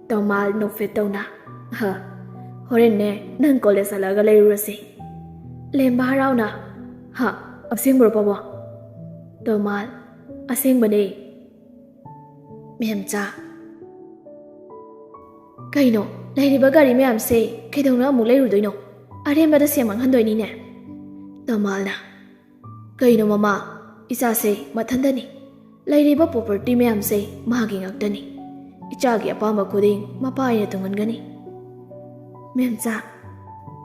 ꯇꯣꯃꯥꯜ ꯅꯣꯛꯐꯦꯠ ꯇꯧꯅ, "ꯍ, ꯍꯣꯔꯦꯟꯅꯦ ꯅꯪ ꯀꯣꯂꯦꯖ ꯍꯜꯂꯛꯑꯒ ꯂꯩꯔꯨꯔꯁꯤ꯫" ꯂꯦꯝꯕ ꯍꯔꯥꯎꯅ, "ꯍ, ꯑꯁꯦꯡꯕ꯭ꯔꯣ ꯄꯥꯕꯨꯡ?" ꯇꯣꯃꯥꯜ, "ꯑꯁꯦꯡꯕꯅꯦ꯫" ꯃꯦꯝꯆꯥ, "ꯀꯩꯅꯣ, ꯂꯩꯔꯤꯕ ꯒꯥꯔꯤ ꯃꯌꯥꯝꯁꯦ ꯀꯩꯗꯧꯅ ꯑꯃꯨꯛ ꯂꯩꯔꯨꯗꯣꯏꯅꯣ? ꯑꯔꯦꯝꯕꯗ ꯁꯦꯟ ꯃꯥꯡꯍꯟꯗꯣꯏꯅꯤꯅꯦ꯫" ꯇꯣꯃꯥꯜꯅ, "ꯀꯩꯅꯣ ꯃꯃꯥ, ꯏꯆꯥꯁꯦ ꯃꯊꯟꯗꯅꯤ꯫ ꯂꯩꯔꯤꯕ ꯄ꯭ꯔꯣꯄꯔꯇꯤ ꯃꯌꯥꯝꯁꯦ ꯃꯥꯒꯤ ꯉꯥꯛꯇꯅꯤ꯫ ꯏꯆꯥꯒꯤ ꯑꯄꯥꯝꯕ ꯈꯨꯗꯤꯡ ꯃꯄꯥ ꯑꯩꯅ ꯇꯨꯡꯍꯟꯒꯅꯤ꯫" ꯃꯦꯝꯆꯥ,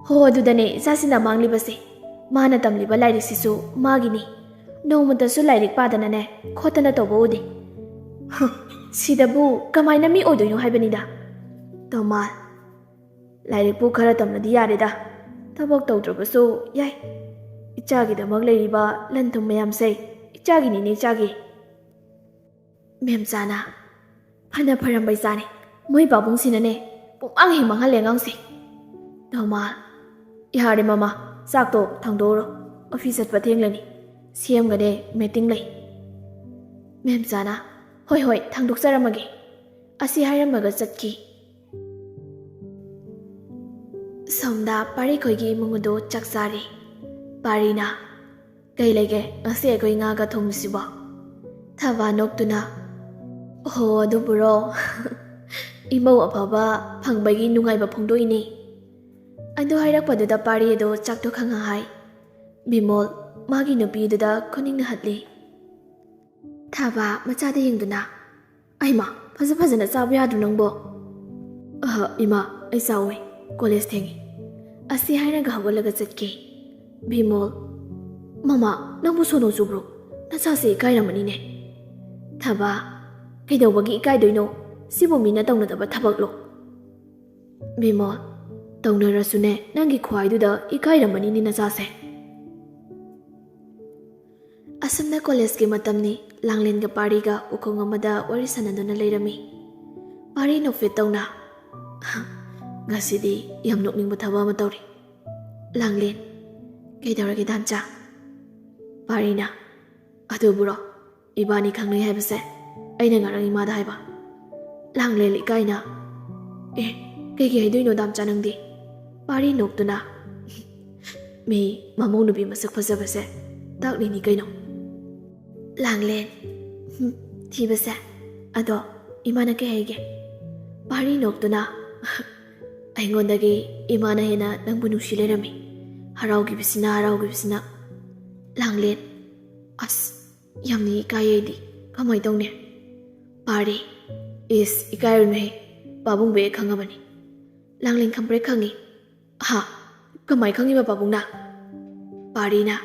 "ꯍꯣ, ꯑꯗꯨꯗꯅꯦ ꯏꯆꯥꯁꯤꯅ ꯃꯥꯡꯂꯤꯕꯁꯦ꯫ ꯃꯥꯅ ꯇꯝꯂꯤꯕ ꯂꯥꯏꯔꯤꯛꯁꯤꯁꯨ ꯃꯥꯒꯤꯅꯤ꯫ ꯅꯣꯡꯃꯇꯁꯨ ꯂꯥꯏꯔꯤꯛ ꯄꯥꯗꯅꯅꯦ, ꯈꯣꯠꯇꯅ ꯇꯧꯕ ꯎꯗꯦ꯫ ꯍ, ꯁꯤꯗꯕꯨ ꯀꯃꯥꯏꯅ ꯃꯤ ꯑꯣꯏꯗꯣꯏꯅꯣ ꯍꯥꯏꯕꯅꯤꯗ꯫" ꯇꯣꯃꯥꯜ, "ꯂꯥꯏꯔꯤꯛꯄꯨ ꯈꯔ ꯇꯝꯂꯗꯤ ꯌꯥꯔꯦꯗ꯫ ꯊꯕꯛ ꯇꯧꯗ꯭ꯔꯕꯁꯨ ꯌꯥꯏ꯫ ꯏꯆꯥꯒꯤꯗꯃꯛ ꯂꯩꯔꯤꯕ ꯂꯟ ꯊꯨꯝ ꯃꯌꯥꯝꯁꯦ ꯏꯆꯥꯒꯤꯅꯤꯅꯦ, ꯏꯆꯥꯒꯤ꯫" ꯃꯦꯝꯆꯥꯅ, "ꯐꯅ ꯐꯔꯝꯕ ꯏꯆꯥꯅꯤ꯫ ꯃꯣꯏ ꯄꯥꯕꯨꯡꯁꯤꯅꯅꯦ ꯄꯨꯡꯃꯥꯡ ꯍꯦꯛ ꯃꯥꯡꯍꯜꯂꯦ ꯑꯉꯥꯡꯁꯦ꯫" ꯇꯣꯃꯥꯜ, "ꯌꯥꯔꯦ ꯃꯃꯥ, ꯆꯥꯛꯇꯣ ꯊꯥꯡꯗꯣꯛꯎꯔꯣ꯫ ꯑꯣꯐꯤꯁ ꯆꯠꯄ ꯊꯦꯡꯂꯅꯤ꯫ "ꯁꯦꯝꯒꯅꯦ, ꯃꯤꯇꯤꯡ ꯂꯩ꯫" ꯃꯦꯝꯆꯥꯅ, "ꯍꯣꯏ ꯍꯣꯏ, ꯊꯥꯡꯗꯣꯛꯆꯔꯝꯃꯒꯦ" ꯑꯁꯤ ꯍꯥꯏꯔꯝꯃꯒ ꯆꯠꯈꯤ꯫ ꯁꯣꯝꯗ ꯄꯥꯔꯤ ꯈꯣꯏꯒꯤ ꯏꯃꯨꯡ ꯑꯗꯨ ꯆꯥꯛ ꯆꯥꯔꯤ꯫ ꯄꯥꯔꯤꯅ, "ꯀꯩ ꯂꯩꯒꯦ ꯉꯁꯤ ꯑꯩꯈꯣꯏ ꯉꯥꯒ ꯊꯣꯡꯕꯁꯤꯕꯣ?" ꯊꯕꯥ ꯅꯣꯛꯇꯨꯅ, "ꯍꯣ, ꯑꯗꯨꯕꯨꯔꯣ? ꯏꯃꯧ ꯑꯐꯕ ꯐꯪꯕꯒꯤ ꯅꯨꯡꯉꯥꯏꯕ ꯐꯣꯡꯗꯣꯛꯏꯅꯦ꯫" ꯑꯗꯨ ꯍꯥꯏꯔꯛꯄꯗꯨꯗ ꯄꯥꯔꯤ ꯑꯗꯨ ꯆꯥꯛꯇꯣ ꯈꯪꯉ ꯍꯥꯏ꯫ ꯕꯤꯃꯣꯜ ꯃꯥꯒꯤ ꯅꯨꯄꯤꯗꯨꯗ ꯈꯨꯅꯤꯡ ꯍꯠꯂꯤ꯫ ꯊꯕꯥ ꯃꯆꯥꯗ ꯌꯦꯡꯗꯨꯅ, "ꯑꯩꯃ, ꯐꯖ ꯐꯖꯅ ꯆꯥꯕ ꯌꯥꯗ꯭ꯔꯣ ꯅꯪꯕꯣ?" "ꯑꯍ, ꯏꯃꯥ, ꯑꯩ ꯆꯥꯎꯋꯦ, ꯀꯣꯂꯦꯖ ꯊꯦꯡꯉꯤ" ꯑꯁꯤ ꯍꯥꯏꯔꯒ ꯍꯧꯒꯠꯂꯒ ꯆꯠꯈꯤ꯫ ꯕꯤꯃꯣꯜ, "ꯃꯃꯥ, ꯅꯪꯕꯨ ꯁꯣꯅꯣ ꯆꯨꯕ꯭ꯔꯣ? ꯅꯆꯥꯁꯦ ꯏꯀꯥꯏꯔꯝꯃꯅꯤꯅꯦ꯫" ꯊꯕꯥ, "ꯀꯩꯗꯧꯕꯒꯤ ꯏꯀꯥꯏꯗꯣꯏꯅꯣ? ꯁꯤꯕꯨ ꯃꯤꯅ ꯇꯧꯅꯗꯕ ꯊꯕꯛꯂꯣ?" ꯕꯤꯃꯣꯜ, "ꯇꯧꯅꯔꯁꯨꯅꯦ, ꯅꯪꯒꯤ ꯈꯨꯍꯥꯏꯗꯨꯗ ꯏꯀꯥꯏꯔꯝꯃꯅꯤꯅꯦ ꯅꯆꯥꯁꯦ꯫" ꯑꯁꯨꯝꯅ ꯀꯣꯂꯦꯖꯀꯤ ꯃꯇꯝꯅꯤ꯫ ꯂꯥꯡꯂꯦꯟꯒ ꯄꯥꯔꯤꯒ ꯎꯈꯣꯡ ꯑꯃꯗ ꯋꯥꯔꯤ ꯁꯥꯟꯅꯗꯨꯅ ꯂꯩꯔꯝꯃꯤ꯫ ꯄꯥꯔꯤ ꯅꯣꯛꯐꯦꯠ ꯇꯧꯅ, "ꯉꯁꯤꯗꯤ ꯌꯥꯝ ꯅꯣꯛꯅꯤꯡꯕ ꯊꯕꯛ ꯑꯃ ꯇꯧꯔꯤ꯫" ꯂꯥꯡꯂꯦꯟ, "ꯀꯩꯗꯧꯔꯒꯦ ꯗꯥꯝꯆꯥ?" ꯄꯥꯔꯤꯅ, "ꯑꯗꯨꯕꯨꯔꯣ, ꯏꯕꯥꯅꯤ ꯈꯪꯅꯩ ꯍꯥꯏꯕꯁꯦ ꯑꯩꯅ ꯉꯔꯥꯡ ꯏꯃꯥꯗ ꯍꯥꯏꯕ꯫" ꯂꯥꯡꯂꯦꯟ ꯏꯀꯥꯏꯅ, "ꯑꯦ, ꯀꯩꯒꯤ ꯍꯥꯏꯗꯣꯏꯅꯣ ꯗꯥꯝꯆꯥ ꯅꯪꯗꯤ?" ꯄꯥꯔꯤ ꯅꯣꯛꯇꯨꯅ, "ꯃꯤ ꯃꯃꯧ ꯅꯨꯄꯤ ꯃꯁꯛ ꯐꯖꯕꯁꯦ ꯇꯥꯛꯂꯤꯅꯤ ꯀꯩꯅꯣ꯫" ꯂꯥꯡꯂꯦꯟ, "ꯍꯨꯝ, ꯊꯤꯕꯁꯦ꯫ ꯑꯗꯣ ꯏꯃꯥꯅ ꯀꯩ ꯍꯥꯏꯒꯦ?" ꯄꯥꯔꯤ ꯅꯣꯛꯇꯨꯅ, "ꯑꯩꯉꯣꯟꯗꯒꯤ ꯏꯃꯥꯅ ꯍꯦꯟꯅ ꯅꯪꯕꯨ ꯅꯨꯡꯁꯤ ꯂꯩꯔꯝꯃꯤ꯫" ꯍꯔꯥꯎꯈꯤꯕꯁꯤꯅ, ꯍꯔꯥꯎꯈꯤꯕꯁꯤꯅ꯫ ꯂꯥꯡꯂꯦꯟ, "ꯑꯁ, ꯌꯥꯝꯅ ꯏꯀꯥꯏ ꯑꯩꯗꯤ꯫ ꯀꯃꯥꯏ ꯇꯧꯅꯤ?" ꯄꯥꯔꯤ, "ꯏꯁ, ꯏꯀꯥꯏꯔꯨꯅꯨꯍꯦ꯫ ꯄꯥꯕꯨꯡꯕꯨ ꯍꯦꯛ ꯈꯪꯉꯕꯅꯤ꯫" ꯂꯥꯡꯂꯦꯟ ꯈꯪꯕ꯭ꯔꯦ ꯈꯪꯉꯤ꯫ "ꯍꯥ? ꯀꯃꯥꯏ ꯈꯪꯉꯤꯕ ꯄꯥꯕꯨꯡꯅ?" ꯄꯥꯔꯤꯅ,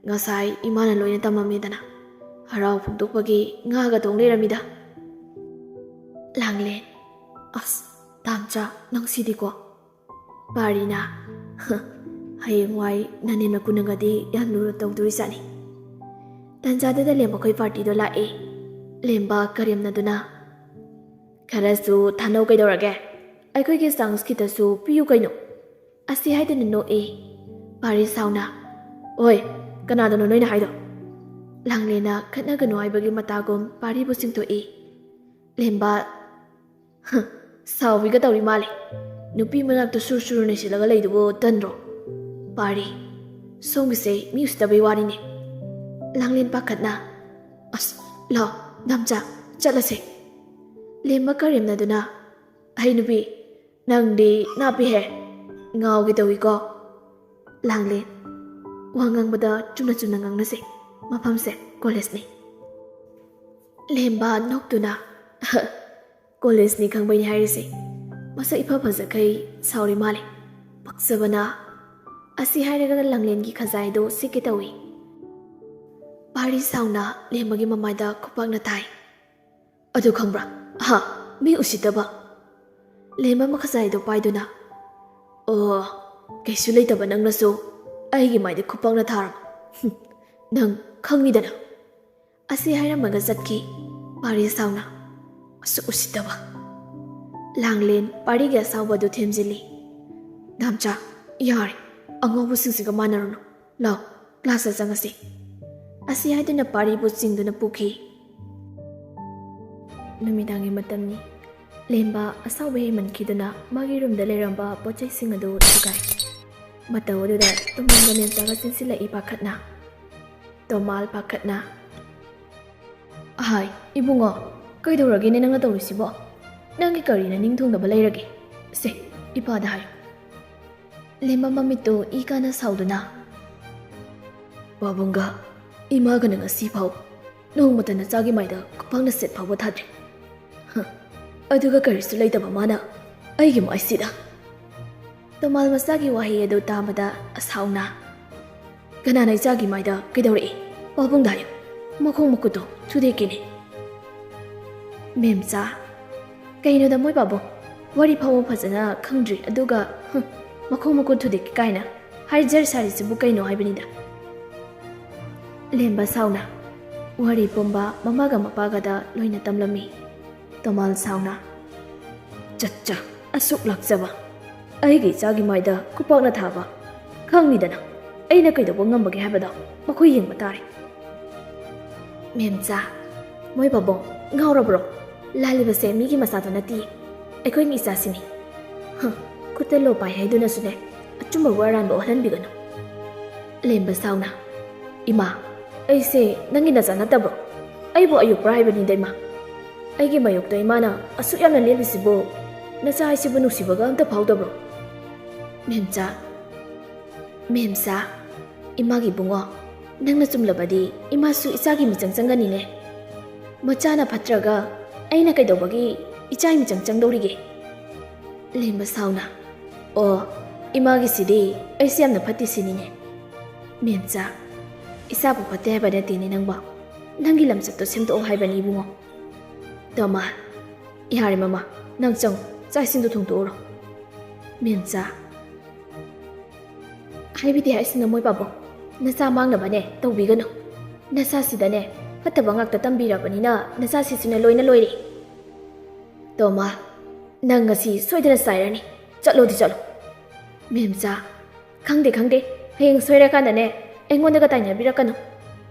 "ꯉꯁꯥꯏ ꯏꯃꯥꯅ ꯂꯣꯏꯅ ꯇꯝꯃꯝꯃꯦꯗꯅ꯫ ꯍꯔꯥꯎ ꯐꯣꯡꯗꯣꯛꯄꯒꯤ ꯉꯥꯒ ꯊꯣꯡ ꯂꯩꯔꯝꯃꯤꯗ꯫" ꯂꯥꯡꯂꯦꯟ, "ꯑꯁ, ꯗꯥꯝꯆꯥ, ꯅꯪ ꯁꯤꯗꯤꯀꯣ꯫" ꯄꯥꯔꯤꯅ, "ꯍꯌꯦꯡꯋꯥꯏ ꯅꯅꯦꯝ ꯅꯀꯨꯅꯒꯗꯤ ꯌꯥꯝ ꯂꯨꯅ ꯇꯧꯗꯣꯔꯤꯖꯥꯠꯅꯤ꯫" ꯇꯥꯟꯖꯥꯗꯨꯗ ꯂꯦꯝꯕꯈꯣꯏ ꯄꯥꯔꯇꯤꯗꯣ ꯂꯥꯛꯑꯦ꯫ ꯂꯦꯝꯕ ꯀꯔꯦꯝꯅꯗꯨꯅ, "ꯈꯔꯁꯨ ꯊꯥꯅꯧ ꯀꯩꯗꯧꯔꯒꯦ? ꯑꯩꯈꯣꯏꯒꯤ ꯆꯥꯟꯁ ꯈꯤꯇꯁꯨ ꯄꯤꯌꯨ ꯀꯩꯅꯣ?" ꯑꯁꯤ ꯍꯥꯏꯗꯨꯅ ꯅꯣꯛꯑꯦ꯫ ꯄꯥꯔꯤ ꯁꯥꯎꯅ, "ꯑꯣꯏ, "ꯀꯅꯥꯗꯅꯣ ꯅꯣꯏꯅ ꯍꯥꯏꯗꯣ?" ꯂꯥꯡꯂꯦꯟꯅ ꯈꯠꯅꯒꯅꯨ ꯍꯥꯏꯕꯒꯤ ꯃꯇꯥꯒꯨꯝ ꯄꯥꯔꯤꯕꯨ ꯆꯤꯡꯊꯣꯛꯏ꯫ ꯂꯦꯝꯕ, "ꯍ, ꯁꯥꯎꯕꯤꯒ ꯇꯧꯔꯤ ꯃꯥꯜꯂꯦ꯫ ꯅꯨꯄꯤ ꯃꯅꯥꯛꯇ ꯁꯨꯔ ꯁꯨꯔ ꯅꯩꯁꯤꯜꯂꯒ ꯂꯩꯗꯨꯕꯨ ꯇꯟꯗ꯭ꯔꯣ? ꯄꯥꯔꯤ, ꯁꯣꯝꯒꯤꯁꯦ ꯃꯤ ꯎꯁꯤꯠꯇꯕꯩ ꯋꯥꯅꯤꯅꯦ꯫" ꯂꯥꯡꯂꯦꯟ ꯄꯥꯈꯠꯅ, "ꯑꯁ, ꯂꯥꯎ, ꯗꯥꯝꯆꯥ, ꯆꯠꯂꯁꯦ꯫" ꯂꯦꯝꯕ ꯀꯔꯦꯝꯅꯗꯨꯅ, "ꯍꯩ ꯅꯨꯄꯤ, ꯅꯪꯗꯤ ꯅꯥꯞꯄꯤꯍꯦ, ꯉꯥꯎꯒꯦ ꯇꯧꯏꯀꯣ꯫" ꯂꯥꯡꯂꯦꯟ, "ꯋꯥ ꯉꯥꯡꯕꯗ ꯆꯨꯝꯅ ꯆꯨꯝꯅ ꯉꯥꯡꯅꯁꯦ, ꯃꯐꯝꯁꯦ ꯀꯣꯂꯦꯖꯅꯤ꯫" ꯂꯦꯝꯕ ꯅꯣꯛꯇꯨꯅ, "ꯀꯣꯂꯦꯖꯅꯤ ꯈꯪꯕꯩꯅꯤ ꯍꯥꯏꯔꯤꯁꯦ꯫ ꯃꯁꯛ ꯏꯐ ꯐꯖꯈꯩ ꯁꯥꯎꯔꯤ ꯃꯥꯜꯂꯦ꯫ ꯄꯛꯆꯕꯅ꯫" ꯑꯁꯤ ꯍꯥꯏꯔꯒ ꯂꯥꯡꯂꯦꯟꯒꯤ ꯈꯖꯥꯏꯗꯨ ꯁꯤꯛꯀꯦ ꯇꯧꯏ꯫ ꯄꯥꯔꯤ ꯁꯥꯎꯅ ꯂꯦꯝꯕꯒꯤ ꯃꯃꯥꯏꯗ ꯈꯨꯄꯥꯛꯅ ꯊꯥꯏ꯫ "ꯑꯗꯨ ꯈꯪꯕ꯭ꯔꯥ? ꯍꯥ? ꯃꯤ ꯎꯁꯤꯠꯇꯕ꯫" ꯂꯦꯝꯕ ꯃꯈꯖꯥꯏꯗꯣ ꯄꯥꯏꯗꯨꯅ, "ꯑꯣ, ꯀꯩꯁꯨ ꯂꯩꯇꯕ ꯅꯪꯅꯁꯨ ꯑꯩꯒꯤ ꯃꯥꯏꯗ ꯈꯨꯄꯥꯛꯅ ꯊꯥꯔꯕ? ꯍꯨꯝ, ꯅꯪ ꯈꯪꯉꯤꯗꯅ꯫" ꯑꯁꯤ ꯍꯥꯏꯔꯝꯃꯒ ꯆꯠꯈꯤ꯫ ꯄꯥꯔꯤ ꯁꯥꯎꯅ, "ꯑꯁꯨꯛ ꯎꯁꯤꯠꯇꯕ꯫" ꯂꯥꯡꯂꯦꯟ ꯄꯥꯔꯤꯒꯤ ꯑꯁꯥꯎꯕꯗꯨ ꯊꯦꯝꯖꯤꯜꯂꯤ꯫ "ꯗꯥꯝꯆꯥ, ꯌꯥꯔꯦ, ꯑꯉꯥꯎꯕꯁꯤꯡꯁꯤꯒ ꯃꯥꯟꯅꯔꯨꯅꯨ꯫ ꯂꯥꯎ, ꯀ꯭ꯂꯥꯁꯇ ꯆꯪꯉꯁꯤ꯫" ꯑꯁꯤ ꯍꯥꯏꯗꯨꯅ ꯄꯥꯔꯤꯕꯨ ꯆꯤꯡꯗꯨꯅ ꯄꯨꯈꯤ꯫ ꯅꯨꯃꯤꯗꯥꯡꯒꯤ ꯃꯇꯝꯅꯤ꯫ ꯂꯦꯝꯕ ꯑꯁꯥꯎꯕ ꯍꯦꯟꯃꯟꯈꯤꯗꯨꯅ ꯃꯥꯒꯤ ꯔꯨꯝꯗ ꯂꯩꯔꯝꯕ ꯄꯣꯠ ꯆꯩꯁꯤꯡ ꯑꯗꯨ ꯊꯨꯒꯥꯏ꯫ ꯃꯇꯧ ꯑꯗꯨꯗ ꯇꯣꯃꯥꯟꯒ ꯃꯦꯝꯆꯥꯒ ꯆꯦꯟꯁꯤꯜꯂꯛꯏ ꯄꯥꯈꯠꯅ꯫ ꯇꯣꯃꯥꯜ ꯄꯥꯈꯠꯅ, "ꯑꯍꯥꯏ, ꯏꯕꯨꯡꯉꯣ, ꯀꯩꯗꯧꯔꯒꯦꯅꯦ ꯅꯪꯅ ꯇꯧꯔꯤꯁꯤꯕꯣ? ꯅꯪꯒꯤ ꯀꯔꯤꯅ ꯅꯤꯡ ꯊꯨꯡꯗꯕ ꯂꯩꯔꯒꯦ? ꯁꯦ, ꯏꯄꯥꯗ ꯍꯥꯏꯌꯨ꯫" ꯂꯦꯝꯕ ꯃꯃꯤꯠꯇꯨ ꯏ ꯀꯥꯅ ꯁꯥꯎꯗꯨꯅ, "ꯄꯥꯕꯨꯡꯒ ꯏꯃꯥꯒꯅ ꯉꯁꯤ ꯐꯥꯎ ꯅꯣꯡꯃꯇ ꯅꯆꯥꯒꯤ ꯃꯥꯏꯗ ꯈꯨꯄꯥꯛꯅ ꯁꯦꯠ ꯐꯥꯎꯕ ꯊꯥꯗ꯭ꯔꯤ꯫ ꯍ, ꯑꯗꯨꯒ ꯀꯔꯤꯁꯨ ꯂꯩꯇꯕ ꯃꯥꯅ ꯑꯩꯒꯤ ꯃꯥꯏꯁꯤꯗ꯫" ꯇꯣꯃꯥꯜ ꯃꯆꯥꯒꯤ ꯋꯥꯍꯩ ꯑꯗꯨ ꯇꯥꯕꯗ ꯑꯁꯥꯎꯅ, "ꯀꯅꯥꯅ ꯏꯆꯥꯒꯤ ꯃꯥꯏꯗ ꯀꯩꯗꯧꯔꯛꯏ? ꯄꯥꯕꯨꯡꯗ ꯍꯥꯏꯌꯨ, ꯃꯈꯣꯡ ꯃꯈꯨꯠꯇꯣ ꯊꯨꯗꯦꯛꯀꯦꯅꯦ꯫" ꯃꯦꯝꯆꯥ, "ꯀꯩꯅꯣꯗ ꯃꯣꯏ ꯄꯥꯕꯨꯡ, ꯋꯥꯔꯤ ꯐꯥꯎꯕ ꯐꯖꯅ ꯈꯪꯗ꯭ꯔꯤ, ꯑꯗꯨꯒ, ꯍꯨꯝ, ꯃꯈꯣꯡ ꯃꯈꯨꯠ ꯊꯨꯗꯦꯛꯀꯦ ꯀꯥꯏꯅ ꯍꯥꯏꯖꯔ ꯁꯥꯔꯤꯁꯤꯕꯨ ꯀꯩꯅꯣ ꯍꯥꯏꯕꯅꯤꯗ꯫" ꯂꯦꯝꯕ ꯁꯥꯎꯅ, "ꯋꯥꯔꯤ ꯄꯨꯝꯕ ꯃꯃꯥꯒ ꯃꯄꯥꯒꯗ ꯂꯣꯏꯅ ꯇꯝꯂꯝꯃꯤ꯫" ꯇꯣꯃꯥꯜ ꯁꯥꯎꯅ, "ꯆꯠꯆꯥ, ꯑꯁꯨꯛ ꯂꯥꯛꯆꯕ, ꯑꯩꯒꯤ ꯏꯆꯥꯒꯤ ꯃꯥꯏꯗ ꯈꯨꯄꯥꯛꯅ ꯊꯥꯕ, ꯈꯪꯉꯤꯗꯅ꯫ ꯑꯩꯅ ꯀꯩꯗꯧꯕ ꯉꯝꯕꯒꯦ ꯍꯥꯏꯕꯗꯣ ꯃꯈꯣꯏ ꯌꯦꯡꯕ ꯇꯥꯔꯦ꯫ ꯃꯦꯝꯆꯥ, ꯃꯣꯏ ꯄꯥꯕꯨꯡ ꯉꯥꯎꯔꯕ꯭ꯔꯣ? ꯂꯥꯜꯂꯤꯕꯁꯦ ꯃꯤꯒꯤ ꯃꯆꯥꯗꯣ ꯅꯠꯇꯦ, ꯑꯩꯈꯣꯏꯒꯤ ꯏꯆꯥꯁꯤꯅꯤ꯫ ꯍ, ꯈꯨꯠꯇ ꯂꯣ ꯄꯥꯏ ꯍꯥꯏꯗꯨꯅꯁꯨꯅꯦ, ꯑꯆꯨꯝꯕꯕꯨ ꯑꯔꯥꯟꯕ ꯑꯣꯜꯍꯟꯕꯤꯒꯅꯨ꯫ ꯂꯦꯝꯕ ꯁꯥꯎꯅ, "ꯏꯃꯥ, ꯑꯩꯁꯦ ꯅꯪꯒꯤ ꯅꯆꯥ ꯅꯠꯇꯕ꯭ꯔꯣ? ꯑꯩꯕꯨ ꯑꯌꯣꯛꯄ꯭ꯔꯥ ꯍꯥꯏꯕꯅꯤꯗ, ꯏꯃꯥ꯫ ꯑꯩꯒꯤ ꯃꯌꯣꯛꯇ ꯏꯃꯥꯅ ꯑꯁꯨꯛ ꯌꯥꯝꯅ ꯂꯦꯜꯂꯤꯁꯤꯕꯨ, ꯅꯆꯥ ꯍꯥꯏꯁꯤꯕꯨ ꯅꯨꯡꯁꯤꯕꯒ ꯑꯝꯇ ꯐꯥꯎꯗꯕ꯭ꯔꯣ?" ꯃꯦꯝꯆꯥ, ꯃꯦꯝꯆꯥ, ꯏꯃꯥꯒꯤ ꯏꯕꯨꯡꯉꯣ, ꯅꯪꯅ ꯆꯨꯝꯂꯕꯗꯤ ꯏꯃꯥꯁꯨ ꯏꯆꯥꯒꯤ ꯃꯤꯆꯪ ꯆꯪꯒꯅꯤꯅꯦ꯫ ꯃꯆꯥꯅ ꯐꯠꯇ꯭ꯔꯒ ꯑꯩꯅ ꯀꯩꯗꯧꯕꯒꯤ ꯏꯆꯥꯒꯤ ꯃꯤꯆꯪ ꯆꯪꯗꯧꯔꯤꯒꯦ? ꯂꯦꯝꯕ ꯁꯥꯎꯅ, "ꯑꯣ, ꯏꯃꯥꯒꯤꯁꯤꯗꯤ ꯑꯩꯁꯦ ꯌꯥꯝꯅ ꯐꯠꯇꯦ ꯁꯤꯅꯤꯅꯦ꯫ ꯃꯦꯝꯆꯥ, ꯏꯆꯥꯕꯨ ꯐꯠꯇꯦ ꯍꯥꯏꯕ ꯅꯠꯇꯦꯅꯦ ꯅꯪꯕꯣ꯫ ꯅꯪꯒꯤ ꯂꯝꯆꯠꯇꯣ ꯁꯦꯝꯗꯣꯛꯑꯣ ꯍꯥꯏꯕꯅꯤ ꯏꯕꯨꯡꯉꯣ꯫" ꯇꯣꯃꯥ, "ꯌꯥꯔꯦ ꯃꯃꯥ, ꯅꯪ ꯆꯪꯉꯨ, ꯆꯥꯛ ꯏꯁꯤꯡꯗꯣ ꯊꯣꯡꯗꯣꯛꯎꯔꯣ꯫" ꯃꯦꯝꯆꯥ, ꯍꯥꯏꯕꯗꯤ ꯍꯥꯏꯁꯤꯅ ꯃꯣꯏ ꯄꯥꯕꯨꯡ, ꯅꯆꯥ ꯃꯥꯡꯅꯕꯅꯦ ꯇꯧꯕꯤꯒꯅꯨ꯫ ꯅꯆꯥꯁꯤꯗꯅꯦ ꯐꯠꯇꯕ ꯉꯥꯛꯇ ꯇꯝꯕꯤꯔꯕꯅꯤꯅ ꯅꯆꯥꯁꯤꯁꯨꯅꯦ ꯂꯣꯏꯅ ꯂꯣꯏꯔꯦ꯫ ꯇꯣꯃꯥ, ꯅꯪ ꯉꯁꯤ ꯁꯣꯏꯗꯅ ꯆꯥꯏꯔꯅꯤ꯫ ꯆꯠꯂꯣꯗꯤ ꯆꯠꯂꯣ꯫ ꯃꯦꯝꯆꯥ, "ꯈꯪꯗꯦ, ꯈꯪꯗꯦ, ꯍꯌꯦꯡ ꯁꯣꯏꯔꯀꯥꯟꯗꯅꯦ ꯑꯩꯉꯣꯟꯗꯒ ꯇꯥꯏꯅꯕꯤꯔꯛꯀꯅꯨ꯫"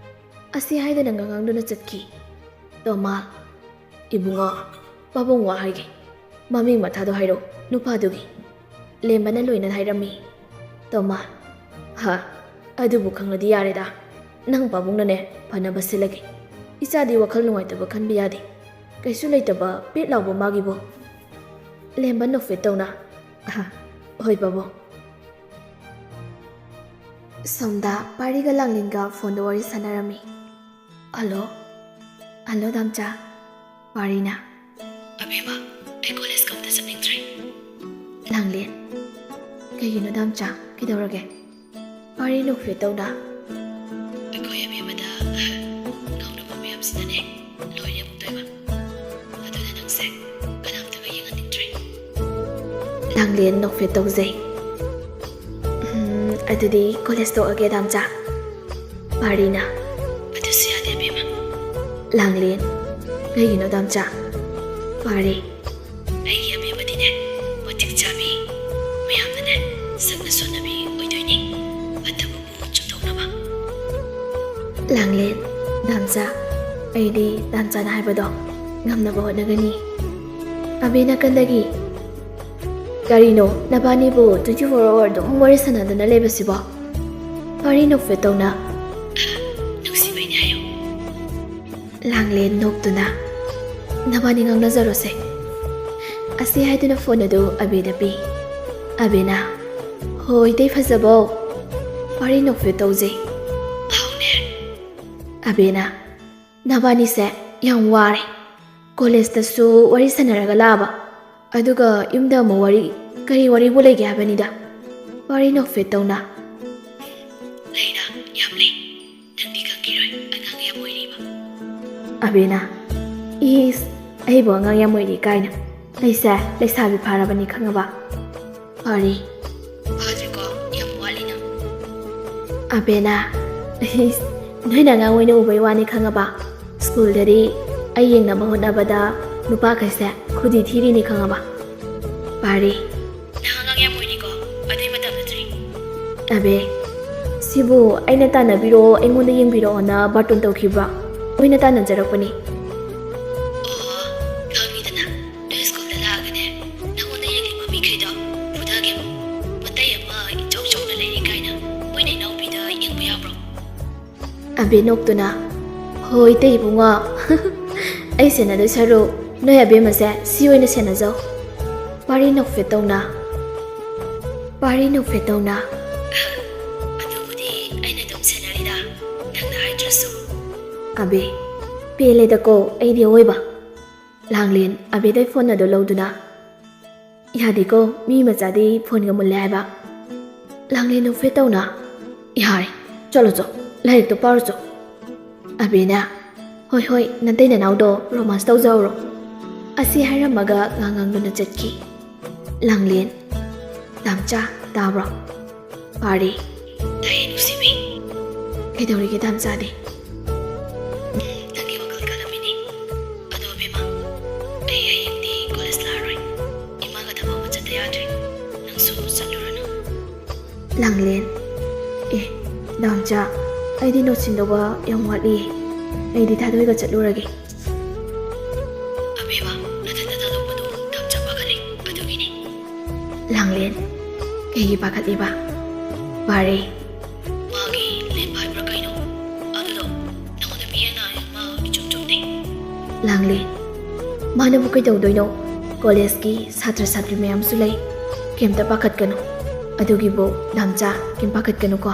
ꯑꯁꯤ ꯍꯥꯏꯗꯨꯅ ꯉꯉꯥꯡꯗꯨꯅ ꯆꯠꯈꯤ꯫ ꯇꯣꯃꯥ, "ꯏꯕꯨꯡꯉꯣ, ꯄꯥꯕꯨꯡ ꯋꯥ ꯍꯥꯏꯒꯦ꯫ ꯃꯃꯤꯡ ꯃꯊꯥꯗꯣ ꯍꯥꯏꯔꯛꯎ, ꯅꯨꯄꯥꯗꯨꯒꯤ꯫" ꯂꯦꯝꯕꯅ ꯂꯣꯏꯅ ꯍꯥꯏꯔꯝꯃꯤ꯫ ꯇꯣꯃꯥ, "ꯍꯥ, ꯑꯗꯨꯕꯨ ꯈꯪꯂꯗꯤ ꯌꯥꯔꯦꯗ꯫ ꯅꯪ ꯄꯥꯕꯨꯡꯅꯅꯦ ꯐꯅꯕ ꯁꯤꯜꯂꯒꯦ꯫ ꯏꯆꯥꯗꯤ ꯋꯥꯈꯜ ꯅꯨꯡꯉꯥꯏꯇꯕ ꯈꯟꯕ ꯌꯥꯗꯦ꯫ ꯀꯩꯁꯨ ꯂꯩꯇꯕ ꯄꯦꯠ ꯂꯥꯎꯕ ꯃꯥꯒꯤꯕꯨ꯫" ꯂꯦꯝꯕ ꯅꯣꯛꯐꯦꯠ ꯇꯧꯅ, "ꯑꯍ, ꯍꯣꯏ ꯄꯥꯕꯨꯡ꯫" ꯁꯣꯝꯗ ꯄꯥꯔꯤꯒ ꯂꯥꯡꯂꯦꯟꯒ ꯐꯣꯟꯗ ꯋꯥꯔꯤ ꯁꯥꯟꯅꯔꯝꯃꯤ꯫ "Hello, hello ꯗꯥꯝꯆꯥ꯫" ꯄꯥꯔꯤꯅ, "ꯑꯕꯦꯝꯃ, ꯑꯩ ꯀꯣꯂꯦꯖꯀ ꯑꯝꯇ ꯆꯠꯅꯤꯡꯗ꯭ꯔꯦ꯫" ꯂꯥꯡꯂꯦꯟ, "ꯀꯩꯒꯤꯅꯣ ꯗꯥꯝꯆꯥ, ꯀꯩꯗꯧꯔꯒꯦ?" ꯄꯥꯔꯤ ꯅꯣꯛꯐꯦꯠ ꯇꯧꯅ, "ꯑꯩꯈꯣꯏ ꯑꯕꯦꯝꯃꯗ ꯉꯥꯎꯅꯕ ꯃꯌꯥꯝꯁꯤꯅꯅꯦ ꯂꯣꯏꯔꯦ ꯑꯃꯨꯛꯇꯣꯏꯕ꯫ ꯑꯗꯨꯅ ꯅꯪꯁꯦ ꯀꯅꯥꯝꯇꯒ ꯌꯦꯡꯍꯟꯅꯤꯡꯗ꯭ꯔꯦ꯫" ꯂꯥꯡꯂꯦꯟ ꯅꯣꯛꯐꯦꯠ ꯇꯧꯖꯩ꯫ "ꯎꯝ, ꯑꯗꯨꯗꯤ ꯀꯣꯂꯦꯖ ꯇꯣꯛꯑꯒꯦ ꯗꯥꯝꯆꯥ꯫" ꯄꯥꯔꯤꯅ, "ꯑꯗꯨꯁꯨ ꯌꯥꯗꯦ ꯑꯕꯦꯝꯃ꯫" ꯂꯥꯡꯂꯦꯟ, "ꯀꯩꯒꯤꯅꯣ ꯗꯥꯝꯆꯥ?" ꯄꯥꯔꯤ, "ꯑꯩꯒꯤ ꯑꯕꯦꯝꯃꯗꯤꯅꯦ ꯃꯇꯤꯛ ꯆꯥꯕꯤ, ꯃꯌꯥꯝꯅꯅꯦ ꯁꯛꯅ ꯁꯣꯟꯅꯕꯤ ꯑꯣꯏꯗꯣꯏꯅꯤ꯫ ꯐꯠꯇꯕ ꯂꯥꯡꯂꯦꯟ, ꯗꯥꯝꯆꯥ, ꯑꯩꯗꯤ ꯗꯥꯝꯆꯥꯅ ꯍꯥꯏꯕꯗꯣ ꯉꯝꯅꯕ ꯍꯣꯠꯅꯒꯅꯤ꯫ ꯑꯕꯦ ꯅꯥꯀꯟꯗꯒꯤ, "ꯀꯔꯤꯅꯣ, ꯅꯕꯥꯅꯤꯕꯨ twenty four hour ꯑꯗꯨꯝ ꯋꯥꯔꯤ ꯁꯥꯟꯅꯗꯨꯅ ꯂꯩꯕꯁꯤꯕꯣ?" ꯄꯥꯔꯤ ꯅꯣꯛꯐꯦꯠ ꯇꯧꯅ, "ꯅꯨꯡꯁꯤꯕꯩꯅꯦ ꯍꯥꯏꯌꯨ꯫" ꯂꯥꯡꯂꯦꯟ ꯅꯣꯛꯇꯨꯅ, "ꯅꯕꯥꯅꯤ ꯉꯥꯡꯅꯖꯔꯣꯁꯦ꯫" ꯑꯁꯤ ꯍꯥꯏꯗꯨꯅ ꯐꯣꯟ ꯑꯗꯨ ꯑꯕꯦꯗ ꯄꯤ꯫ ꯑꯕꯦꯅ, "ꯍꯣꯏ, ꯏꯇꯩ ꯐꯖꯕꯧ, ꯄꯥꯔꯤ ꯅꯣꯛꯐꯦꯠ ꯇꯧꯁꯦ꯫" "ꯍꯥꯎꯅꯦ꯫" ꯑꯕꯦꯅ, "ꯅꯕꯥꯅꯤꯁꯦ ꯌꯥꯝ ꯋꯥꯔꯦ꯫ ꯀꯣꯂꯦꯖꯇꯁꯨ ꯋꯥꯔꯤ ꯁꯥꯟꯅꯔꯒ ꯂꯥꯛꯑꯕ, ꯑꯗꯨꯒ ꯌꯨꯝꯗ ꯑꯃꯨꯛ ꯋꯥꯔꯤ, ꯀꯔꯤ ꯋꯥꯔꯤꯕꯨ ꯂꯩꯒꯦ ꯍꯥꯏꯕꯅꯤꯗ?" ꯄꯥꯔꯤ ꯅꯣꯛꯐꯦꯠ ꯇꯧꯅ, "ꯂꯩꯅ, ꯌꯥꯝ ꯂꯩ꯫ ꯅꯪꯗꯤ ꯈꯪꯈꯤꯔꯣꯏ, ꯑꯉꯥꯡ ꯌꯥꯝ ꯑꯣꯏꯔꯤꯕ꯫" ꯑꯕꯦꯅ, "ꯏꯁ, ꯑꯩꯕꯨ ꯑꯉꯥꯡ ꯌꯥꯝ ꯑꯣꯏꯔꯤ ꯀꯥꯏꯅ꯫ ꯑꯩꯁꯦ ꯂꯩꯁꯥꯕꯤ ꯐꯥꯔꯕꯅꯤ, ꯈꯪꯉꯕ?" ꯄꯥꯔꯤ, "ꯐꯥꯗ꯭ꯔꯤꯀꯣ, ꯌꯥꯝ ꯋꯥꯠꯂꯤ ꯅꯪ꯫" ꯑꯕꯦꯅ, "ꯏꯁ, ꯅꯣꯏꯅ ꯑꯉꯥꯡ ꯑꯣꯏꯅ ꯎꯕꯩ ꯋꯥꯅꯤ, ꯈꯪꯉꯕ? ꯁ꯭ꯀꯨꯜꯗꯗꯤ ꯑꯩ ꯌꯦꯡꯅꯕ ꯍꯣꯠꯅꯕꯗ ꯅꯨꯄꯥꯈꯩꯁꯦ ꯈꯨꯗꯤ ꯊꯤꯔꯤꯅꯤ, ꯈꯪꯉꯕ?" ꯄꯥꯔꯤ, "ꯅꯪ ꯑꯉꯥꯡ ꯌꯥꯝ ꯑꯣꯏꯔꯤꯀꯣ, ꯑꯗꯨꯏ ꯃꯇꯝ ꯅꯠꯇ꯭ꯔꯤ꯫" ꯑꯕꯦ, "ꯁꯤꯕꯨ ꯑꯩꯅ ꯇꯥꯟꯅꯕꯤꯔꯛꯑꯣ, ꯑꯩꯉꯣꯟꯗ ꯌꯦꯡꯕꯤꯔꯛꯑꯣꯅ ꯕꯥꯔꯇꯣꯟ ꯇꯧꯈꯤꯕ꯭ꯔꯣ? ꯃꯣꯏꯅ ꯇꯥꯟꯅꯖꯔꯛꯄꯅꯤ꯫" "ꯑꯣ, ꯈꯪꯉꯤꯗꯅ, ꯅꯣꯏ ꯁ꯭ꯀꯨꯜꯗ ꯂꯥꯛꯑꯒꯅꯦ, ꯅꯪꯉꯣꯟꯗ ꯌꯦꯡꯅꯤꯡꯕ ꯃꯤꯈꯩꯗꯣ ꯐꯨꯊꯒꯦ꯫ ꯃꯇꯩ ꯑꯃ ꯏꯆꯧ ꯆꯧꯅ ꯂꯩꯔꯤ ꯀꯥꯏꯅ ꯃꯣꯏꯅ ꯏꯅꯥꯎꯄꯤꯗ ꯌꯦꯡꯕ ꯌꯥꯕ꯭ꯔꯣ?" ꯑꯕꯦ ꯅꯣꯛꯇꯨꯅ, "ꯍꯣꯏ, ꯏꯇꯩ ꯏꯕꯨꯡꯉꯣ, ꯑꯩ ꯁꯦꯟꯅꯗꯣꯏ ꯁꯔꯨꯛ ꯅꯣꯏ ꯑꯕꯦꯝꯃꯁꯦ ꯁꯤ ꯑꯣꯏꯅ ꯁꯦꯟꯅꯖꯧ꯫" ꯄꯥꯔꯤ ꯅꯣꯛꯐꯦꯠ ꯇꯧꯅ, ꯄꯥꯔꯤ ꯅꯣꯛꯐꯦꯠ ꯇꯧꯅ, "ꯑꯗꯨꯕꯨꯗꯤ ꯑꯩꯅ ꯑꯗꯨꯝ ꯁꯦꯟꯅꯔꯤꯗ, ꯅꯪꯅ ꯍꯥꯏꯗ꯭ꯔꯁꯨ꯫" ꯑꯕꯦ, "ꯄꯦꯜꯂꯦꯗꯀꯣ ꯑꯩꯗꯤ ꯑꯋꯣꯏꯕ꯫" ꯂꯥꯡꯂꯦꯟ ꯑꯕꯦꯗꯩ ꯐꯣꯟ ꯑꯗꯨ ꯂꯧꯗꯨꯅ, "ꯌꯥꯗꯦꯀꯣ, ꯃꯤ ꯃꯆꯥꯗꯤ ꯐꯣꯟꯒ ꯃꯨꯜꯂꯦ ꯍꯥꯏꯕ꯫" ꯂꯥꯡꯂꯦꯟ ꯅꯣꯛꯐꯦꯠ ꯇꯧꯅ, "ꯌꯥꯔꯦ, ꯆꯠꯂꯣ ꯆꯣ, ꯂꯥꯏꯔꯤꯛꯇꯣ ꯄꯥꯔꯨ ꯆꯣ꯫" ꯑꯕꯦꯅ, "ꯍꯣꯏ ꯍꯣꯏ, ꯅꯇꯩ ꯅꯅꯥꯎꯗꯣ ꯔꯣꯃꯥꯟꯁ ꯇꯧꯖꯍꯧꯔꯣ꯫" ꯑꯁꯤ ꯍꯥꯏꯔꯝꯃꯒ ꯉꯥꯡꯉꯥꯡꯗꯨꯅ ꯆꯠꯈꯤ꯫ ꯂꯥꯡꯂꯦꯟ, "ꯗꯥꯝꯆꯥ, ꯇꯥꯕ꯭ꯔꯣ?" ꯄꯥꯔꯤ, "ꯇꯥꯏꯌꯦ ꯅꯨꯡꯁꯤꯕꯤ꯫" "ꯀꯩꯗꯧꯔꯤꯒꯦ ꯗꯥꯝꯆꯥꯗꯤ?" "ꯎꯝ, ꯅꯪꯒꯤ ꯋꯥꯈꯜ ꯈꯜꯂꯝꯃꯤꯅꯤ꯫ ꯑꯗꯣ ꯑꯕꯦꯝꯃ, ꯑꯩ ꯍꯌꯦꯡꯗꯤ ꯀꯣꯂꯦꯖ ꯂꯥꯛꯑꯔꯣꯏ꯫ ꯏꯃꯥꯒ ꯊꯕꯛ ꯑꯃ ꯆꯠꯇ ꯌꯥꯗ꯭ꯔꯦ꯫ ꯅꯪꯁꯨ ꯆꯠꯂꯨꯔꯅꯨ꯫" ꯂꯥꯡꯂꯦꯟ, "ꯑꯦ, ꯗꯥꯝꯆꯥ, ꯑꯩꯗꯤ ꯅꯣꯠ ꯁꯤꯟꯗꯧꯕ ꯌꯥꯝ ꯋꯥꯠꯂꯤꯌꯦ꯫ ꯑꯩꯗꯤ ꯊꯥꯗꯣꯏꯒ ꯆꯠꯂꯨꯔꯒꯦ꯫ ꯑꯕꯦꯝꯃ, ꯅꯊꯟꯗ ꯊꯥꯗꯣꯛꯄꯗꯣ ꯊꯝꯆꯠ ꯄꯥꯈꯠꯂꯤ, ꯑꯗꯨꯒꯤꯅꯤ꯫ ꯂꯥꯡꯂꯦꯟ, ꯀꯩꯒꯤ ꯄꯥꯈꯠꯂꯤꯕ? ꯄꯥꯔꯤ꯫ ꯃꯥꯒꯤ ꯂꯦꯝꯕ ꯍꯥꯏꯕ꯭ꯔꯥ ꯀꯩꯅꯣ? ꯑꯗꯨꯗꯣ ꯅꯉꯣꯟꯗ ꯃꯤ ꯑꯅꯥ ꯑꯌꯦꯛ ꯃꯥ ꯏꯆꯨꯝ ꯆꯨꯝꯗꯦ꯫ ꯂꯥꯡꯂꯦꯟ, ꯃꯥꯅꯕꯨ ꯀꯩꯗꯧꯗꯣꯏꯅꯣ? ꯀꯣꯂꯦꯖꯀꯤ ꯁꯥꯇ꯭ꯔ ꯁꯥꯇ꯭ꯔꯤ ꯃꯌꯥꯝꯁꯨ ꯂꯩ꯫ ꯀꯩꯝꯇ ꯄꯥꯈꯠꯀꯅꯨ꯫ ꯑꯗꯨꯒꯤꯕꯨ ꯂꯥꯝꯆꯥ, ꯀꯩꯝ ꯄꯥꯈꯠꯀꯅꯨꯀꯣ꯫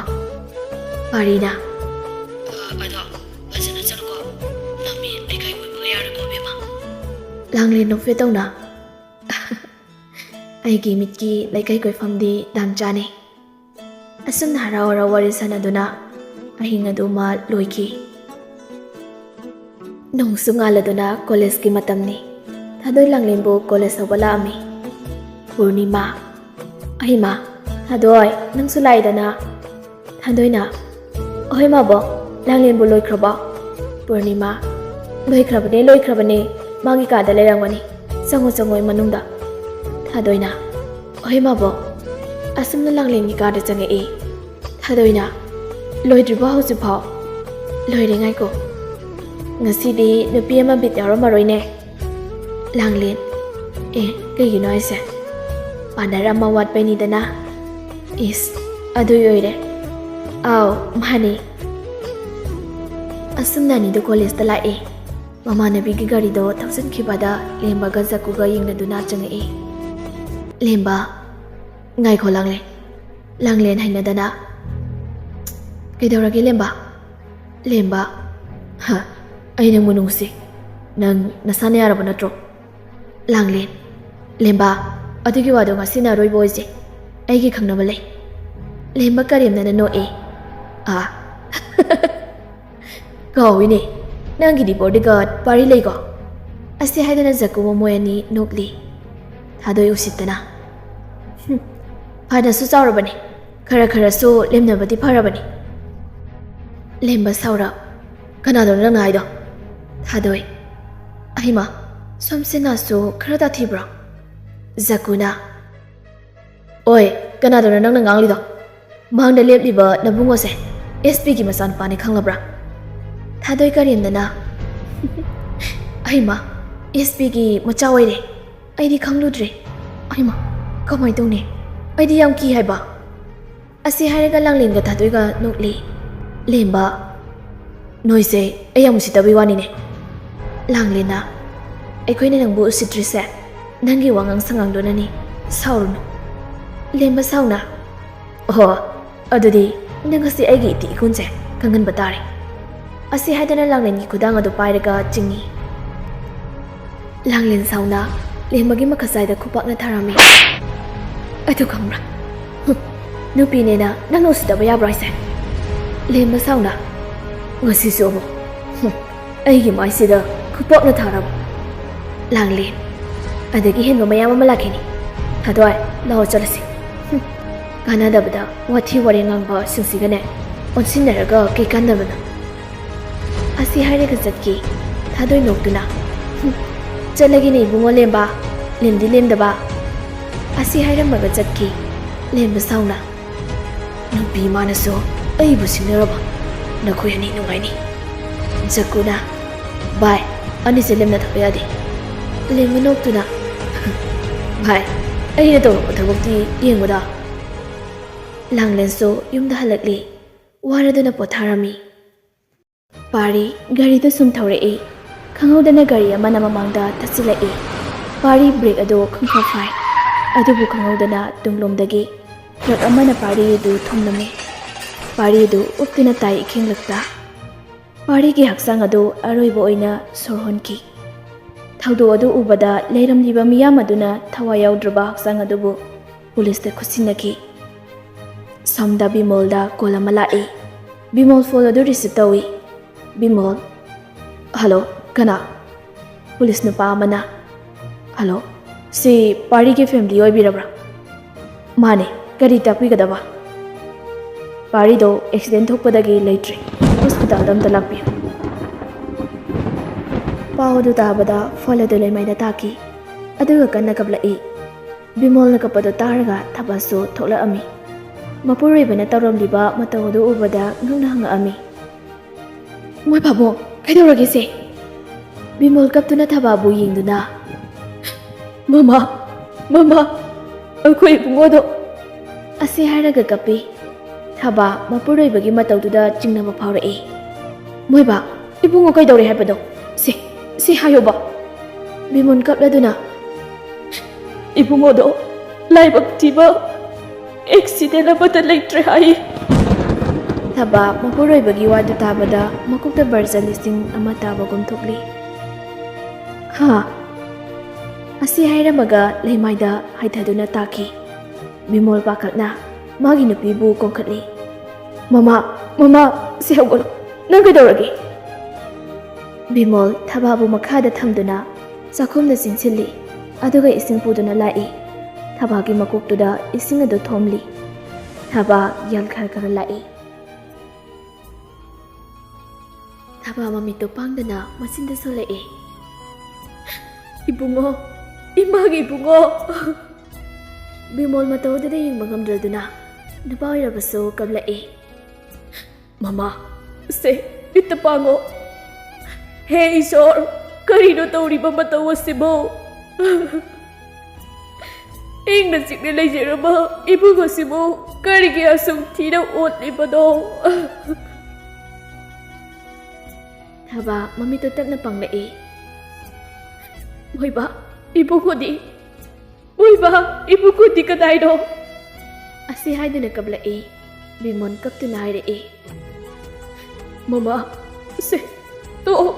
ꯄꯥꯔꯤꯅ꯫ ꯑ, ꯑꯗꯣ ꯐꯖꯅ ꯆꯠꯂꯨꯀꯣ꯫ ꯅꯪ ꯃꯤ ꯂꯩꯀꯥꯏ ꯀꯣꯏꯕꯒ ꯌꯥꯔꯣꯏꯀꯣ, ꯏꯕꯦꯝꯃ꯫ ꯂꯥꯡꯂꯦꯟ ꯅꯣꯛꯐꯦꯠ ꯇꯧꯅ꯫ ꯑꯩꯒꯤ ꯃꯤꯠꯀꯤ ꯂꯩꯀꯥꯏ ꯀꯣꯏꯐꯝꯗꯤ ꯂꯥꯝꯆꯥꯅꯤ꯫ ꯑꯁꯨꯝꯅ ꯍꯔꯥꯎ ꯍꯔꯥꯎ ꯋꯥꯔꯤ ꯁꯥꯟꯅꯗꯨꯅ ꯑꯍꯤꯡ ꯑꯗꯨꯃ ꯂꯣꯏꯈꯤ꯫ ꯅꯣꯡꯁꯨ ꯉꯥꯜꯂꯗꯨꯅ ꯀꯣꯂꯦꯖꯀꯤ ꯃꯇꯝꯅꯤ꯫ ꯊꯥꯗꯣꯏ ꯂꯥꯡꯂꯦꯟꯕꯨ ꯀꯣꯂꯦꯖ ꯍꯧꯕ ꯂꯥꯛꯑꯝꯃꯤ꯫ ꯄꯨꯔꯅꯤꯃꯥ꯫ ꯑꯍꯩꯃꯥ, ꯊꯥꯗꯣꯏ, ꯅꯪꯁꯨ ꯂꯥꯛꯏꯗꯅ? ꯊꯥꯗꯣꯏꯅ, "ꯑꯍꯣꯏ ꯃꯥꯕꯣ, ꯂꯥꯡꯂꯦꯟꯕꯨ ꯂꯣꯏꯈ꯭ꯔꯕꯣ?" ꯄꯨꯔꯅꯤꯃꯥ, "ꯂꯣꯏꯈ꯭ꯔꯕꯅꯦ, ꯂꯣꯏꯈ꯭ꯔꯕꯅꯦ, ꯃꯥꯒꯤ ꯀꯥꯗ ꯂꯩꯔꯝꯒꯅꯤ꯫ ꯆꯪꯉꯣ, ꯆꯪꯉꯣ, ꯃꯅꯨꯡꯗ꯫" ꯊꯥꯗꯣꯏꯅ, "ꯑꯍꯣꯏ ꯃꯥꯕꯣ꯫" ꯑꯁꯨꯝꯅ ꯂꯥꯡꯂꯦꯟꯒꯤ ꯀꯥꯗ ꯆꯪꯉꯛꯏ꯫ ꯊꯥꯗꯣꯏꯅ, "ꯂꯣꯏꯗ꯭ꯔꯤꯕꯣ ꯍꯧꯖꯤꯛꯐꯥꯎ?" "ꯂꯣꯏꯔꯦ, ꯉꯥꯏꯈꯣ꯫ ꯉꯁꯤꯗꯤ ꯅꯨꯄꯤ ꯑꯃ ꯕꯤꯠ ꯌꯥꯎꯔꯝꯃꯔꯣꯏꯅꯦ꯫" ꯂꯥꯡꯂꯦꯟ, "ꯑꯦ, ꯀꯩꯒꯤꯅꯣ ꯍꯥꯏꯁꯦ? ꯄꯥꯔꯠꯅꯔ ꯑꯃ ꯋꯥꯠꯄꯩꯅꯤꯗꯅ꯫" "ꯏꯁ, ꯑꯗꯨꯏ ꯑꯣꯏꯔꯦ꯫" "ꯑꯥꯎ, ꯃꯥꯅꯦ꯫" ꯑꯁꯨꯝꯅ ꯑꯅꯤꯗꯨ ꯀꯣꯂꯦꯖꯇ ꯂꯥꯛꯑꯦ꯫ ꯃꯃꯥꯟꯅꯕꯤꯒꯤ ꯒꯥꯔꯤꯗꯣ ꯊꯧꯖꯤꯟꯈꯤꯕꯗ ꯂꯦꯝꯕꯒ ꯖꯛꯀꯨꯒ ꯌꯦꯡꯅꯗꯨꯅ ꯆꯪꯉꯛꯏ꯫ ꯂꯦꯝꯕ, "ꯉꯥꯏꯈꯣ, ꯂꯥꯡꯂꯦꯟ꯫" ꯂꯥꯡꯂꯦꯟ ꯍꯩꯅꯗꯅ, "ꯀꯩꯗꯧꯔꯒꯦ, ꯂꯦꯝꯕ?" ꯂꯦꯝꯕ, "ꯍ, ꯑꯩ ꯅꯪꯕꯨ ꯅꯨꯡꯁꯤ꯫ ꯅꯪ ꯅꯁꯥꯅ ꯌꯥꯔꯕ ꯅꯠꯇ꯭ꯔꯣ?" ꯂꯥꯡꯂꯦꯟ, "ꯂꯦꯝꯕ, ꯑꯗꯨꯒꯤ ꯋꯥꯗꯣ ꯉꯁꯤꯅ ꯑꯔꯣꯏꯕ ꯑꯣꯏꯁꯦ꯫ ꯑꯩꯒꯤ ꯈꯪꯅꯕ ꯂꯩ꯫" ꯂꯦꯝꯕ ꯀꯔꯦꯝꯅꯅ ꯅꯣꯛꯑꯦ꯫ "ꯑꯥ?" "ꯀꯥꯎꯏꯅꯦ, ꯅꯪꯒꯤꯗꯤ ꯕꯣꯗꯤꯒꯥꯔꯗ ꯄꯥꯔꯤ ꯂꯩꯀꯣ?" ꯑꯁꯤ ꯍꯥꯏꯗꯅ ꯖꯛꯀꯨ ꯃꯃꯣꯏ ꯑꯅꯤ ꯅꯣꯛꯂꯤ꯫ ꯊꯥꯗꯣꯏ ꯎꯁꯤꯠꯇꯅ, "ꯍꯨꯝ, ꯐꯅꯁꯨ ꯆꯥꯎꯔꯕꯅꯤ, ꯈꯔ ꯈꯔꯁꯨ ꯂꯦꯝꯅꯕꯗꯤ ꯐꯔꯕꯅꯤ꯫" ꯂꯦꯝꯕ ꯁꯥꯎꯔ, "ꯀꯅꯥꯗꯅꯣ ꯅꯪꯅ ꯍꯥꯏꯗꯣ?" ꯊꯥꯗꯣꯏ, "ꯑꯍꯩꯃꯥ, ꯁꯣꯝꯁꯤꯅꯁꯨ ꯈꯔ ꯇꯥꯊꯤꯕ꯭ꯔꯣ?" ꯖꯛꯀꯨꯅ, "ꯑꯣꯏ, ꯀꯅꯥꯗꯅꯣ ꯅꯪꯅ ꯉꯥꯡꯂꯤꯗꯣ? ꯃꯥꯡꯗ ꯂꯦꯞꯂꯤꯕ ꯅꯕꯨꯡꯉꯣꯁꯦ?" ꯑꯦꯁ ꯄꯤꯒꯤ ꯃꯆꯥꯅꯨꯄꯥꯅꯦ, ꯈꯪꯂꯕ꯭ꯔꯥ? ꯊꯥꯗꯣꯏ ꯀꯔꯦꯝꯅꯅ, "ꯑꯩꯃ, ꯑꯦꯁ ꯄꯤꯒꯤ ꯃꯆꯥ ꯑꯣꯏꯔꯦ꯫ ꯑꯩꯗꯤ ꯈꯪꯂꯨꯗ꯭ꯔꯦ꯫ ꯑꯩꯃ, ꯀꯃꯥꯏ ꯇꯧꯅꯤ? ꯑꯩꯗꯤ ꯌꯥꯝ ꯀꯤ ꯍꯥꯏꯕ"꯫ ꯑꯁꯤ ꯍꯥꯏꯔꯒ ꯂꯥꯡꯂꯦꯟꯒ ꯊꯥꯗꯣꯏꯒ ꯅꯣꯛꯂꯤ꯫ "ꯂꯦꯝꯕ, ꯅꯣꯏꯁꯦ ꯑꯩ ꯌꯥꯝ ꯎꯁꯤꯠꯇꯕꯩ ꯋꯥꯅꯤꯅꯦ"꯫ ꯂꯥꯡꯂꯦꯟꯅ, "ꯑꯩꯈꯣꯏꯅ ꯅꯪꯕꯨ ꯎꯁꯤꯠꯇ꯭ꯔꯤꯁꯦ ꯅꯪꯒꯤ ꯋꯥꯉꯥꯡ ꯁꯉꯥꯡꯗꯨꯅꯅꯤ꯫ ꯁꯥꯎꯔꯨꯅꯨ"꯫ ꯂꯦꯝꯕ ꯁꯥꯎꯅ, "ꯑꯣꯍꯣ, ꯑꯗꯨꯗꯤ ꯅꯪ ꯉꯁꯤ ꯑꯩꯒꯤ ꯏꯇꯤ ꯏꯒꯨꯟꯁꯦ ꯈꯪꯍꯟꯕ ꯇꯥꯔꯦ"꯫ ꯑꯁꯤ ꯍꯥꯏꯗꯅ ꯂꯥꯡꯂꯦꯟꯒꯤ ꯈꯨꯗꯥꯡ ꯑꯗꯨ ꯄꯥꯏꯔꯒ ꯆꯤꯡꯏ꯫ ꯂꯥꯡꯂꯦꯟ ꯁꯥꯎꯅ ꯂꯦꯝꯕꯒꯤ ꯃꯈꯠꯁꯥꯏꯗ ꯈꯨꯄꯥꯛꯅ ꯊꯥꯔꯝꯃꯤ꯫ "ꯑꯗꯨ ꯈꯪꯕ꯭ꯔꯥ? ꯍꯨꯝ, ꯅꯨꯄꯤꯅꯦꯅ ꯅꯪꯅ ꯎꯁꯤꯠꯇꯕ ꯌꯥꯕ꯭ꯔꯣ ꯍꯥꯏꯁꯦ?" ꯂꯦꯝꯕ ꯁꯥꯎꯅ, "ꯉꯁꯤꯁꯨ ꯑꯃꯨꯛ, ꯍꯨꯝ, ꯑꯩꯒꯤ ꯃꯥꯏꯁꯤꯗ ꯈꯨꯄꯥꯛꯅ ꯊꯥꯔꯕ"꯫ ꯂꯥꯡꯂꯦꯟ, "ꯑꯗꯒꯤ ꯍꯦꯟꯕ ꯃꯌꯥꯝ ꯑꯃ ꯂꯥꯛꯈꯤꯅꯤ꯫ ꯊꯥꯗꯣꯏ, ꯂꯥꯛꯑꯣ ꯆꯠꯂꯁꯤ꯫ ꯍꯨꯝ, ꯀꯥꯟꯅꯗꯕꯗ ꯋꯥꯊꯤ ꯋꯥꯔꯦꯡ ꯉꯥꯡꯕꯁꯤꯡꯁꯤꯒꯅꯦ ꯑꯣꯟꯁꯤꯟꯅꯔꯒ ꯀꯩ ꯀꯥꯟꯅꯕꯅꯣ"꯫ ꯑꯁꯤ ꯍꯥꯏꯔꯒ ꯆꯠꯈꯤ꯫ ꯊꯥꯗꯣꯏ ꯅꯣꯛꯇꯨꯅ, "ꯍꯨꯝ, ꯆꯠꯂꯒꯦꯅꯦ ꯏꯕꯨꯡꯉꯣ ꯂꯦꯝꯕ, ꯂꯦꯝꯗꯤ ꯂꯦꯝꯗꯕ"꯫ ꯑꯁꯤ ꯍꯥꯏꯔꯝꯃꯒ ꯆꯠꯈꯤ꯫ ꯂꯦꯝꯕ ꯁꯥꯎꯅ, "ꯅꯨꯄꯤ ꯃꯥꯅꯁꯨ ꯑꯩꯕꯨ ꯁꯤꯡꯅꯔꯕ? ꯅꯈꯣꯏ ꯑꯅꯤ ꯅꯨꯡꯉꯥꯏꯅꯤ"꯫ ꯖꯛꯀꯨꯅ, "ꯚꯥꯏ, ꯑꯅꯤꯁꯦ ꯂꯦꯝꯅ ꯊꯝꯕ ꯌꯥꯗꯦ"꯫ ꯂꯦꯝꯕ ꯅꯣꯛꯇꯨꯅ, "ꯚꯥꯏ, ꯑꯩꯅ ꯇꯧꯔꯛꯄ ꯊꯕꯛꯇꯤ ꯌꯦꯡꯉꯨꯗ"꯫ ꯂꯥꯡꯂꯦꯟꯁꯨ ꯌꯨꯝꯗ ꯍꯜꯂꯛꯂꯤ꯫ ꯋꯥꯔꯗꯨꯅ ꯄꯣꯊꯥꯔꯝꯃꯤ꯫ ꯄꯥꯔꯤ ꯒꯥꯔꯤꯗ ꯁꯨꯝ ꯊꯧꯔꯛꯏ꯫ ꯈꯪꯍꯧꯗꯅ ꯒꯥꯔꯤ ꯑꯃꯅ ꯃꯃꯥꯡꯗ ꯊꯠꯆꯤꯜꯂꯛꯏ꯫ ꯄꯥꯔꯤ ꯕ꯭ꯔꯦꯛ ꯑꯗꯨ ꯈꯪꯐ ꯐꯥꯏ꯫ ꯑꯗꯨꯕꯨ ꯈꯪꯍꯧꯗꯅ ꯇꯨꯡꯂꯣꯝꯗꯒꯤ ꯇ꯭ꯔꯛ ꯑꯃꯅ ꯄꯥꯔꯤ ꯑꯗꯨ ꯊꯣꯝꯂꯝꯃꯤ꯫ ꯄꯥꯔꯤ ꯑꯗꯨ ꯎꯞꯇꯨꯅ ꯇꯥꯏ ꯏꯈꯦꯡꯂꯛꯇ꯫ ꯄꯥꯔꯤꯒꯤ ꯍꯛꯆꯥꯡ ꯑꯗꯨ ꯑꯔꯣꯏꯕ ꯑꯣꯏꯅ ꯁꯣꯔ ꯍꯣꯟꯈꯤ꯫ ꯊꯧꯗꯣꯛ ꯑꯗꯨ ꯎꯕꯗ ꯂꯩꯔꯝꯂꯤꯕ ꯃꯤꯌꯥꯝ ꯑꯗꯨꯅ ꯊꯋꯥꯏ ꯌꯥꯎꯗ꯭ꯔꯕ ꯍꯛꯆꯥꯡ ꯑꯗꯨꯕꯨ ꯄꯨꯂꯤꯁꯇ ꯈꯨꯠꯁꯤꯟꯅꯈꯤ꯫ ꯁꯣꯝꯗ ꯕꯤꯃꯣꯜꯗ ꯀꯣꯜ ꯑꯃ ꯂꯥꯛꯏ꯫ ꯕꯤꯃꯣꯜ ꯐꯣꯟ ꯑꯗꯨ ꯔꯤꯁꯤꯞ ꯇꯧꯏ꯫ ꯕꯤꯃꯣꯜ, "ꯍꯜꯂꯣ, ꯀꯅꯥ?" ꯄꯨꯂꯤꯁ ꯅꯨꯄꯥ ꯑꯃꯅ, "ꯍꯜꯂꯣ, ꯁꯤ ꯄꯥꯔꯤꯒꯤ ꯐꯦꯃꯤꯂꯤ ꯑꯣꯏꯕꯤꯔꯕ꯭ꯔꯥ?" "ꯃꯥꯅꯦ, ꯀꯔꯤ ꯇꯥꯛꯄꯤꯒꯗꯕ?" "ꯄꯥꯔꯤꯗꯣ ꯑꯦꯛꯁꯤꯗꯦꯟ ꯊꯣꯛꯄꯗꯒꯤ ꯂꯩꯇ꯭ꯔꯦ, ꯍꯣꯁꯄꯤꯇꯥꯜꯗ ꯑꯝꯇ ꯂꯥꯛꯄꯤꯌꯨ"꯫ ꯄꯥꯎ ꯑꯗꯨ ꯇꯥꯕꯗ ꯐꯣꯟ ꯑꯗꯨ ꯂꯩꯃꯥꯏꯗ ꯇꯥꯈꯤ, ꯑꯗꯨꯒ ꯀꯟꯅ ꯀꯞꯂꯛꯏ꯫ ꯕꯤꯃꯣꯜꯅ ꯀꯞꯄꯗꯨ ꯇꯥꯔꯒ ꯊꯥꯕꯜꯁꯨ ꯊꯣꯛꯂꯛꯑꯝꯃꯤ꯫ ꯃꯄꯨꯔꯣꯏꯕꯅ ꯇꯧꯔꯝꯂꯤꯕ ꯃꯇꯧ ꯑꯗꯨ ꯎꯕꯗ ꯉꯛꯅ ꯍꯪꯉꯛꯑꯝꯃꯤ꯫ "ꯃꯣꯏ ꯄꯥꯕꯨꯡ, ꯀꯩꯗꯧꯔꯒꯦ ꯁꯦ?" ꯕꯤꯃꯣꯜ ꯀꯞꯇꯨꯅ ꯊꯕꯥꯕꯨ ꯌꯦꯡꯗꯨꯅ, "ꯃꯃꯥ, ꯃꯃꯥ, ꯑꯩꯈꯣꯏ ꯏꯕꯨꯡꯉꯣꯗꯣ!" ꯑꯁꯤ ꯍꯥꯏꯔꯒ ꯀꯞꯄꯤ꯫ ꯊꯕꯥ ꯃꯄꯨꯔꯣꯏꯕꯒꯤ ꯃꯇꯧꯗꯨꯗ ꯆꯤꯡꯅꯕ ꯐꯥꯎꯔꯛꯏ꯫ "ꯃꯣꯏꯕꯥ, ꯏꯕꯨꯡꯉꯣ ꯀꯩꯗꯧꯔꯦ ꯍꯥꯏꯕꯅꯣ? ꯁꯤ, ꯁꯤ ꯍꯥꯏꯌꯣꯕ!" ꯕꯤꯃꯣꯜ ꯀꯞꯂꯗꯨꯅ, "ꯏꯕꯨꯡꯉꯣꯗꯣ ꯂꯥꯏꯕꯛ ꯊꯤꯕ ꯑꯦꯛꯁꯤꯗꯦꯟ ꯑꯃꯠꯇ ꯂꯩꯇ꯭ꯔꯦ ꯍꯥꯏ꯫" ꯊꯕꯥ ꯃꯄꯨꯔꯣꯏꯕꯒꯤ ꯋꯥꯗꯨ ꯇꯥꯕꯗ ꯃꯀꯣꯛꯇ ꯕꯔꯖ ꯂꯤꯁꯤꯡ ꯑꯃ ꯇꯥꯕꯒꯨꯝ ꯊꯣꯛꯂꯤ꯫ "ꯍꯥ?" ꯑꯁꯤ ꯍꯥꯏꯔꯝꯃꯒ ꯂꯩꯃꯥꯏꯗ ꯍꯥꯏꯊꯗꯨꯅ ꯇꯥꯈꯤ꯫ ꯕꯤꯃꯣꯜ ꯄꯥꯈꯛꯅ ꯃꯥꯒꯤ ꯅꯨꯄꯤꯕꯨ ꯀꯣꯟꯈꯠꯂꯤ꯫ "ꯃꯃꯥ, ꯃꯃꯥ, ꯁꯤ ꯍꯧꯒꯠꯂꯣ꯫ ꯅꯪ ꯀꯩꯗꯧꯔꯒꯦ?" ꯕꯤꯃꯣꯜ ꯊꯕꯥꯕꯨ ꯃꯈꯥꯗ ꯊꯝꯗꯨꯅ ꯆꯥꯛꯈꯨꯝꯗ ꯆꯦꯟꯁꯤꯜꯂꯤ, ꯑꯗꯨꯒ ꯏꯁꯤꯡ ꯄꯨꯗꯨꯅ ꯂꯥꯛꯏ꯫ ꯊꯕꯥꯒꯤ ꯃꯀꯣꯛꯇꯨꯗ ꯏꯁꯤꯡ ꯑꯗꯨ ꯊꯣꯝꯂꯤ꯫ ꯊꯕꯥ ꯌꯥꯜ ꯈꯔ ꯈꯔ ꯂꯥꯛꯏ꯫ ꯊꯕꯥ ꯃꯃꯤꯠꯇꯨ ꯄꯥꯡꯗꯅ ꯃꯆꯤꯟꯗ ꯁꯣꯜꯂꯛꯏ꯫ "ꯏꯕꯨꯡꯉꯣ, ꯏꯃꯥꯒꯤ ꯏꯕꯨꯡꯉꯣ!" ꯕꯤꯃꯣꯜ ꯃꯇꯧ ꯑꯗꯨꯗ ꯌꯦꯡꯕ ꯉꯝꯗ꯭ꯔꯗꯨꯅ ꯅꯨꯄꯥ ꯑꯣꯏꯔꯕꯁꯨ ꯀꯞꯂꯛꯏ꯫ "ꯃꯃꯥ, ꯁꯦ, ꯃꯤꯠꯇ ꯄꯥꯡꯉꯣ꯫ ꯍꯦ ꯏꯁꯣꯔ, ꯀꯔꯤꯅꯣ ꯇꯧꯔꯤꯕ ꯃꯇꯧ ꯑꯁꯤꯕꯨ? ꯏꯪꯅ ꯆꯤꯛꯅ ꯂꯩꯖꯔꯝꯕ ꯏꯕꯨꯡ ꯑꯁꯤꯕꯨ ꯀꯔꯤꯒꯤ ꯑꯁꯨꯛ ꯊꯤꯅ ꯑꯣꯠꯂꯤꯕꯅꯣ?" ꯊꯕꯥ ꯃꯃꯤꯠꯇꯨ ꯇꯞꯅ ꯄꯥꯡꯂꯛꯏ꯫ "ꯃꯣꯏꯕꯥ, ꯏꯕꯨꯡꯉꯣꯗꯤ? ꯃꯣꯏꯕꯥ, ꯏꯕꯨꯡꯉꯣꯗꯤ ꯀꯗꯥꯏꯅꯣ?" ꯑꯁꯤ ꯍꯥꯏꯗꯨꯅ ꯀꯞꯂꯛꯏ꯫ ꯕꯤꯃꯣꯜ ꯀꯞꯇꯨꯅ ꯍꯥꯏꯔꯛꯏ꯫ "ꯃꯃꯥ, ꯁꯦ, ꯇꯣꯛꯑꯣ꯫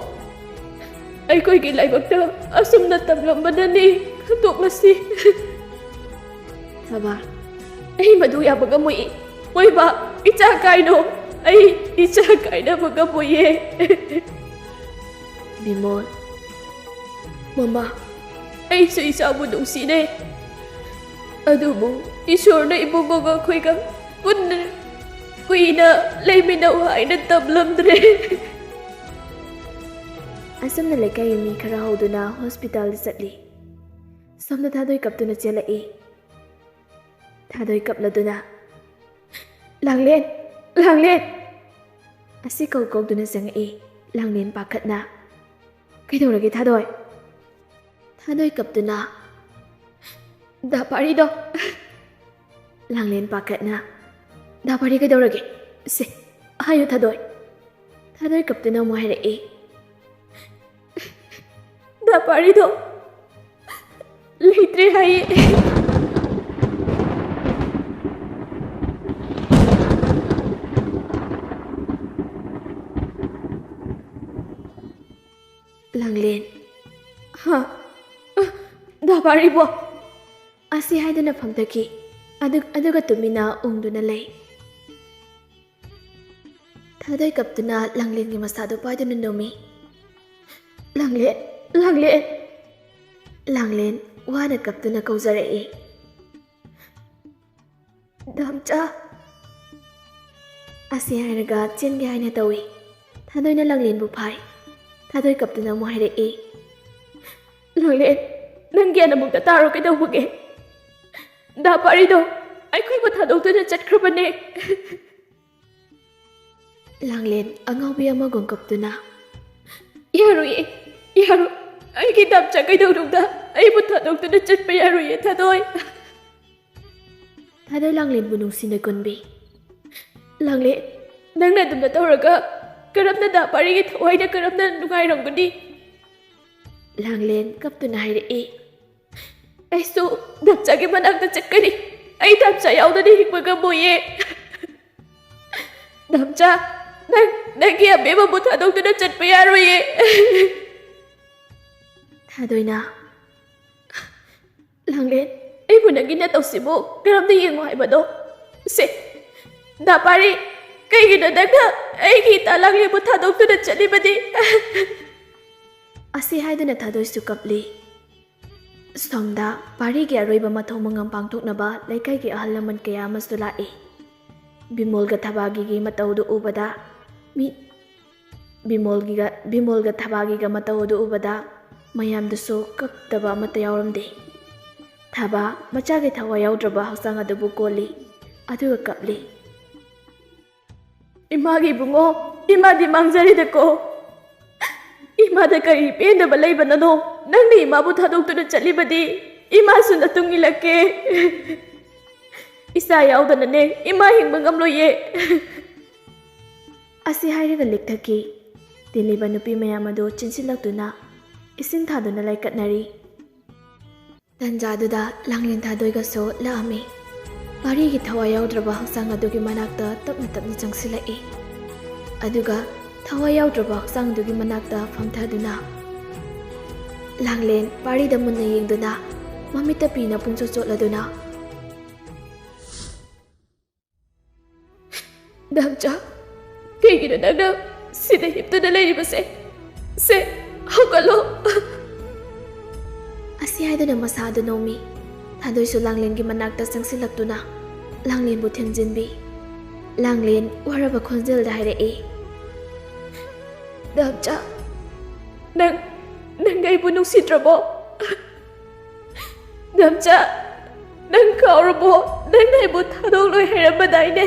ꯑꯩꯈꯣꯏꯒꯤ ꯂꯥꯏꯕꯛꯇ ꯑꯁꯨꯝꯅ ꯇꯝꯂꯝꯕꯅꯅꯤ꯫ ꯇꯣꯛꯂꯁꯤ꯫" ꯊꯕꯥ, "ꯑꯩ ꯃꯗꯨ ꯌꯥꯕ ꯉꯝꯃꯣꯏ꯫ ꯃꯣꯏꯕꯥ, ꯏꯆꯥ ꯀꯥꯏꯅꯣ꯫ ꯑꯩ ꯏꯆꯥ ꯀꯥꯏꯅꯕ ꯉꯝꯃꯣꯏꯌꯦ꯫" ꯕꯤꯃꯣꯜ, "ꯃꯃꯥ, ꯑꯩꯁꯨ ꯏꯆꯥꯕꯨ ꯅꯨꯡꯁꯤꯅꯩ꯫ ꯑꯗꯨꯕꯨ ꯏꯁꯣꯔꯅ ꯏꯕꯨꯡꯉꯣꯒ ꯑꯩꯈꯣꯏꯒ ꯄꯨꯟꯅ ꯀꯨꯏꯅ ꯂꯩꯃꯤꯟꯅꯧ ꯍꯥꯏꯅ ꯇꯝꯂꯝꯗ꯭ꯔꯦ꯫" ꯑꯁꯨꯝꯅ ꯂꯩꯀꯥꯏꯒꯤ ꯃꯤ ꯈꯔ ꯍꯧꯗꯨꯅ ꯍꯣꯁꯄꯤꯇꯥꯜꯗ ꯆꯠꯂꯤ꯫ ꯁꯣꯝꯗ ꯊꯥꯗꯣꯏ ꯀꯞꯇꯨꯅ ꯆꯦꯜꯂꯛꯏ꯫ ꯊꯥꯗꯣꯏ ꯀꯞꯂꯗꯨꯅ, "ꯂꯥꯡꯂꯦꯟ! ꯂꯥꯡꯂꯦꯟ!" ꯑꯁꯤ ꯀꯧ ꯀꯧꯗꯨꯅ ꯆꯪꯉꯛꯏ꯫ ꯂꯥꯡꯂꯦꯟ ꯄꯥꯈꯠꯅ, "ꯀꯩꯗꯧꯔꯒꯦ ꯊꯥꯗꯣꯏ?" ꯊꯥꯗꯣꯏ ꯀꯞꯇꯨꯅ, "ꯗꯥ ꯄꯥꯔꯤꯗꯣ!" ꯂꯥꯡꯂꯦꯟ ꯄꯥꯈꯠꯅ, "ꯗꯥ ꯄꯥꯔꯤ ꯀꯩꯗꯧꯔꯒꯦ? ꯁꯦ, ꯍꯥꯏꯌꯨ ꯊꯥꯗꯣꯏ!" ꯊꯥꯗꯣꯏ ꯀꯞꯇꯨꯅ ꯑꯃꯨꯛ ꯍꯥꯏꯔꯛꯏ, "ꯗꯥ ꯄꯥꯔꯤꯗꯣ ꯂꯩꯇ꯭ꯔꯦ ꯍꯥꯏꯌꯦ!" ꯂꯥꯡꯂꯦꯟ, "ꯍꯥ? ꯑ, ꯗꯥ ꯄꯥꯔꯤꯕꯣ?" ꯑꯁꯤ ꯍꯥꯏꯗꯨꯅ ꯐꯝꯊꯈꯤ꯫ ꯑꯗꯨ-, ꯑꯗꯨꯒ ꯇꯨꯃꯤꯟꯅ ꯎꯪꯗꯨꯅ ꯂꯩ꯫ ꯊꯥꯗꯣꯏ ꯀꯞꯇꯨꯅ ꯂꯥꯡꯂꯦꯟꯒꯤ ꯃꯁꯥꯗꯨ ꯄꯥꯏꯗꯨꯅ ꯅꯨꯃꯤ꯫ "ꯂꯥꯡꯂꯦꯟ! ꯂꯥꯡꯂꯦꯟ!" ꯂꯥꯡꯂꯦꯟ ꯋꯥꯅ ꯀꯞꯇꯨꯅ ꯀꯧꯖꯔꯛꯏ꯫ "ꯗꯥꯝꯆꯥ!" ꯑꯁꯤ ꯍꯥꯏꯔꯒ ꯆꯦꯟꯒꯦ ꯍꯥꯏꯅ ꯇꯧꯏ꯫ ꯊꯥꯗꯣꯏꯅ ꯂꯥꯡꯂꯦꯟꯕꯨ ꯐꯥꯏ꯫ ꯊꯥꯗꯣꯏ ꯀꯞꯇꯨꯅ ꯑꯃꯨꯛ ꯍꯥꯏꯔꯛꯏ, "ꯂꯥꯡꯂꯦꯟ, ꯅꯪ ꯒ꯭ꯌꯥꯟ ꯑꯃꯨꯛꯇ ꯇꯥꯔꯣ, ꯀꯩꯗꯧꯕꯒꯦ? ꯗꯥ ꯄꯥꯔꯤꯗꯣ ꯑꯩꯈꯣꯏꯕꯨ ꯊꯥꯗꯣꯛꯇꯨꯅ ꯆꯠꯈ꯭ꯔꯕꯅꯦ!" ꯂꯥꯡꯂꯦꯟ ꯑꯉꯥꯎꯕꯤ ꯑꯃꯒꯨꯝ ꯀꯞꯇꯨꯅ, "ꯌꯥꯔꯣꯏꯌꯦ, ꯌꯥꯔꯣꯏ꯫ ꯑꯩꯒꯤ ꯗꯥꯝꯆꯥ ꯀꯩꯗꯧꯅꯨꯡꯗ ꯑꯩꯕꯨ ꯊꯥꯗꯣꯛꯇꯨꯅ ꯆꯠꯄ ꯌꯥꯔꯣꯏꯌꯦ, ꯊꯥꯗꯣꯏ!" ꯊꯥꯗꯣꯏ ꯂꯥꯡꯂꯦꯟꯕꯨ ꯅꯨꯡꯁꯤꯅ ꯀꯨꯟꯕꯤ꯫ "ꯂꯥꯡꯂꯦꯟ, ꯅꯪꯅ ꯑꯗꯨꯝꯅ ꯇꯧꯔꯒ ꯀꯔꯝꯅ ꯗꯥ ꯄꯥꯔꯤꯒꯤ ꯊꯋꯥꯏꯅ ꯀꯔꯝꯅ ꯅꯨꯡꯉꯥꯏꯔꯝꯒꯅꯤ?" ꯂꯥꯡꯂꯦꯟ ꯀꯞꯇꯨꯅ ꯍꯥꯏꯔꯛꯏ, "ꯑꯩꯁꯨ ꯗꯥꯝꯆꯥꯒꯤ ꯃꯅꯥꯛꯇ ꯆꯠꯀꯅꯤ꯫ ꯑꯩ ꯗꯥꯝꯆꯥ ꯌꯥꯎꯗꯅ ꯍꯤꯡꯕ ꯉꯝꯃꯣꯏꯌꯦ꯫ ꯗꯥꯝꯆꯥ, ꯅꯪ ꯅꯪꯒꯤ ꯑꯕꯦꯝꯃꯕꯨ ꯊꯥꯗꯣꯛꯇꯨꯅ ꯆꯠꯄ ꯌꯥꯔꯣꯏꯌꯦ!" ꯊꯥꯗꯣꯏꯅ, "ꯂꯥꯡꯂꯦꯟ, ꯑꯩꯕꯨ ꯅꯪꯒꯤ ꯅꯇꯧꯁꯤꯕꯨ ꯀꯔꯝꯅ ꯌꯦꯡꯉꯨ ꯍꯥꯏꯕꯅꯣ? ꯁꯦ, ꯗꯥ ꯄꯥꯔꯤ, ꯀꯩꯒꯤꯅꯣ ꯅꯪꯅ ꯑꯩꯒꯤ ꯏꯇꯥ ꯂꯥꯡꯂꯦꯟꯕꯨ ꯊꯥꯗꯣꯛꯇꯨꯅ ꯆꯠꯂꯤꯕꯗꯤ?" ꯑꯁꯤ ꯍꯥꯏꯗꯨꯅ ꯊꯥꯗꯣꯏꯁꯨ ꯀꯞꯂꯤ꯫ ꯁꯣꯝꯗ ꯄꯥꯔꯤꯒꯤ ꯑꯔꯣꯏꯕ ꯃꯊꯧ ꯃꯉꯝ ꯄꯥꯡꯊꯣꯛꯅꯕ ꯂꯩꯀꯥꯏꯒꯤ ꯑꯍꯜ ꯂꯃꯟ ꯀꯌꯥ ꯑꯃꯁꯨ ꯂꯥꯛꯏ꯫ ꯕꯤꯃꯣꯜꯒ ꯊꯕꯥꯒꯤꯒꯤ ꯃꯇꯧꯗꯨ ꯎꯕꯗ ꯃꯤ, ꯕꯤꯃꯣꯜꯒꯤꯒ, ꯕꯤꯃꯣꯜꯒ ꯊꯕꯥꯒꯤꯒ ꯃꯇꯧ ꯑꯗꯨ ꯎꯕꯗ ꯃꯌꯥꯝꯗꯨꯁꯨ ꯀꯞꯇꯕ ꯑꯃꯠꯇ ꯌꯥꯎꯔꯝꯗꯦ꯫ ꯊꯕꯥ ꯃꯆꯥꯒꯤ ꯊꯋꯥꯏ ꯌꯥꯎꯗ꯭ꯔꯕ ꯍꯛꯆꯥꯡ ꯑꯗꯨꯕꯨ ꯀꯣꯜꯂꯤ, ꯑꯗꯨꯒ ꯀꯞꯂꯤ꯫ ꯏꯃꯥꯒꯤ ꯏꯕꯨꯡꯉꯣ, ꯏꯃꯥꯗꯤ ꯃꯥꯡꯖꯔꯦꯗꯀꯣ꯫ ꯏꯃꯥꯗ ꯀꯔꯤ ꯄꯦꯟꯗꯕ ꯂꯩꯕꯅꯅꯣ? ꯅꯪꯅ ꯏꯃꯥꯕꯨ ꯊꯥꯗꯣꯛꯇꯨꯅ ꯆꯠꯂꯤꯕꯗꯤ ꯏꯃꯥꯁꯨ ꯅꯇꯨꯡ ꯏꯜꯂꯛꯀꯦ꯫ ꯏꯆꯥ ꯌꯥꯎꯗꯅꯅꯦ ꯏꯃꯥ ꯍꯤꯡꯕ ꯉꯝꯂꯣꯏꯌꯦ꯫ ꯑꯁꯤ ꯍꯥꯏꯔꯒ ꯂꯤꯛꯊꯛꯈꯤ꯫ ꯇꯤꯜꯂꯤꯕ ꯅꯨꯄꯤ ꯃꯌꯥꯝ ꯑꯗꯨ ꯆꯦꯟꯁꯤꯜꯂꯛꯇꯨꯅ ꯏꯁꯤꯡ ꯊꯥꯗꯨꯅ ꯂꯩꯀꯠꯅꯔꯤ꯫ ꯇꯟꯖꯥꯗꯨꯗ ꯂꯥꯡꯂꯦꯟ ꯊꯥꯗꯣꯏꯒꯁꯨ ꯂꯥꯛꯑꯝꯃꯤ꯫ ꯄꯥꯔꯤꯒꯤ ꯊꯋꯥꯏ ꯌꯥꯎꯗ꯭ꯔꯕ ꯍꯛꯆꯥꯡ ꯑꯗꯨꯒꯤ ꯃꯅꯥꯛꯇ ꯇꯞꯅ ꯇꯞꯅ ꯆꯪꯁꯤꯜꯂꯛꯏ꯫ ꯑꯗꯨꯒ ꯊꯋꯥꯏ ꯌꯥꯎꯗ꯭ꯔꯕ ꯍꯛꯆꯥꯡꯗꯨꯒꯤ ꯃꯅꯥꯛꯇ ꯐꯝꯊꯗꯨꯅ ꯂꯥꯡꯂꯦꯟ ꯄꯥꯔꯤꯗ ꯃꯨꯟꯅ ꯌꯦꯡꯗꯨꯅ ꯃꯃꯤꯠꯇ ꯄꯤꯅ ꯄꯨꯡꯆꯣꯠ ꯆꯣꯠꯂꯗꯨꯅ, "ꯗꯥꯝꯆꯥ, ꯀꯩꯒꯤꯅꯣ ꯅꯪꯅ ꯁꯤꯗ ꯍꯤꯞꯇꯨꯅ ꯂꯩꯔꯤꯕꯁꯦ? ꯁꯦ, ꯍꯧꯒꯠꯂꯣ!" ꯑꯁꯤ ꯍꯥꯏꯗꯨꯅ ꯃꯁꯥ ꯑꯗꯨ ꯅꯣꯝꯃꯤ꯫ ꯊꯥꯗꯣꯏꯁꯨ ꯂꯥꯡꯂꯦꯟꯒꯤ ꯃꯅꯥꯛꯇ ꯆꯪꯁꯤꯜꯂꯛꯇꯨꯅ ꯂꯥꯡꯂꯦꯟꯕꯨ ꯊꯦꯝꯖꯤꯟꯕꯤ꯫ ꯂꯥꯡꯂꯦꯟ ꯋꯥꯔꯕ ꯈꯣꯟꯖꯦꯜꯗ ꯍꯥꯏꯔꯛꯏ, "ꯗꯥꯝꯆꯥ, ꯅꯪ, ꯅꯪ ꯑꯩꯕꯨ ꯅꯨꯡꯁꯤꯗ꯭ꯔꯕꯣ? ꯗꯥꯝꯆꯥ, ꯅꯪ ꯀꯥꯎꯔꯕꯣ? ꯅꯪꯅ ꯑꯩꯕꯨ ꯊꯥꯗꯣꯛꯂꯣꯏ ꯍꯥꯏꯔꯝꯕꯗꯥꯏꯅꯦ?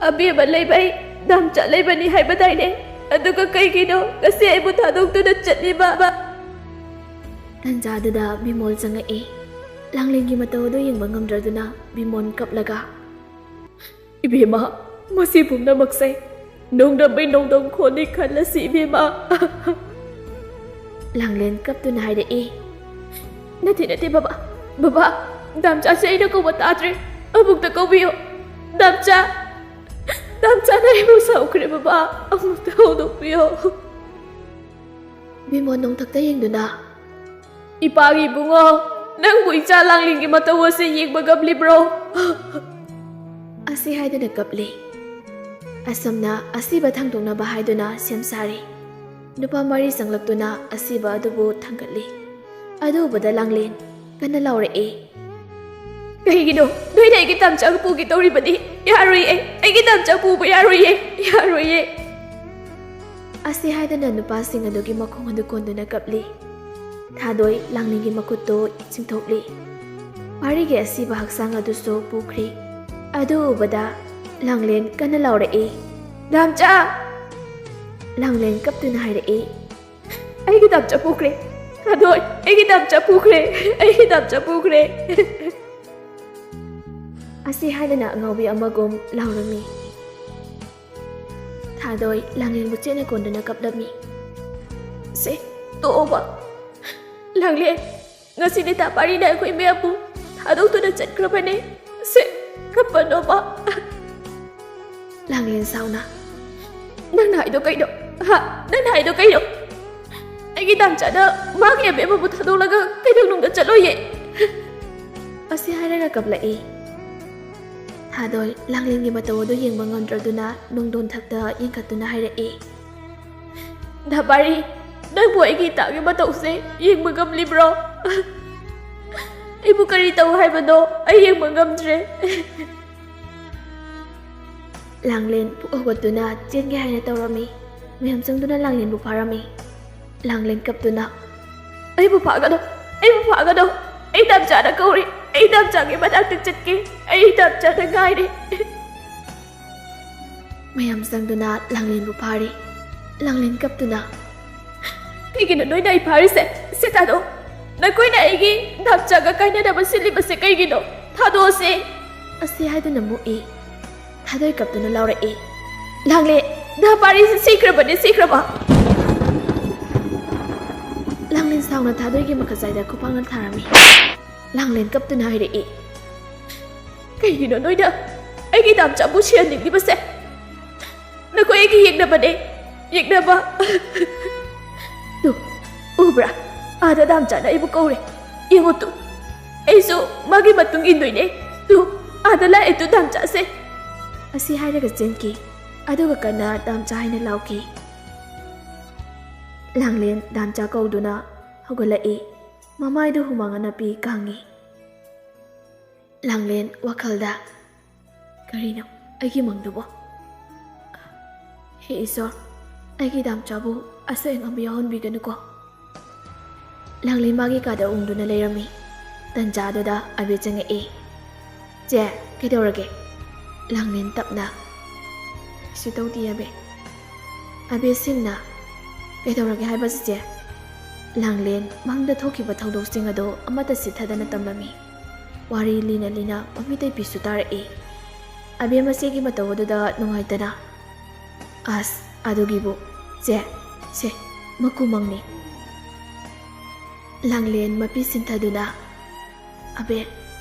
ꯑꯕꯦꯝꯃ ꯂꯩꯕꯩ ꯗꯥꯝꯆꯥ ꯂꯩꯕꯅꯤ ꯍꯥꯏꯕꯗꯥꯏꯅꯦ? ꯑꯗꯨꯒ ꯀꯩꯒꯤꯅꯣ ꯉꯁꯤ ꯑꯩꯕꯨ ꯊꯥꯗꯣꯛꯇꯨꯅ ꯆꯠꯂꯤꯕ?" ꯇꯟꯖꯥꯗꯨꯗ ꯕꯤꯃꯣꯜ ꯆꯪꯉꯛꯏ꯫ ꯂꯥꯡꯂꯦꯟꯒꯤ ꯃꯇꯧ ꯑꯗꯨ ꯌꯦꯡꯕ ꯉꯝꯗ꯭ꯔꯗꯨꯅ ꯕꯤꯃꯣꯜ ꯀꯞꯂꯒ, "ꯏꯕꯦꯝꯃ, ꯃꯁꯤ ꯄꯨꯝꯅꯃꯛꯁꯦ ꯅꯣꯡꯗꯝꯕꯩ ꯅꯣꯡꯗꯝ ꯈꯣꯟꯅꯤ ꯈꯜꯂꯁꯤ, ꯏꯕꯦꯝꯃ꯫" ꯂꯥꯡꯂꯦꯟ ꯀꯞꯇꯨꯅ ꯍꯥꯏꯔꯛꯏ, "ꯅꯠꯇꯦ, ꯅꯠꯇꯦ, ꯕꯕꯥ, ꯕꯕꯥ, ꯗꯥꯝꯆꯥꯁꯦ ꯑꯩꯅ ꯀꯧꯕ ꯇꯥꯗ꯭ꯔꯦ꯫ ꯑꯃꯨꯛꯇ ꯀꯧꯕꯤꯌꯨ꯫ ꯗꯥꯝꯆꯥ, ꯗꯥꯝꯆꯥꯅ ꯑꯩꯕꯨ ꯁꯥꯎꯈ꯭ꯔꯦ, ꯕꯕꯥ꯫ ꯑꯃꯨꯛꯇ ꯍꯧꯗꯣꯛꯄꯤꯌꯨ꯫" ꯕꯤꯃꯣꯜ ꯅꯣꯡꯊꯛꯇ ꯌꯦꯡꯗꯨꯅ, "ꯏꯄꯥꯒꯤ ꯏꯕꯨꯡꯉꯣ, ꯅꯪꯕꯨ ꯏꯆꯥ ꯂꯥꯡꯂꯦꯟꯒꯤ ꯃꯇꯧ ꯑꯁꯤ ꯌꯦꯡꯕ ꯉꯝꯂꯤꯕ꯭ꯔꯣ?" ꯑꯁꯤ ꯍꯥꯏꯗꯨꯅ ꯀꯞꯂꯤ꯫ ꯑꯁꯨꯝꯅ ꯑꯁꯤꯕ ꯊꯥꯡꯗꯣꯛꯅꯕ ꯍꯥꯏꯗꯨꯅ ꯁꯦꯝ ꯁꯥꯔꯤ꯫ ꯅꯨꯄꯥ ꯃꯔꯤ ꯆꯪꯂꯛꯇꯨꯅ ꯑꯁꯤꯕ ꯑꯗꯨꯕꯨ ꯊꯥꯡꯒꯠꯂꯤ꯫ ꯑꯗꯨ ꯎꯕꯗ ꯂꯥꯡꯂꯦꯟ ꯀꯟꯅ ꯂꯥꯎꯔꯛꯏ, "ꯀꯩꯒꯤꯅꯣ ꯅꯣꯏꯅ ꯑꯩꯒꯤ ꯗꯥꯝꯆꯥ ꯄꯨꯒꯦ ꯇꯧꯔꯤꯕꯗꯤ? ꯌꯥꯔꯣꯏꯌꯦ, ꯑꯩꯒꯤ ꯗꯥꯝꯆꯥ ꯄꯨꯕ ꯌꯥꯔꯣꯏꯌꯦ, ꯌꯥꯔꯣꯏꯌꯦ!" ꯑꯁꯤ ꯍꯥꯏꯗꯨꯅ ꯅꯨꯄꯥꯁꯤꯡ ꯑꯗꯨꯒꯤ ꯃꯈꯣꯡ ꯑꯗꯨ ꯀꯣꯟꯗꯨꯅ ꯀꯞꯂꯤ꯫ ꯊꯥꯗꯣꯏ ꯂꯥꯡꯂꯦꯟꯒꯤ ꯃꯈꯨꯠꯇꯨ ꯆꯤꯡꯊꯣꯛꯂꯤ꯫ ꯄꯥꯔꯤꯒꯤ ꯑꯁꯤꯕ ꯍꯛꯆꯥꯡ ꯑꯗꯨꯁꯨ ꯄꯨꯈ꯭ꯔꯤ꯫ ꯑꯗꯨ ꯎꯕꯗ ꯂꯥꯡꯂꯦꯟ ꯀꯟꯅ ꯂꯥꯎꯔꯛꯏ, "ꯗꯥꯝꯆꯥ!" ꯂꯥꯡꯂꯦꯟ ꯀꯞꯇꯨꯅ ꯍꯥꯏꯔꯛꯏ, "ꯑꯩꯒꯤ ꯗꯥꯝꯆꯥ ꯄꯨꯈ꯭ꯔꯦ! ꯊꯥꯗꯣꯏ, ꯑꯩꯒꯤ ꯗꯥꯝꯆꯥ ꯄꯨꯈ꯭ꯔꯦ! ꯑꯩꯒꯤ ꯗꯥꯝꯆꯥ ꯄꯨꯈ꯭ꯔꯦ!" ꯑꯁꯤ ꯍꯥꯏꯗꯅ ꯑꯉꯥꯎꯕꯤ ꯑꯃꯒꯨꯝ ꯂꯥꯎꯔꯝꯃꯤ꯫ ꯊꯥꯗꯣꯏ ꯂꯥꯡꯂꯦꯟꯕꯨ ꯆꯦꯠꯅ ꯀꯣꯟꯗꯨꯅ ꯀꯞꯂꯝꯃꯤ꯫ "ꯁꯦ, ꯇꯣꯛꯑꯣꯕ꯫ ꯂꯥꯡꯂꯦꯟ, ꯉꯁꯤꯗꯤ ꯗꯥ ꯄꯥꯔꯤꯅ ꯑꯩꯈꯣꯏ ꯃꯌꯥꯝꯕꯨ ꯊꯥꯗꯣꯛꯇꯨꯅ ꯆꯠꯈ꯭ꯔꯕꯅꯦ꯫ ꯁꯦ, ꯀꯞꯄꯅꯣꯕ꯫" ꯂꯥꯡꯂꯦꯟ ꯁꯥꯎꯅ, "ꯅꯪꯅ ꯍꯥꯏꯗꯣ ꯀꯩꯅꯣ? ꯍꯥ? ꯅꯪꯅ ꯍꯥꯏꯗꯣ ꯀꯩꯅꯣ? ꯑꯩꯒꯤ ꯗꯥꯝꯆꯥꯅ ꯃꯥꯒꯤ ꯑꯕꯦꯝꯃꯕꯨ ꯊꯥꯗꯣꯛꯂꯒ ꯀꯩꯗꯧꯅꯨꯡꯗ ꯆꯠꯂꯣꯏꯌꯦ꯫" ꯑꯁꯤ ꯍꯥꯏꯔꯒ ꯀꯞꯂꯛꯏ꯫ ꯊꯥꯗꯣꯏ ꯂꯥꯡꯂꯦꯟꯒꯤ ꯃꯇꯧ ꯑꯗꯨ ꯌꯦꯡꯕ ꯉꯝꯗ꯭ꯔꯗꯨꯅ ꯅꯨꯡꯗꯣꯟ ꯊꯛꯇ ꯌꯦꯡꯈꯠꯇꯨꯅ ꯍꯥꯏꯔꯛꯏ, "ꯗꯥ ꯄꯥꯔꯤ, ꯅꯪꯕꯨ ꯑꯩꯒꯤ ꯏꯇꯥꯒꯤ ꯃꯇꯧꯁꯦ ꯌꯦꯡꯕ ꯉꯝꯂꯤꯕ꯭ꯔꯣ? ꯑꯩꯕꯨ ꯀꯔꯤ ꯇꯧ ꯍꯥꯏꯕꯅꯣ? ꯑꯩ ꯌꯦꯡꯕ ꯉꯝꯗ꯭ꯔꯦ꯫" ꯂꯥꯡꯂꯦꯟ ꯄꯨꯛ ꯍꯧꯒꯠꯇꯨꯅ ꯆꯦꯟꯒꯦ ꯍꯥꯏꯅ ꯇꯧꯔꯝꯃꯤ꯫ ꯃꯌꯥꯝ ꯆꯪꯗꯨꯅ ꯂꯥꯡꯂꯦꯟꯕꯨ ꯐꯥꯔꯝꯃꯤ꯫ ꯂꯥꯡꯂꯦꯟ ꯀꯞꯇꯨꯅ, "ꯑꯩꯕꯨ ꯐꯥꯒꯅꯨ! ꯑꯩꯕꯨ ꯐꯥꯒꯅꯨ! ꯑꯩ ꯗꯥꯝꯆꯥꯅ ꯀꯧꯔꯤ! ꯑꯩ ꯗꯥꯝꯆꯥꯒꯤ ꯃꯅꯥꯛꯇ ꯆꯠꯀꯦ! ꯑꯩ ꯗꯥꯝꯆꯥꯅ ꯉꯥꯏꯔꯤ!" ꯃꯌꯥꯝ ꯆꯪꯗꯨꯅ ꯂꯥꯡꯂꯦꯟꯕꯨ ꯐꯥꯔꯤ꯫ ꯂꯥꯡꯂꯦꯟ ꯀꯞꯇꯨꯅ, "ꯀꯩꯒꯤꯅꯣ ꯅꯣꯏꯅ ꯑꯩ ꯐꯥꯔꯤꯁꯦ? ꯁꯦ ꯊꯥꯗꯣꯛꯑꯣ! ꯅꯈꯣꯏꯅ ꯑꯩꯒꯤ ꯗꯥꯝꯆꯥꯒ ꯀꯥꯏꯅꯅꯕ ꯁꯤꯜꯂꯤꯕꯁꯦ ꯀꯩꯒꯤꯅꯣ? ꯊꯥꯗꯣꯛꯑꯣꯁꯦ!" ꯑꯁꯤ ꯍꯥꯏꯗꯨꯅ ꯃꯨꯛꯏ꯫ ꯊꯥꯗꯣꯏ ꯀꯞꯇꯨꯅ ꯂꯥꯎꯔꯛꯏ, "ꯂꯥꯡꯂꯦꯟ, ꯗꯥ ꯄꯥꯔꯤꯁꯤ ꯁꯤꯈ꯭ꯔꯕꯅꯦ, ꯁꯤꯈ꯭ꯔꯕ!" ꯂꯥꯡꯂꯦꯟ ꯁꯥꯎꯅ ꯊꯥꯗꯣꯏꯒꯤ ꯃꯈꯨꯠ ꯁꯥꯏꯗ ꯈꯨꯄꯥꯛꯅ ꯊꯥꯔꯝꯃꯤ꯫ ꯂꯥꯡꯂꯦꯟ ꯀꯞꯇꯨꯅ ꯍꯥꯏꯔꯛꯏ, "ꯀꯩꯒꯤꯅꯣ ꯅꯣꯏꯅ ꯑꯩꯒꯤ ꯗꯥꯝꯆꯥꯕꯨ ꯁꯤꯍꯟꯅꯤꯡꯂꯤꯕꯁꯦ? ꯅꯈꯣꯏ ꯑꯩꯒꯤ ꯌꯦꯛꯅꯕꯅꯦ, ꯌꯦꯛꯅꯕ!" "ꯇꯨ, ꯎꯕ꯭ꯔꯥ? ꯑꯥꯗ ꯗꯥꯝꯆꯥꯅ ꯑꯩꯕꯨ ꯀꯧꯔꯦ꯫ ꯌꯦꯡꯉꯨ ꯇꯨ, ꯑꯩꯁꯨ ꯃꯥꯒꯤ ꯃꯇꯨꯡ ꯏꯟꯗꯣꯏꯅꯦ꯫ ꯇꯨ, ꯑꯥꯗ ꯂꯥꯛꯑꯦ ꯇꯨ ꯗꯥꯝꯆꯥꯁꯦ!" ꯑꯁꯤ ꯍꯥꯏꯔꯒ ꯆꯦꯟꯈꯤ꯫ ꯑꯗꯨꯒ ꯀꯟꯅ ꯗꯥꯝꯆꯥ ꯍꯥꯏꯅ ꯂꯥꯎꯈꯤ꯫ ꯂꯥꯡꯂꯦꯟ ꯗꯥꯝꯆꯥ ꯀꯧꯗꯨꯅ ꯍꯧꯒꯠꯂꯛꯏ꯫ ꯃꯃꯥꯏꯗꯨ ꯍꯨꯃꯥꯡ ꯑꯅꯞꯄꯤ ꯀꯥꯡꯉꯤ꯫ ꯂꯥꯡꯂꯦꯟ ꯋꯥꯈꯜꯗ, "ꯀꯔꯤꯅꯣ ꯑꯩꯒꯤ ꯃꯪꯗꯨꯕꯣ? ꯍꯦ ꯏꯁꯣꯔ, ꯑꯩꯒꯤ ꯗꯥꯝꯆꯥꯕꯨ ꯑꯁꯣꯏ ꯑꯉꯥꯝꯕ ꯌꯥꯎꯍꯟꯕꯤꯒꯅꯨꯀꯣ꯫" ꯂꯥꯡꯂꯦꯟ ꯃꯥꯒꯤ ꯀꯥꯗ ꯎꯪꯗꯨꯅ ꯂꯩꯔꯝꯃꯤ꯫ ꯇꯟꯖꯥꯗꯨꯗ ꯑꯕꯦ ꯆꯪꯉꯛꯏ꯫ "ꯆꯦ, ꯀꯩꯗꯧꯔꯒꯦ?" ꯂꯥꯡꯂꯦꯟ ꯇꯞꯅ, "ꯀꯩꯁꯨ ꯇꯧꯗꯦ, ꯑꯕꯦ꯫" ꯑꯕꯦ ꯁꯤꯡꯅ, "ꯀꯩꯗꯧꯔꯒꯦ ꯍꯥꯏꯕ, ꯆꯤꯆꯦ?" ꯂꯥꯡꯂꯦꯟ ꯃꯪꯗ ꯊꯣꯛꯈꯤꯕ ꯊꯧꯗꯣꯛꯁꯤꯡ ꯑꯗꯨ ꯑꯃꯠꯇ ꯆꯤꯠꯊꯗꯅ ꯇꯝꯂꯝꯃꯤ꯫ ꯋꯥꯔꯤ ꯂꯤꯅ ꯂꯤꯅ ꯃꯃꯤꯇꯩ ꯄꯤꯁꯨ ꯇꯥꯔꯛꯏ꯫ ꯑꯕꯦ ꯃꯆꯦꯒꯤ ꯃꯇꯧ ꯑꯗꯨꯗ ꯅꯨꯡꯉꯥꯏꯇꯅ, "ꯑꯁ, ꯑꯗꯨꯒꯤꯕꯨ, ꯆꯦ, ꯁꯦ, ꯃꯀꯨ ꯃꯪꯅꯤ꯫" ꯂꯥꯡꯂꯦꯟ ꯃꯄꯤ ꯁꯤꯟꯊꯗꯨꯅ, "ꯑꯕꯦ,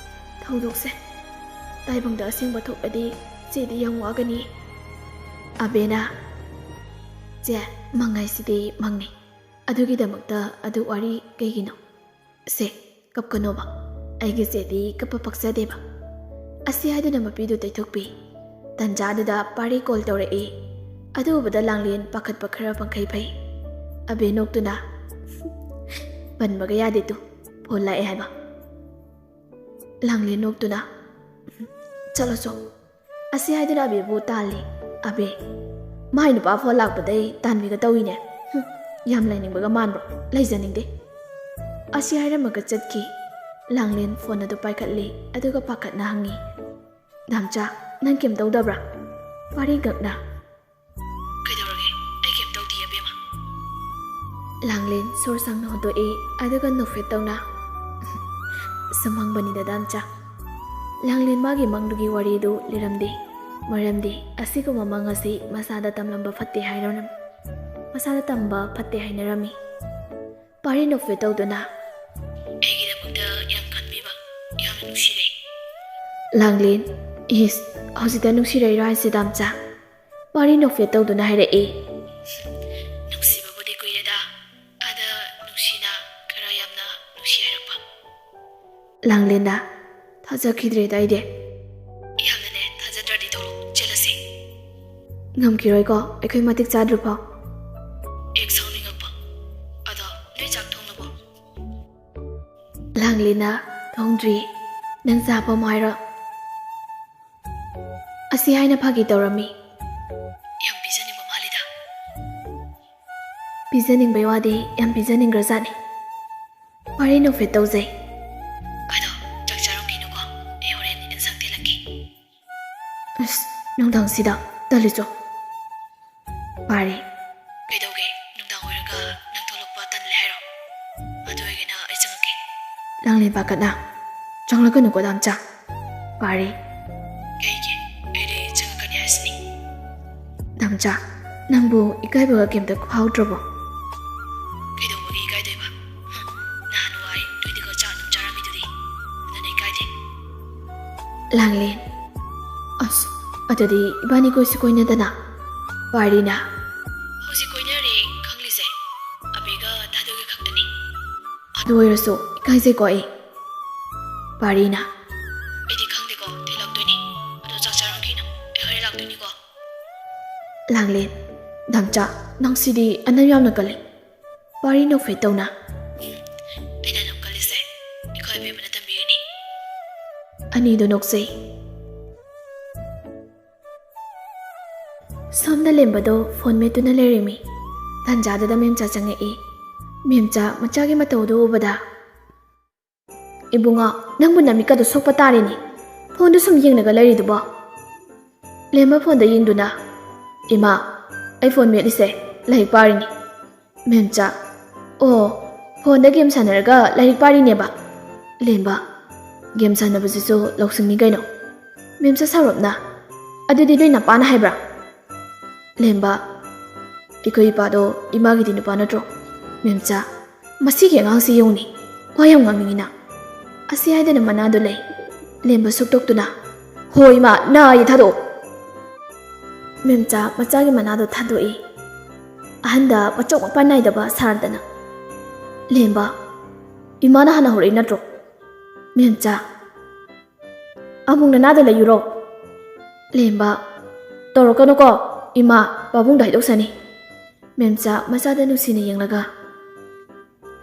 ꯊꯧꯗꯣꯛꯁꯦ ꯇꯥꯏꯕꯪꯗ ꯑꯁꯦꯡꯕ ꯊꯣꯛꯂꯗꯤ ꯆꯦꯗꯤ ꯌꯥꯝ ꯋꯥꯒꯅꯤ꯫" ꯑꯕꯦꯅ, "ꯆꯦ, ꯃꯪ ꯍꯥꯏꯁꯤꯗꯤ ꯃꯪꯅꯤ꯫ ꯑꯗꯨꯒꯤꯗꯃꯛꯇ ꯑꯗꯨ ꯋꯥꯔꯤ ꯀꯩꯒꯤꯅꯣ? ꯁꯦ, ꯀꯞꯀꯅꯣꯕ꯫ ꯑꯩꯒꯤ ꯆꯦꯗꯤ ꯀꯞꯄ ꯄꯛꯆꯗꯦꯕ꯫" ꯑꯁꯤ ꯍꯥꯏꯗꯨꯅ ꯃꯄꯤꯗꯨ ꯇꯩꯊꯣꯛꯄꯤ꯫ ꯇꯟꯖꯥꯗꯨꯗ ꯄꯥꯔꯤ ꯀꯣꯜ ꯇꯧꯔꯛꯏ꯫ ꯑꯗꯨ ꯎꯕꯗ ꯂꯥꯡꯂꯦꯟ ꯄꯥꯈꯠꯄ ꯈꯔ ꯄꯪꯈꯩ ꯐꯩ꯫ ꯑꯕꯦ ꯅꯣꯛꯇꯨꯅ, "ꯄꯟꯕꯒ ꯌꯥꯗꯦ ꯇꯨ, ꯐꯣꯟ ꯂꯥꯛꯑꯦ ꯍꯥꯏꯕ꯫" ꯂꯥꯡꯂꯦꯟ ꯅꯣꯛꯇꯨꯅ, "ꯆꯠꯂꯣ ꯆꯣ꯫" ꯑꯁꯤ ꯍꯥꯏꯗꯨꯅ ꯑꯕꯦꯕꯨ ꯇꯥꯜꯂꯤ꯫ ꯑꯕꯦ, "ꯃꯥꯏ ꯅꯨꯄꯥ ꯐꯣꯟ ꯂꯥꯛꯄꯗꯩ ꯇꯥꯟꯕꯤꯒ ꯇꯧꯏꯅꯦ꯫ ꯍꯨꯝ, ꯌꯥꯝ ꯂꯩꯅꯤꯡꯕꯒ ꯃꯥꯟꯕ꯭ꯔꯣ? ꯂꯩꯖꯅꯤꯡꯗꯦ꯫" ꯑꯁꯤ ꯍꯥꯏꯔꯝꯃꯒ ꯆꯠꯈꯤ꯫ ꯂꯥꯡꯂꯦꯟ ꯐꯣꯟ ꯑꯗꯨ ꯄꯥꯏꯈꯠꯂꯤ, ꯑꯗꯨꯒ ꯄꯥꯈꯠꯅ ꯍꯪꯉꯤ, "ꯗꯥꯝꯆꯥ, ꯅꯪ ꯀꯩꯝ ꯇꯧꯗꯕ꯭ꯔꯥ?" ꯄꯥꯔꯤ ꯉꯛꯅ, "ꯀꯩꯗꯧꯔꯒꯦ? ꯑꯩ ꯀꯩꯝ ꯇꯧꯗꯦ, ꯑꯕꯦꯝꯃ꯫" ꯂꯥꯡꯂꯦꯟ ꯁꯣꯔ ꯁꯥꯡꯅ ꯍꯣꯟꯗꯣꯛꯏ, ꯑꯗꯨꯒ ꯅꯣꯛꯐꯦꯠ ꯇꯧꯅ, "ꯁꯨꯝ ꯍꯪꯕꯅꯤꯗ, ꯗꯥꯝꯆꯥ꯫" ꯂꯥꯡꯂꯦꯟ ꯃꯥꯒꯤ ꯃꯪꯗꯨꯒꯤ ꯋꯥꯔꯤꯗꯨ ꯂꯤꯔꯝꯗꯦ꯫ ꯃꯔꯝꯗꯤ ꯑꯁꯤꯒꯨꯝꯕ ꯃꯪ ꯑꯁꯤ ꯃꯁꯥꯗ ꯇꯝꯂꯝꯕ ꯐꯠꯇꯦ ꯍꯥꯏꯔꯝ-, ꯃꯁꯥꯗ ꯇꯝꯕ ꯐꯠꯇꯦ ꯍꯥꯏꯅꯔꯝꯃꯤ꯫ ꯄꯥꯔꯤ ꯅꯣꯛꯐꯦꯠ ꯇꯧꯗꯨꯅ, "ꯑꯩꯒꯤꯗꯃꯛꯇ ꯌꯥꯝ ꯈꯟꯕꯤꯕ, ꯌꯥꯝꯅ ꯅꯨꯡꯁꯤꯔꯦ꯫" ꯂꯥꯡꯂꯦꯟ, "ꯏꯁ, ꯍꯧꯖꯤꯛꯇ ꯅꯨꯡꯁꯤꯔꯛꯏꯔꯣ ꯍꯥꯏꯁꯦ, ꯗꯥꯝꯆꯥ?" ꯄꯥꯔꯤ ꯅꯣꯛꯐꯦꯠ ꯇꯧꯗꯨꯅ ꯍꯥꯏꯔꯛꯏ꯫ "ꯅꯨꯡꯁꯤꯕꯕꯨꯗꯤ ꯀꯨꯏꯔꯦꯗ, ꯑꯗ ꯅꯨꯡꯁꯤꯅ ꯈꯔ ꯌꯥꯝꯅ ꯅꯨꯡꯁꯤ ꯍꯥꯏꯔꯛꯄ꯫" ꯂꯥꯡꯂꯦꯟꯅ, "ꯊꯥꯖꯈꯤꯗ꯭ꯔꯦꯗ ꯑꯩꯗꯤ꯫" "ꯌꯥꯝꯅꯅꯦ ꯊꯥꯖꯗ꯭ꯔꯗꯤ ꯇꯧꯔꯣ, ꯆꯦꯜꯂꯁꯤ꯫" "ꯉꯝꯈꯤꯔꯣꯏꯀꯣ, ꯑꯩꯈꯣꯏ ꯃꯇꯤꯛ ꯆꯥꯗ꯭ꯔꯤꯐꯥꯎ꯫" "ꯍꯦꯛ ꯁꯥꯎꯅꯤꯡꯉꯛꯄ꯫ ꯑꯗꯣ ꯅꯣꯏ ꯆꯥꯛ ꯊꯣꯡꯂꯕꯣ?" ꯂꯥꯡꯂꯦꯟꯅ, "ꯊꯣꯡꯗ꯭ꯔꯤ꯫ ꯅꯪ ꯆꯥꯕ ꯑꯃ ꯍꯥꯏꯔꯣ?" ꯑꯁꯤ ꯍꯥꯏꯅ ꯐꯥꯒꯤ ꯇꯧꯔꯝꯃꯤ꯫ "ꯌꯥꯝ ꯄꯤꯖꯅꯤꯡꯕ ꯃꯥꯜꯂꯤꯗ꯫" "ꯄꯤꯖꯅꯤꯡꯕꯩ ꯋꯥꯗꯤ ꯌꯥꯝ ꯄꯤꯖꯅꯤꯡꯈ꯭ꯔꯖꯥꯠꯅꯤ꯫" ꯄꯥꯔꯤ ꯅꯣꯛꯐꯦꯠ ꯇꯧꯖꯩ꯫ "ꯑꯗꯣ ꯆꯥꯛ ꯆꯥꯔꯝꯈꯤꯅꯨꯀꯣ, ꯑꯩ ꯍꯣꯔꯦꯟ ꯏꯟꯁꯥꯡ ꯊꯤꯜꯂꯛꯀꯦ꯫" ꯅꯨꯡꯗꯥꯡꯁꯤꯗ ꯇꯜꯂꯤꯆꯣ꯫ ꯄꯥꯔꯤ꯫ ꯀꯩꯗꯧꯒꯦ? ꯅꯨꯡꯗꯥꯡ ꯑꯣꯏꯔꯒ ꯅꯪ ꯊꯣꯛꯂꯛꯄ ꯇꯜꯂꯦ ꯍꯥꯏꯔꯣ? ꯑꯗꯨ ꯑꯣꯏꯒꯅ ꯑꯩ ꯆꯪꯉꯛꯀꯦ꯫ ꯂꯥꯡꯂꯦꯟ ꯄꯥꯈꯠꯅ꯫ ꯆꯪꯂꯛꯀꯅꯨꯀꯣ ꯗꯥꯝꯆꯥ꯫ ꯄꯥꯔꯤ꯫ ꯀꯩꯒꯤ? ꯑꯩꯗꯤ ꯆꯪꯉꯛꯀꯅꯤ ꯍꯥꯏꯁꯤꯅꯤ꯫ ꯗꯥꯝꯆꯥ, ꯅꯪꯕꯨ ꯏꯀꯥꯏꯕꯒ ꯀꯩꯝꯇ ꯐꯥꯎꯗ꯭ꯔꯕꯣ? ꯀꯩꯗꯧꯕꯒꯤ ꯏꯀꯥꯏꯗꯣꯏꯕ? ꯍꯝ, ꯅꯍꯥꯟꯋꯥꯏ ꯅꯣꯏꯗꯒ ꯆꯥꯛ ꯑꯗꯨꯝ ꯆꯥꯔꯝꯃꯤꯗꯨꯗꯤ꯫ ꯑꯗꯨꯅ ꯏꯀꯥꯏꯗꯦ꯫ ꯂꯥꯡꯂꯦꯟ꯫ ꯑꯁ, ꯑꯗꯨꯗꯤ ꯏꯕꯥꯅꯤ ꯀꯣꯏꯁꯨ ꯀꯣꯏꯅꯗꯅ꯫ ꯄꯥꯔꯤꯅ꯫ ꯍꯧꯖꯤꯛ ꯀꯣꯏꯅꯔꯦ ꯈꯪꯂꯤꯁꯦ ꯑꯕꯤꯒ ꯊꯥꯗꯣꯏꯒ ꯈꯛꯇꯅꯤ꯫ ꯑꯗꯨ ꯑꯣꯏꯔꯁꯨ ꯏꯀꯥꯏꯖꯩꯀꯣ ꯑꯩ꯫ ꯄꯥꯔꯤꯅ꯫ ꯑꯩꯗꯤ ꯈꯪꯗꯦꯀꯣ, ꯊꯤꯜꯂꯛꯇꯣꯏꯅꯤ꯫ ꯑꯗꯣ ꯆꯥꯛ ꯆꯥꯔꯝꯈꯤꯅꯨ, ꯑꯩ ꯍꯣꯔꯦꯟ ꯂꯥꯛꯇꯣꯏꯅꯤꯀꯣ꯫ ꯂꯥꯡꯂꯦꯟ꯫ ꯗꯥꯝꯆꯥ, ꯅꯪꯁꯤꯗꯤ ꯑꯅꯝ ꯌꯥꯝꯅ ꯀꯜꯂꯤ꯫ ꯄꯥꯔꯤ ꯅꯣꯛꯐꯦꯠ ꯇꯧꯅ꯫ ꯎꯝ, ꯑꯩꯅ ꯑꯗꯨꯝ ꯀꯜꯂꯤꯁꯦ ꯏꯈꯣꯏ ꯏꯕꯦꯝꯃꯅ ꯇꯝꯕꯤꯔꯤꯅꯤ꯫ ꯑꯅꯤꯗꯣ ꯅꯣꯛꯆꯩ꯫ ꯁꯣꯝꯗ ꯂꯦꯝꯕꯗꯣ ꯐꯣꯟ ꯃꯦꯠꯇꯨꯅ ꯂꯩꯔꯝꯃꯤ꯫ ꯇꯥꯟꯖꯥꯗꯨꯗ ꯃꯦꯝꯆꯥ ꯆꯪꯉꯛꯏ꯫ ꯃꯦꯝꯆꯥ ꯃꯆꯥꯒꯤ ꯃꯇꯧꯗꯨ ꯎꯕꯗ, "ꯏꯕꯨꯡꯉꯣ, ꯅꯪꯕꯨ ꯅꯃꯤꯠꯀꯗꯣ ꯁꯣꯛꯄ ꯇꯥꯔꯦꯅꯦ, ꯐꯣꯟꯗꯨ ꯁꯨꯝ ꯌꯦꯡꯂꯒ ꯂꯩꯔꯤꯗꯨꯕꯣ?" ꯂꯦꯝꯕ ꯐꯣꯟꯗ ꯌꯦꯡꯗꯨꯅ, "ꯏꯃꯥ, ꯑꯩ ꯐꯣꯟ ꯃꯦꯠꯂꯤꯁꯦ ꯂꯥꯏꯔꯤꯛ ꯄꯥꯔꯤꯅꯤ꯫" ꯃꯦꯝꯆꯥ, "ꯑꯣ, ꯐꯣꯟꯗ ꯒꯦꯝ ꯁꯥꯟꯅꯔꯒ ꯂꯥꯏꯔꯤꯛ ꯄꯥꯔꯤꯅꯦꯕ?" ꯂꯦꯝꯕ, "ꯒꯦꯝ ꯁꯥꯟꯅꯕꯁꯤꯁꯨ ꯂꯧꯁꯤꯡꯅꯤ ꯀꯩꯅꯣ꯫" ꯃꯦꯝꯆꯥ ꯁꯥꯎꯔꯞꯅ, "ꯑꯗꯨꯗꯤ ꯅꯣꯏ ꯅꯄꯥꯅ ꯍꯥꯏꯕ꯭ꯔꯥ?" ꯂꯦꯝꯕ, "ꯑꯩꯈꯣꯏ ꯏꯄꯥꯗꯣ ꯏꯃꯥꯒꯤꯗꯤ ꯅꯨꯄꯥ ꯅꯠꯇ꯭ꯔꯣ?" ꯃꯦꯝꯆꯥ, "ꯃꯁꯤꯒꯤ ꯑꯉꯥꯡꯁꯤ ꯌꯦꯡꯉꯨꯅꯦ, ꯋꯥ ꯌꯥꯝ ꯉꯥꯡꯅꯤꯡꯉꯤꯅ꯫" ꯑꯁꯤ ꯍꯥꯏꯗꯅ ꯃꯅꯥꯗꯨ ꯂꯩ꯫ ꯂꯦꯝꯕ ꯁꯨꯛꯇꯣꯛꯇꯨꯅ, "ꯍꯣ ꯏꯃꯥ, ꯅꯥ ꯑꯩ ꯊꯥꯗꯣꯛꯑꯣ꯫" ꯃꯦꯝꯆꯥ ꯃꯆꯥꯒꯤ ꯃꯅꯥꯗꯣ ꯊꯥꯗꯣꯛꯏ꯫ ꯑꯍꯟꯗ ꯃꯆꯣꯛ ꯃꯄꯥꯟ ꯅꯥꯏꯗꯕ ꯁꯥꯔꯗꯅ꯫ ꯂꯦꯝꯕ, "ꯏꯃꯥꯅ ꯍꯥꯟꯅ ꯍꯧꯔꯛꯏ ꯅꯠꯇ꯭ꯔꯣ?" ꯃꯦꯝꯆꯥ, "ꯑꯃꯨꯛ ꯅꯅꯥꯗ ꯂꯩꯌꯨꯔꯣ?" ꯂꯦꯝꯕ, "ꯇꯧꯔꯛꯀꯅꯨꯀꯣ ꯏꯃꯥ, ꯄꯥꯕꯨꯡꯗ ꯍꯥꯏꯗꯣꯛꯁꯅꯤ꯫" ꯃꯦꯝꯆꯥ ꯃꯆꯥꯗ ꯅꯨꯡꯁꯤꯅ ꯌꯦꯡꯂꯒ,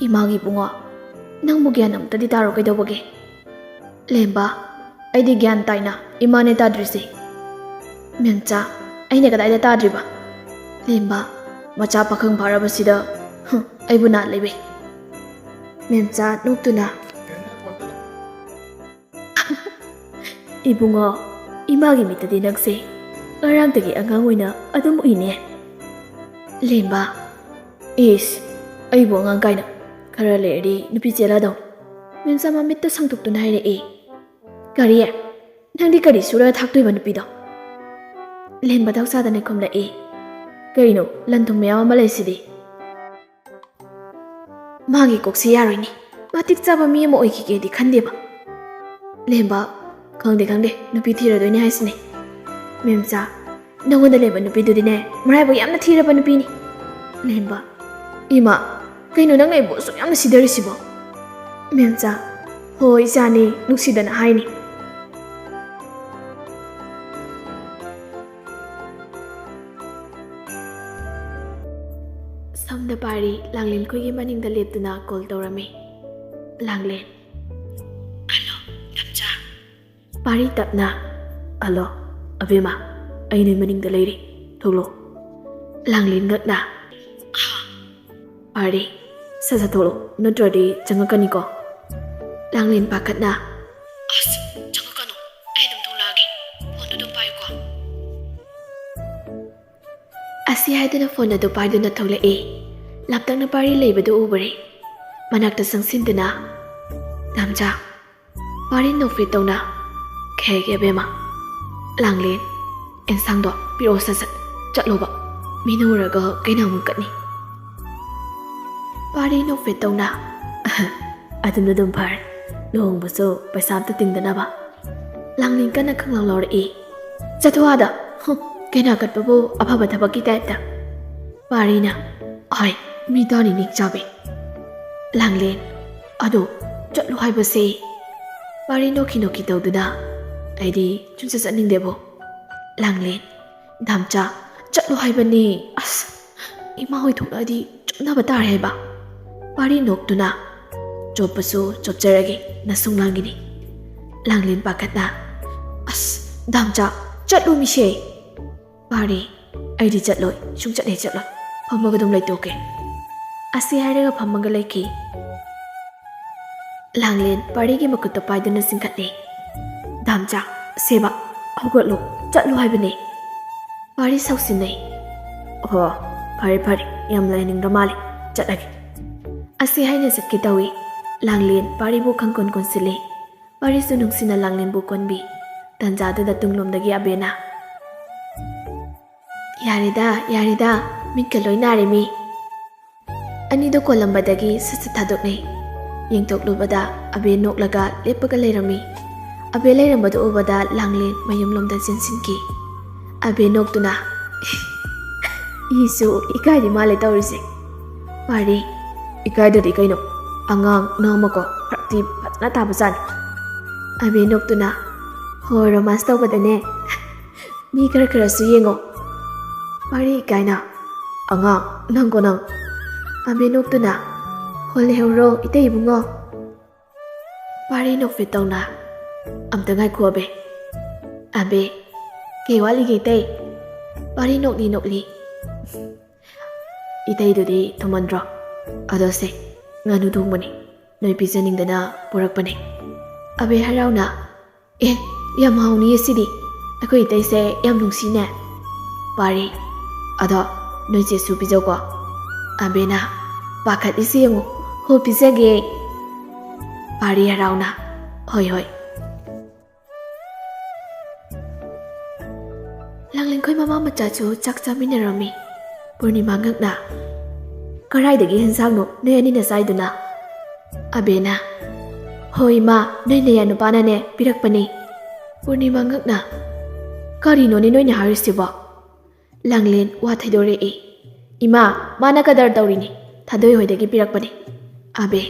"ꯏꯃꯥꯒꯤ ꯏꯕꯨꯡꯉꯣ, ꯅꯪꯕꯨ ꯒ꯭ꯌꯥꯟ ꯑꯃꯨꯛꯇꯗꯤ ꯇꯥꯔꯣ ꯀꯩꯗꯧꯕꯒꯦ?" ꯂꯦꯝꯕ, "ꯑꯩꯗꯤ ꯒ꯭ꯌꯥꯟ ꯇꯥꯏꯅ ꯏꯃꯥꯅꯦ ꯇꯥꯗ꯭ꯔꯤꯁꯦ꯫" ꯃꯦꯝꯆꯥ, "ꯑꯩꯅ ꯀꯗꯥꯏꯗ ꯇꯥꯗ꯭ꯔꯤꯕ?" ꯂꯦꯝꯕ, "ꯃꯆꯥ ꯄꯥꯈꯪ ꯐꯥꯔꯕꯁꯤꯗ, ꯍꯨꯝ, ꯑꯩꯕꯨ ꯅꯥ ꯂꯩꯕꯩ꯫" ꯃꯦꯝꯆꯥ ꯅꯣꯛꯇꯨꯅ, "ꯏꯕꯨꯡꯉꯣ, ꯏꯃꯥꯒꯤ ꯃꯤꯠꯇꯗꯤ ꯅꯪꯁꯦ ꯉꯔꯥꯡꯗꯒꯤ ꯑꯉꯥꯡ ꯑꯣꯏꯅ ꯑꯗꯨꯝ ꯎꯏꯅꯦ꯫ ꯂꯦꯝꯕ, ꯏꯁ, ꯑꯩꯕꯨ ꯑꯉꯥꯡ ꯀꯥꯏꯅ, ꯈꯔ ꯂꯩꯔꯗꯤ ꯅꯨꯄꯤ ꯆꯦꯜꯂꯛꯑꯗꯧꯅꯤ꯫ ꯃꯦꯝꯆꯥ ꯃꯃꯤꯠꯇ ꯁꯪꯗꯣꯛꯇꯨꯅ ꯍꯥꯏꯔꯛꯏ꯫ ꯀꯔꯤ? ꯅꯪꯗꯤ ꯀꯔꯤ ꯁꯨꯔꯒ ꯊꯥꯛꯇꯣꯏꯕ ꯅꯨꯄꯤꯗꯣ? ꯂꯦꯝꯕ ꯗꯥꯎ ꯆꯥꯗꯅ ꯈꯨꯝꯂꯛꯏ꯫ ꯀꯩꯅꯣ, ꯂꯟ ꯊꯨꯝ ꯃꯌꯥꯝ ꯑꯃ ꯂꯩꯁꯤꯗꯤ꯫ ꯃꯥꯒꯤ ꯀꯣꯛꯁꯤ ꯌꯥꯔꯣꯏꯅꯦ꯫ ꯃꯇꯤꯛ ꯆꯥꯕ ꯃꯤ ꯑꯃ ꯑꯣꯏꯈꯤꯒꯦꯗꯤ ꯈꯟꯗꯦꯕ꯫ ꯂꯦꯝꯕ, ꯈꯪꯗꯦ ꯈꯪꯗꯦ, ꯅꯨꯄꯤ ꯊꯤꯔꯗꯣꯏꯅꯦ ꯍꯥꯏꯁꯤꯅꯦ꯫ ꯃꯦꯝꯆꯥ, ꯅꯉꯣꯟꯗ ꯂꯩꯕ ꯅꯨꯄꯤꯗꯨꯗꯤꯅꯦ, ꯃꯔꯥꯏꯕꯛ ꯌꯥꯝꯅ ꯊꯤꯔꯕ ꯅꯨꯄꯤꯅꯤ꯫ ꯂꯦꯝꯕ, ꯏꯃꯥ, ꯀꯩꯅꯣ ꯅꯪꯅ ꯑꯩꯕꯨ ꯑꯁꯨꯛ ꯌꯥꯝꯅ ꯁꯤꯗꯔꯤꯁꯤꯕꯣ? ꯃꯦꯝꯆꯥ, ꯍꯣꯏ ꯏꯆꯥꯅꯤ, ꯅꯨꯡꯁꯤꯗꯅ ꯍꯥꯏꯅꯤ꯫ ꯁꯣꯝꯗ ꯄꯥꯔꯤ ꯂꯥꯡꯂꯦꯟ ꯈꯣꯏꯒꯤ ꯃꯅꯤꯡꯗ ꯂꯦꯞꯇꯨꯅ ꯀꯣꯜ ꯇꯧꯔꯝꯃꯤ꯫ ꯂꯥꯡꯂꯦꯟ, ꯍꯜꯂꯣ, ꯂꯝꯖꯥ꯫ ꯄꯥꯔꯤ ꯇꯞꯅ, ꯍꯜꯂꯣ, ꯑꯕꯦꯝꯃ, ꯑꯩ ꯅꯣꯏ ꯃꯅꯤꯡꯗ ꯂꯩꯔꯤ, ꯊꯣꯛꯂꯛꯑꯣ꯫ ꯂꯥꯡꯂꯦꯟ ꯉꯛꯅ, ꯍꯥ? ꯄꯥꯔꯤ, ꯁꯠ ꯁꯠ ꯊꯣꯛꯂꯛꯑꯣ, ꯅꯠꯇ꯭ꯔꯗꯤ ꯆꯪꯉꯛꯀꯅꯤꯀꯣ꯫ ꯂꯥꯡꯂꯦꯟ ꯄꯥꯈꯠꯅ, ꯑꯁ, ꯆꯪꯉꯛꯀꯅꯨ, ꯑꯩ ꯑꯗꯨꯝ ꯊꯣꯛꯂꯛꯑꯒꯦ, ꯐꯣꯟꯗꯨ ꯑꯗꯨꯝ ꯄꯥꯏꯌꯨꯀꯣ꯫ ꯑꯁꯤ ꯍꯥꯏꯗꯨꯅ ꯐꯣꯟ ꯑꯗꯨ ꯄꯥꯏꯗꯨꯅ ꯊꯣꯛꯂꯛꯏ꯫ ꯂꯥꯞꯇꯛꯅ ꯄꯥꯔꯤ ꯂꯩꯕꯗꯨ ꯎꯕꯔꯦ꯫ ꯃꯅꯥꯛꯇ ꯆꯪꯁꯤꯟꯗꯨꯅ, ꯂꯝꯖꯥ, ꯄꯥꯔꯤ ꯅꯣꯛꯐꯦꯠ ꯇꯧꯅ, ꯈꯦꯒꯦ ꯑꯕꯦꯝꯃ꯫ ꯂꯥꯡꯂꯦꯟ, ꯑꯦꯟꯁꯥꯡꯗꯣ ꯄꯤꯔꯛꯑꯣ ꯁꯠ ꯁꯠ, ꯆꯠꯂꯣꯕ, ꯃꯤꯅ ꯎꯔꯒ ꯀꯩꯅꯥ ꯃꯨꯟꯀꯠꯅꯤ꯫ ꯄꯥꯔꯤ ꯅꯣꯛꯐꯦꯠ ꯇꯧꯅ, ꯑꯗꯨꯅ ꯑꯗꯨꯝ ꯐꯔꯦ, ꯂꯨꯍꯣꯡꯕꯁꯨ ꯄꯩꯁꯥ ꯑꯝꯇ ꯇꯤꯡꯗꯅꯕ꯫ ꯂꯥꯡꯂꯦꯟ ꯀꯟꯅ ꯈꯪꯂꯥꯎ ꯂꯥꯎꯔꯛꯏ꯫ ꯆꯠꯊꯣꯛ ꯑꯥꯗ, ꯍꯨꯝ, ꯀꯩꯅꯥ ꯀꯠꯄꯕꯨ ꯑꯐꯕ ꯊꯕꯛꯀꯤ ꯇꯥꯏꯞꯇ꯫ ꯄꯥꯔꯤꯅ, ꯑꯥꯏ, ꯃꯤ ꯇꯥꯅꯤ ꯅꯤꯛ ꯆꯥꯕꯤ꯫ ꯂꯥꯡꯂꯦꯟ, ꯑꯗꯣ ꯆꯠꯂꯨ ꯍꯥꯏꯕꯁꯦ꯫ ꯄꯥꯔꯤ ꯅꯣꯛꯈꯤ ꯅꯣꯛꯈꯤ ꯇꯧꯗꯨꯅ, ꯑꯩꯗꯤ ꯁꯨꯡꯆꯠ ꯆꯠꯅꯤꯡꯗꯦꯕꯣ꯫ ꯂꯥꯡꯂꯦꯟ, ꯗꯥꯝꯆꯥ, ꯆꯠꯂꯨ ꯍꯥꯏꯕꯅꯦ꯫ ꯑꯁ, ꯏꯃꯥ ꯍꯣꯏ ꯊꯣꯛꯂꯛꯑꯗꯤ ꯆꯣꯞꯅꯕ ꯇꯥꯔꯦ ꯍꯥꯏꯕ꯫ ꯄꯥꯔꯤ ꯅꯣꯛꯇꯨꯅ, ꯆꯣꯞꯄꯁꯨ ꯆꯣꯞꯆꯔꯒꯦ, ꯅꯁꯨꯡ ꯂꯥꯡꯒꯤꯅꯤ꯫ ꯂꯥꯡꯂꯦꯟ ꯄꯥꯈꯠꯅ, ꯑꯁ, ꯗꯥꯝꯆꯥ, ꯆꯠꯂꯨ ꯃꯤꯁꯦ꯫ ꯄꯥꯔꯤ, ꯑꯩꯗꯤ ꯆꯠꯂꯣꯏ, ꯁꯨꯡꯆꯠ ꯍꯦꯛ ꯆꯠꯂꯣꯏ, ꯐꯝꯃꯒ ꯑꯗꯨꯝ ꯂꯩꯇꯣꯛꯀꯦ꯫ ꯑꯁꯤ ꯍꯥꯏꯔꯒ ꯐꯝꯃꯒ ꯂꯩꯈꯤ꯫ ꯂꯥꯡꯂꯦꯟ ꯄꯥꯔꯤꯒꯤ ꯃꯈꯨꯠꯇ ꯄꯥꯏꯗꯨꯅ ꯆꯤꯡꯈꯠꯂꯦ꯫ ꯗꯥꯝꯆꯥ, ꯁꯦꯕ, ꯍꯧꯒꯠꯂꯣ, ꯆꯠꯂꯣ ꯍꯥꯏꯕꯅꯦ꯫ ꯄꯥꯔꯤ ꯁꯥꯎꯁꯤꯟꯅꯩ꯫ "ꯑꯣꯍꯣ, ꯐꯔꯦ ꯐꯔꯦ, ꯌꯥꯝ ꯂꯩꯅꯤꯡꯗ꯭ꯔ ꯃꯥꯜꯂꯦ, ꯆꯠꯂꯒꯦ"꯫ ꯑꯁꯤ ꯍꯥꯏꯅ ꯆꯠꯀꯦ ꯇꯧꯏ꯫ ꯂꯥꯡꯂꯦꯟ ꯄꯥꯔꯤꯕꯨ ꯈꯪꯀꯣꯟ ꯀꯣꯟꯁꯤꯜꯂꯤ꯫ ꯄꯥꯔꯤꯁꯨ ꯅꯨꯡꯁꯤꯅ ꯂꯥꯡꯂꯦꯟꯕꯨ ꯀꯣꯟꯕꯤ꯫ ꯇꯟꯖꯥꯗꯨꯗ ꯇꯨꯡꯂꯣꯝꯗꯒꯤ ꯑꯕꯦꯅ, "ꯌꯥꯔꯦꯗ, ꯌꯥꯔꯦꯗ, ꯃꯤꯠꯀ ꯂꯣꯏ ꯅꯥꯔꯦ ꯃꯤ"꯫ ꯑꯅꯤꯗꯣ ꯀꯣꯜꯂꯝꯕꯗꯒꯤ ꯁꯠ ꯁꯠ ꯊꯥꯗꯣꯛꯅꯩ꯫ ꯌꯦꯡꯊꯣꯛꯂꯨꯕꯗ ꯑꯕꯦ ꯅꯣꯛꯂꯒ ꯂꯦꯞꯄꯒ ꯂꯩꯔꯝꯃꯤ꯫ ꯑꯕꯦ ꯂꯩꯔꯝꯕꯗꯨ ꯎꯕꯗ ꯂꯥꯡꯂꯦꯟ ꯃꯌꯨꯝꯂꯣꯝꯗ ꯆꯦꯟꯁꯤꯟꯈꯤ꯫ ꯑꯕꯦ ꯅꯣꯛꯇꯨꯅ, "ꯏꯁꯨ ꯏꯀꯥꯏꯗꯤ ꯃꯥꯜꯂꯦ ꯇꯧꯔꯤꯁꯦ"꯫ ꯄꯥꯔꯤ, "ꯏꯀꯥꯏꯗꯗꯤ ꯀꯩꯅꯣ, ꯑꯉꯥꯡ ꯅꯪ ꯑꯃꯀꯣ ꯐꯔꯛꯇꯤ ꯐꯖꯅ ꯇꯥꯕꯖꯥꯠꯅꯤ"꯫ ꯑꯕꯦ ꯅꯣꯛꯇꯨꯅ, "ꯍꯣꯏ, ꯔꯣꯃꯥꯟꯁ ꯇꯧꯕꯗꯅꯦ ꯃꯤ ꯈꯔ ꯈꯔꯁꯨ ꯌꯦꯡꯉꯣ"꯫ ꯄꯥꯔꯤ ꯏꯀꯥꯏꯅ, "ꯑꯉꯥꯡ ꯅꯪꯀꯣ ꯅꯪ"꯫ ꯑꯕꯦ ꯅꯣꯛꯇꯨꯅ, "ꯍꯣ ꯂꯩꯍꯧꯔꯣ ꯏꯇꯩ ꯏꯕꯨꯡꯉꯣ"꯫ ꯄꯥꯔꯤ ꯅꯣꯛꯐꯦꯠ ꯇꯧꯅ, "ꯑꯝꯇ ꯉꯥꯏꯈꯣ ꯑꯕꯦ"꯫ "ꯑꯕꯦ, ꯀꯩ ꯋꯥꯠꯂꯤꯒꯦ ꯏꯇꯩ?" ꯄꯥꯔꯤ ꯅꯣꯛꯂꯤ ꯅꯣꯛꯂꯤ, "ꯏꯇꯩꯗꯨꯗꯤ ꯊꯨꯝꯃꯟꯗ꯭ꯔꯣ? ꯑꯗꯣ ꯁꯦ, ꯉꯥꯅꯨ ꯊꯣꯡꯕꯅꯤ, ꯅꯣꯏ ꯄꯤꯖꯅꯤꯡꯗꯅ ꯄꯨꯔꯛꯄꯅꯦ"꯫ ꯑꯕꯦ ꯍꯔꯥꯎꯅ, "ꯑꯦ, ꯌꯥꯝ ꯍꯥꯎꯅꯤꯌꯦ ꯁꯤꯗꯤ, ꯑꯩꯈꯣꯏ ꯏꯇꯩꯁꯦ ꯌꯥꯝ ꯅꯨꯡꯁꯤꯅꯦ"꯫ ꯄꯥꯔꯤ, "ꯑꯗꯣ ꯅꯣꯏ ꯆꯦꯁꯨ ꯄꯤꯖꯧꯀꯣ"꯫ ꯑꯕꯦꯅ, "ꯄꯥꯈꯠꯂꯤꯁꯤ ꯌꯦꯡꯉꯨ, ꯍꯣ ꯄꯤꯖꯒꯦ"꯫ ꯄꯥꯔꯤ ꯍꯔꯥꯎꯅ, "ꯍꯣꯏ ꯍꯣꯏ"꯫ ꯂꯥꯡꯂꯦꯟꯈꯣꯏ ꯃꯃꯥ ꯃꯆꯥꯁꯨ ꯆꯥꯛ ꯆꯥꯃꯤꯟꯅꯔꯝꯃꯤ꯫ ꯄꯨꯔꯅꯤꯃꯥ ꯉꯛꯅ, "ꯀꯔꯥꯏꯗꯒꯤ ꯍꯦꯟꯁꯥꯡꯅꯣ ꯅꯣꯏ ꯑꯅꯤꯅ ꯆꯥꯏꯗꯨꯅ?" ꯑꯕꯦꯅ, "ꯍꯣꯏ ꯏꯃꯥ, ꯅꯣꯏ ꯅꯌꯥ ꯅꯨꯄꯥꯅꯅꯦ ꯄꯤꯔꯛꯄꯅꯦ"꯫ ꯄꯨꯔꯅꯤꯃꯥ ꯉꯛꯅ, "ꯀꯔꯤꯅꯣꯅꯦ ꯅꯣꯏꯅ ꯍꯥꯏꯔꯤꯁꯤꯕꯣ?" ꯂꯥꯡꯂꯦꯟ ꯋꯥ ꯊꯩꯗꯣꯔꯛꯏ꯫ "ꯏꯃꯥ, ꯃꯥꯅ ꯀꯗꯔ ꯇꯧꯔꯤꯅꯤ, ꯊꯥꯗꯣꯏ ꯍꯣꯏꯗꯒꯤ ꯄꯤꯔꯛꯄꯅꯤ"꯫ ꯑꯕꯦ,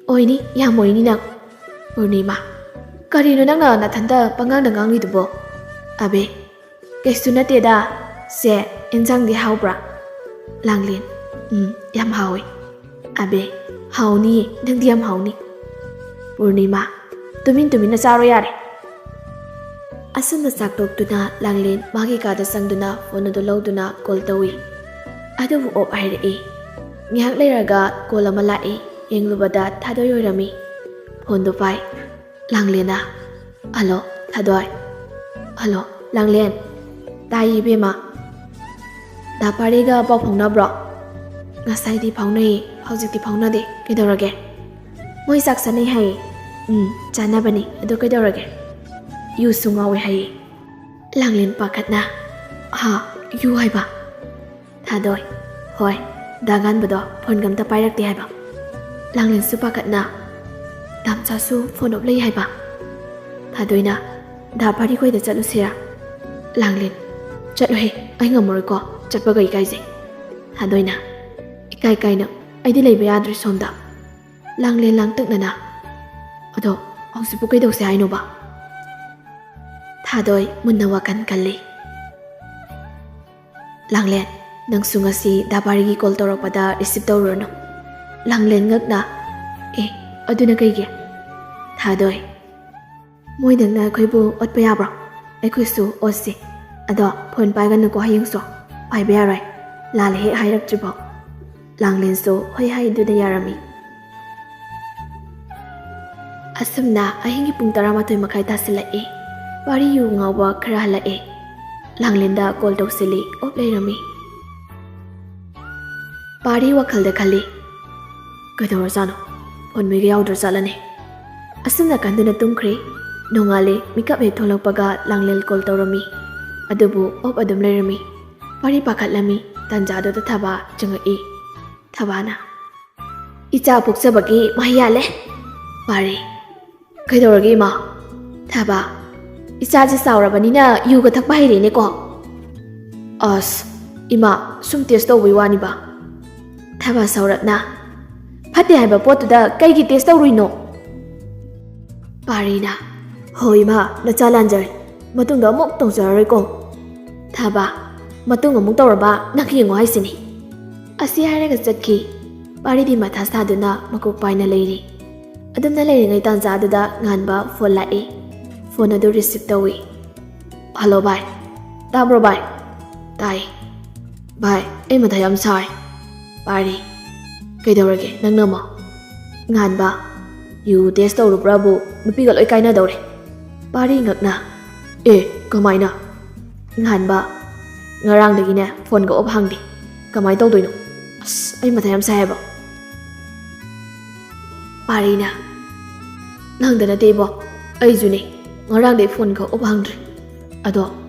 "ꯑꯣꯏꯅꯤ, ꯌꯥꯝ ꯑꯣꯏꯅꯤ ꯅꯪ"꯫ ꯄꯨꯔꯅꯤꯃꯥ, "ꯀꯔꯤꯅꯣ ꯅꯪꯅ ꯅꯊꯟꯇ ꯄꯉꯥꯡꯗ ꯉꯥꯡꯂꯤꯗꯨꯕꯣ?" ꯑꯕꯦ, "ꯀꯩꯁꯨ ꯅꯠꯇꯦꯗ꯫ ꯁꯦ, ꯏꯟꯁꯥꯡꯗꯤ ꯍꯥꯎꯕ꯭ꯔꯥ?" ꯂꯥꯡꯂꯦꯟ, "ꯎꯝ, ꯌꯥꯝ ꯍꯥꯎꯋꯤ"꯫ ꯑꯕꯦ, "ꯍꯥꯎꯅꯤꯌꯦ, ꯅꯪꯗꯤ ꯌꯥꯝ ꯍꯥꯎꯅꯤ"꯫ ꯄꯨꯔꯅꯤꯃꯥ, "ꯇꯨꯃꯤꯟ ꯇꯨꯃꯤꯟꯅ ꯆꯥꯔꯣ ꯌꯥꯔꯦ"꯫ ꯑꯁꯨꯝꯅ ꯆꯥꯛ ꯇꯣꯛꯇꯨꯅ ꯂꯥꯡꯂꯦꯟ ꯃꯥꯒꯤ ꯀꯥꯗ ꯆꯪꯗꯨꯅ ꯐꯣꯟ ꯑꯗꯨ ꯂꯧꯗꯨꯅ ꯀꯣꯜ ꯇꯧꯏ꯫ ꯑꯗꯨꯕꯨ ꯑꯣꯞ ꯍꯥꯏꯔꯛꯏ꯫ ꯉꯥꯏꯍꯥꯛ ꯂꯩꯔꯒ ꯀꯣꯜ ꯑꯃ ꯂꯥꯛꯏ꯫ ꯌꯦꯡꯂꯨꯕꯗ ꯊꯥꯗꯣꯏ ꯑꯣꯏꯔꯝꯃꯤ꯫ ꯐꯣꯟꯗꯨ ꯄꯥꯏ꯫ ꯂꯥꯡꯂꯦꯟꯅ, "ꯍꯜꯂꯣ, ꯊꯥꯗꯣꯏ"꯫ "ꯍꯜꯂꯣ, ꯂꯥꯡꯂꯦꯟ"꯫ "ꯇꯥꯏ ꯏꯕꯦꯝꯃ"꯫ ꯗꯥ ꯄꯥꯔꯤꯒ ꯄꯥꯎ ꯐꯥꯎꯅꯕ꯭ꯔꯣ? ꯉꯁꯥꯏꯗꯤ ꯐꯥꯎꯅꯩ, ꯍꯧꯖꯤꯛꯇꯤ ꯐꯥꯎꯅꯗꯦ꯫ ꯀꯩꯗꯧꯔꯒꯦ? ꯃꯣꯏ ꯆꯥꯛ ꯆꯥꯅꯩ ꯍꯥꯏꯌꯦ꯫ ꯎꯝ, ꯆꯥꯅꯕꯅꯤ꯫ ꯑꯗꯣ ꯀꯩꯗꯧꯔꯒꯦ? ꯌꯨꯁꯨ ꯉꯥꯎꯋꯦ ꯍꯥꯏꯌꯦ꯫ ꯂꯥꯡꯂꯦꯟ ꯄꯥꯈꯠꯅ, "ꯍꯥ? ꯌꯨ ꯍꯥꯏꯕ?" ꯊꯥꯗꯣꯏ, "ꯍꯣꯏ, ꯗꯥ ꯉꯥꯟꯕꯗꯣ ꯐꯣꯟꯒ ꯑꯝꯇ ꯄꯥꯏꯔꯛꯇꯦ ꯍꯥꯏꯕ꯫" ꯂꯥꯡꯂꯦꯟꯁꯨ ꯄꯥꯈꯠꯅ, "ꯗꯥꯝꯆꯥꯁꯨ ꯐꯣꯟ ꯑꯣꯞ ꯂꯩ ꯍꯥꯏꯕ?" ꯊꯥꯗꯣꯏꯅ, "ꯗꯥ ꯄꯥꯔꯤ ꯈꯣꯏꯗ ꯆꯠꯂꯨꯁꯤꯔꯥ?" ꯂꯥꯡꯂꯦꯟ, "ꯆꯠꯂꯨꯍꯦ, ꯑꯩ ꯉꯝꯃꯔꯣꯏꯀꯣ, ꯆꯠꯄꯒ ꯏꯀꯥꯏꯖꯩ꯫" ꯊꯥꯗꯣꯏꯅ, "ꯏꯀꯥꯏ ꯀꯥꯏꯅ, ꯑꯩꯗꯤ ꯂꯩꯕ ꯌꯥꯗ꯭ꯔꯦ ꯁꯣꯝꯗ꯫" ꯂꯥꯡꯂꯦꯟ ꯂꯥꯡꯇꯛꯅꯅ, "ꯑꯗꯣ ꯍꯧꯖꯤꯛꯄꯨ ꯀꯩꯗꯧꯁꯦ ꯍꯥꯏꯅꯣꯕ?" ꯊꯥꯗꯣꯏ ꯃꯨꯟꯅ ꯋꯥꯈꯜ ꯈꯜꯂꯤ꯫ "ꯂꯥꯡꯂꯦꯟ, ꯅꯪꯁꯨ ꯉꯁꯤ ꯗꯥ ꯄꯥꯔꯤꯒꯤ ꯀꯣꯜ ꯇꯧꯔꯛꯄꯗ ꯔꯤꯁꯤꯞ ꯇꯧꯔꯨꯔꯅꯨ꯫" ꯂꯥꯡꯂꯦꯟ ꯉꯛꯅ, "ꯑꯦ, ꯑꯗꯨꯅ ꯀꯩꯒꯤ?" ꯊꯥꯗꯣꯏ, "ꯃꯣꯏꯗꯪꯅ ꯑꯩꯈꯣꯏꯕꯨ ꯑꯣꯠꯄ ꯌꯥꯕ꯭ꯔꯣ? ꯑꯩꯈꯣꯏꯁꯨ ꯑꯣꯠꯁꯤ꯫ ꯑꯗꯣ ꯐꯣꯟ ꯄꯥꯏꯒꯅꯨꯀꯣ ꯍꯌꯦꯡꯁꯨ꯫ ꯄꯥꯏꯕ ꯌꯥꯔꯣꯏ, ꯂꯥꯜꯂꯦ ꯍꯦꯛ ꯍꯥꯏꯔꯛꯇ꯭ꯔꯤꯐꯥꯎ꯫" ꯂꯥꯡꯂꯦꯟꯁꯨ ꯍꯣꯏ ꯍꯥꯏꯗꯨꯅ ꯌꯥꯔꯝꯃꯤ꯫ ꯑꯁꯨꯝꯅ ꯑꯍꯤꯡꯒꯤ ꯄꯨꯡ ꯇꯔꯥꯃꯥꯊꯣꯏ ꯃꯈꯥꯏ ꯇꯥꯁꯤꯜꯂꯛꯏ꯫ ꯄꯥꯔꯤ ꯌꯨ ꯉꯥꯎꯕ ꯈꯔ ꯍꯜꯂꯛꯏ꯫ ꯂꯥꯡꯂꯦꯟꯗ ꯀꯣꯜ ꯇꯧꯁꯤꯜꯂꯤ, ꯑꯣꯞ ꯂꯩꯔꯝꯃꯤ꯫ ꯄꯥꯔꯤ ꯋꯥꯈꯜꯗ ꯈꯜꯂꯤ, "ꯀꯩꯗꯧꯔꯖꯥꯠꯅꯣ? ꯐꯣꯟ ꯃꯩꯒ ꯌꯥꯎꯗ꯭ꯔꯖꯥꯠꯂꯅꯦ?" ꯑꯁꯨꯝꯅ ꯈꯟꯗꯨꯅ ꯇꯨꯝꯈ꯭ꯔꯦ꯫ ꯅꯣꯡꯉꯥꯜꯂꯦ, ꯃꯤꯀꯞ ꯍꯦꯛ ꯊꯣꯛꯂꯛꯄꯒ ꯂꯥꯡꯂꯦꯟ ꯀꯣꯜ ꯇꯧꯔꯝꯃꯤ꯫ ꯑꯗꯨꯕꯨ ꯑꯣꯞ ꯑꯗꯨꯝ ꯂꯩꯔꯝꯃꯤ꯫ ꯄꯥꯔꯤ ꯄꯥꯈꯠꯂꯝꯃꯤ꯫ ꯇꯥꯟꯖꯥꯗꯨꯗ ꯊꯕꯥ ꯆꯪꯉꯛꯏ꯫ ꯊꯕꯥꯅ, "ꯏꯆꯥ ꯄꯣꯛꯆꯕꯒꯤ ꯃꯍꯩ ꯌꯥꯜꯂꯦ꯫" ꯄꯥꯔꯤ, "ꯀꯩꯗꯧꯔꯒꯦ ꯏꯃꯥ?" ꯊꯕꯥ, "ꯏꯆꯥꯁꯦ ꯆꯥꯎꯔꯕꯅꯤꯅ ꯌꯨꯒ ꯊꯛꯄ ꯍꯩꯔꯦꯅꯦꯀꯣ꯫" "ꯑꯁ, ꯏꯃꯥ, ꯁꯨꯝ ꯇꯦꯁ ꯇꯧꯕꯩ ꯋꯥꯅꯤꯕ꯫" ꯊꯕꯥ ꯁꯧꯔꯞꯅ, "ꯐꯠꯇꯦ ꯍꯥꯏꯕ ꯄꯣꯠꯇꯨꯗ ꯀꯩꯒꯤ ꯇꯦꯁ ꯇꯧꯔꯨꯏꯅꯣ?" ꯄꯥꯔꯤꯅ, "ꯍꯣ ꯏꯃꯥ, ꯅꯆꯥ ꯂꯥꯟꯖꯔꯦ, ꯃꯇꯨꯡꯗ ꯑꯃꯨꯛ ꯇꯧꯖꯔꯔꯣꯏꯀꯣ꯫" ꯊꯕꯥ, "ꯃꯇꯨꯡ ꯑꯃꯨꯛ ꯇꯧꯔꯕ ꯅꯪ ꯌꯦꯡꯉꯣ ꯍꯥꯏꯁꯤꯅꯤ꯫" ꯑꯁꯤ ꯍꯥꯏꯔꯒ ꯆꯠꯈꯤ꯫ ꯄꯥꯔꯤꯗꯤ ꯃꯊꯥ ꯁꯥꯗꯨꯅ ꯃꯀꯣꯛ ꯄꯥꯏꯅ ꯂꯩꯔꯤ꯫ ꯑꯗꯨꯝꯅ ꯂꯩꯔꯤꯉꯩ ꯇꯥꯟꯖꯥꯗꯨꯗ ꯉꯥꯟꯕ ꯐꯣꯟ ꯂꯥꯛꯏ꯫ ꯐꯣꯟ ꯑꯗꯨ ꯔꯤꯁꯤꯞ ꯇꯧꯏ꯫ "ꯍꯜꯂꯣ ꯚꯥꯏ, ꯇꯥꯕ꯭ꯔꯣ ꯚꯥꯏ?" "ꯇꯥꯏ꯫" "ꯚꯥꯏ, ꯑꯩ ꯃꯊꯥ ꯌꯥꯝ ꯁꯥꯏ꯫" ꯄꯥꯔꯤ, "ꯀꯩꯗꯧꯔꯒꯦ ꯅꯪꯅ ꯑꯃꯨꯛ?" ꯉꯥꯟꯕ, "ꯌꯨ ꯇꯦꯁ ꯇꯧꯔꯨꯕ꯭ꯔꯥꯕꯨ ꯅꯨꯄꯤꯒ ꯂꯣꯏ ꯀꯥꯏꯅꯗꯧꯔꯦ꯫" ꯄꯥꯔꯤ ꯉꯛꯅ, "ꯑꯦ, ꯀꯃꯥꯏꯅ?" ꯉꯥꯟꯕ, ꯉꯔꯥꯡꯗꯒꯤꯅꯦ ꯐꯣꯟꯒ ꯑꯣꯞ ꯍꯥꯡꯗꯦ꯫ ꯀꯃꯥꯏꯅ ꯇꯧꯗꯣꯏꯅꯣ? ꯑꯁ, ꯑꯩ ꯃꯊꯥ ꯌꯥꯝ ꯁꯥꯏ ꯍꯥꯏꯕ꯫ ꯄꯥꯔꯤꯅ, ꯅꯪꯗ ꯅꯠꯇꯦ ꯏꯕꯣ, ꯑꯩꯁꯨꯅꯦ꯫ ꯉꯔꯥꯡꯗꯩ ꯐꯣꯟꯒ ꯑꯣꯞ ꯍꯥꯡꯗ꯭ꯔꯦ꯫ ꯑꯗꯣ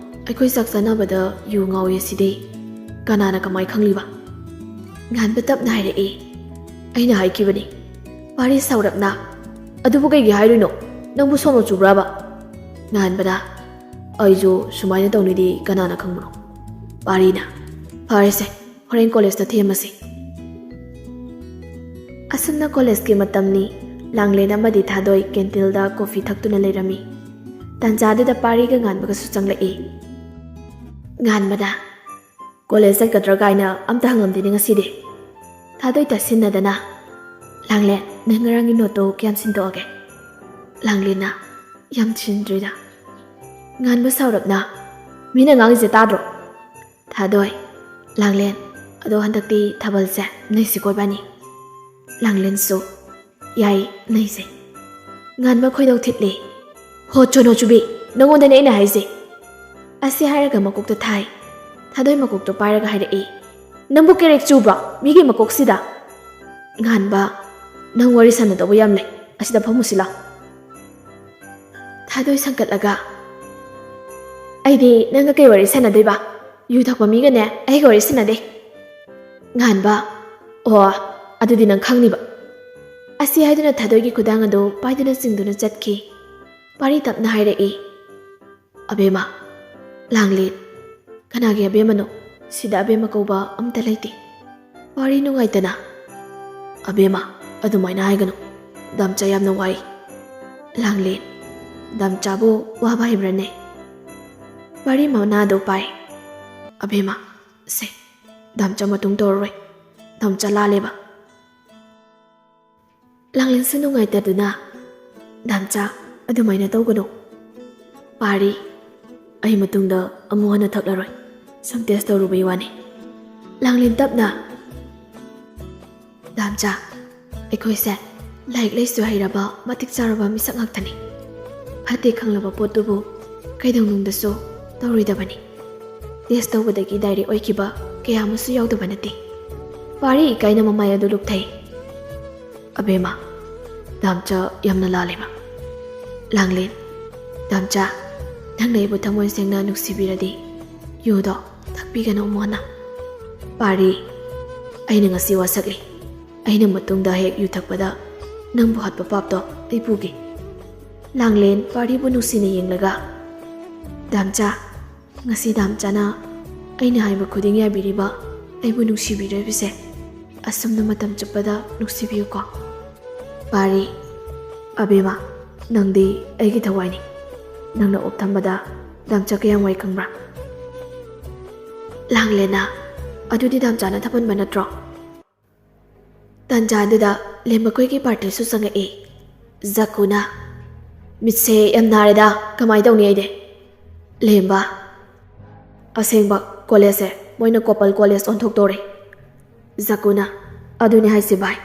ꯑꯩꯈꯣꯏ ꯆꯥꯛ ꯆꯥꯅꯕꯗ ꯌꯨ ꯉꯥꯎꯏ ꯁꯤꯗꯤ ꯀꯅꯥꯅ ꯀꯃꯥꯏ ꯈꯪꯂꯤꯕ? ꯉꯥꯟꯕ ꯇꯞꯅ ꯍꯥꯏꯔꯛꯏ꯫ ꯑꯩꯅ ꯍꯥꯏꯈꯤꯕꯅꯤ꯫ ꯄꯥꯔꯤ ꯁꯥꯎꯔꯞꯅ, "ꯑꯗꯨꯕꯨ ꯀꯩꯒꯤ ꯍꯥꯏꯔꯤꯅꯣ? ꯅꯪꯕꯨ ꯁꯣꯅꯣ ꯆꯨꯕ꯭ꯔꯕ?" ꯉꯥꯟꯕꯅ, "ꯑꯩꯁꯨ ꯁꯨꯃꯥꯏꯅ ꯇꯧꯅꯤꯗꯤ ꯀꯅꯥꯅ ꯈꯪꯕꯅꯣ?" ꯄꯥꯔꯤꯅ, "ꯐꯔꯦꯁꯦ, ꯍꯣꯔꯦꯟ ꯀꯣꯂꯦꯖꯇ ꯊꯦꯝꯃꯁꯤ꯫" ꯑꯁꯨꯝꯅ ꯀꯣꯂꯦꯖꯀꯤ ꯃꯇꯝꯅꯤ꯫ ꯂꯥꯡꯂꯦꯟ ꯑꯃꯗꯤ ꯊꯥꯗꯣꯏ ꯀꯦꯟꯇꯤꯜꯗ ꯀꯣꯐꯤ ꯊꯛꯇꯨꯅ ꯂꯩꯔꯝꯃꯤ꯫ ꯇꯥꯟꯖꯥꯗꯨꯗ ꯄꯥꯔꯤꯒ ꯉꯥꯟꯕꯒꯁꯨ ꯆꯪꯂꯛꯏ꯫ ꯉꯥꯟꯕꯅ, "ꯀꯣꯂꯦꯖ ꯆꯠꯀꯗ꯭ꯔꯥ ꯀꯥꯏꯅ ꯑꯝꯇ ꯍꯪꯉꯝꯗꯦꯅꯦ ꯉꯁꯤꯗꯤ꯫" ꯊꯥꯗꯣꯏ ꯇꯥꯁꯤꯟꯅꯗꯅ, "ꯂꯥꯡꯂꯦꯟ, ꯅꯪ ꯉꯔꯥꯡꯒꯤ ꯅꯣꯠꯇꯣ ꯀꯌꯥꯝ ꯁꯤꯟꯗꯣꯛꯑꯒꯦ?" ꯂꯥꯡꯂꯦꯟꯅ, "ꯌꯥꯝ ꯁꯤꯟꯗ꯭ꯔꯤꯗ꯫" ꯉꯥꯟꯕ ꯁꯥꯎꯔꯞꯅ, "ꯃꯤꯅ ꯉꯥꯡꯉꯤꯁꯦ ꯇꯥꯗ꯭ꯔꯣ?" ꯊꯥꯗꯣꯏ, "ꯂꯥꯡꯂꯦꯟ, ꯑꯗꯣ ꯍꯟꯗꯛꯇꯤ ꯊꯥꯕꯜꯁꯦ ꯅꯩꯁꯤꯀꯣ ꯏꯕꯥꯅꯤ꯫" ꯂꯥꯡꯂꯦꯟꯁꯨ, "ꯌꯥꯏ, ꯅꯩꯁꯦ꯫" ꯉꯥꯟꯕ ꯈꯣꯏꯗꯧ ꯊꯤꯠꯂꯦ꯫ "ꯍꯣ ꯆꯣꯅꯣ ꯆꯨꯕꯤ, ꯅꯪꯉꯣꯟꯗꯅꯦ ꯑꯩꯅ ꯍꯥꯏꯁꯦ꯫" ꯑꯁꯤ ꯍꯥꯏꯔꯒ ꯃꯀꯣꯛꯇ ꯊꯥꯏ꯫ ꯊꯥꯗꯣꯏ ꯃꯀꯣꯛꯇꯣ ꯄꯥꯏꯔꯒ ꯍꯥꯏꯔꯛꯏ, "ꯅꯪꯕꯨ ꯀꯦꯔꯦꯛ ꯆꯨꯕ꯭ꯔꯣ ꯃꯤꯒꯤ ꯃꯀꯣꯛꯁꯤꯗ?" ꯉꯥꯟꯕ, "ꯅꯪ ꯋꯥꯔꯤ ꯁꯥꯟꯅꯗꯧꯕ ꯌꯥꯝ ꯂꯩ, ꯑꯁꯤꯗ ꯐꯝꯃꯨꯁꯤ ꯂꯥꯎ꯫" ꯊꯥꯗꯣꯏ ꯁꯪꯀꯠꯂꯒ, "ꯑꯩꯗꯤ ꯅꯪꯒ ꯀꯩ ꯋꯥꯔꯤ ꯁꯥꯟꯅꯗꯣꯏꯕ? ꯌꯨ ꯊꯛꯄ ꯃꯤꯒꯅꯦ ꯑꯩꯒ ꯋꯥꯔꯤ ꯁꯥꯟꯅꯗꯦ꯫" ꯉꯥꯟꯕ, "ꯑꯣ, ꯑꯗꯨꯗꯤ ꯅꯪ ꯈꯪꯅꯤꯕ꯫" ꯑꯁꯤ ꯍꯥꯏꯗꯨꯅ ꯊꯥꯗꯣꯏꯒꯤ ꯈꯨꯗꯥꯡ ꯑꯗꯨ ꯄꯥꯏꯗꯨꯅ ꯆꯤꯡꯗꯨꯅ ꯆꯠꯈꯤ꯫ ꯄꯥꯔꯤ ꯇꯞꯅ ꯍꯥꯏꯔꯛꯏ, "ꯑꯕꯦꯝꯃ, ꯂꯥꯡꯂꯦꯟ, ꯀꯅꯥꯒꯤ ꯑꯕꯦꯝꯃꯅꯣ? ꯁꯤꯗ ꯑꯕꯦꯝꯃ ꯀꯧꯕ ꯑꯝꯇ ꯂꯩꯇꯦ꯫" ꯄꯥꯔꯤ ꯅꯨꯡꯉꯥꯏꯇꯅ, "ꯑꯕꯦꯝꯃ, ꯑꯗꯨꯃꯥꯏꯅ ꯍꯥꯏꯒꯅꯨ꯫ ꯗꯥꯝꯆꯥ ꯌꯥꯝꯅ ꯋꯥꯏ꯫" ꯂꯥꯡꯂꯦꯟ, "ꯗꯥꯝꯆꯥꯕꯨ ꯋꯥꯕ ꯍꯩꯕ꯭ꯔꯅꯦ?" ꯄꯥꯔꯤ ꯃꯅꯥꯗꯣ ꯄꯥꯏ꯫ "ꯑꯕꯦꯝꯃ, ꯁꯦ, ꯗꯥꯝꯆꯥ ꯃꯇꯨꯡ ꯇꯧꯔꯔꯣꯏ꯫ ꯗꯥꯝꯆꯥ ꯂꯥꯜꯂꯦꯕ꯫" ꯂꯥꯡꯂꯦꯟꯁꯨ ꯅꯨꯡꯉꯥꯏꯇꯗꯨꯅ, "ꯗꯥꯝꯆꯥ, ꯑꯗꯨꯃꯥꯏꯅ ꯇꯧꯒꯅꯨ꯫" ꯄꯥꯔꯤ, "ꯑꯩ ꯃꯇꯨꯡꯗ ꯑꯃꯨꯛ ꯍꯟꯅ ꯊꯛꯂꯔꯣꯏ꯫ ꯁꯨꯝ ꯇꯦꯁ ꯇꯧꯔꯨꯕꯩ ꯋꯥꯅꯤ꯫" ꯂꯥꯡꯂꯦꯟ ꯇꯞꯅ, "ꯗꯥꯝꯆꯥ, ꯑꯩꯈꯣꯏꯁꯦ ꯂꯥꯏꯔꯤꯛ ꯂꯥꯏꯁꯨ ꯍꯩꯔꯕ ꯃꯇꯤꯛ ꯆꯥꯔꯕ ꯃꯤꯁꯛ ꯉꯥꯛꯇꯅꯤ꯫ ꯐꯠꯇꯦ ꯈꯪꯂꯕ ꯄꯣꯠꯇꯨꯕꯨ ꯀꯩꯗꯧꯅꯨꯡꯗꯁꯨ ꯇꯧꯔꯣꯏꯗꯕꯅꯤ꯫" ꯇꯦꯁ ꯇꯧꯕꯗꯒꯤ ꯗꯥꯏꯔꯦꯛ ꯑꯣꯏꯈꯤꯕ ꯀꯌꯥ ꯑꯃꯁꯨ ꯌꯥꯎꯗꯕ ꯅꯠꯇꯦ꯫ ꯄꯥꯔꯤ ꯏꯀꯥꯏꯅ ꯃꯃꯥꯏ ꯑꯗꯨ ꯂꯨꯞꯊꯩ꯫ "ꯑꯕꯦꯝꯃ, ꯗꯥꯝꯆꯥ ꯌꯥꯝꯅ ꯂꯥꯜꯂꯦꯕ꯫ ꯂꯥꯡꯂꯦꯟ, ꯗꯥꯝꯆꯥ, ꯅꯪꯅ ꯑꯩꯕꯨ ꯊꯃꯣꯏ ꯁꯦꯡꯅ ꯅꯨꯡꯁꯤꯕꯤꯔꯗꯤ ꯌꯨꯗꯣ ꯊꯛꯄꯤꯒꯅꯨ ꯃꯣꯟꯅ꯫" "ꯄꯥꯔꯤ, ꯑꯩꯅ ꯉꯁꯤ ꯋꯥꯁꯛꯂꯤ꯫ ꯑꯩꯅ ꯃꯇꯨꯡꯗ ꯍꯦꯛ ꯌꯨ ꯊꯛꯄꯗ ꯅꯪꯕꯨ ꯍꯥꯠꯄ ꯄꯥꯞꯇꯣ ꯑꯩ ꯄꯨꯒꯦ꯫" ꯂꯥꯡꯂꯦꯟ ꯄꯥꯔꯤꯕꯨ ꯅꯨꯡꯁꯤꯅ ꯌꯦꯡꯂꯒ, "ꯗꯥꯝꯆꯥ, ꯉꯁꯤ ꯗꯥꯝꯆꯥꯅ ꯑꯩꯅ ꯍꯥꯏꯕ ꯈꯨꯗꯤꯡ ꯌꯥꯕꯤꯔꯤꯕ, ꯑꯩꯕꯨ ꯅꯨꯡꯁꯤꯕꯤꯔꯤꯕꯁꯦ ꯑꯁꯨꯝꯅ ꯃꯇꯝ ꯆꯨꯞꯄꯗ ꯅꯨꯡꯁꯤꯕꯤꯌꯨꯀꯣ꯫" ꯄꯥꯔꯤ, "ꯑꯕꯦꯝꯃ, ꯅꯪꯗꯤ ꯑꯩꯒꯤ ꯊꯋꯥꯏꯅꯤ꯫ ꯅꯪꯅ ꯑꯣꯛ ꯊꯝꯕꯗ ꯗꯥꯝꯆꯥ ꯀꯌꯥꯝ ꯋꯥꯏ ꯈꯪꯕ꯭ꯔꯥ?" ꯂꯥꯡꯂꯦꯟꯅ, "ꯑꯗꯨꯗꯤ ꯗꯥꯝꯆꯥꯅ ꯊꯝꯍꯟꯕ ꯅꯠꯇ꯭ꯔꯣ?" ꯇꯥꯟꯖꯥꯗꯨꯗ ꯂꯦꯝꯕꯈꯣꯏꯒꯤ ꯄꯥꯔꯇꯤꯁꯨ ꯆꯪꯉꯛꯏ꯫ ꯖꯀꯨꯅ, "ꯃꯤꯠꯁꯦ ꯌꯥꯝ ꯅꯥꯔꯦꯗ, ꯀꯃꯥꯏꯅ ꯇꯧꯅꯤ ꯑꯩꯗꯤ?" ꯂꯦꯝꯕ, "ꯑꯁꯦꯡꯕ ꯀꯣꯂꯦꯖꯁꯦ ꯃꯣꯏꯅ ꯀꯣꯄꯜ ꯀꯣꯂꯦꯖ ꯑꯣꯟꯊꯣꯛꯇꯧꯔꯦ꯫" ꯖꯀꯨꯅ, "ꯑꯗꯨꯅꯦ ꯍꯥꯏꯁꯦ ꯚꯥꯏ꯫"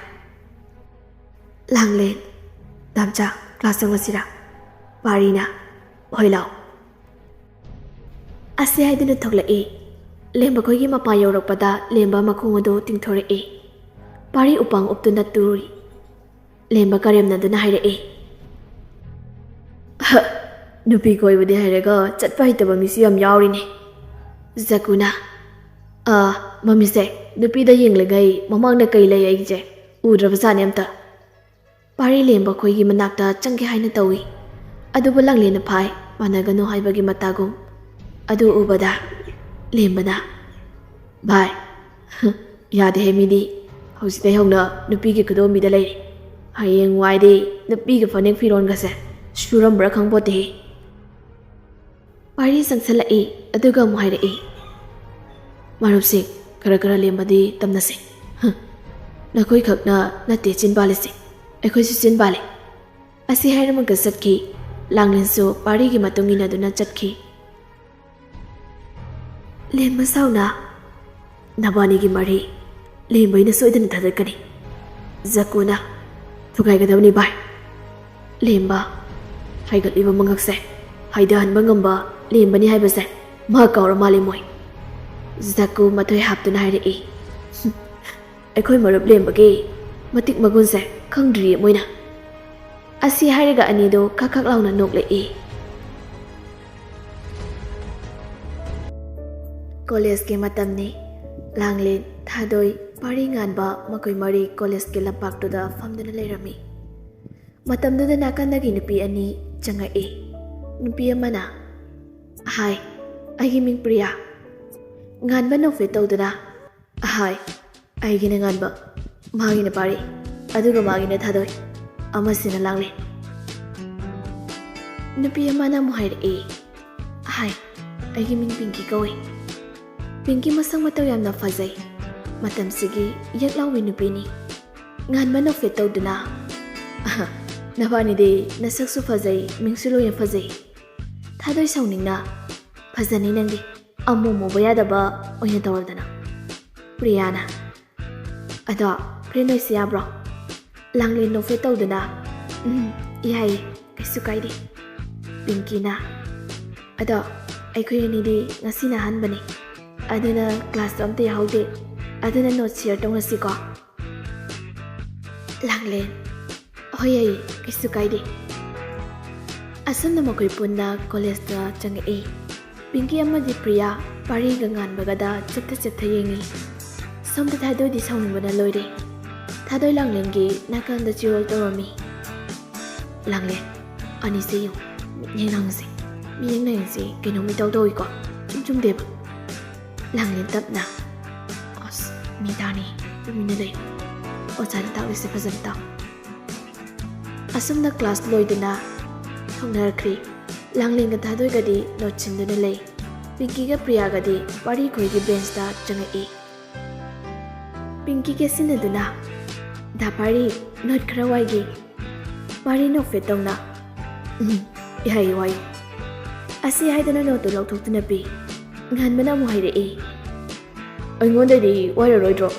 ꯂꯥꯡꯂꯦꯟ, "ꯗꯥꯝꯆꯥ, ꯀ꯭ꯂꯥꯁ ꯆꯪꯉꯁꯤꯔꯥ?" ꯄꯥꯔꯤꯅ, "ꯍꯣꯏ ꯂꯥꯎ꯫" ꯑꯁꯤ ꯍꯥꯏꯗꯨꯅ ꯊꯣꯛꯂꯛꯏ꯫ ꯂꯦꯝꯕꯈꯣꯏꯒꯤ ꯃꯄꯥ ꯌꯧꯔꯛꯄꯗ ꯂꯦꯝꯕ ꯃꯈꯣꯡ ꯑꯗꯨ ꯇꯤꯡꯊꯣꯔꯛꯏ꯫ ꯄꯥꯔꯤ ꯎꯄꯥꯡ ꯎꯞꯇꯨꯅ ꯇꯨꯔꯤ꯫ ꯂꯦꯝꯕ ꯀꯔꯦꯝꯅꯗꯨꯅ ꯍꯥꯏꯔꯛꯏ, "ꯍ, ꯅꯨꯄꯤ ꯀꯣꯏꯕꯗꯤ ꯍꯩꯔꯒ ꯆꯠꯄ ꯍꯩꯇꯕ ꯃꯤꯁꯨ ꯌꯥꯝ ꯌꯥꯎꯔꯤꯅꯦ꯫" ꯖꯀꯨꯅ, "ꯑ, ꯃꯃꯤꯁꯦ, ꯅꯨꯄꯤꯗ ꯌꯦꯡꯂꯤꯉꯩ ꯃꯃꯥꯡꯗ ꯀꯩ ꯂꯩ ꯑꯩꯒꯤꯁꯦ ꯎꯗ꯭ꯔꯕꯖꯥꯠꯅꯦ ꯑꯝꯇ꯫" ꯄꯥꯔꯤ ꯂꯦꯝꯕ ꯈꯣꯏꯒꯤ ꯃꯅꯥꯛꯇ ꯆꯪꯒꯦ ꯍꯥꯏꯅ ꯇꯧꯏ꯫ ꯑꯗꯨꯕꯨ ꯂꯥꯡꯂꯦꯟꯅ ꯐꯥꯏ, ꯃꯥꯟꯅꯒꯅꯨ ꯍꯥꯏꯕꯒꯤ ꯃꯇꯥꯒꯨꯝ꯫ ꯑꯗꯨ ꯎꯕꯗ ꯂꯦꯝꯕꯅ, "ꯚꯥꯏ, ꯌꯥꯗꯦꯍꯦ ꯃꯤꯗꯤ꯫ ꯍꯧꯖꯤꯛꯇꯩ ꯍꯧꯅ ꯅꯨꯄꯤꯒꯤ ꯈꯨꯗꯣꯝꯕꯤꯗ ꯂꯩꯔꯦ꯫ ꯍꯌꯦꯡꯋꯥꯏꯗꯤ ꯅꯨꯄꯤꯒꯤ ꯐꯅꯦꯛ ꯐꯤꯔꯣꯟꯒꯁꯦ ꯁꯨꯔꯝꯕ꯭ꯔꯥ ꯈꯪꯄꯣꯠꯇꯦꯍꯦ꯫" ꯄꯥꯔꯤ ꯆꯪꯁꯜꯂꯛꯏ, ꯑꯗꯨꯒ ꯑꯃꯨꯛ ꯍꯥꯏꯔꯛꯏ, "ꯃꯔꯨꯞꯁꯤꯡ, ꯈꯔ ꯈꯔ ꯂꯦꯝꯕꯗꯤ ꯇꯝꯅꯁꯦ꯫ ꯍ, ꯅꯈꯣꯏꯈꯛꯅ ꯅꯠꯇꯦ ꯆꯤꯟ ꯄꯥꯜꯂꯤꯁꯦ, ꯑꯩꯈꯣꯏꯁꯨ ꯆꯤꯟ ꯄꯥꯜꯂꯤ꯫" ꯑꯁꯤ ꯍꯥꯏꯔꯝꯃꯒ ꯆꯠꯈꯤ꯫ ꯂꯥꯡꯂꯦꯟꯁꯨ ꯄꯥꯔꯤꯒꯤ ꯃꯇꯨꯡ ꯏꯟꯅꯗꯨꯅ ꯆꯠꯈꯤ꯫ ꯂꯦꯝꯕ ꯁꯥꯎꯅ, "ꯅꯕꯥꯅꯤꯒꯤ ꯃꯔꯤ ꯂꯦꯝꯕꯩꯅ ꯁꯣꯏꯗꯅ ꯊꯥꯗꯠꯀꯅꯤ꯫" ꯖꯀꯨꯅ, "ꯊꯨꯒꯥꯏꯒꯗꯕꯅꯤ ꯚꯥꯏ꯫ ꯂꯦꯝꯕ, ꯍꯥꯏꯒꯠꯂꯤꯕ ꯃꯉꯛꯁꯦ ꯍꯥꯏꯗꯍꯟꯕ ꯉꯝꯕ ꯂꯦꯝꯕꯅꯤ ꯍꯥꯏꯕꯁꯦ ꯃꯥ ꯀꯥꯎꯔ ꯃꯥꯜꯂꯦ ꯃꯣꯏ꯫ ꯖꯀꯨ ꯃꯊꯣꯏ ꯍꯥꯞꯇꯨꯅ ꯍꯥꯏꯔꯛꯏ꯫ "ꯑꯩꯈꯣꯏ ꯃꯔꯨꯞ ꯂꯦꯝꯕꯒꯤ ꯃꯇꯤꯛ ꯃꯒꯨꯟꯁꯦ ꯈꯪꯗ꯭ꯔꯤꯌꯦ ꯃꯣꯏꯅ"꯫ ꯑꯁꯤ ꯍꯥꯏꯔꯒ ꯑꯅꯤꯗꯣ ꯈꯛ ꯈꯛ ꯂꯥꯎꯅ ꯅꯣꯛꯂꯛꯏ꯫ ꯀꯣꯂꯦꯖꯀꯤ ꯃꯇꯝꯅꯤ꯫ ꯂꯥꯡꯂꯦꯟ, ꯊꯥꯗꯣꯏ, ꯄꯥꯔꯤ ꯉꯥꯟꯕ ꯃꯈꯣꯏ ꯃꯔꯤ ꯀꯣꯂꯦꯖꯀꯤ ꯂꯝꯄꯥꯛꯇꯨꯗ ꯐꯝꯗꯨꯅ ꯂꯩꯔꯝꯃꯤ꯫ ꯃꯇꯝꯗꯨꯗ ꯅꯥꯀꯟꯗꯒꯤ ꯅꯨꯄꯤ ꯑꯅꯤ ꯆꯪꯉꯛꯏ꯫ ꯅꯨꯄꯤ ꯑꯃꯅ, "ꯍꯥꯏ, ꯑꯩꯒꯤ ꯃꯤꯡ ꯄ꯭ꯔꯤꯌꯥ"꯫ ꯉꯥꯟꯕ ꯅꯣꯛꯐꯦꯠ ꯇꯧꯗꯨꯅ, "ꯍꯥꯏ, ꯑꯩꯒꯤꯅ ꯉꯥꯟꯕ, ꯃꯥꯒꯤꯅ ꯄꯥꯔꯤ, ꯑꯗꯨꯒ ꯃꯥꯒꯤꯅ ꯊꯥꯗꯣꯏ, ꯑꯃꯁꯤꯅ ꯂꯥꯡꯂꯦꯟ"꯫ ꯅꯨꯄꯤ ꯑꯃꯅ ꯑꯃꯨꯛ ꯍꯥꯏꯔꯛꯏ, "ꯍꯥꯏ, ꯑꯩꯒꯤ ꯃꯤꯡ ꯄꯤꯡꯀꯤ ꯀꯧꯏ"꯫ ꯄꯤꯡꯀꯤ ꯃꯁꯛ ꯃꯇꯧ ꯌꯥꯝꯅ ꯐꯖꯩ꯫ ꯃꯇꯝꯁꯤꯒꯤ ꯌꯦꯛ ꯂꯥꯎꯕꯤ ꯅꯨꯄꯤꯅꯤ꯫ ꯉꯥꯟꯕ ꯅꯣꯛꯐꯦꯠ ꯇꯧꯗꯨꯅ, "ꯑꯍ, ꯅꯕꯥꯅꯤꯗꯤ ꯅꯁꯛꯁꯨ ꯐꯖꯩ, ꯃꯤꯡꯁꯨ ꯂꯣꯏꯅ ꯐꯖꯩ"꯫ ꯊꯥꯗꯣꯏ ꯁꯥꯎꯅꯤꯡꯅ, "ꯐꯖꯅꯤ ꯅꯪꯗꯤ, ꯑꯃꯨꯛ ꯃꯨꯕ ꯌꯥꯗꯕ ꯑꯣꯏꯅ ꯇꯧꯔꯗꯅ"꯫ ꯄ꯭ꯔꯤꯌꯥꯅ, "ꯑꯗꯣ friend ꯑꯣꯏꯁꯤ ꯌꯥꯕ꯭ꯔꯣ?" ꯂꯥꯡꯂꯦꯟ ꯅꯣꯛꯐꯦꯠ ꯇꯧꯗꯨꯅ, "ꯎꯝ, ꯌꯥꯏꯌꯦ, ꯀꯩꯁꯨ ꯀꯥꯏꯗꯦ"꯫ ꯄꯤꯡꯀꯤꯅ, "ꯑꯗꯣ ꯑꯩꯈꯣꯏ ꯑꯅꯤꯗꯤ ꯉꯁꯤꯅ ꯑꯍꯥꯟꯕꯅꯤ, ꯑꯗꯨꯅ classꯇꯣ ꯑꯝꯇ ꯌꯥꯎꯍꯧꯗꯦ, ꯑꯗꯨꯅ note share ꯇꯧꯅꯁꯤꯀꯣ"꯫ ꯂꯥꯡꯂꯦꯟ, "ꯍꯣꯏ, ꯌꯥꯏꯌꯦ, ꯀꯩꯁꯨ ꯀꯥꯏꯗꯦ"꯫ ꯑꯁꯨꯝꯅ ꯃꯈꯣꯏ ꯄꯨꯟꯅ ꯀꯣꯂꯦꯖꯇ ꯆꯪꯉꯛꯏ꯫ ꯄꯤꯡꯀꯤ ꯑꯃꯗꯤ ꯄ꯭ꯔꯤꯌꯥ ꯄꯥꯔꯤꯒ ꯉꯥꯟꯕꯒꯗ ꯆꯦꯞꯊ ꯆꯦꯞꯊ ꯌꯦꯡꯉꯤ꯫ ꯁꯣꯝꯗ ꯊꯥꯗꯣꯏꯗꯤ ꯁꯥꯎꯅꯤꯡꯕꯅ ꯂꯣꯏꯔꯦ꯫ ꯊꯥꯗꯣꯏ ꯂꯥꯡꯂꯦꯟꯒꯤ ꯅꯥꯀꯟꯗ ꯆꯤꯔꯣꯜ ꯇꯧꯔꯝꯃꯤ꯫ "ꯂꯥꯡꯂꯦꯟ, ꯑꯅꯤꯁꯦ ꯌꯦꯡꯉꯨ, ꯃꯤꯠꯌꯦꯡ ꯅꯥꯡꯁꯦ, ꯃꯤꯠꯌꯦꯡ ꯅꯥꯡꯁꯦ ꯀꯩꯅꯣꯝ ꯏꯇꯧ ꯇꯧꯏꯀꯣ, ꯏꯆꯨꯝ ꯆꯨꯝꯗꯦꯕ"꯫ ꯂꯥꯡꯂꯦꯟ ꯇꯞꯅ, "ꯑꯁ, ꯃꯤ ꯇꯥꯅꯤ, ꯇꯨꯃꯤꯟꯅ ꯂꯩꯌꯨ, ꯑꯣꯖꯥꯅ ꯇꯥꯛꯂꯤꯁꯦ ꯐꯖꯅ ꯇꯥꯎ"꯫ ꯑꯁꯨꯝꯅ class ꯂꯣꯏꯗꯨꯅ ꯊꯣꯛꯅꯔꯛꯈ꯭ꯔꯤ꯫ ꯂꯥꯡꯂꯦꯟꯒ ꯊꯥꯗꯣꯏꯒꯗꯤ note ꯁꯤꯟꯗꯨꯅ ꯂꯩ꯫ ꯄꯤꯡꯀꯤꯒ ꯄ꯭ꯔꯤꯌꯥꯒꯗꯤ ꯄꯥꯔꯤ ꯈꯣꯏꯒꯤ benchꯇ ꯆꯪꯉꯛꯏ꯫ ꯄꯤꯡꯀꯤ ꯀꯦꯁꯤꯟꯅꯗꯨꯅ, "ꯗꯥ ꯄꯥꯔꯤ, note ꯈꯔ ꯋꯥꯏꯒꯦ"꯫ ꯄꯥꯔꯤ ꯅꯣꯛꯐꯦꯠ ꯇꯧꯅ, "ꯎꯝ, ꯌꯥꯏꯌꯦ, ꯋꯥꯏꯌꯨ"꯫ ꯑꯁꯤ ꯍꯥꯏꯗꯅ noteꯇꯨ ꯂꯧꯊꯣꯛꯇꯨꯅ ꯄꯤ꯫ ꯉꯥꯟꯕꯅ ꯑꯃꯨꯛ ꯍꯥꯏꯔꯛꯏ, "ꯑꯩꯉꯣꯟꯗꯗꯤ ꯋꯥꯏꯔꯔꯣꯏꯗ꯭ꯔꯣ?"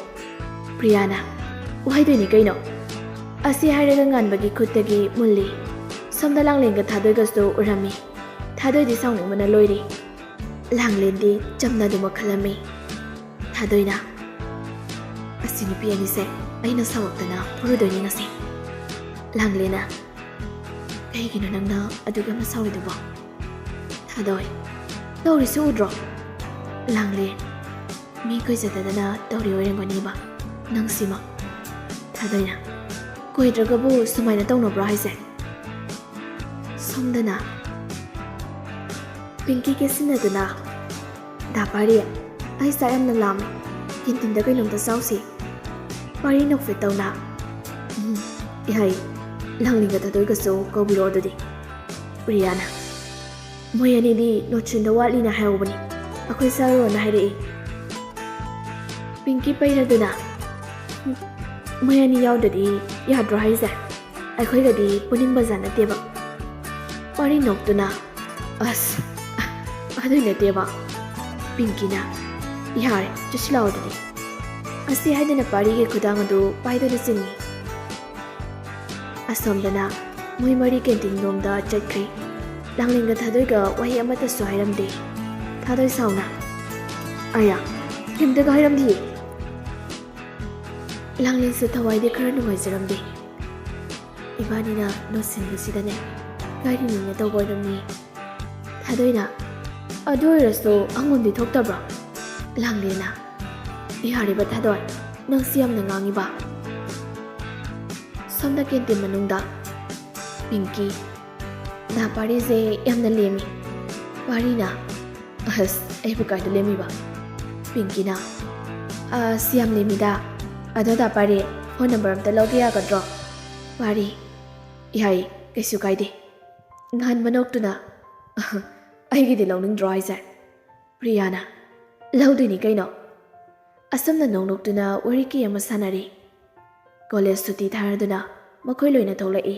ꯄ꯭ꯔꯤꯌꯥꯅ, "ꯋꯥꯏꯗꯣꯏꯅꯤ ꯀꯩꯅꯣ"꯫ ꯑꯁꯤ ꯍꯥꯏꯔꯒ ꯉꯥꯟꯕꯒꯤ ꯈꯨꯠꯇꯒꯤ ꯃꯨꯜꯂꯤ꯫ ꯁꯣꯝꯗ ꯂꯥꯡꯂꯦꯟꯒ ꯊꯥꯗꯣꯏꯒꯁꯨ ꯎꯔꯝꯃꯤ꯫ ꯊꯥꯗꯣꯏꯗꯤ ꯁꯥꯎꯅꯤꯡꯕꯅ ꯂꯣꯏꯔꯤ꯫ ꯂꯥꯡꯂꯦꯟꯗꯤ ꯆꯝꯅ ꯑꯗꯨꯃꯛ ꯈꯜꯂꯝꯃꯤ꯫ ꯊꯥꯗꯣꯏꯅ, "ꯑꯁꯤ ꯅꯨꯄꯤ ꯑꯅꯤꯁꯦ ꯑꯩꯅ ꯁꯥꯎꯔꯛꯇꯅ ꯐꯨꯔꯨꯗꯣꯏꯅꯤ ꯉꯁꯤ꯫" ꯂꯥꯡꯂꯦꯟꯅ, "ꯀꯩꯒꯤꯅꯣ ꯅꯪꯅ ꯑꯗꯨꯛ ꯌꯥꯝꯅ ꯁꯥꯎꯔꯤꯗꯨꯕꯣ?" ꯊꯥꯗꯣꯏ, "ꯇꯧꯔꯤꯁꯤ ꯎꯗ꯭ꯔꯣ?" ꯂꯥꯡꯂꯦꯟ, "ꯃꯤ ꯀꯨꯏꯖꯗꯗꯅ ꯇꯧꯔꯤ ꯑꯣꯏꯔꯝꯒꯅꯤꯕ ꯅꯪꯁꯤꯃ꯫" ꯊꯥꯗꯣꯏꯅ, "ꯀꯨꯏꯗ꯭ꯔꯒꯕꯨ ꯁꯨꯃꯥꯏꯅ ꯇꯧꯅꯕ꯭ꯔꯣ ꯍꯥꯏꯁꯦ?" ꯁꯣꯝꯗꯅ ꯄꯤꯡꯀꯤ ꯀꯦꯁꯤꯟꯅꯗꯨꯅ, "ꯗꯥ ꯄꯥꯔꯤ, ꯑꯩ ꯆꯥꯛ ꯌꯥꯝꯅ ꯂꯥꯝꯃꯦ, ꯀꯦꯟꯇꯤꯟꯗ ꯀꯩꯅꯣꯝꯇ ꯆꯥꯎꯁꯤ꯫" ꯄꯥꯔꯤ ꯅꯣꯛꯐꯦꯠ ꯇꯧꯅ, "ꯎꯝ, ꯌꯥꯏ, ꯂꯥꯡꯂꯦꯟꯒ ꯊꯥꯗꯣꯏꯒꯁꯨ ꯀꯧꯕꯤꯔꯛꯑꯣ ꯑꯗꯨꯗꯤ꯫" ꯄ꯭ꯔꯤꯌꯥꯅ, "ꯃꯣꯏ ꯑꯅꯤꯗꯤ ꯅꯣꯠꯁꯤꯟꯗ ꯋꯥꯠꯂꯤꯅ ꯍꯥꯏꯍꯧꯕꯅꯤ, ꯑꯩꯈꯣꯏ ꯆꯥꯔꯨꯔꯣꯅ ꯍꯥꯏꯔꯛꯏ꯫" ꯄꯤꯡꯀꯤ ꯄꯩꯔꯗꯨꯅ, "ꯃꯣꯏ ꯑꯅꯤ ꯌꯥꯎꯗ꯭ꯔꯗꯤ ꯌꯥꯗ꯭ꯔꯣ ꯍꯥꯏꯁꯦ? ꯑꯩꯈꯣꯏꯒꯗꯤ ꯄꯨꯅꯤꯡꯕꯖꯥꯠ ꯅꯠꯇꯦꯕ꯫" ꯄꯥꯔꯤ ꯅꯣꯛꯇꯨꯅ, "ꯑꯁ, ꯑꯗꯨꯏ ꯅꯠꯇꯦꯕ꯫" ꯄꯤꯡꯀꯤꯅ, "ꯌꯥꯔꯦ, ꯆꯠꯁꯤ ꯂꯥꯛꯑꯣ ꯑꯗꯨꯗꯤ꯫" ꯑꯁꯤ ꯍꯥꯏꯗꯅ ꯄꯥꯔꯤꯒꯤ ꯈꯨꯗꯥꯡ ꯑꯗꯨ ꯄꯥꯏꯗꯨꯅ ꯆꯤꯡꯏ꯫ ꯑꯁꯣꯝꯗꯅ ꯃꯣꯏ ꯃꯔꯤ ꯀꯦꯟꯇꯤꯟ ꯂꯣꯝꯗ ꯆꯠꯈ꯭ꯔꯦ꯫ ꯂꯥꯡꯂꯦꯟꯒ ꯊꯥꯗꯣꯏꯒ ꯋꯥꯍꯩ ꯑꯃꯠꯇꯁꯨ ꯍꯥꯏꯔꯝꯗꯦ꯫ ꯊꯥꯗꯣꯏ ꯁꯥꯎꯅ, "ꯑꯌꯥ, ꯀꯩꯝꯇꯒ ꯍꯥꯏꯔꯝꯗꯤꯌꯦ꯫" ꯂꯥꯡꯂꯦꯟꯁꯨ ꯊꯋꯥꯏꯗꯤ ꯈꯔ ꯅꯨꯡꯉꯥꯏꯖꯔꯝꯗꯦ꯫ "ꯏꯕꯥꯅꯤꯅ ꯅꯣꯠꯁꯤꯟꯕꯁꯤꯗꯅꯦ ꯀꯥꯏꯔꯤꯅꯤꯅ ꯇꯧꯕ ꯑꯣꯏꯔꯝꯅꯤ꯫" ꯊꯥꯗꯣꯏꯅ, "ꯑꯗꯨ ꯑꯣꯏꯔꯁꯨ ꯑꯉꯣꯝꯗꯤ ꯊꯣꯛꯇꯕ꯭ꯔꯣ?" ꯂꯥꯡꯂꯦꯟꯅ, "ꯌꯥꯔꯤꯕ ꯊꯥꯗꯣꯏ, ꯅꯪꯁꯤ ꯌꯥꯝꯅ ꯉꯥꯡꯉꯤꯕ꯫" ꯁꯣꯝꯗ ꯀꯦꯟꯇꯤꯟ ꯃꯅꯨꯡꯗ ꯄꯤꯡꯀꯤ, "ꯗꯥ ꯄꯥꯔꯤꯁꯦ ꯌꯥꯝꯅ ꯂꯦꯝꯃꯤ꯫" ꯄꯥꯔꯤꯅ, "ꯑꯁ, ꯑꯩꯕꯨ ꯀꯥꯏꯗ ꯂꯦꯝꯃꯤꯕ?" ꯄꯤꯡꯀꯤꯅ, "ꯑꯁ, ꯌꯥꯝ ꯂꯦꯝꯃꯤꯗ꯫ ꯑꯗꯣ ꯗꯥ ꯄꯥꯔꯤ, ꯐꯣꯟ ꯅꯝꯕꯔ ꯑꯝꯇ ꯂꯧꯒꯦ ꯌꯥꯒꯗ꯭ꯔꯣ?" ꯄꯥꯔꯤ, "ꯌꯥꯏ, ꯀꯩꯁꯨ ꯀꯥꯏꯗꯦ꯫" ꯉꯥꯟꯕ ꯅꯣꯛꯇꯨꯅ, "ꯑꯩꯒꯤꯗꯤ ꯂꯧꯅꯤꯡꯗ꯭ꯔꯣ ꯍꯥꯏꯁꯦ?" ꯄ꯭ꯔꯤꯌꯥꯅ, "ꯂꯧꯗꯣꯏꯅꯤ ꯀꯩꯅꯣ꯫" ꯑꯁꯨꯝꯅ ꯅꯣꯛ ꯅꯣꯛꯇꯨꯅ ꯋꯥꯔꯤ ꯀꯌꯥ ꯑꯃ ꯁꯥꯟꯅꯔꯤ꯫ ꯀꯣꯂꯦꯖ ꯁꯨꯇꯤ ꯊꯥꯔꯗꯨꯅ ꯃꯈꯣꯏ ꯂꯣꯏꯅ ꯊꯣꯛꯂꯛꯏ꯫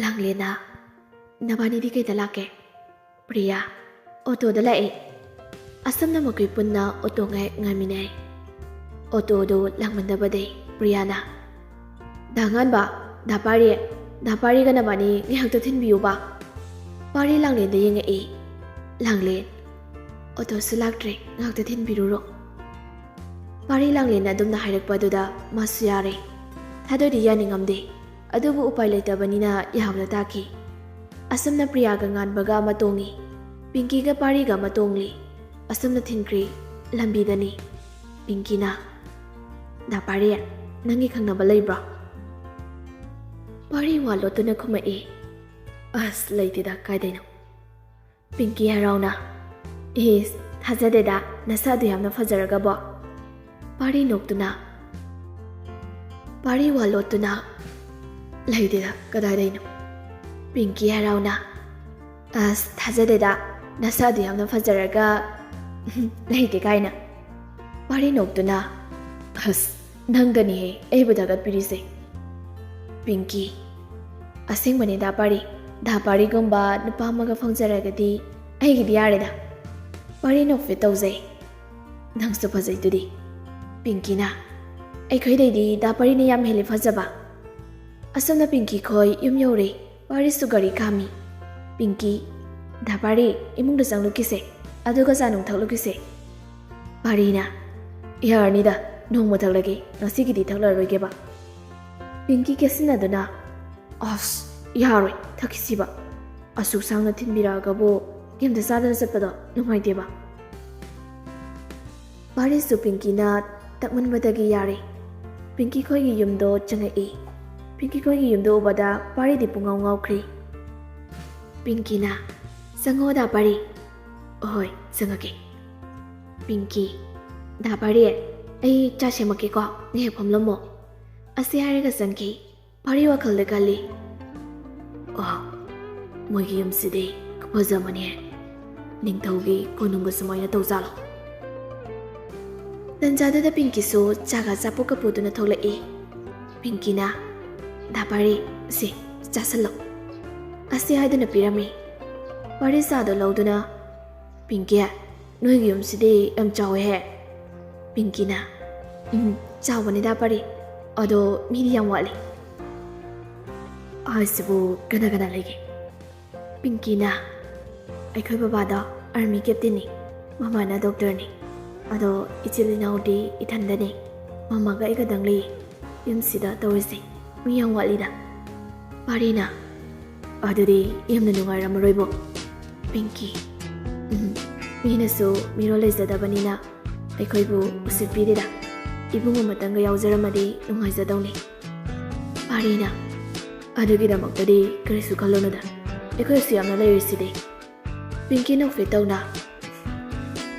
ꯂꯥꯡꯂꯦꯟꯅ, "ꯅꯕꯥꯅꯤꯗꯤ ꯀꯩꯗ ꯂꯥꯛꯀꯦ?" ꯄ꯭ꯔꯤꯌꯥ, "ꯑꯣꯇꯣꯗ ꯂꯥꯛꯑꯦ꯫" ꯑꯁꯨꯝꯅ ꯃꯈꯣꯏ ꯄꯨꯟꯅ ꯑꯣꯇꯣ ꯉꯥꯏ ꯉꯥꯏꯃꯤꯟꯅꯩ꯫ ꯑꯣꯇꯣꯗꯨ ꯂꯥꯡꯃꯟꯗꯕꯗꯩ ꯄ꯭ꯔꯤꯌꯥꯅ, "ꯗꯥ ꯉꯥꯟꯕ, ꯗꯥ ꯄꯥꯔꯤ, ꯗꯥ ꯄꯥꯔꯤꯒ ꯅꯕꯥꯅꯤ ꯉꯥꯏꯍꯥꯛꯇ ꯊꯤꯟꯕꯤꯌꯨꯕ꯫" ꯄꯥꯔꯤ ꯂꯥꯡꯂꯦꯟꯗ ꯌꯦꯡꯉꯛꯏ꯫ "ꯂꯥꯡꯂꯦꯟ, ꯑꯣꯇꯣꯁꯨ ꯂꯥꯛꯇ꯭ꯔꯦ, ꯉꯥꯛꯇ ꯊꯤꯟꯕꯤꯔꯨꯔꯣ꯫" ꯄꯥꯔꯤ ꯂꯥꯡꯂꯦꯟꯅ ꯑꯗꯨꯝꯅ ꯍꯥꯏꯔꯛꯄ ꯑꯗꯨꯗ ꯃꯥꯁꯨ ꯌꯥꯔꯦ꯫ ꯊꯥꯗꯣꯏꯗꯤ ꯌꯥꯅꯤꯡꯉꯝꯗꯦ, ꯑꯗꯨꯕꯨ ꯎꯄꯥꯏ ꯂꯩꯇꯕꯅꯤꯅ ꯌꯥꯎꯗ ꯇꯥꯈꯤ꯫ ꯑꯁꯨꯝꯅ ꯄ꯭ꯔꯤꯌꯥꯒ ꯉꯥꯟꯕꯒ ꯑꯃ ꯇꯣꯡꯉꯤ, ꯄꯤꯡꯀꯤꯒ ꯄꯥꯔꯤꯒ ꯑꯃ ꯇꯣꯡꯂꯤ꯫ ꯑꯁꯨꯝꯅ ꯊꯤꯟꯈ꯭ꯔꯤ꯫ ꯂꯝꯕꯤꯗꯅꯤ ꯄꯤꯡꯀꯤꯅ, "ꯗꯥ ꯄꯥꯔꯤ, ꯅꯪꯒꯤ ꯈꯪꯅꯕ ꯂꯩꯕ꯭ꯔꯣ?" ꯄꯥꯔꯤ ꯋꯥ ꯂꯣꯠꯇꯨꯅ ꯈꯨꯝꯃꯛꯏ, "ꯑꯁ, ꯂꯩꯇꯦꯗ, ꯀꯥꯏꯗꯩꯅꯣ?" ꯄꯤꯡꯀꯤ ꯍꯔꯥꯎꯅ, "ꯏꯁ, ꯊꯥꯖꯗꯦꯗ, ꯅꯁꯥꯗꯨ ꯌꯥꯝꯅ ꯐꯖꯔꯒꯕꯣ?" ꯄꯥꯔꯤ ꯅꯣꯛꯇꯨꯅ, ꯄꯥꯔꯤ ꯋꯥ ꯂꯣꯠꯇꯨꯅ, "ꯂꯩꯇꯦꯗ, ꯀꯗꯥꯏꯗꯩꯅꯣ?" ꯄꯤꯡꯀꯤ ꯍꯔꯥꯎꯅ, "ꯑꯁ, ꯊꯥꯖꯗꯦꯗ, ꯅꯁꯥꯗꯨ ꯌꯥꯝꯅ ꯐꯖꯔꯒ ꯂꯩꯇꯦ ꯀꯥꯏꯅ?" ꯄꯥꯔꯤ ꯅꯣꯛꯇꯨꯅ, "ꯑꯁ, ꯅꯪꯗꯅꯤꯍꯦ ꯑꯩꯕꯨ ꯊꯥꯒꯠꯄꯤꯔꯤꯁꯦ꯫" ꯄꯤꯡꯀꯤ, "ꯑꯁꯦꯡꯕꯅꯦ ꯗꯥ ꯄꯥꯔꯤ, ꯗꯥ ꯄꯥꯔꯤꯒꯨꯝꯕ ꯅꯨꯄꯥ ꯑꯃꯒ ꯐꯪꯖꯔꯒꯗꯤ ꯑꯩꯒꯤꯗꯤ ꯌꯥꯔꯦꯗ꯫" ꯄꯥꯔꯤ ꯅꯣꯛꯐꯦꯠ ꯇꯧꯖꯩ꯫ "ꯅꯪꯁꯨ ꯐꯖꯩꯗꯨꯗꯤ꯫" ꯄꯤꯡꯀꯤꯅ, "ꯑꯩꯈꯣꯏꯗꯩꯗꯤ ꯗꯥ ꯄꯥꯔꯤꯅ ꯌꯥꯝ ꯍꯦꯜꯂꯤ ꯐꯖꯕ꯫" ꯑꯁꯣꯝꯅ ꯄꯤꯡꯀꯤ ꯈꯣꯏ ꯌꯨꯝ ꯌꯧꯔꯦ꯫ ꯄꯥꯔꯤꯁꯨ ꯒꯥꯔꯤ ꯈꯥꯝꯃꯤ꯫ ꯄꯤꯡꯀꯤ, "ꯗꯥ ꯄꯥꯔꯤ, ꯏꯃꯨꯡꯗ ꯆꯪꯂꯨꯈꯤꯁꯦ, ꯑꯗꯨꯒ ꯆꯥ ꯅꯨꯡ ꯊꯛꯂꯨꯈꯤꯁꯦ꯫" ꯄꯥꯔꯤꯅ, "ꯌꯥꯔꯅꯤꯗ, ꯅꯣꯡꯃ ꯊꯛꯂꯒꯦ, ꯉꯁꯤꯒꯤꯗꯤ ꯊꯛꯂꯔꯣꯏꯒꯦꯕ꯫" ꯄꯤꯡꯀꯤ ꯀꯦꯁꯤꯟꯅꯗꯨꯅ, "ꯑꯁ, ꯌꯥꯔꯣꯏ, ꯊꯛꯈꯤꯁꯤꯕ꯫ ꯑꯁꯨꯛ ꯁꯥꯡꯅ ꯊꯤꯟꯕꯤꯔꯛꯑꯒꯕꯨ ꯀꯩꯝꯇ ꯆꯥꯗꯅ ꯆꯠꯄꯗꯣ ꯅꯨꯡꯉꯥꯏꯇꯦꯕ꯫" ꯄꯥꯔꯤꯁꯨ ꯄꯤꯡꯀꯤꯅ ꯇꯛꯃꯟꯕꯗꯒꯤ ꯌꯥꯔꯦ꯫ ꯄꯤꯡꯀꯤ ꯈꯣꯏꯒꯤ ꯌꯨꯝꯗꯣ ꯆꯪꯉꯛꯏ꯫ ꯄꯤꯡꯀꯤ ꯈꯣꯏꯒꯤ ꯌꯨꯝꯗꯣ ꯎꯕꯗ ꯄꯥꯔꯤꯗꯤ ꯄꯨꯡꯉꯥꯎ ꯉꯥꯎꯈ꯭ꯔꯦ꯫ ꯄꯤꯡꯀꯤꯅ, "ꯆꯪꯉꯣ ꯗꯥ ꯄꯥꯔꯤ꯫" "ꯍꯣꯏ, ꯆꯪꯉꯛꯀꯦ꯫" ꯄꯤꯡꯀꯤ, "ꯗꯥ ꯄꯥꯔꯤ, ꯑꯩ ꯆꯥ ꯁꯦꯝꯃꯛꯀꯦꯀꯣ, ꯉꯥꯏꯍꯥꯛ ꯐꯝꯂꯝꯃꯣ꯫" ꯑꯁꯤ ꯍꯥꯏꯔꯒ ꯆꯪꯈꯤ꯫ ꯄꯥꯔꯤ ꯋꯥꯈꯜꯗ ꯈꯜꯂꯤ, "ꯑꯣ, ꯃꯣꯏꯒꯤ ꯌꯨꯝꯁꯤꯗꯤ ꯈꯨꯐꯖ ꯑꯃꯅꯤꯍꯦ꯫ ꯅꯤꯡꯊꯧꯒꯤ ꯀꯣꯅꯨꯡꯒ ꯁꯨꯃꯥꯏꯅ ꯇꯧꯖꯥꯠꯂꯣ?" ꯇꯟꯖꯥꯗꯨꯗ ꯄꯤꯡꯀꯤꯁꯨ ꯆꯥꯒ ꯑꯆꯥꯄꯣꯠꯀ ꯄꯨꯗꯨꯅ ꯊꯣꯛꯂꯛꯏ꯫ ꯄꯤꯡꯀꯤꯅ, "ꯗꯥ ꯄꯥꯔꯤ, ꯁꯤ, ꯆꯥꯁꯜꯂꯣ꯫" ꯑꯁꯤ ꯍꯥꯏꯗꯨꯅ ꯄꯤꯔꯝꯃꯤ꯫ ꯄꯥꯔꯤ ꯆꯥꯗꯣ ꯂꯧꯗꯨꯅ, "ꯄꯤꯡꯀꯤ, ꯅꯣꯏꯒꯤ ꯌꯨꯝꯁꯤꯗꯤ ꯌꯥꯝ ꯆꯥꯎꯋꯦꯍꯦ꯫" ꯄꯤꯡꯀꯤꯅ, "ꯎꯝ, ꯆꯥꯎꯕꯅꯤꯗ ꯄꯥꯔꯤ, ꯑꯗꯣ ꯃꯤꯗꯤ ꯌꯥꯝ ꯋꯥꯠꯂꯤ꯫" "ꯍꯥꯏꯁꯤꯕꯨ ꯀꯅꯥ ꯀꯅꯥ ꯂꯩꯒꯦ?" ꯄꯤꯡꯀꯤꯅ, ꯑꯩꯈꯣꯏ ꯕꯕꯥꯗꯣ ꯑꯥꯔꯃꯤ ꯀꯦꯞꯇꯦꯟꯅꯤ, ꯃꯃꯥꯅ ꯗꯣꯛꯇꯔꯅꯤ꯫ ꯑꯗꯣ ꯏꯆꯤꯜ ꯏꯅꯥꯎꯗꯤ ꯏꯊꯟꯗꯅꯤ, ꯃꯃꯥꯒ ꯑꯩꯒꯗꯪ ꯂꯩꯌꯦ꯫ ꯌꯨꯝꯁꯤꯗ ꯇꯧꯔꯤꯁꯦ ꯃꯤ ꯌꯥꯝ ꯋꯥꯠꯂꯤꯗ꯫ ꯄꯥꯔꯤꯅ, "ꯑꯗꯨꯗꯤ ꯌꯥꯝꯅ ꯅꯨꯡꯉꯥꯏꯔꯝꯃꯔꯣꯏꯕꯣ, ꯄꯤꯡꯀꯤ?" "ꯎꯝ, ꯃꯤꯅꯁꯨ ꯃꯤꯔꯣꯜ ꯂꯩꯖꯗꯕꯅꯤꯅ ꯑꯩꯈꯣꯏꯕꯨ ꯎꯁꯤꯠꯄꯤꯗꯦꯗ꯫ ꯏꯕꯨꯡ ꯑꯃꯇꯪꯒ ꯌꯥꯎꯖꯔꯝꯃꯗꯤ ꯅꯨꯡꯉꯥꯏꯖꯗꯧꯅꯤ꯫" ꯄꯥꯔꯤꯅ, "ꯑꯗꯨꯒꯤꯗꯃꯛꯇꯗꯤ ꯀꯔꯤꯁꯨ ꯈꯜꯂꯨꯅꯨꯗ, ꯑꯩꯈꯣꯏꯁꯨ ꯌꯥꯝꯅ ꯂꯩꯔꯤꯁꯤꯗꯤ꯫" ꯄꯤꯡꯀꯤ ꯅꯣꯛꯐꯦꯠ ꯇꯧꯅ,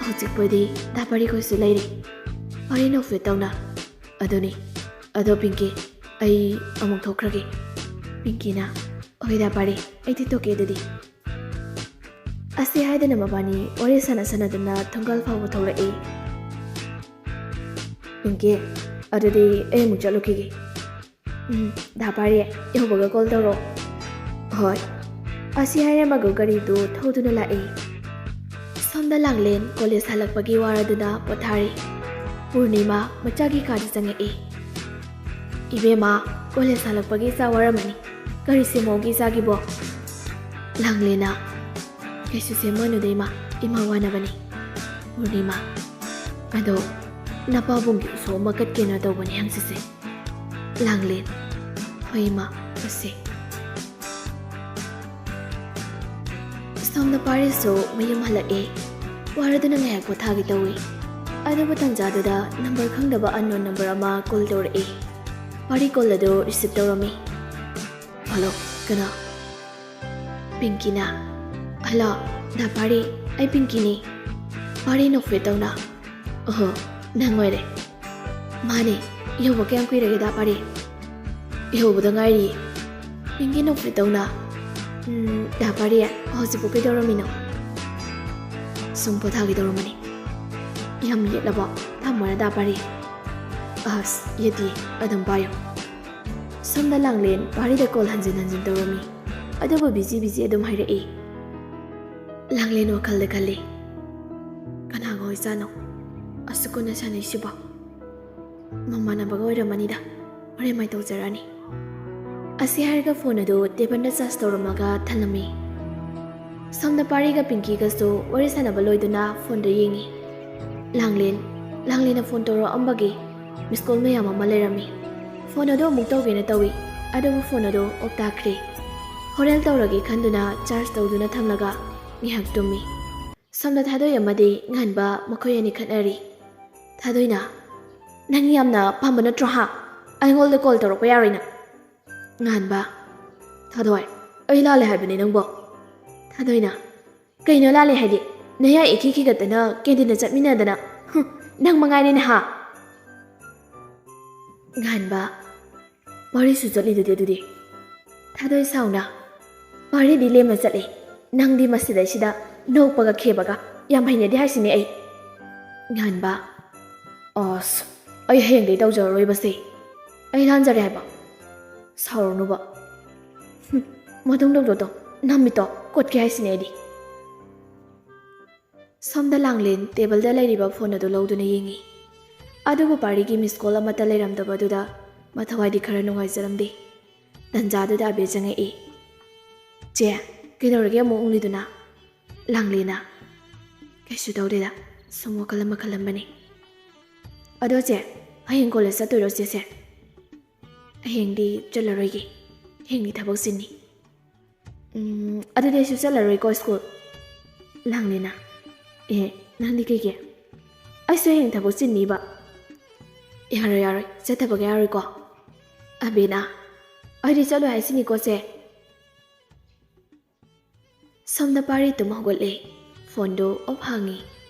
"ꯍꯧꯖꯤꯛꯄꯨꯗꯤ ꯗꯥ ꯄꯥꯔꯤꯈꯣꯏꯁꯨ ꯂꯩꯔꯤ꯫" ꯄꯥꯔꯤ ꯅꯣꯛꯐꯦꯠ ꯇꯧꯅ, "ꯑꯗꯨꯅꯤ꯫ ꯑꯗꯣ ꯄꯤꯡꯀꯤ, ꯑꯩ ꯑꯃꯨꯛ ꯊꯣꯛꯈ꯭ꯔꯒꯦ꯫" ꯄꯤꯡꯀꯤꯅ, "ꯍꯣꯏ ꯗꯥ ꯄꯥꯔꯤ, ꯑꯩꯗꯤ ꯊꯣꯛꯀꯦ ꯑꯗꯨꯗꯤ꯫" ꯑꯁꯤ ꯍꯥꯏꯗꯅ ꯃꯕꯥꯅꯤ ꯋꯥꯔꯤ ꯁꯥꯟꯅ ꯁꯥꯟꯅꯗꯨꯅ ꯊꯣꯡꯒꯥꯜ ꯐꯥꯎꯕ ꯊꯣꯛꯂꯛꯏ꯫ "ꯄꯤꯡꯀꯤ, ꯑꯗꯨꯗꯤ ꯑꯩ ꯑꯃꯨꯛ ꯆꯠꯂꯨꯈꯤꯒꯦ꯫" "ꯎꯝ, ꯗꯥ ꯄꯥꯔꯤ, ꯌꯧꯕꯒ ꯀꯣꯜ ꯇꯧꯔꯛꯑꯣ꯫" "ꯍꯣꯏ꯫" ꯑꯁꯤ ꯍꯥꯏꯔꯝꯃꯒ ꯒꯥꯔꯤꯗꯨ ꯊꯧꯗꯨꯅ ꯂꯥꯛꯏ꯫ ꯁꯣꯝꯗ ꯂꯥꯡꯂꯦꯟ ꯀꯣꯂꯦꯖ ꯍꯜꯂꯛꯄꯒꯤ ꯋꯥꯔꯗꯨꯅ ꯄꯣꯊꯥꯔꯤ꯫ ꯄꯨꯔꯅꯤꯃꯥ ꯃꯆꯥꯒꯤ ꯀꯥꯗ ꯆꯪꯉꯛꯏ꯫ "ꯏꯕꯦꯝꯃ, ꯀꯣꯂꯦꯖ ꯍꯜꯂꯛꯄꯒꯤ ꯆꯥꯛ ꯋꯥꯔꯝꯃꯅꯤ꯫ ꯀꯔꯤ ꯁꯦꯝꯃꯛꯑꯣꯒꯦ ꯏꯆꯥꯒꯤꯕꯣ?" ꯂꯥꯡꯂꯦꯟꯅ, "ꯀꯩꯁꯨ ꯁꯦꯝꯃꯣꯏꯅꯨꯗ ꯏꯃꯥ, ꯏꯃꯥ ꯋꯥꯅꯕꯅꯤ꯫" ꯄꯨꯔꯅꯤꯃꯥ, "ꯑꯗꯣ ꯅꯄꯥꯕꯨꯡꯒꯤ ꯎꯁꯣꯞ ꯑꯃ ꯀꯠꯀꯦꯅ ꯇꯧꯕꯅꯤ ꯍꯪꯆꯤꯠꯁꯦ꯫" ꯂꯥꯡꯂꯦꯟ, "ꯍꯣꯏ ꯏꯃꯥ, ꯆꯠꯁꯦ꯫" ꯁꯣꯝꯗ ꯄꯥꯔꯤꯁꯨ ꯃꯌꯨꯝ ꯍꯜꯂꯛꯑꯦ꯫ ꯋꯥꯔꯗꯨꯅ ꯉꯥꯏꯍꯥꯛ ꯄꯣꯊꯥꯒꯦ ꯇꯧꯏ꯫ ꯑꯗꯨꯕꯨ ꯇꯟꯖꯥꯗꯨꯗ ꯅꯝꯕꯔ ꯈꯪꯗꯕ unknown ꯅꯝꯕꯔ ꯑꯃ ꯀꯣꯜ ꯇꯧꯔꯛꯑꯦ꯫ ꯄꯥꯔꯤ ꯀꯣꯜ ꯑꯗꯨ ꯔꯤꯁꯤꯞ ꯇꯧꯔꯝꯃꯤ꯫ "ꯍꯜꯂꯣ, ꯀꯅꯥ?" ꯄꯤꯡꯀꯤꯅ, "ꯍꯜꯂꯣ, ꯗꯥ ꯄꯥꯔꯤ, ꯑꯩ ꯄꯤꯡꯀꯤꯅꯤ꯫" ꯄꯥꯔꯤ ꯅꯣꯛꯐꯦꯠ ꯇꯧꯅ, "ꯑꯣꯍꯣ, ꯅꯪ ꯑꯣꯏꯔꯦ꯫" "ꯃꯥꯅꯦ, ꯌꯧꯕ ꯀꯌꯥꯝ ꯀꯨꯏꯔꯒꯦ ꯗꯥ ꯄꯥꯔꯤ?" "ꯌꯧꯕꯗ ꯉꯥꯏꯔꯤꯌꯦ꯫" ꯄꯤꯡꯀꯤ ꯅꯣꯛꯐꯦꯠ ꯇꯧꯅ, "ꯎꯝ, ꯗꯥ ꯄꯥꯔꯤ, ꯍꯧꯖꯤꯛꯄꯨ ꯀꯩꯗꯧꯔꯝꯃꯤꯅꯣ?" "ꯁꯨꯝ ꯄꯣꯊꯥꯒꯦ ꯇꯧꯔꯝꯕꯅꯤ꯫" "ꯌꯥꯝ ꯌꯦꯠꯂꯕꯣ? ꯊꯝꯃꯣꯔꯥ ꯗꯥ ꯄꯥꯔꯤ?" "ꯑꯁ, ꯌꯦꯠꯇꯤꯌꯦ, ꯑꯗꯨꯝ ꯄꯥꯏꯌꯨ꯫" ꯁꯣꯝꯗ ꯂꯥꯡꯂꯦꯟ ꯄꯥꯔꯤꯗ ꯀꯣꯜ ꯍꯟꯖꯤꯟ ꯍꯟꯖꯤꯟ ꯇꯧꯔꯝꯃꯤ, ꯑꯗꯨꯕꯨ ꯕꯤꯖꯤ ꯕꯤꯖꯤ ꯑꯗꯨꯝ ꯍꯥꯏꯔꯛꯏ꯫ ꯂꯥꯡꯂꯦꯟ ꯋꯥꯈꯜꯗ ꯈꯜꯂꯤ, "ꯀꯅꯥꯒ ꯑꯣꯏꯖꯥꯠꯅꯣ ꯑꯁꯨꯛ ꯀꯨꯏꯅ ꯁꯥꯟꯅꯩꯁꯤꯕꯣ? ꯃꯃꯥꯟꯅꯕꯒ ꯑꯣꯏꯔꯝꯃꯅꯤꯗ, ꯍꯣꯔꯦꯟ ꯃꯥꯏ ꯇꯧꯖꯔꯛꯑꯅꯤ꯫" ꯑꯁꯤ ꯍꯥꯏꯔꯒ ꯐꯣꯟ ꯑꯗꯨ ꯇꯦꯕꯜꯗ ꯆꯥꯔꯖ ꯇꯧꯔꯝꯃꯒ ꯊꯝꯂꯝꯃꯤ꯫ ꯁꯣꯝꯗ ꯄꯥꯔꯤꯒ ꯄꯤꯡꯀꯤꯒꯁꯨ ꯋꯥꯔꯤ ꯁꯥꯟꯅꯕ ꯂꯣꯏꯗꯨꯅ ꯐꯣꯟꯗ ꯌꯦꯡꯉꯤ꯫ ꯂꯥꯡꯂꯦꯟ, ꯂꯥꯡꯂꯦꯟꯅ ꯐꯣꯟ ꯇꯧꯔꯛꯑꯝꯕꯒꯤ ꯃꯤꯁ ꯀꯣꯜ ꯃꯌꯥꯝ ꯑꯃ ꯂꯩꯔꯝꯃꯤ꯫ ꯐꯣꯟ ꯑꯗꯨ ꯑꯃꯨꯛ ꯇꯧꯒꯦꯅ ꯇꯧꯏ, ꯑꯗꯨꯕꯨ ꯐꯣꯟ ꯑꯗꯨ ꯑꯣꯐ ꯇꯥꯈ꯭ꯔꯦ꯫ ꯍꯣꯔꯦꯟ ꯇꯧꯔꯒꯦ ꯈꯟꯗꯨꯅ ꯆꯥꯔꯖ ꯇꯧꯗꯨꯅ ꯊꯝꯂꯒ ꯉꯥꯏꯍꯥꯛ ꯇꯨꯝꯃꯤ꯫ ꯁꯣꯝꯗ ꯊꯥꯗꯣꯏ ꯑꯃꯗꯤ ꯉꯥꯟꯕ ꯃꯈꯣꯏ ꯑꯅꯤ ꯈꯠꯅꯔꯤ꯫ ꯊꯥꯗꯣꯏꯅ, "ꯅꯪ ꯌꯥꯝꯅ ꯄꯥꯝꯕ ꯅꯠꯇ꯭ꯔꯣ ꯍꯥ? ꯑꯩꯉꯣꯟꯗ ꯀꯣꯜ ꯇꯧꯔꯛꯄ ꯌꯥꯔꯣꯏ ꯅꯪ?" ꯉꯥꯟꯕ, "ꯊꯥꯗꯣꯏ, ꯑꯩ ꯂꯥꯜꯂꯦ ꯍꯥꯏꯕꯅꯦ ꯅꯪꯕꯣ?" ꯊꯥꯗꯣꯏꯅ, "ꯀꯩꯅꯣ ꯂꯥꯜꯂꯦ ꯍꯥꯏꯗꯤ? ꯅꯌꯥ ꯏꯈꯤ ꯈꯤꯒꯠꯇꯅ ꯀꯦꯟꯇꯤꯟꯗ ꯆꯠꯃꯤꯟꯅꯗꯅ, ꯍꯨꯝ, ꯅꯪ ꯃꯉꯥꯏꯔꯦ ꯅꯍꯥ!" ꯉꯥꯟꯕ, "ꯄꯥꯔꯤꯁꯨ ꯆꯠꯂꯤꯗꯨꯗꯤ ꯑꯗꯨꯗꯤ?" ꯊꯥꯗꯣꯏ ꯁꯥꯎꯅ, "ꯄꯥꯔꯤꯗꯤ ꯂꯦꯝꯅ ꯆꯠꯂꯦ, ꯅꯪꯗꯤ ꯃꯁꯤꯗꯩꯁꯤꯗ ꯅꯣꯛꯄꯒ ꯈꯦꯕꯒ ꯌꯥꯝ ꯍꯩꯅꯗꯦ ꯍꯥꯏꯁꯤꯅꯦ ꯑꯩ!" ꯉꯥꯟꯕ, "ꯑꯁ, ꯑꯩ ꯍꯌꯦꯡꯗꯩ ꯇꯧꯖꯔꯔꯣꯏꯕꯁꯦ꯫ ꯑꯩ ꯂꯥꯟꯖꯔꯦ ꯍꯥꯏꯕ꯫ ꯁꯥꯎꯔꯅꯨꯕ꯫ ꯍꯨꯝ, ꯃꯇꯨꯡ ꯇꯧꯗꯣꯗꯣ ꯅꯝꯃꯤꯇꯣ ꯀꯣꯠꯀꯦ ꯍꯥꯏꯁꯤꯅꯦ ꯑꯩꯗꯤ꯫" ꯁꯣꯝꯗ ꯂꯥꯡꯂꯦꯟ ꯇꯦꯕꯜꯗ ꯂꯩꯔꯤꯕ ꯐꯣꯟ ꯑꯗꯨ ꯂꯧꯗꯨꯅ ꯌꯦꯡꯉꯤ꯫ ꯑꯗꯨꯕꯨ ꯄꯥꯔꯤꯒꯤ ꯃꯤꯁ ꯀꯣꯜ ꯑꯃꯠꯇ ꯂꯩꯔꯝꯗꯕꯗꯨꯗ ꯃꯊꯋꯥꯏꯗꯤ ꯈꯔ ꯅꯨꯡꯉꯥꯏꯖꯔꯝꯗꯦ꯫ ꯇꯟꯖꯥꯗꯨꯗ ꯑꯕꯦ ꯆꯪꯉꯛꯏ꯫ "ꯆꯦ, ꯀꯩꯗꯧꯔꯒꯦ ꯑꯃꯨꯛ ꯎꯪꯂꯤꯗꯨꯅ?" ꯂꯥꯡꯂꯦꯟꯅ, "ꯀꯩꯁꯨ ꯇꯧꯗꯦꯗ, ꯁꯨꯝ ꯋꯥꯈꯜ ꯑꯃ ꯈꯜꯂꯝꯕꯅꯤ꯫" "ꯑꯗꯣ ꯆꯦ, ꯍꯌꯦꯡ ꯀꯣꯂꯦꯖ ꯆꯠꯇꯣꯏꯔꯣ ꯆꯦꯁꯦ?" "ꯍꯌꯦꯡꯗꯤ ꯆꯠꯂꯔꯣꯏꯒꯦ, ꯍꯌꯦꯡꯗꯤ ꯊꯕꯛ ꯆꯤꯟꯅꯤ꯫" "ꯎꯝ, ꯑꯗꯨꯗꯤ ꯑꯩꯁꯨ ꯆꯠꯂꯔꯣꯏꯀꯣ ꯁ꯭ꯀꯨꯜ꯫" ꯂꯥꯡꯂꯦꯟꯅ, "ꯑꯦ, ꯅꯪꯗꯤ ꯀꯩꯒꯤ?" "ꯑꯩꯁꯨ ꯍꯌꯦꯡ ꯊꯕꯛ ꯆꯤꯟꯅꯤꯕ꯫" "ꯌꯥꯔꯣꯏ, ꯌꯥꯔꯣꯏ, ꯆꯠꯇꯕꯒ ꯌꯥꯔꯣꯏꯀꯣ꯫" ꯑꯕꯦꯅ, "ꯑꯩꯗꯤ ꯆꯠꯂꯣꯏ ꯍꯥꯏꯁꯤꯅꯤꯀꯣ ꯆꯦ꯫" ꯁꯣꯝꯗ ꯄꯥꯔꯤ ꯇꯨꯝ ꯍꯧꯒꯠꯂꯦ꯫ ꯐꯣꯟꯗꯨ ꯑꯣꯐ ꯍꯥꯡꯉꯤ꯫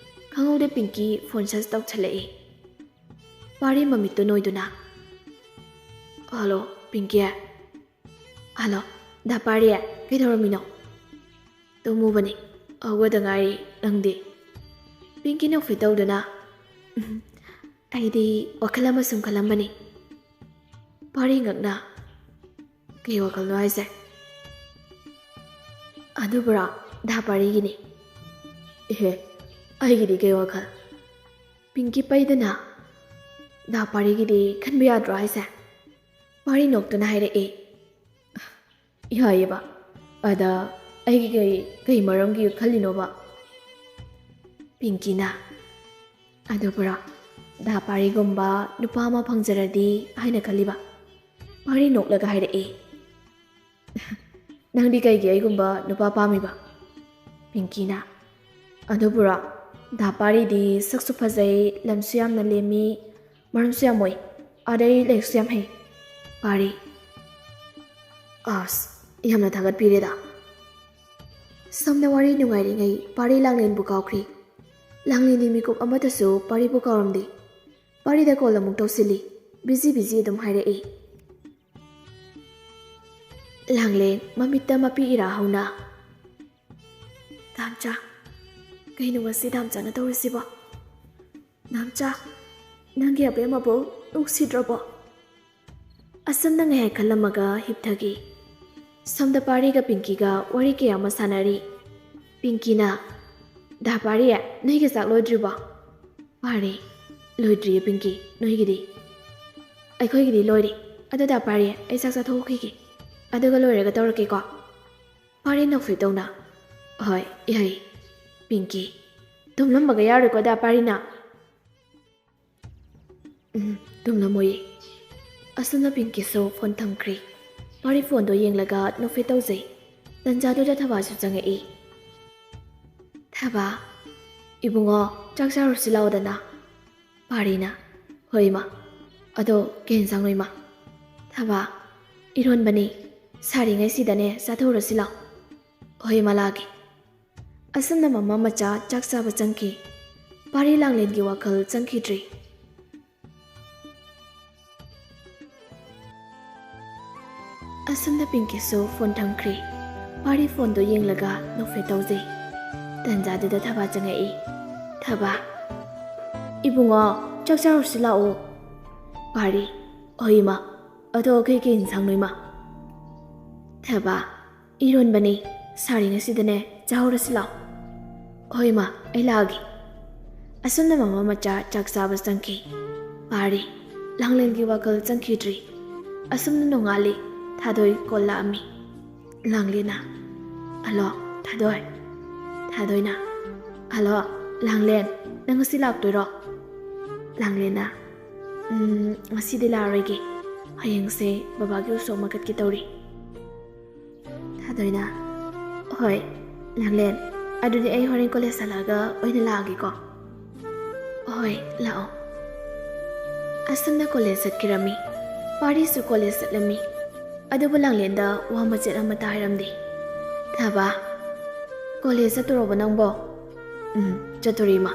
ꯈꯪꯍꯧꯗ ꯄꯤꯡꯀꯤ ꯐꯣꯟ ꯁꯔꯆ ꯇꯧꯁꯜꯂꯛꯏ꯫ ꯄꯥꯔꯤ ꯃꯃꯤꯠꯇꯨ ꯅꯣꯏꯗꯨꯅ, "ꯍꯜꯂꯣ, ꯄꯤꯡꯀꯤ꯫" "ꯍꯜꯂꯣ, ꯗꯥ ꯄꯥꯔꯤ, ꯀꯩꯗꯧꯔꯝꯃꯤꯅꯣ?" "ꯇꯨꯝꯃꯨꯕꯅꯤ, ꯍꯧꯒꯠꯇ ꯉꯥꯏꯔꯤ, ꯅꯪꯗꯤ?" ꯄꯤꯡꯀꯤ ꯅꯣꯛꯐꯦꯠ ꯇꯧꯗꯨꯅ, "ꯎꯝ, ꯑꯩꯗꯤ ꯋꯥꯈꯜ ꯑꯃ ꯁꯨꯝ ꯈꯜꯂꯝꯕꯅꯤ꯫" ꯄꯥꯔꯤ ꯉꯛꯅ, "ꯀꯩ ꯋꯥꯈꯜꯅꯣ ꯍꯥꯏꯁꯦ?" "ꯑꯗꯨꯕꯨꯔꯣ, ꯗꯥ ꯄꯥꯔꯤꯒꯤꯅꯤ꯫" "ꯑꯦꯍꯦ, ꯑꯩꯒꯤꯗꯤ ꯀꯩ ꯋꯥꯈꯜ?" ꯄꯤꯡꯀꯤ ꯄꯩꯗꯅ, "ꯗꯥ ꯄꯥꯔꯤꯒꯤꯗꯤ ꯈꯟꯕ ꯌꯥꯗ꯭ꯔꯣ ꯍꯥꯏꯁꯦ?" ꯄꯥꯔꯤ ꯅꯣꯛꯇꯨꯅ ꯍꯥꯏꯔꯛꯏ, "ꯌꯥꯏꯌꯦꯕ, ꯑꯗ ꯑꯩꯒꯤ ꯀꯩ, ꯀꯩ ꯃꯔꯝꯒꯤ ꯈꯜꯂꯤꯅꯣꯕ? ꯄꯤꯡꯀꯤꯅ, "ꯑꯗꯨꯕꯨꯔꯣ, ꯗꯥ ꯄꯥꯔꯤꯒꯨꯝꯕ ꯅꯨꯄꯥ ꯑꯃ ꯐꯪꯖꯔꯗꯤ ꯍꯥꯏꯅ ꯈꯜꯂꯤꯕ?" ꯄꯥꯔꯤ ꯅꯣꯛꯂꯒ ꯍꯥꯏꯔꯛꯏ꯫ "ꯅꯪꯗꯤ ꯀꯩꯒꯤ ꯑꯩꯒꯨꯝꯕ ꯅꯨꯄꯥ ꯄꯥꯝꯃꯤꯕ?" ꯄꯤꯡꯀꯤꯅ, "ꯑꯗꯨꯕꯨꯔꯣ, ꯗꯥ ꯄꯥꯔꯤꯗꯤ ꯁꯛꯁꯨ ꯐꯖꯩ, ꯂꯝꯁꯨ ꯌꯥꯝꯅ ꯂꯦꯝꯃꯤ, ꯃꯔꯝꯁꯨ ꯌꯥꯝ ꯃꯣꯛꯏ, ꯑꯗꯩ ꯂꯥꯏꯔꯤꯛꯁꯨ ꯌꯥꯝ ꯍꯩ꯫" ꯄꯥꯔꯤ, "ꯑꯁ, ꯌꯥꯝꯅ ꯊꯥꯒꯠꯄꯤꯔꯦꯗ꯫" ꯁꯣꯝꯗ ꯋꯥꯔꯤ ꯅꯨꯡꯉꯥꯏꯔꯤꯉꯩ ꯄꯥꯔꯤ ꯂꯥꯡꯂꯦꯟꯕꯨ ꯀꯥꯎꯈ꯭ꯔꯤ꯫ ꯂꯥꯡꯂꯦꯟꯒꯤ ꯃꯤꯀꯨꯞ ꯑꯃꯠꯇꯁꯨ ꯄꯥꯔꯤꯕꯨ ꯀꯥꯎꯔꯝꯗꯦ꯫ ꯄꯥꯔꯤꯗ ꯀꯣꯜ ꯑꯃꯨꯛ ꯇꯧꯁꯤꯜꯂꯤ꯫ ꯕꯤꯖꯤ ꯕꯤꯖꯤ ꯑꯗꯨꯝ ꯍꯥꯏꯔꯛꯏ꯫ ꯂꯥꯡꯂꯦꯟ ꯃꯃꯤꯠꯇ ꯃꯄꯤ ꯏꯔꯥ ꯍꯧꯅ, "ꯗꯥꯝꯆꯥ, ꯀꯩꯅꯣ ꯉꯁꯤ ꯗꯥꯝꯆꯥꯅ ꯇꯧꯔꯤꯁꯤꯕꯣ? ꯗꯥꯝꯆꯥ, ꯅꯪꯒꯤ ꯑꯕꯦꯝꯃꯕꯨ ꯅꯨꯡꯁꯤꯗ꯭ꯔꯕꯣ?" ꯑꯁꯨꯝꯅ ꯉꯥꯏꯍꯥꯛ ꯈꯜꯂꯝꯃꯒ ꯍꯤꯞꯊꯈꯤ꯫ ꯁꯣꯝꯗ ꯄꯥꯔꯤꯒ ꯄꯤꯡꯀꯤꯒ ꯋꯥꯔꯤ ꯀꯌꯥ ꯑꯃ ꯁꯥꯟꯅꯔꯤ꯫ ꯄꯤꯡꯀꯤꯅ, "ꯗꯥ ꯄꯥꯔꯤ, ꯅꯣꯏꯒꯤ ꯆꯥꯛ ꯂꯣꯏꯗ꯭ꯔꯤꯕꯣ?" ꯄꯥꯔꯤ, "ꯂꯣꯏꯗ꯭ꯔꯤꯌꯦ ꯄꯤꯡꯀꯤ, ꯅꯣꯏꯒꯤꯗꯤ?" "ꯑꯩꯈꯣꯏꯒꯤꯗꯤ ꯂꯣꯏꯔꯦ꯫ ꯑꯗꯣ ꯗꯥ ꯄꯥꯔꯤ, ꯑꯩ ꯆꯥꯛ ꯆꯥꯊꯣꯛꯈꯤꯒꯦ, ꯑꯗꯨꯒ ꯂꯣꯏꯔꯒ ꯇꯧꯔꯛꯀꯦꯀꯣ?" ꯄꯥꯔꯤ ꯅꯣꯛꯐꯦꯠ ꯇꯧꯅ, "ꯍꯣꯏ, ꯌꯥꯏ꯫ ꯄꯤꯡꯀꯤ, ꯇꯨꯝꯂꯝꯕꯒ ꯌꯥꯔꯣꯏꯀꯣ ꯗꯥ ꯄꯥꯔꯤꯅ?" "ꯎꯝ, ꯇꯨꯝꯂꯝꯃꯣꯏꯌꯦ꯫" ꯑꯁꯨꯝꯅ ꯄꯤꯡꯀꯤꯁꯨ ꯐꯣꯟ ꯊꯝꯈ꯭ꯔꯦ꯫ ꯄꯥꯔꯤ ꯐꯣꯟꯗꯣ ꯌꯦꯡꯂꯒ ꯅꯣꯛꯐꯦꯠ ꯇꯧꯖꯩ꯫ ꯇꯟꯖꯥꯗꯨꯗ ꯊꯕꯥꯁꯨ ꯆꯪꯉꯛꯏ꯫ "ꯊꯕꯥ, ꯏꯕꯨꯡꯉꯣ, ꯆꯥꯛ ꯆꯥꯔꯨꯁꯤ ꯂꯥꯛꯑꯣꯗꯅ꯫" ꯄꯥꯔꯤꯅ, "ꯍꯣꯏ ꯏꯃꯥ꯫ ꯑꯗꯣ ꯀꯩ ꯌꯦꯟꯁꯥꯡꯅꯣ ꯏꯃꯥ?" ꯊꯕꯥ, "ꯏꯔꯣꯟꯕꯅꯤ꯫ ꯁꯥꯔꯤꯉꯩꯁꯤꯗꯅꯦ ꯆꯥꯊꯣꯛꯎꯔꯁꯤ ꯂꯥꯛꯑꯣ꯫" "ꯍꯣꯏ ꯏꯃꯥ, ꯂꯥꯛꯑꯒꯦ꯫" ꯑꯁꯨꯝꯅ ꯃꯃꯥ ꯃꯆꯥ ꯆꯥꯛ ꯆꯥꯕ ꯆꯪꯈꯤ꯫ ꯄꯥꯔꯤ ꯂꯥꯡꯂꯦꯟꯒꯤ ꯋꯥꯈꯜ ꯆꯪꯈꯤꯗ꯭ꯔꯤ꯫ ꯑꯁꯨꯝꯅ ꯄꯤꯡꯀꯤꯁꯨ ꯐꯣꯟ ꯊꯝꯈ꯭ꯔꯦ꯫ ꯄꯥꯔꯤ ꯐꯣꯟꯗꯣ ꯌꯦꯡꯂꯒ ꯅꯣꯛꯐꯦꯠ ꯇꯧꯖꯩ꯫ ꯇꯟꯖꯥꯗꯨꯗ ꯊꯕꯥ ꯆꯪꯉꯛꯏ꯫ ꯊꯕꯥ, "ꯏꯕꯨꯡꯉꯣ, ꯆꯥꯛ ꯆꯥꯔꯨꯁꯤ ꯂꯥꯛꯑꯣ꯫" ꯄꯥꯔꯤ, "ꯍꯣꯏ ꯏꯃꯥ꯫ ꯑꯗꯣ ꯀꯩꯀꯩ ꯏꯟꯁꯥꯡꯅꯣ ꯏꯃꯥ?" ꯊꯕꯥ, "ꯏꯔꯣꯟꯕꯅꯤ꯫ ꯁꯥꯔꯤꯉꯩꯁꯤꯗꯅꯦ ꯆꯥꯍꯧꯔꯁꯤ ꯂꯥꯛꯑꯣ꯫" "ꯍꯣꯏ ꯏꯃꯥ, ꯑꯩ ꯂꯥꯛꯑꯒꯦ꯫" ꯑꯁꯨꯝꯅ ꯃꯃꯥ ꯃꯆꯥ ꯆꯥꯛ ꯆꯥꯕ ꯆꯪꯈꯤ꯫ ꯄꯥꯔꯤ, ꯂꯥꯡꯂꯦꯟꯒꯤ ꯋꯥꯈꯜ ꯆꯪꯈꯤꯗ꯭ꯔꯤ꯫ ꯑꯁꯨꯝꯅ ꯅꯣꯡꯉꯥꯜꯂꯤ꯫ ꯊꯥꯗꯣꯏ ꯀꯣꯜ ꯂꯥꯛꯑꯝꯃꯤ꯫ ꯂꯥꯡꯂꯦꯟꯅ, ꯍꯜꯂꯣ, ꯊꯥꯗꯣꯏ꯫ ꯊꯥꯗꯣꯏꯅ, "ꯍꯜꯂꯣ, ꯂꯥꯡꯂꯦꯟ, ꯅꯪ ꯉꯁꯤ ꯂꯥꯛꯇꯣꯏꯔꯣ?" ꯂꯥꯡꯂꯦꯟꯅ, "ꯎꯝ, ꯉꯁꯤꯗꯤ ꯂꯥꯛꯑꯔꯣꯏꯒꯦ꯫ ꯍꯌꯦꯡꯁꯦ ꯕꯕꯥꯒꯤ ꯎꯁꯣꯞ ꯑꯃ ꯀꯠꯀꯦ ꯇꯧꯔꯤ꯫" ꯊꯥꯗꯣꯏꯅ, "ꯍꯣꯏ, ꯂꯥꯡꯂꯦꯟ, ꯑꯗꯨꯗꯤ ꯑꯩ ꯍꯣꯔꯦꯟ ꯀꯣꯂꯦꯖ ꯍꯜꯂꯛꯑꯒ ꯑꯣꯏꯅ ꯂꯥꯛꯑꯒꯦꯀꯣ꯫" "ꯍꯣꯏ, ꯂꯥꯛꯑꯣ꯫" ꯑꯁꯨꯝꯅ ꯀꯣꯂꯦꯖ ꯆꯠꯈꯤꯔꯝꯃꯤ꯫ ꯄꯥꯔꯤꯁꯨ ꯀꯣꯂꯦꯖ ꯆꯠꯂꯝꯃꯤ꯫ ꯑꯗꯨꯕꯨ ꯂꯥꯡꯂꯦꯟꯗ ꯋꯥ ꯃꯆꯦꯠ ꯑꯃꯠꯇ ꯍꯥꯏꯔꯝꯗꯦ꯫ "ꯊꯥꯕ, ꯀꯣꯂꯦꯖ ꯆꯠꯇꯣꯔꯕꯣ ꯅꯪꯕꯣ?" "ꯎꯝ, ꯆꯠꯇꯣꯔꯤ, ꯏꯃꯥ꯫"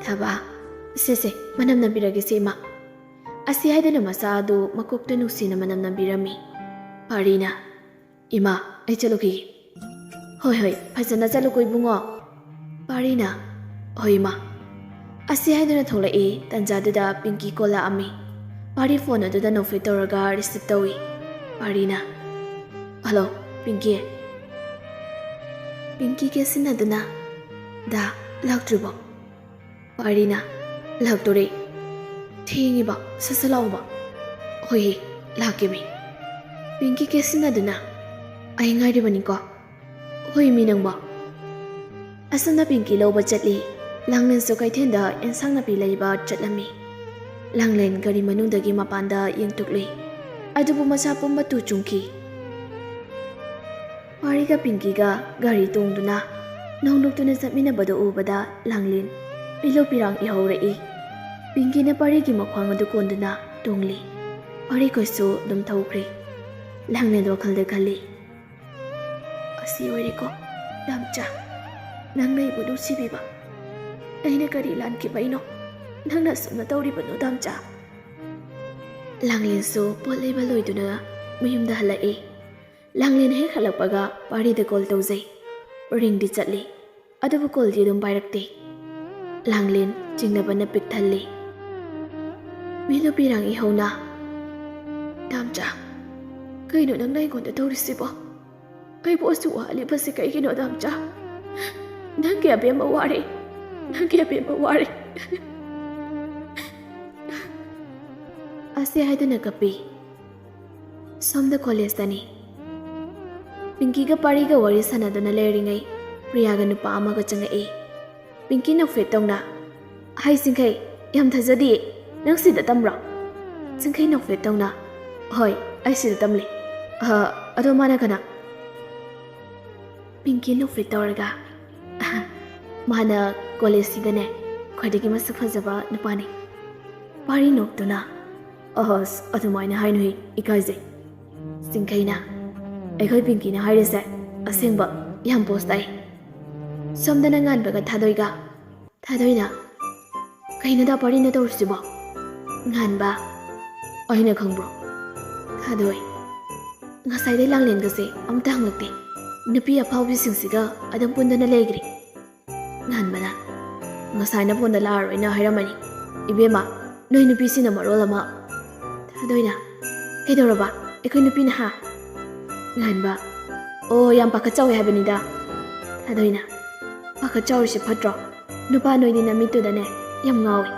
"ꯊꯥꯕ, ꯁꯦ, ꯁꯦ, ꯃꯅꯝ ꯅꯝꯕꯤꯔꯒꯦꯁꯦ, ꯏꯃꯥ꯫" ꯑꯁꯤ ꯍꯥꯏꯗꯨꯅ ꯃꯆꯥ ꯑꯗꯨ ꯃꯀꯣꯛꯇ ꯅꯨꯡꯁꯤꯅ ꯃꯅꯝ ꯅꯝꯕꯤꯔꯝꯃꯤ꯫ ꯄꯥꯔꯤꯅ, "ꯏꯃꯥ, ꯑꯩ ꯆꯠꯂꯨꯈꯤꯒꯦ꯫" "ꯍꯣꯏ, ꯍꯣꯏ, ꯐꯖꯅ ꯆꯠꯂꯨꯀꯣ, ꯏꯕꯨꯡꯉꯣ꯫" ꯄꯥꯔꯤꯅ, "ꯍꯣꯏ, ꯏꯃꯥ꯫" ꯑꯁꯤ ꯍꯥꯏꯗꯨꯅ ꯊꯣꯛꯂꯛꯏ꯫ ꯇꯟꯖꯥꯗꯨꯗ ꯄꯤꯡꯀꯤ ꯀꯣꯜ ꯂꯥꯛꯑꯝꯃꯤ꯫ ꯄꯥꯔꯤ ꯐꯣꯟ ꯑꯗꯨꯗ ꯅꯣꯛꯐꯦꯠ ꯇꯧꯔꯒ ꯔꯤꯁꯤꯞ ꯇꯧꯏ꯫ ꯄꯥꯔꯤꯅ, "ꯍꯜꯂꯣ, ꯄꯤꯡꯀꯤ꯫" ꯄꯤꯡꯀꯤ ꯀꯦꯁꯤꯟꯅꯗꯨꯅ, "ꯗꯥ, ꯂꯥꯛꯇ꯭ꯔꯤꯕꯣ?" ꯄꯥꯔꯤꯅ, "ꯂꯥꯛꯇꯣꯔꯦ꯫ ꯊꯦꯡꯉꯤꯕ, ꯁꯠ ꯁꯠ ꯂꯥꯛꯑꯣꯕ꯫" "ꯍꯣꯏꯍꯦ, ꯂꯥꯛꯀꯦꯃꯤ꯫" ꯄꯤꯡꯀꯤ ꯀꯦꯁꯤꯟꯅꯗꯨꯅ, "ꯑꯩ ꯉꯥꯏꯔꯤꯕꯅꯤꯀꯣ꯫" "ꯍꯣꯏ ꯃꯤ ꯅꯪꯕꯣ꯫" ꯑꯁꯨꯝꯅ ꯄꯤꯡꯀꯤ ꯂꯧꯕ ꯆꯠꯂꯤ꯫ ꯂꯥꯡꯂꯦꯟꯁꯨ ꯀꯩꯊꯦꯜꯗ ꯑꯦꯟꯁꯥꯡ ꯅꯥꯄꯤ ꯂꯩꯕ ꯆꯠꯂꯝꯃꯤ꯫ ꯂꯥꯡꯂꯦꯟ ꯒꯥꯔꯤ ꯃꯅꯨꯡꯗꯒꯤ ꯃꯄꯥꯟꯗ ꯌꯦꯡꯊꯣꯛꯂꯨꯏ꯫ ꯑꯗꯨꯕꯨ ꯃꯆꯥ ꯄꯨꯝꯕ ꯇꯨ ꯆꯨꯡꯈꯤ꯫ ꯄꯥꯔꯤꯒ ꯄꯤꯡꯀꯤꯒ ꯒꯥꯔꯤ ꯇꯣꯡꯗꯨꯅ ꯅꯣꯡꯂꯨꯛꯇꯨꯅ ꯆꯠꯃꯤꯟꯅꯕꯗꯨ ꯎꯕꯗ ꯂꯥꯡꯂꯦꯟ ꯄꯤꯂꯨ ꯄꯤꯔꯥꯡ ꯏꯍꯧꯔꯛꯏ꯫ ꯄꯤꯡꯀꯤꯅ ꯄꯥꯔꯤꯒꯤ ꯃꯈ꯭ꯋꯥꯡ ꯑꯗꯨ ꯀꯣꯟꯗꯨꯅ ꯇꯣꯡꯂꯤ꯫ ꯄꯥꯔꯤ ꯈꯨꯠꯁꯨ ꯑꯗꯨꯝ ꯊꯧꯈ꯭ꯔꯦ꯫ ꯂꯥꯡꯂꯦꯟ ꯋꯥꯈꯜꯗ ꯈꯜꯂꯤ, "ꯑꯁꯤ ꯑꯣꯏꯔꯦꯀꯣ, ꯗꯥꯝꯆꯥ, ꯅꯪꯅ ꯑꯩꯕꯨ ꯅꯨꯡꯁꯤꯕꯤꯕ꯫ ꯑꯩꯅ ꯀꯔꯤ ꯂꯥꯟꯈꯤꯕꯩꯅꯣ ꯅꯪꯅ ꯑꯁꯨꯝꯅ ꯇꯧꯔꯤꯕꯅꯣ, ꯗꯥꯝꯆꯥ?" ꯂꯥꯡꯂꯦꯟꯁꯨ ꯄꯣꯠ ꯂꯩꯕ ꯂꯣꯏꯗꯨꯅ ꯃꯌꯨꯝꯗ ꯍꯜꯂꯛꯏ꯫ ꯂꯥꯡꯂꯦꯟ ꯍꯦꯛ ꯍꯜꯂꯛꯄꯒ ꯄꯥꯔꯤꯗ ꯀꯣꯜ ꯇꯧꯖꯩ꯫ ꯔꯤꯡꯗꯤ ꯆꯠꯂꯤ, ꯑꯗꯨꯕꯨ ꯀꯣꯜꯗꯤ ꯑꯗꯨꯝ ꯄꯥꯏꯔꯛꯇꯦ꯫ ꯂꯥꯡꯂꯦꯟ ꯆꯤꯡꯅꯕꯅ ꯄꯤꯛ ꯊꯜꯂꯤ꯫ ꯃꯤꯂꯨ ꯄꯤꯔꯥꯡ ꯏꯍꯧꯅ, "ꯗꯥꯝꯆꯥ, ꯀꯩꯅꯣ ꯅꯪꯅ ꯑꯩꯉꯣꯟꯗ ꯇꯧꯔꯤꯁꯤꯕꯣ? ꯑꯩꯕꯨ ꯑꯁꯨꯛ ꯋꯥꯍꯜꯂꯤꯕꯁꯤ ꯀꯩꯒꯤꯅꯣ, ꯗꯥꯝꯆꯥ? ꯅꯪꯒꯤ ꯑꯕꯦꯝꯃ ꯋꯥꯔꯦ, ꯅꯪꯒꯤ ꯑꯕꯦꯝꯃ ꯋꯥꯔꯦ꯫" ꯑꯁꯤ ꯍꯥꯏꯗꯨꯅ ꯀꯞꯄꯤ꯫ ꯁꯣꯝꯗ ꯀꯣꯂꯦꯖꯇꯅꯤ꯫ ꯄꯤꯡꯀꯤꯒ ꯄꯥꯔꯤꯒ ꯋꯥꯔꯤ ꯁꯥꯟꯅꯗꯨꯅ ꯂꯩꯔꯤꯉꯩ ꯄ꯭ꯔꯤꯌꯥꯒ ꯅꯨꯄꯥ ꯑꯃꯒ ꯆꯪꯉꯛꯏ꯫ ꯄꯤꯡꯀꯤ ꯅꯣꯛꯐꯦꯠ ꯇꯧꯅ, "ꯍꯥꯏ ꯆꯤꯡꯈꯩ, ꯌꯥꯝ ꯊꯥꯖꯗꯤꯌꯦ, ꯅꯪ ꯁꯤꯗ ꯇꯝꯕ꯭ꯔꯣ?" ꯆꯤꯡꯈꯩ ꯅꯣꯛꯐꯦꯠ ꯇꯧꯅ, "ꯍꯣꯏ, ꯑꯩ ꯁꯤꯗ ꯇꯝꯂꯤ꯫ ꯑ, ꯑꯗꯣ ꯃꯥꯅ ꯀꯅꯥ?" ꯄꯤꯡꯀꯤ ꯅꯣꯛꯐꯦꯠ ꯇꯧꯔꯒ, "ꯃꯥꯅ ꯀꯣꯂꯦꯖꯁꯤꯗꯅꯦ ꯈ꯭ꯋꯥꯏꯗꯒꯤ ꯃꯁꯛ ꯐꯖꯕ ꯅꯨꯄꯥꯅꯤ꯫" ꯄꯥꯔꯤ ꯅꯣꯛꯇꯨꯅ, "ꯑꯁ, ꯑꯗꯨꯃꯥꯏꯅ ꯍꯥꯏꯅꯨꯍꯦ, ꯏꯀꯥꯏꯖꯩ꯫" ꯆꯤꯡꯈꯩꯅ, "ꯑꯩꯈꯣꯏ ꯄꯤꯡꯀꯤꯅ ꯍꯥꯏꯔꯤꯁꯦ ꯑꯁꯦꯡꯕ ꯌꯥꯝ ꯄꯣꯁ ꯇꯥꯏ꯫" ꯁꯣꯝꯗꯅ ꯉꯥꯟꯕꯒ ꯊꯥꯗꯣꯏꯒ꯫ ꯊꯥꯗꯣꯏꯅ, "ꯀꯩꯅꯣꯗ ꯄꯥꯔꯤꯅ ꯇꯧꯔꯤꯁꯤꯕꯣ?" ꯉꯥꯟꯕ, "ꯑꯩꯅ ꯈꯪꯕ꯭ꯔꯣ?" ꯊꯥꯗꯣꯏ, "ꯉꯁꯥꯏꯗꯩ ꯂꯥꯡꯂꯦꯟꯒꯁꯦ ꯑꯝꯇ ꯍꯪꯂꯛꯇꯦ꯫ ꯅꯨꯄꯤ ꯑꯐꯥꯎꯕꯤꯁꯤꯡꯁꯤꯒ ꯑꯗꯨꯝ ꯄꯨꯟꯗꯅ ꯂꯩꯈ꯭ꯔꯦ꯫" ꯉꯥꯟꯕꯅ, "ꯉꯁꯥꯏꯅ ꯐꯣꯟꯗ ꯂꯥꯛꯑꯔꯣꯏꯅ ꯍꯥꯏꯔꯝꯃꯅꯤ꯫ ꯏꯕꯦꯝꯃ, ꯅꯣꯏ ꯅꯨꯄꯤꯁꯤꯅ ꯃꯔꯣꯜ ꯑꯃ꯫" ꯊꯥꯗꯣꯏꯅ, "ꯀꯩꯗꯧꯔꯕ? ꯑꯩꯈꯣꯏ ꯅꯨꯄꯤꯅ ꯍꯥ?" ꯉꯥꯟꯕ, "ꯑꯣ, ꯌꯥꯝ ꯄꯥꯈꯠ ꯆꯥꯎꯋꯦ ꯍꯥꯏꯕꯅꯤꯗ꯫" ꯊꯥꯗꯣꯏꯅ, "ꯄꯥꯈꯠ ꯆꯥꯎꯔꯤꯁꯦ ꯐꯠꯇ꯭ꯔꯣ? ꯅꯨꯄꯥ ꯅꯣꯏꯗꯤ ꯅꯃꯤꯠꯇꯨꯗꯅꯦ ꯌꯥꯝ ꯉꯥꯎꯋꯦ꯫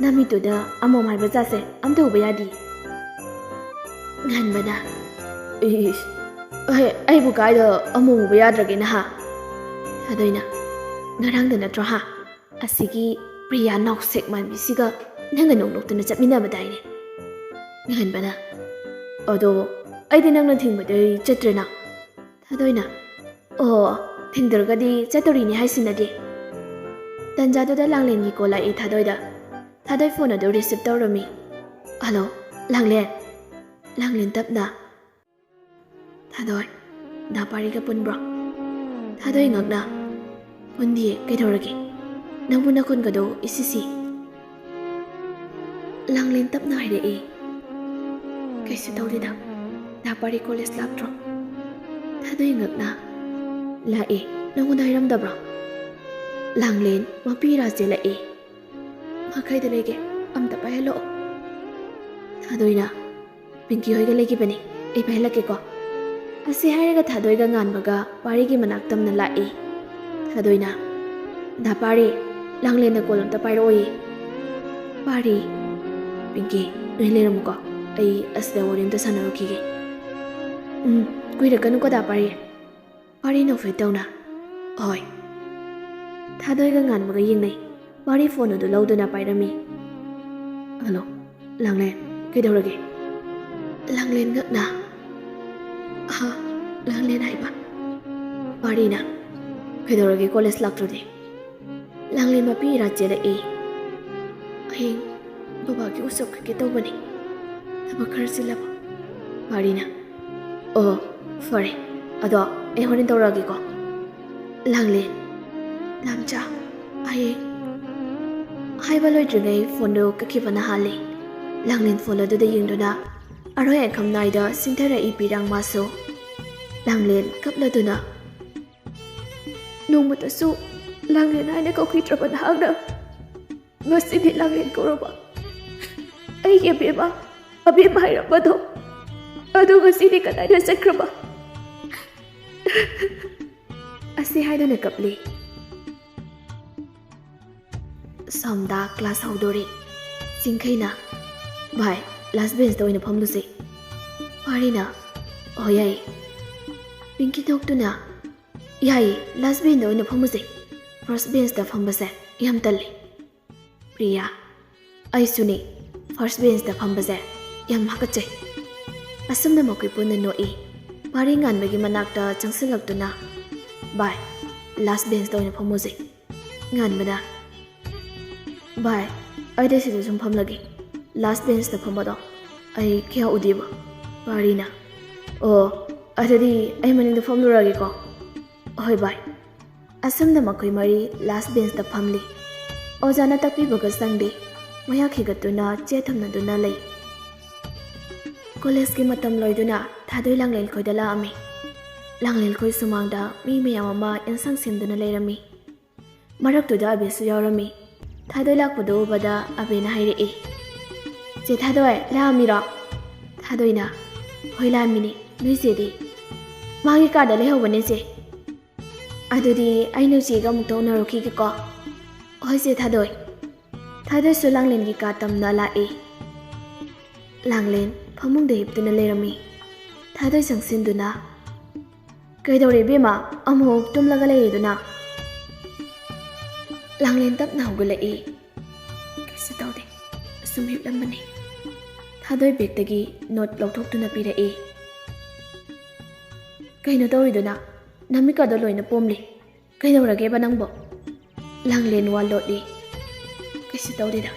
ꯅꯃꯤꯠꯇꯨꯗ ꯑꯃꯣꯝ ꯍꯥꯏꯕ ꯖꯥꯠꯁꯦ ꯑꯝꯇ ꯎꯕ ꯌꯥꯗꯤꯌꯦ꯫" ꯉꯥꯟꯕꯅ, "ꯏꯁ, ꯑꯩ, ꯑꯩꯕꯨ ꯀꯥꯏꯗ ꯑꯃꯣꯝ ꯎꯕ ꯌꯥꯗ꯭ꯔꯒꯦ ꯅꯍꯥ?" ꯊꯥꯗꯣꯏꯅ, "ꯉꯔꯥꯡꯗ ꯅꯠꯇ꯭ꯔꯣ ꯍꯥ? ꯑꯁꯤꯒꯤ ꯄ꯭ꯔꯤꯌꯥ ꯅꯥꯎꯁꯦꯛ ꯃꯥꯟꯕꯤꯁꯤꯒ ꯅꯪꯒ ꯅꯣꯛ ꯅꯣꯛꯇꯅ ꯆꯠꯃꯤꯟꯅꯕꯗꯥꯏꯅꯦ?" ꯉꯥꯟꯕꯅ, "ꯑꯗꯣ ꯑꯩꯗꯤ ꯅꯪꯅ ꯊꯤꯡꯕꯗꯩ ꯆꯠꯇ꯭ꯔꯦꯅ꯫" ꯊꯥꯗꯣꯏꯅ, "ꯑꯣ, ꯊꯤꯡꯗ꯭ꯔꯒꯗꯤ ꯆꯠꯇꯣꯔꯤꯅꯦ ꯍꯥꯏꯁꯤꯅꯗꯤ꯫" ꯇꯟꯖꯥꯗꯨꯗ ꯂꯥꯡꯂꯦꯟꯒꯤ ꯀꯣꯜ ꯂꯥꯛꯏ ꯊꯥꯗꯣꯏꯗ꯫ ꯊꯥꯗꯣꯏ ꯐꯣꯟ ꯑꯗꯨ ꯔꯤꯁꯤꯞ ꯇꯧꯔꯝꯃꯤ꯫ "ꯍꯜꯂꯣ, ꯂꯥꯡꯂꯦꯟ꯫" ꯂꯥꯡꯂꯦꯟ ꯇꯞꯅ, "ꯊꯥꯗꯣꯏ, ꯗꯥ ꯄꯥꯔꯤꯒ ꯄꯨꯟꯕ꯭ꯔꯣ?" ꯊꯥꯗꯣꯏ ꯉꯛꯅ, "ꯄꯨꯟꯗꯤꯌꯦ, ꯀꯩꯗꯧꯔꯒꯦ? ꯅꯪꯕꯨ ꯅꯈꯨꯟꯒꯗꯣ ꯏꯁꯤꯁꯤ?" ꯂꯥꯡꯂꯦꯟ ꯇꯞꯅ ꯍꯥꯏꯔꯛꯏ, "ꯀꯩꯁꯨ ꯇꯧꯗꯦꯗ꯫ ꯗꯥ ꯄꯥꯔꯤ ꯀꯣꯂꯦꯖ ꯂꯥꯛꯇ꯭ꯔꯣ?" ꯊꯥꯗꯣꯏ ꯉꯛꯅ, "ꯂꯥꯛꯑꯦ, ꯅꯪꯉꯣꯟꯗ ꯍꯥꯏꯔꯝꯗꯕ꯭ꯔꯣ?" ꯂꯥꯡꯂꯦꯟ ꯃꯄꯤ ꯏꯔꯥ ꯆꯦꯜꯂꯛꯏ꯫ "ꯃꯥ ꯀꯥꯏꯗ ꯂꯩꯒꯦ? ꯑꯝꯇ ꯄꯥꯏꯍꯜꯂꯛꯑꯣ꯫" ꯊꯥꯗꯣꯏꯅ, "ꯄꯤꯡꯀꯤ ꯍꯣꯏꯒ ꯂꯩꯈꯤꯕꯅꯤ, ꯑꯩ ꯄꯥꯏꯍꯜꯂꯛꯀꯦꯀꯣ꯫" ꯑꯁꯤ ꯍꯥꯏꯔꯒ ꯊꯥꯗꯣꯏꯒ ꯉꯥꯟꯕꯒ ꯄꯥꯔꯤꯒꯤ ꯃꯅꯥꯛ ꯇꯝꯅ ꯂꯥꯛꯏ꯫ ꯊꯥꯗꯣꯏꯅ, "ꯗꯥ ꯄꯥꯔꯤ, ꯂꯥꯡꯂꯦꯟꯅ ꯀꯣꯜ ꯑꯝꯇ ꯄꯥꯏꯔꯛꯑꯣꯌꯦ꯫" ꯄꯥꯔꯤ, "ꯄꯤꯡꯀꯤ, ꯅꯣꯏ ꯂꯩꯔꯝꯃꯨꯀꯣ, ꯑꯩ ꯑꯁꯤꯗ ꯋꯥꯔꯤ ꯑꯝꯇ ꯁꯥꯟꯅꯔꯨꯈꯤꯒꯦ꯫" "ꯎꯝ, ꯀꯨꯏꯔꯛꯀꯅꯨꯀꯣ ꯗꯥ ꯄꯥꯔꯤ꯫ ꯄꯥꯔꯤ ꯅꯣꯛꯐꯦꯠ ꯇꯧꯅ꯫ ꯍꯣꯏ꯫ ꯊꯥꯗꯣꯏꯒ ꯉꯥꯟꯕꯒ ꯌꯦꯡꯅꯩ꯫ ꯄꯥꯔꯤ ꯐꯣꯟ ꯑꯗꯨ ꯂꯧꯗꯨꯅ ꯄꯥꯏꯔꯝꯃꯤ꯫ ꯍꯜꯂꯣ꯫ ꯂꯥꯡꯂꯦꯟ꯫ ꯀꯩꯗꯧꯔꯒꯦ? ꯂꯥꯡꯂꯦꯟ ꯉꯛꯅ꯫ ꯑꯍ꯫ ꯂꯥꯡꯂꯦꯟ ꯍꯥꯏꯕ꯫ ꯄꯥꯔꯤꯅ꯫ ꯀꯩꯗꯧꯔꯒꯦ ꯀꯣꯂꯦꯖ ꯂꯥꯛꯇ꯭ꯔꯗꯤ? ꯂꯥꯡꯂꯦꯟ ꯃꯄꯤ ꯏꯔꯥ ꯆꯦꯜꯂꯛꯏ꯫ ꯍꯌꯦꯡ ꯕꯕꯥꯒꯤ ꯎꯁꯣꯞ ꯀꯠꯀꯦ ꯇꯧꯕꯅꯤ꯫ ꯊꯕꯛ ꯈꯔ ꯆꯤꯜꯂꯕ꯫ ꯄꯥꯔꯤꯅ꯫ ꯑꯣ꯫ ꯐꯔꯦ꯫ ꯑꯗꯣ ꯑꯩ ꯍꯣꯔꯦꯟ ꯇꯧꯔꯛꯑꯒꯦꯀꯣ꯫ ꯂꯥꯡꯂꯦꯟ꯫ ꯂꯥꯝꯆꯥ꯫ ꯍꯌꯦꯡ꯫ ꯍꯥꯏꯕ ꯂꯣꯏꯗ꯭ꯔꯤꯉꯩ ꯐꯣꯟꯗꯨ ꯀꯛꯈꯤꯕꯅ ꯍꯥꯜꯂꯤ꯫ ꯂꯥꯡꯂꯦꯟ ꯐꯣꯟ ꯑꯗꯨꯗ ꯌꯦꯡꯗꯨꯅ ꯑꯔꯣꯏ ꯑꯈꯝ ꯅꯥꯏꯗ ꯁꯤꯟꯊꯔꯛꯏ ꯄꯤꯔꯥꯡ ꯃꯥꯁꯨ꯫ ꯂꯥꯡꯂꯦꯟ ꯀꯞꯂꯗꯨꯅ꯫ ꯅꯣꯡꯃꯇꯁꯨ ꯂꯥꯡꯂꯦꯟ ꯍꯥꯏꯅ ꯀꯧꯈꯤꯗ꯭ꯔꯕ ꯅꯍꯥꯛꯅ ꯉꯁꯤꯗꯤ ꯂꯥꯡꯂꯦꯟ ꯀꯧꯔꯕ? ꯑꯩꯒꯤ ꯑꯕꯦꯝꯃ, ꯑꯕꯦꯝꯃ ꯍꯥꯏꯔꯝꯕꯗꯣ, ꯑꯗꯨ ꯉꯁꯤꯗꯤ ꯀꯗꯥꯏꯗ ꯆꯠꯈ꯭ꯔꯕ? ꯑꯁꯤ ꯍꯥꯏꯗꯨꯅ ꯀꯞꯂꯤ꯫ ꯁꯣꯝꯗ ꯀ꯭ꯂꯥꯁ ꯍꯧꯗꯣꯔꯦ꯫ ꯆꯤꯡꯈꯩꯅ, "ꯚꯥꯏ, ꯂꯥꯁ ꯕꯦꯟꯁꯇ ꯑꯣꯏꯅ ꯐꯝꯂꯨꯁꯦ꯫" ꯄꯥꯔꯤꯅ, "ꯍꯣꯏ, ꯌꯥꯏ꯫" ꯄꯤꯡꯀꯤ ꯅꯣꯛꯇꯨꯅ, "ꯌꯥꯏ, ꯂꯥꯁ ꯕꯦꯟꯁꯇ ꯑꯣꯏꯅ ꯐꯝꯃꯨꯁꯦ꯫ ꯐꯥꯔꯁ ꯕꯦꯟꯁꯇ ꯐꯝꯕꯁꯦ ꯌꯥꯝ ꯇꯜꯂꯤ꯫" ꯄ꯭ꯔꯤꯌꯥ, "ꯑꯩꯁꯨꯅꯤ, ꯐꯥꯔꯁ ꯕꯦꯟꯁꯇ ꯐꯝꯕꯁꯦ ꯌꯥꯝ ꯍꯥꯀꯠꯆꯩ꯫" ꯑꯁꯨꯝꯅ ꯃꯈꯣꯏ ꯄꯨꯟꯅ ꯅꯣꯛꯏ꯫ ꯄꯥꯔꯤ ꯉꯥꯟꯕꯒꯤ ꯃꯅꯥꯛꯇ ꯆꯪꯁꯤꯜꯂꯛꯇꯨꯅ, "ꯚꯥꯏ, ꯂꯥꯁ ꯕꯦꯟꯁꯇ ꯑꯣꯏꯅ ꯐꯝꯃꯨꯁꯦ꯫" ꯉꯥꯟꯕꯅ, "ꯚꯥꯏ, ꯑꯩꯗꯤ ꯁꯤꯗ ꯁꯨꯝ ꯐꯝꯂꯒꯦ꯫ ꯂꯥꯁ ꯕꯦꯟꯁꯇ ꯐꯝꯕꯗꯣ ꯑꯩ ꯀꯌꯥ ꯎꯗꯦꯕ꯫" ꯄꯥꯔꯤꯅ, "ꯑꯣ, ꯑꯗꯨꯗꯤ ꯑꯩ ꯃꯅꯤꯡꯗ ꯐꯝꯂꯨꯔꯒꯦꯀꯣ꯫" "ꯍꯣꯏ ꯚꯥꯏ꯫" ꯑꯁꯨꯝꯅ ꯃꯈꯣꯏ ꯃꯔꯤ ꯂꯥꯁ ꯕꯦꯟꯁꯇ ꯐꯝꯂꯤ꯫ ꯑꯣꯖꯥꯅ ꯇꯥꯛꯄꯤꯕꯒ ꯆꯪꯗꯦ꯫ ꯃꯌꯥ ꯈꯤꯒꯠꯇꯨꯅ ꯆꯦ ꯊꯝꯅꯗꯨꯅ ꯂꯩ꯫ ꯀꯣꯂꯦꯖꯀꯤ ꯃꯇꯝ ꯂꯣꯏꯗꯨꯅ ꯊꯥꯗꯣꯏ ꯂꯥꯡꯂꯦꯟ ꯈꯣꯏꯗ ꯂꯥꯛꯑꯝꯃꯤ꯫ ꯂꯥꯡꯂꯦꯟ ꯈꯣꯏ ꯁꯨꯃꯥꯡꯗ ꯃꯤ ꯃꯌꯥꯝ ꯑꯃ ꯑꯦꯟꯁꯥꯡ ꯁꯦꯝꯗꯨꯅ ꯂꯩꯔꯝꯃꯤ꯫ ꯃꯔꯛꯇꯨꯗ ꯑꯕꯦꯁꯨ ꯌꯥꯎꯔꯝꯃꯤ꯫ ꯊꯥꯗꯣꯏ ꯂꯥꯛꯄꯗꯨ ꯎꯕꯗ ꯑꯕꯦꯅ ꯍꯥꯏꯔꯛꯏ, "ꯆꯦ ꯊꯥꯗꯣꯏ, ꯂꯥꯛꯑꯝꯃꯤꯔꯣ?" ꯊꯥꯗꯣꯏꯅ, "ꯍꯣꯏ, ꯂꯥꯛꯑꯝꯃꯤꯅꯦ꯫ ꯅꯣꯏ ꯆꯦꯗꯤ?" "ꯃꯥꯒꯤ ꯀꯥꯗ ꯂꯩꯍꯧꯕꯅꯦ, ꯆꯦ꯫" "ꯑꯗꯨꯗꯤ ꯑꯩ ꯅꯣꯏ ꯆꯦꯒ ꯑꯃꯨꯛꯇ ꯎꯅꯔꯨꯈꯤꯒꯦꯀꯣ꯫" "ꯍꯣꯏ, ꯆꯦ ꯊꯥꯗꯣꯏ꯫" ꯊꯥꯗꯣꯏꯁꯨ ꯂꯥꯡꯂꯦꯟꯒꯤ ꯀꯥ ꯇꯝꯅ ꯂꯥꯛꯏ꯫ ꯂꯥꯡꯂꯦꯟ ꯐꯃꯨꯡꯗ ꯍꯤꯞꯇꯨꯅ ꯂꯩꯔꯝꯃꯤ꯫ ꯊꯥꯗꯣꯏ ꯆꯪꯁꯤꯟꯗꯨꯅ, "ꯀꯩꯗꯧꯔꯦ ꯏꯕꯦꯝꯃ? ꯑꯃꯨꯛ ꯇꯨꯝꯂꯒ ꯂꯩꯔꯤꯗꯨꯅ?" ꯂꯥꯡꯂꯦꯟ ꯇꯞꯅ ꯍꯧꯒꯠꯂꯛꯏ꯫ "ꯀꯩꯁꯨ ꯇꯧꯗꯦ, ꯁꯨꯝ ꯍꯤꯞꯂꯝꯕꯅꯤ꯫" ꯊꯥꯗꯣꯏ ꯕꯦꯒꯇꯒꯤ ꯅꯣꯠ ꯂꯧꯊꯣꯛꯇꯨꯅ ꯄꯤꯔꯛꯏ꯫ "ꯀꯩꯅꯣ ꯇꯧꯔꯤꯗꯨꯅ? ꯅꯃꯤꯠꯀꯗꯣ ꯂꯣꯏꯅ ꯄꯣꯝꯂꯤ꯫ ꯀꯩꯗꯧꯔꯒꯦꯕ ꯅꯪꯕꯣ?" ꯂꯥꯡꯂꯦꯟ ꯋꯥ ꯂꯣꯠꯂꯤ꯫ "ꯀꯩꯁꯨ ꯇꯧꯗꯦꯗ,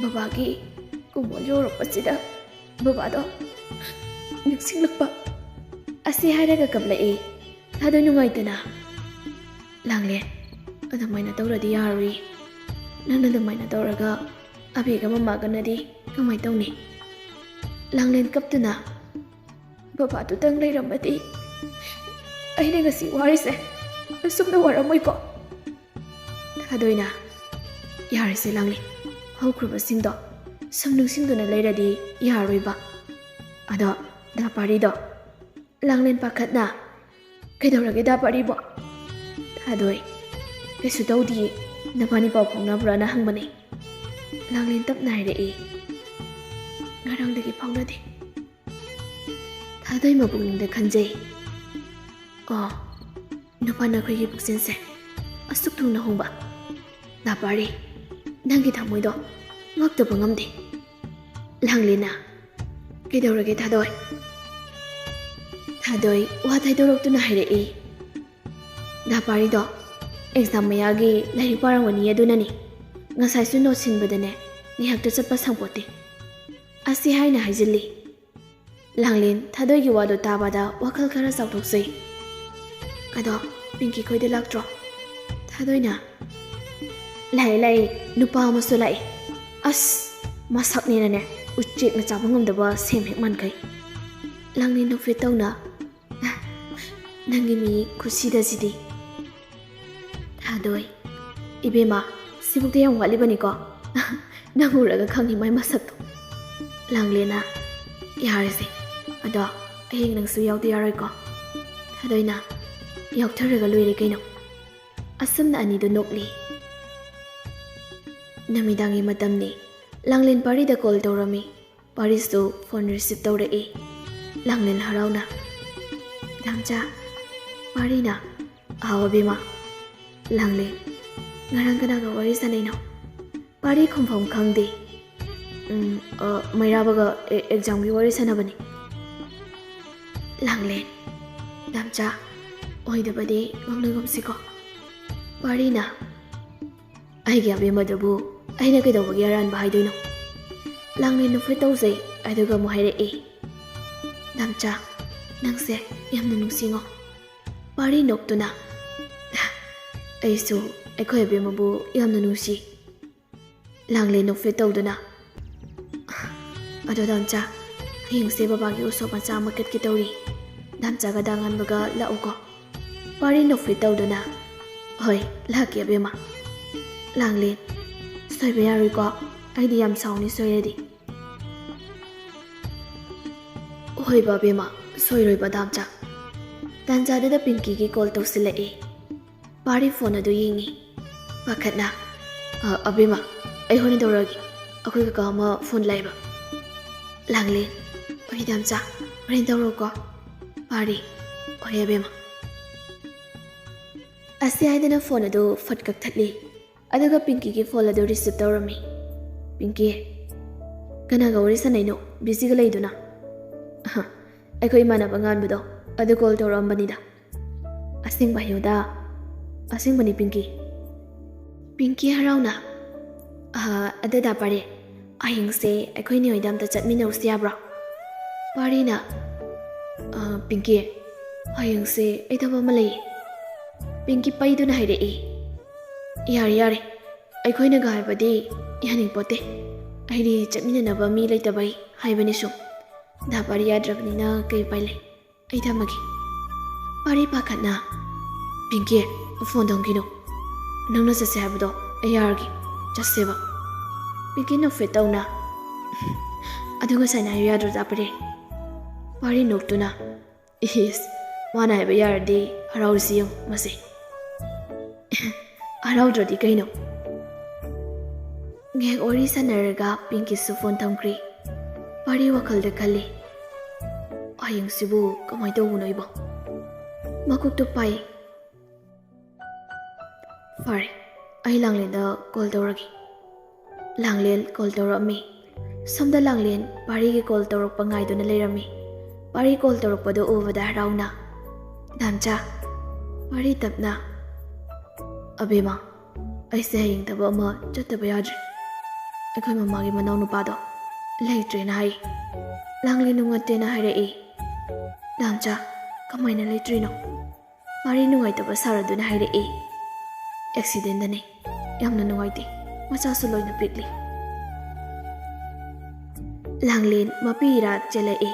ꯕꯕꯥꯒꯤ ꯀꯨꯃꯣꯜ ꯌꯧꯔꯛꯄꯁꯤꯗ ꯕꯕꯥꯗꯣ ꯅꯤꯡꯁꯤꯡꯂꯛꯄ꯫" ꯑꯁꯤ ꯍꯥꯏꯔꯒ ꯀꯞꯂꯛꯏ꯫ ꯊꯥꯗꯣꯏ ꯅꯨꯡꯉꯥꯏꯇꯅ, "ꯂꯥꯡꯂꯦꯟ, ꯑꯗꯨꯃꯥꯏꯅ ꯇꯧꯔꯗꯤ ꯌꯥꯔꯣꯏ꯫ ꯅꯪꯅ ꯑꯗꯨꯃꯥꯏꯅ ꯇꯧꯔꯒ ꯑꯕꯦꯒ ꯃꯃꯥꯒꯅꯗꯤ ꯀꯃꯥꯏꯅ ꯇꯧꯅꯤ?" ꯂꯥꯡꯂꯦꯟ ꯀꯞꯇꯨꯅ, "ꯕꯕꯥꯗꯨꯗꯪ ꯂꯩꯔꯝꯃꯗꯤ ꯑꯩꯅ ꯉꯁꯤ ꯋꯥꯔꯤꯁꯦ ꯑꯁꯨꯝꯅ ꯋꯥꯔꯝꯃꯣꯏꯀꯣ?" ꯊꯥꯗꯣꯏꯅ, "ꯌꯥꯔꯦꯁꯦ ꯂꯥꯡꯂꯦꯟ, ꯍꯧꯈ꯭ꯔꯕꯁꯤꯡꯗꯣ ꯁꯨꯝ ꯅꯤꯡꯁꯤꯡꯗꯨꯅ ꯂꯩꯔꯗꯤ ꯌꯥꯔꯣꯏꯕ꯫ ꯑꯗꯣ ꯗꯥ ꯄꯥꯔꯤꯗꯣ?" ꯂꯥꯡꯂꯦꯟ ꯄꯥꯈꯠꯅ, "ꯀꯩꯗꯧꯔꯒꯦ ꯗꯥ ꯄꯥꯔꯤꯕꯣ?" ꯊꯥꯗꯣꯏ, "ꯀꯩꯁꯨ ꯇꯧꯗꯤꯌꯦ, ꯅꯕꯥꯅꯤ ꯄꯥꯎ ꯐꯥꯎꯅꯕ꯭ꯔꯥꯅ ꯍꯪꯕꯅꯦ꯫" ꯂꯥꯡꯂꯦꯟ ꯇꯞꯅ ꯍꯥꯏꯔꯛꯏ, "ꯉꯔꯥꯡꯗꯒꯤ ꯐꯥꯎꯅꯗꯦ꯫" ꯊꯥꯗꯣꯏ ꯃꯄꯨꯛꯅꯤꯡꯗ ꯈꯟꯖꯩ, "ꯑꯣ, ꯅꯨꯄꯥ ꯅꯈꯣꯏꯒꯤ ꯄꯨꯛꯆꯦꯜꯁꯦ ꯑꯁꯨꯛ ꯊꯨꯅ ꯍꯣꯡꯕ꯫ ꯗꯥ ꯄꯥꯔꯤ, ꯅꯪꯒꯤ ꯊꯃꯣꯏꯗꯣ ꯉꯛꯇꯕ ꯉꯝꯗꯦ꯫" ꯂꯥꯡꯂꯦꯟꯅ, "ꯀꯩꯗꯧꯔꯒꯦ ꯊꯥꯗꯣꯏ?" ꯊꯥꯗꯣꯏ ꯋꯥ ꯊꯩꯗꯣꯔꯛꯇꯨꯅ ꯍꯥꯏꯔꯛꯏ, "ꯗꯥ ꯄꯥꯔꯤꯗꯣ ꯑꯦꯛꯖꯥꯝ ꯃꯌꯥꯒꯤ ꯂꯥꯏꯔꯤꯛ ꯄꯥꯔꯝꯒꯅꯤ, ꯑꯗꯨꯅꯅꯤ꯫ ꯉꯁꯥꯏꯁꯨ ꯅꯣꯠ ꯁꯤꯟꯕꯗꯅꯦ ꯉꯥꯏꯍꯥꯛꯇ ꯆꯠꯄ ꯁꯪꯄꯣꯠꯇꯦ꯫" ꯑꯁꯤ ꯍꯥꯏꯅ ꯍꯥꯏꯖꯤꯜꯂꯤ꯫ ꯂꯥꯡꯂꯦꯟ ꯊꯥꯗꯣꯏꯒꯤ ꯋꯥꯗꯣ ꯇꯥꯕꯗ ꯋꯥꯈꯜ ꯈꯔ ꯆꯥꯎꯊꯣꯛꯆꯩ꯫ "ꯑꯗꯣ ꯄꯤꯡꯀꯤ ꯈꯣꯏꯗꯤ ꯂꯥꯛꯇ꯭ꯔꯣ?" ꯊꯥꯗꯣꯏꯅ, "ꯂꯥꯛꯑꯦ, ꯂꯥꯛꯑꯦ, ꯅꯨꯄꯥ ꯑꯃꯁꯨ ꯂꯥꯛꯑꯦ꯫ ꯑꯁ, ꯃꯁꯛꯅꯦꯅꯅꯦ, ꯎꯆꯦꯛꯅ ꯆꯥꯕ ꯉꯝꯗꯕ ꯁꯦꯝ ꯍꯦꯛ ꯃꯥꯟꯈꯩ꯫" ꯂꯥꯡꯂꯦꯟ ꯅꯣꯛꯐꯦꯠ ꯇꯧꯅ, "ꯅꯪꯒꯤ ꯃꯤ ꯈꯨꯁꯤꯗꯁꯤꯗꯤ꯫" ꯊꯥꯗꯣꯏ, "ꯏꯕꯦꯝꯃ, ꯁꯤꯕꯨꯛꯇ ꯌꯥꯝ ꯋꯥꯠꯂꯤꯕꯅꯤꯀꯣ꯫ ꯅꯪ ꯎꯔꯒ ꯈꯪꯅꯤ ꯃꯥꯏ ꯃꯁꯛꯇꯣ꯫" ꯂꯥꯡꯂꯦꯟꯅ, "ꯌꯥꯔꯦꯁꯦ, ꯑꯗꯣ ꯍꯌꯦꯡ ꯅꯪꯁꯨ ꯌꯥꯎꯗ ꯌꯥꯔꯣꯏꯀꯣ?" ꯊꯥꯗꯣꯏꯅ, "ꯌꯥꯎꯊꯔꯒ ꯂꯣꯏꯔꯦ ꯀꯩꯅꯣ꯫" ꯑꯁꯨꯝꯅ ꯑꯅꯤꯗꯨ ꯅꯣꯛꯂꯤ꯫ ꯅꯨꯃꯤꯗꯥꯡꯒꯤ ꯃꯇꯝꯅꯤ꯫ ꯂꯥꯡꯂꯦꯟ ꯄꯥꯔꯤꯗ ꯀꯣꯜ ꯇꯧꯔꯝꯃꯤ꯫ ꯄꯥꯔꯤꯁꯨ ꯐꯣꯟ ꯔꯤꯁꯤꯞ ꯇꯧꯔꯛꯏ꯫ ꯂꯥꯡꯂꯦꯟ ꯍꯔꯥꯎꯅ, "ꯃꯦꯗꯥꯝꯆꯥ, ꯄꯥꯔꯤꯅ, "ꯑꯥꯎ ꯑꯕꯦꯝꯃ꯫ ꯂꯥꯡꯂꯦ, ꯉꯔꯥꯡ ꯀꯅꯥꯒ ꯋꯥꯔꯤ ꯁꯥꯟꯅꯩꯅꯣ?" ꯄꯥꯔꯤ ꯈꯨꯝꯐꯝ ꯈꯪꯗꯦ꯫ "ꯎꯝ, ꯑ, ꯃꯩꯔꯥꯕꯒ ꯑꯦ-, ꯑꯦꯛꯖꯥꯝꯒꯤ ꯋꯥꯔꯤ ꯁꯥꯟꯅꯕꯅꯤ꯫" ꯂꯥꯡꯂꯦ, "ꯗꯥꯝꯆꯥ, ꯑꯣꯏꯗꯕꯗꯤ ꯉꯥꯡꯅꯒꯨꯝꯁꯤꯀꯣ꯫" ꯄꯥꯔꯤꯅ, "ꯑꯩꯒꯤ ꯑꯕꯦꯝꯃꯗꯨꯕꯨ ꯑꯩꯅ ꯀꯩꯗꯧꯕꯒꯤ ꯑꯔꯥꯟꯕ ꯍꯥꯏꯗꯣꯏꯅꯣ?" ꯂꯥꯡꯂꯦꯟ ꯅꯣꯛꯐꯦꯠ ꯇꯧꯖꯩ, ꯑꯗꯨꯒ ꯑꯃꯨꯛ ꯍꯥꯏꯔꯛꯏ, "ꯗꯥꯝꯆꯥ, ꯅꯪꯁꯦ ꯌꯥꯝꯅ ꯅꯨꯡꯁꯤꯉꯣ꯫" ꯄꯥꯔꯤ ꯅꯣꯛꯇꯨꯅ, "ꯑꯩꯁꯨ ꯑꯩꯈꯣꯏ ꯑꯕꯦꯝꯃꯕꯨ ꯌꯥꯝꯅ ꯅꯨꯡꯁꯤ꯫" ꯂꯥꯡꯂꯦꯟ ꯅꯣꯛꯐꯦꯠ ꯇꯧꯗꯨꯅ, "ꯑꯗꯣ ꯗꯥꯝꯆꯥ, ꯍꯌꯦꯡꯁꯦ ꯕꯕꯥꯒꯤ ꯎꯁꯣꯞ ꯃꯆꯥ ꯑꯃ ꯀꯠꯀꯦ ꯇꯧꯔꯤ꯫ ꯗꯥꯝꯆꯥꯒ ꯗꯥ ꯉꯥꯟꯕꯒ ꯂꯥꯛꯎꯀꯣ꯫" ꯄꯥꯔꯤ ꯅꯣꯛꯐꯦꯠ ꯇꯧꯗꯨꯅ, "ꯍꯣꯏ, ꯂꯥꯛꯀꯦ ꯑꯕꯦꯝꯃ꯫" ꯂꯥꯡꯂꯦꯟ, "ꯁꯣꯏꯕ ꯌꯥꯔꯣꯏꯀꯣ, ꯑꯩꯗꯤ ꯌꯥꯝ ꯁꯥꯎꯅꯤ ꯁꯣꯏꯔꯗꯤ꯫" "ꯍꯣꯏꯕ ꯑꯕꯦꯝꯃ, ꯁꯣꯏꯔꯣꯏꯕ ꯗꯥꯝꯆꯥ꯫" ꯇꯥꯟꯖꯥꯗꯨꯗ ꯄꯤꯡꯀꯤꯒꯤ ꯀꯣꯜ ꯇꯧꯁꯤꯜꯂꯛꯑꯦ꯫ ꯄꯥꯔꯤ ꯐꯣꯟ ꯑꯗꯨ ꯌꯦꯡꯉꯤ꯫ ꯄꯥꯈꯠꯅ, "ꯑ, ꯑꯕꯦꯝꯃ, ꯑꯩ ꯍꯣꯔꯦꯟ ꯇꯧꯔꯛꯑꯒꯦ꯫ ꯑꯩꯈꯣꯏ ꯀꯀꯥ ꯑꯃ ꯐꯣꯟ ꯂꯥꯛꯑꯦꯕ꯫" ꯂꯥꯡꯂꯦꯟ, "ꯍꯣꯏ ꯗꯥꯝꯆꯥ, ꯍꯣꯔꯦꯟ ꯇꯧꯔꯛꯑꯣꯀꯣ꯫" ꯄꯥꯔꯤ, "ꯍꯣꯏ ꯑꯕꯦꯝꯃ꯫" ꯑꯁꯤ ꯍꯥꯏꯗꯅ ꯐꯣꯟ ꯑꯗꯨ ꯐꯠ ꯀꯛꯊꯠꯂꯤ꯫ ꯑꯗꯨꯒ ꯄꯤꯡꯀꯤꯒꯤ ꯐꯣꯟ ꯑꯗꯨ ꯔꯤꯁꯤꯞ ꯇꯧꯔꯝꯃꯤ꯫ "ꯄꯤꯡꯀꯤ, ꯀꯅꯥꯒ ꯋꯥꯔꯤ ꯁꯥꯟꯅꯩꯅꯣ? ꯕꯤꯖꯤꯒ ꯂꯩꯗꯨꯅ?" "ꯑꯍ, ꯑꯩꯈꯣꯏ ꯏꯃꯥꯟꯅꯕ ꯉꯥꯟꯕꯗꯣ, ꯑꯗꯨ ꯀꯣꯜ ꯇꯧꯔꯛꯑꯝꯕꯅꯤꯗ꯫" "ꯑꯁꯦꯡꯕ ꯍꯥꯏꯌꯨꯗ꯫" "ꯑꯁꯦꯡꯕꯅꯤ ꯄꯤꯡꯀꯤ꯫" ꯄꯤꯡꯀꯤ ꯍꯔꯥꯎꯅ, "ꯑ, ꯑꯗꯨꯗ ꯄꯥꯔꯤ, ꯍꯌꯦꯡꯁꯦ ꯑꯩꯈꯣꯏ ꯅꯦ ꯍꯣꯏꯗ ꯑꯝꯇ ꯆꯠꯃꯤꯟꯅꯔꯨꯁꯤ ꯌꯥꯕ꯭ꯔꯣ?" ꯄꯥꯔꯤꯅ, "ꯑ, ꯄꯤꯡꯀꯤ, ꯍꯌꯦꯡꯁꯦ ꯑꯩ ꯊꯕꯛ ꯑꯃ ꯂꯩꯌꯦ꯫" ꯄꯤꯡꯀꯤ ꯄꯩꯗꯨꯅ ꯍꯥꯏꯔꯛꯏ, "ꯌꯥꯔꯦ, ꯌꯥꯔꯦ, ꯑꯩꯈꯣꯏꯅꯒ ꯍꯥꯏꯕꯗꯤ ꯌꯥꯅꯤꯡꯄꯣꯠꯇꯦ꯫ ꯑꯩꯗꯤ ꯆꯠꯃꯤꯟꯅꯅꯕ ꯃꯤ ꯂꯩꯇꯕꯩ ꯍꯥꯏꯕꯅꯤ ꯁꯨꯝ꯫ ꯗꯥ ꯄꯥꯔꯤ ꯌꯥꯗ꯭ꯔꯕꯅꯤꯅ ꯀꯩ ꯎꯄꯥꯏ ꯂꯩ? ꯑꯩ ꯊꯝꯃꯒꯦ꯫" ꯄꯥꯔꯤ ꯄꯥꯈꯠꯅ, "ꯄꯤꯡꯀꯤ, ꯐꯣꯟ ꯊꯝꯈꯤꯅꯨ꯫ ꯅꯪꯅ ꯆꯠꯁꯦ ꯍꯥꯏꯕꯗꯣ ꯑꯩ ꯌꯥꯔꯒꯦ꯫ ꯆꯠꯁꯦꯕ꯫" ꯄꯤꯡꯀꯤ ꯅꯣꯛꯐꯦꯠ ꯇꯧꯅ, "ꯑꯗꯨ ꯉꯁꯥꯏꯅ ꯍꯥꯏꯌꯨ ꯌꯥꯗ꯭ꯔꯣ ꯗꯥ ꯄꯥꯔꯤ?" ꯄꯥꯔꯤ ꯅꯣꯛꯇꯨꯅ, "ꯏꯁ, ꯃꯥꯅ ꯍꯥꯏꯕ ꯌꯥꯔꯗꯤ ꯍꯔꯥꯎꯔꯤꯁꯤ ꯌꯦꯡꯉꯨ ꯃꯁꯤ꯫" "ꯍꯔꯥꯎꯗ꯭ꯔꯗꯤ ꯀꯩꯅꯣ?" ꯉꯥꯏꯍꯥꯛ ꯋꯥꯔꯤ ꯁꯥꯟꯅꯔꯒ ꯄꯤꯡꯀꯤꯁꯨ ꯐꯣꯟ ꯊꯝꯈ꯭ꯔꯦ꯫ ꯄꯥꯔꯤ ꯋꯥꯈꯜꯗ ꯈꯜꯂꯤ, "ꯍꯌꯦꯡꯁꯤꯕꯨ ꯀꯃꯥꯏꯅ ꯇꯧꯕꯅꯣ ꯑꯩꯕꯣ?" ꯃꯀꯣꯛꯇꯨ ꯄꯥꯏ꯫ "ꯐꯔꯦ, ꯑꯩ ꯂꯥꯡꯂꯦꯟꯗ ꯀꯣꯜ ꯇꯧꯔꯒꯦ꯫" ꯂꯥꯡꯂꯦꯟ ꯀꯣꯜ ꯇꯧꯔꯛꯑꯝꯃꯤ꯫ ꯁꯣꯝꯗ ꯂꯥꯡꯂꯦꯟ ꯄꯥꯔꯤꯒꯤ ꯀꯣꯜ ꯇꯧꯔꯛꯄ ꯉꯥꯏꯗꯨꯅ ꯂꯩꯔꯝꯃꯤ꯫ ꯄꯥꯔꯤ ꯀꯣꯜ ꯇꯧꯔꯛꯄꯗꯨ ꯎꯕꯗ ꯍꯔꯥꯎꯅ, "ꯗꯥꯝꯆꯥ꯫" ꯄꯥꯔꯤ ꯇꯞꯅ, "ꯑꯕꯦꯝꯃ, ꯑꯩꯁꯦ ꯍꯌꯦꯡ ꯊꯕꯛ ꯑꯃ ꯆꯠꯇꯕ ꯌꯥꯗ꯭ꯔꯦ꯫ ꯑꯩꯈꯣꯏ ꯃꯃꯥꯒꯤ ꯃꯅꯥꯎꯅꯨꯄꯥꯗꯣ ꯂꯩꯇ꯭ꯔꯦꯅ ꯍꯥꯏ꯫" ꯂꯥꯡꯂꯦꯟ ꯅꯨꯡꯉꯥꯏꯇꯦꯅ ꯍꯥꯏꯔꯛꯏ꯫ "ꯗꯥꯝꯆꯥ, ꯀꯃꯥꯏꯅ ꯂꯩꯇ꯭ꯔꯤꯅꯣ?" ꯄꯥꯔꯤ ꯅꯨꯡꯉꯥꯏꯇꯕ ꯁꯥꯔꯗꯨꯅ ꯍꯥꯏꯔꯛꯏ꯫ "ꯑꯦꯛꯁꯤꯗꯦꯟꯗꯅꯦ꯫ ꯌꯥꯝꯅ ꯅꯨꯡꯉꯥꯏꯇꯦ꯫ ꯃꯆꯥꯁꯨ ꯂꯣꯏꯅ ꯄꯤꯛꯂꯤ꯫" ꯂꯥꯡꯂꯦꯟ ꯃꯄꯤ ꯏꯔꯥ ꯆꯦꯜꯂꯛꯏ꯫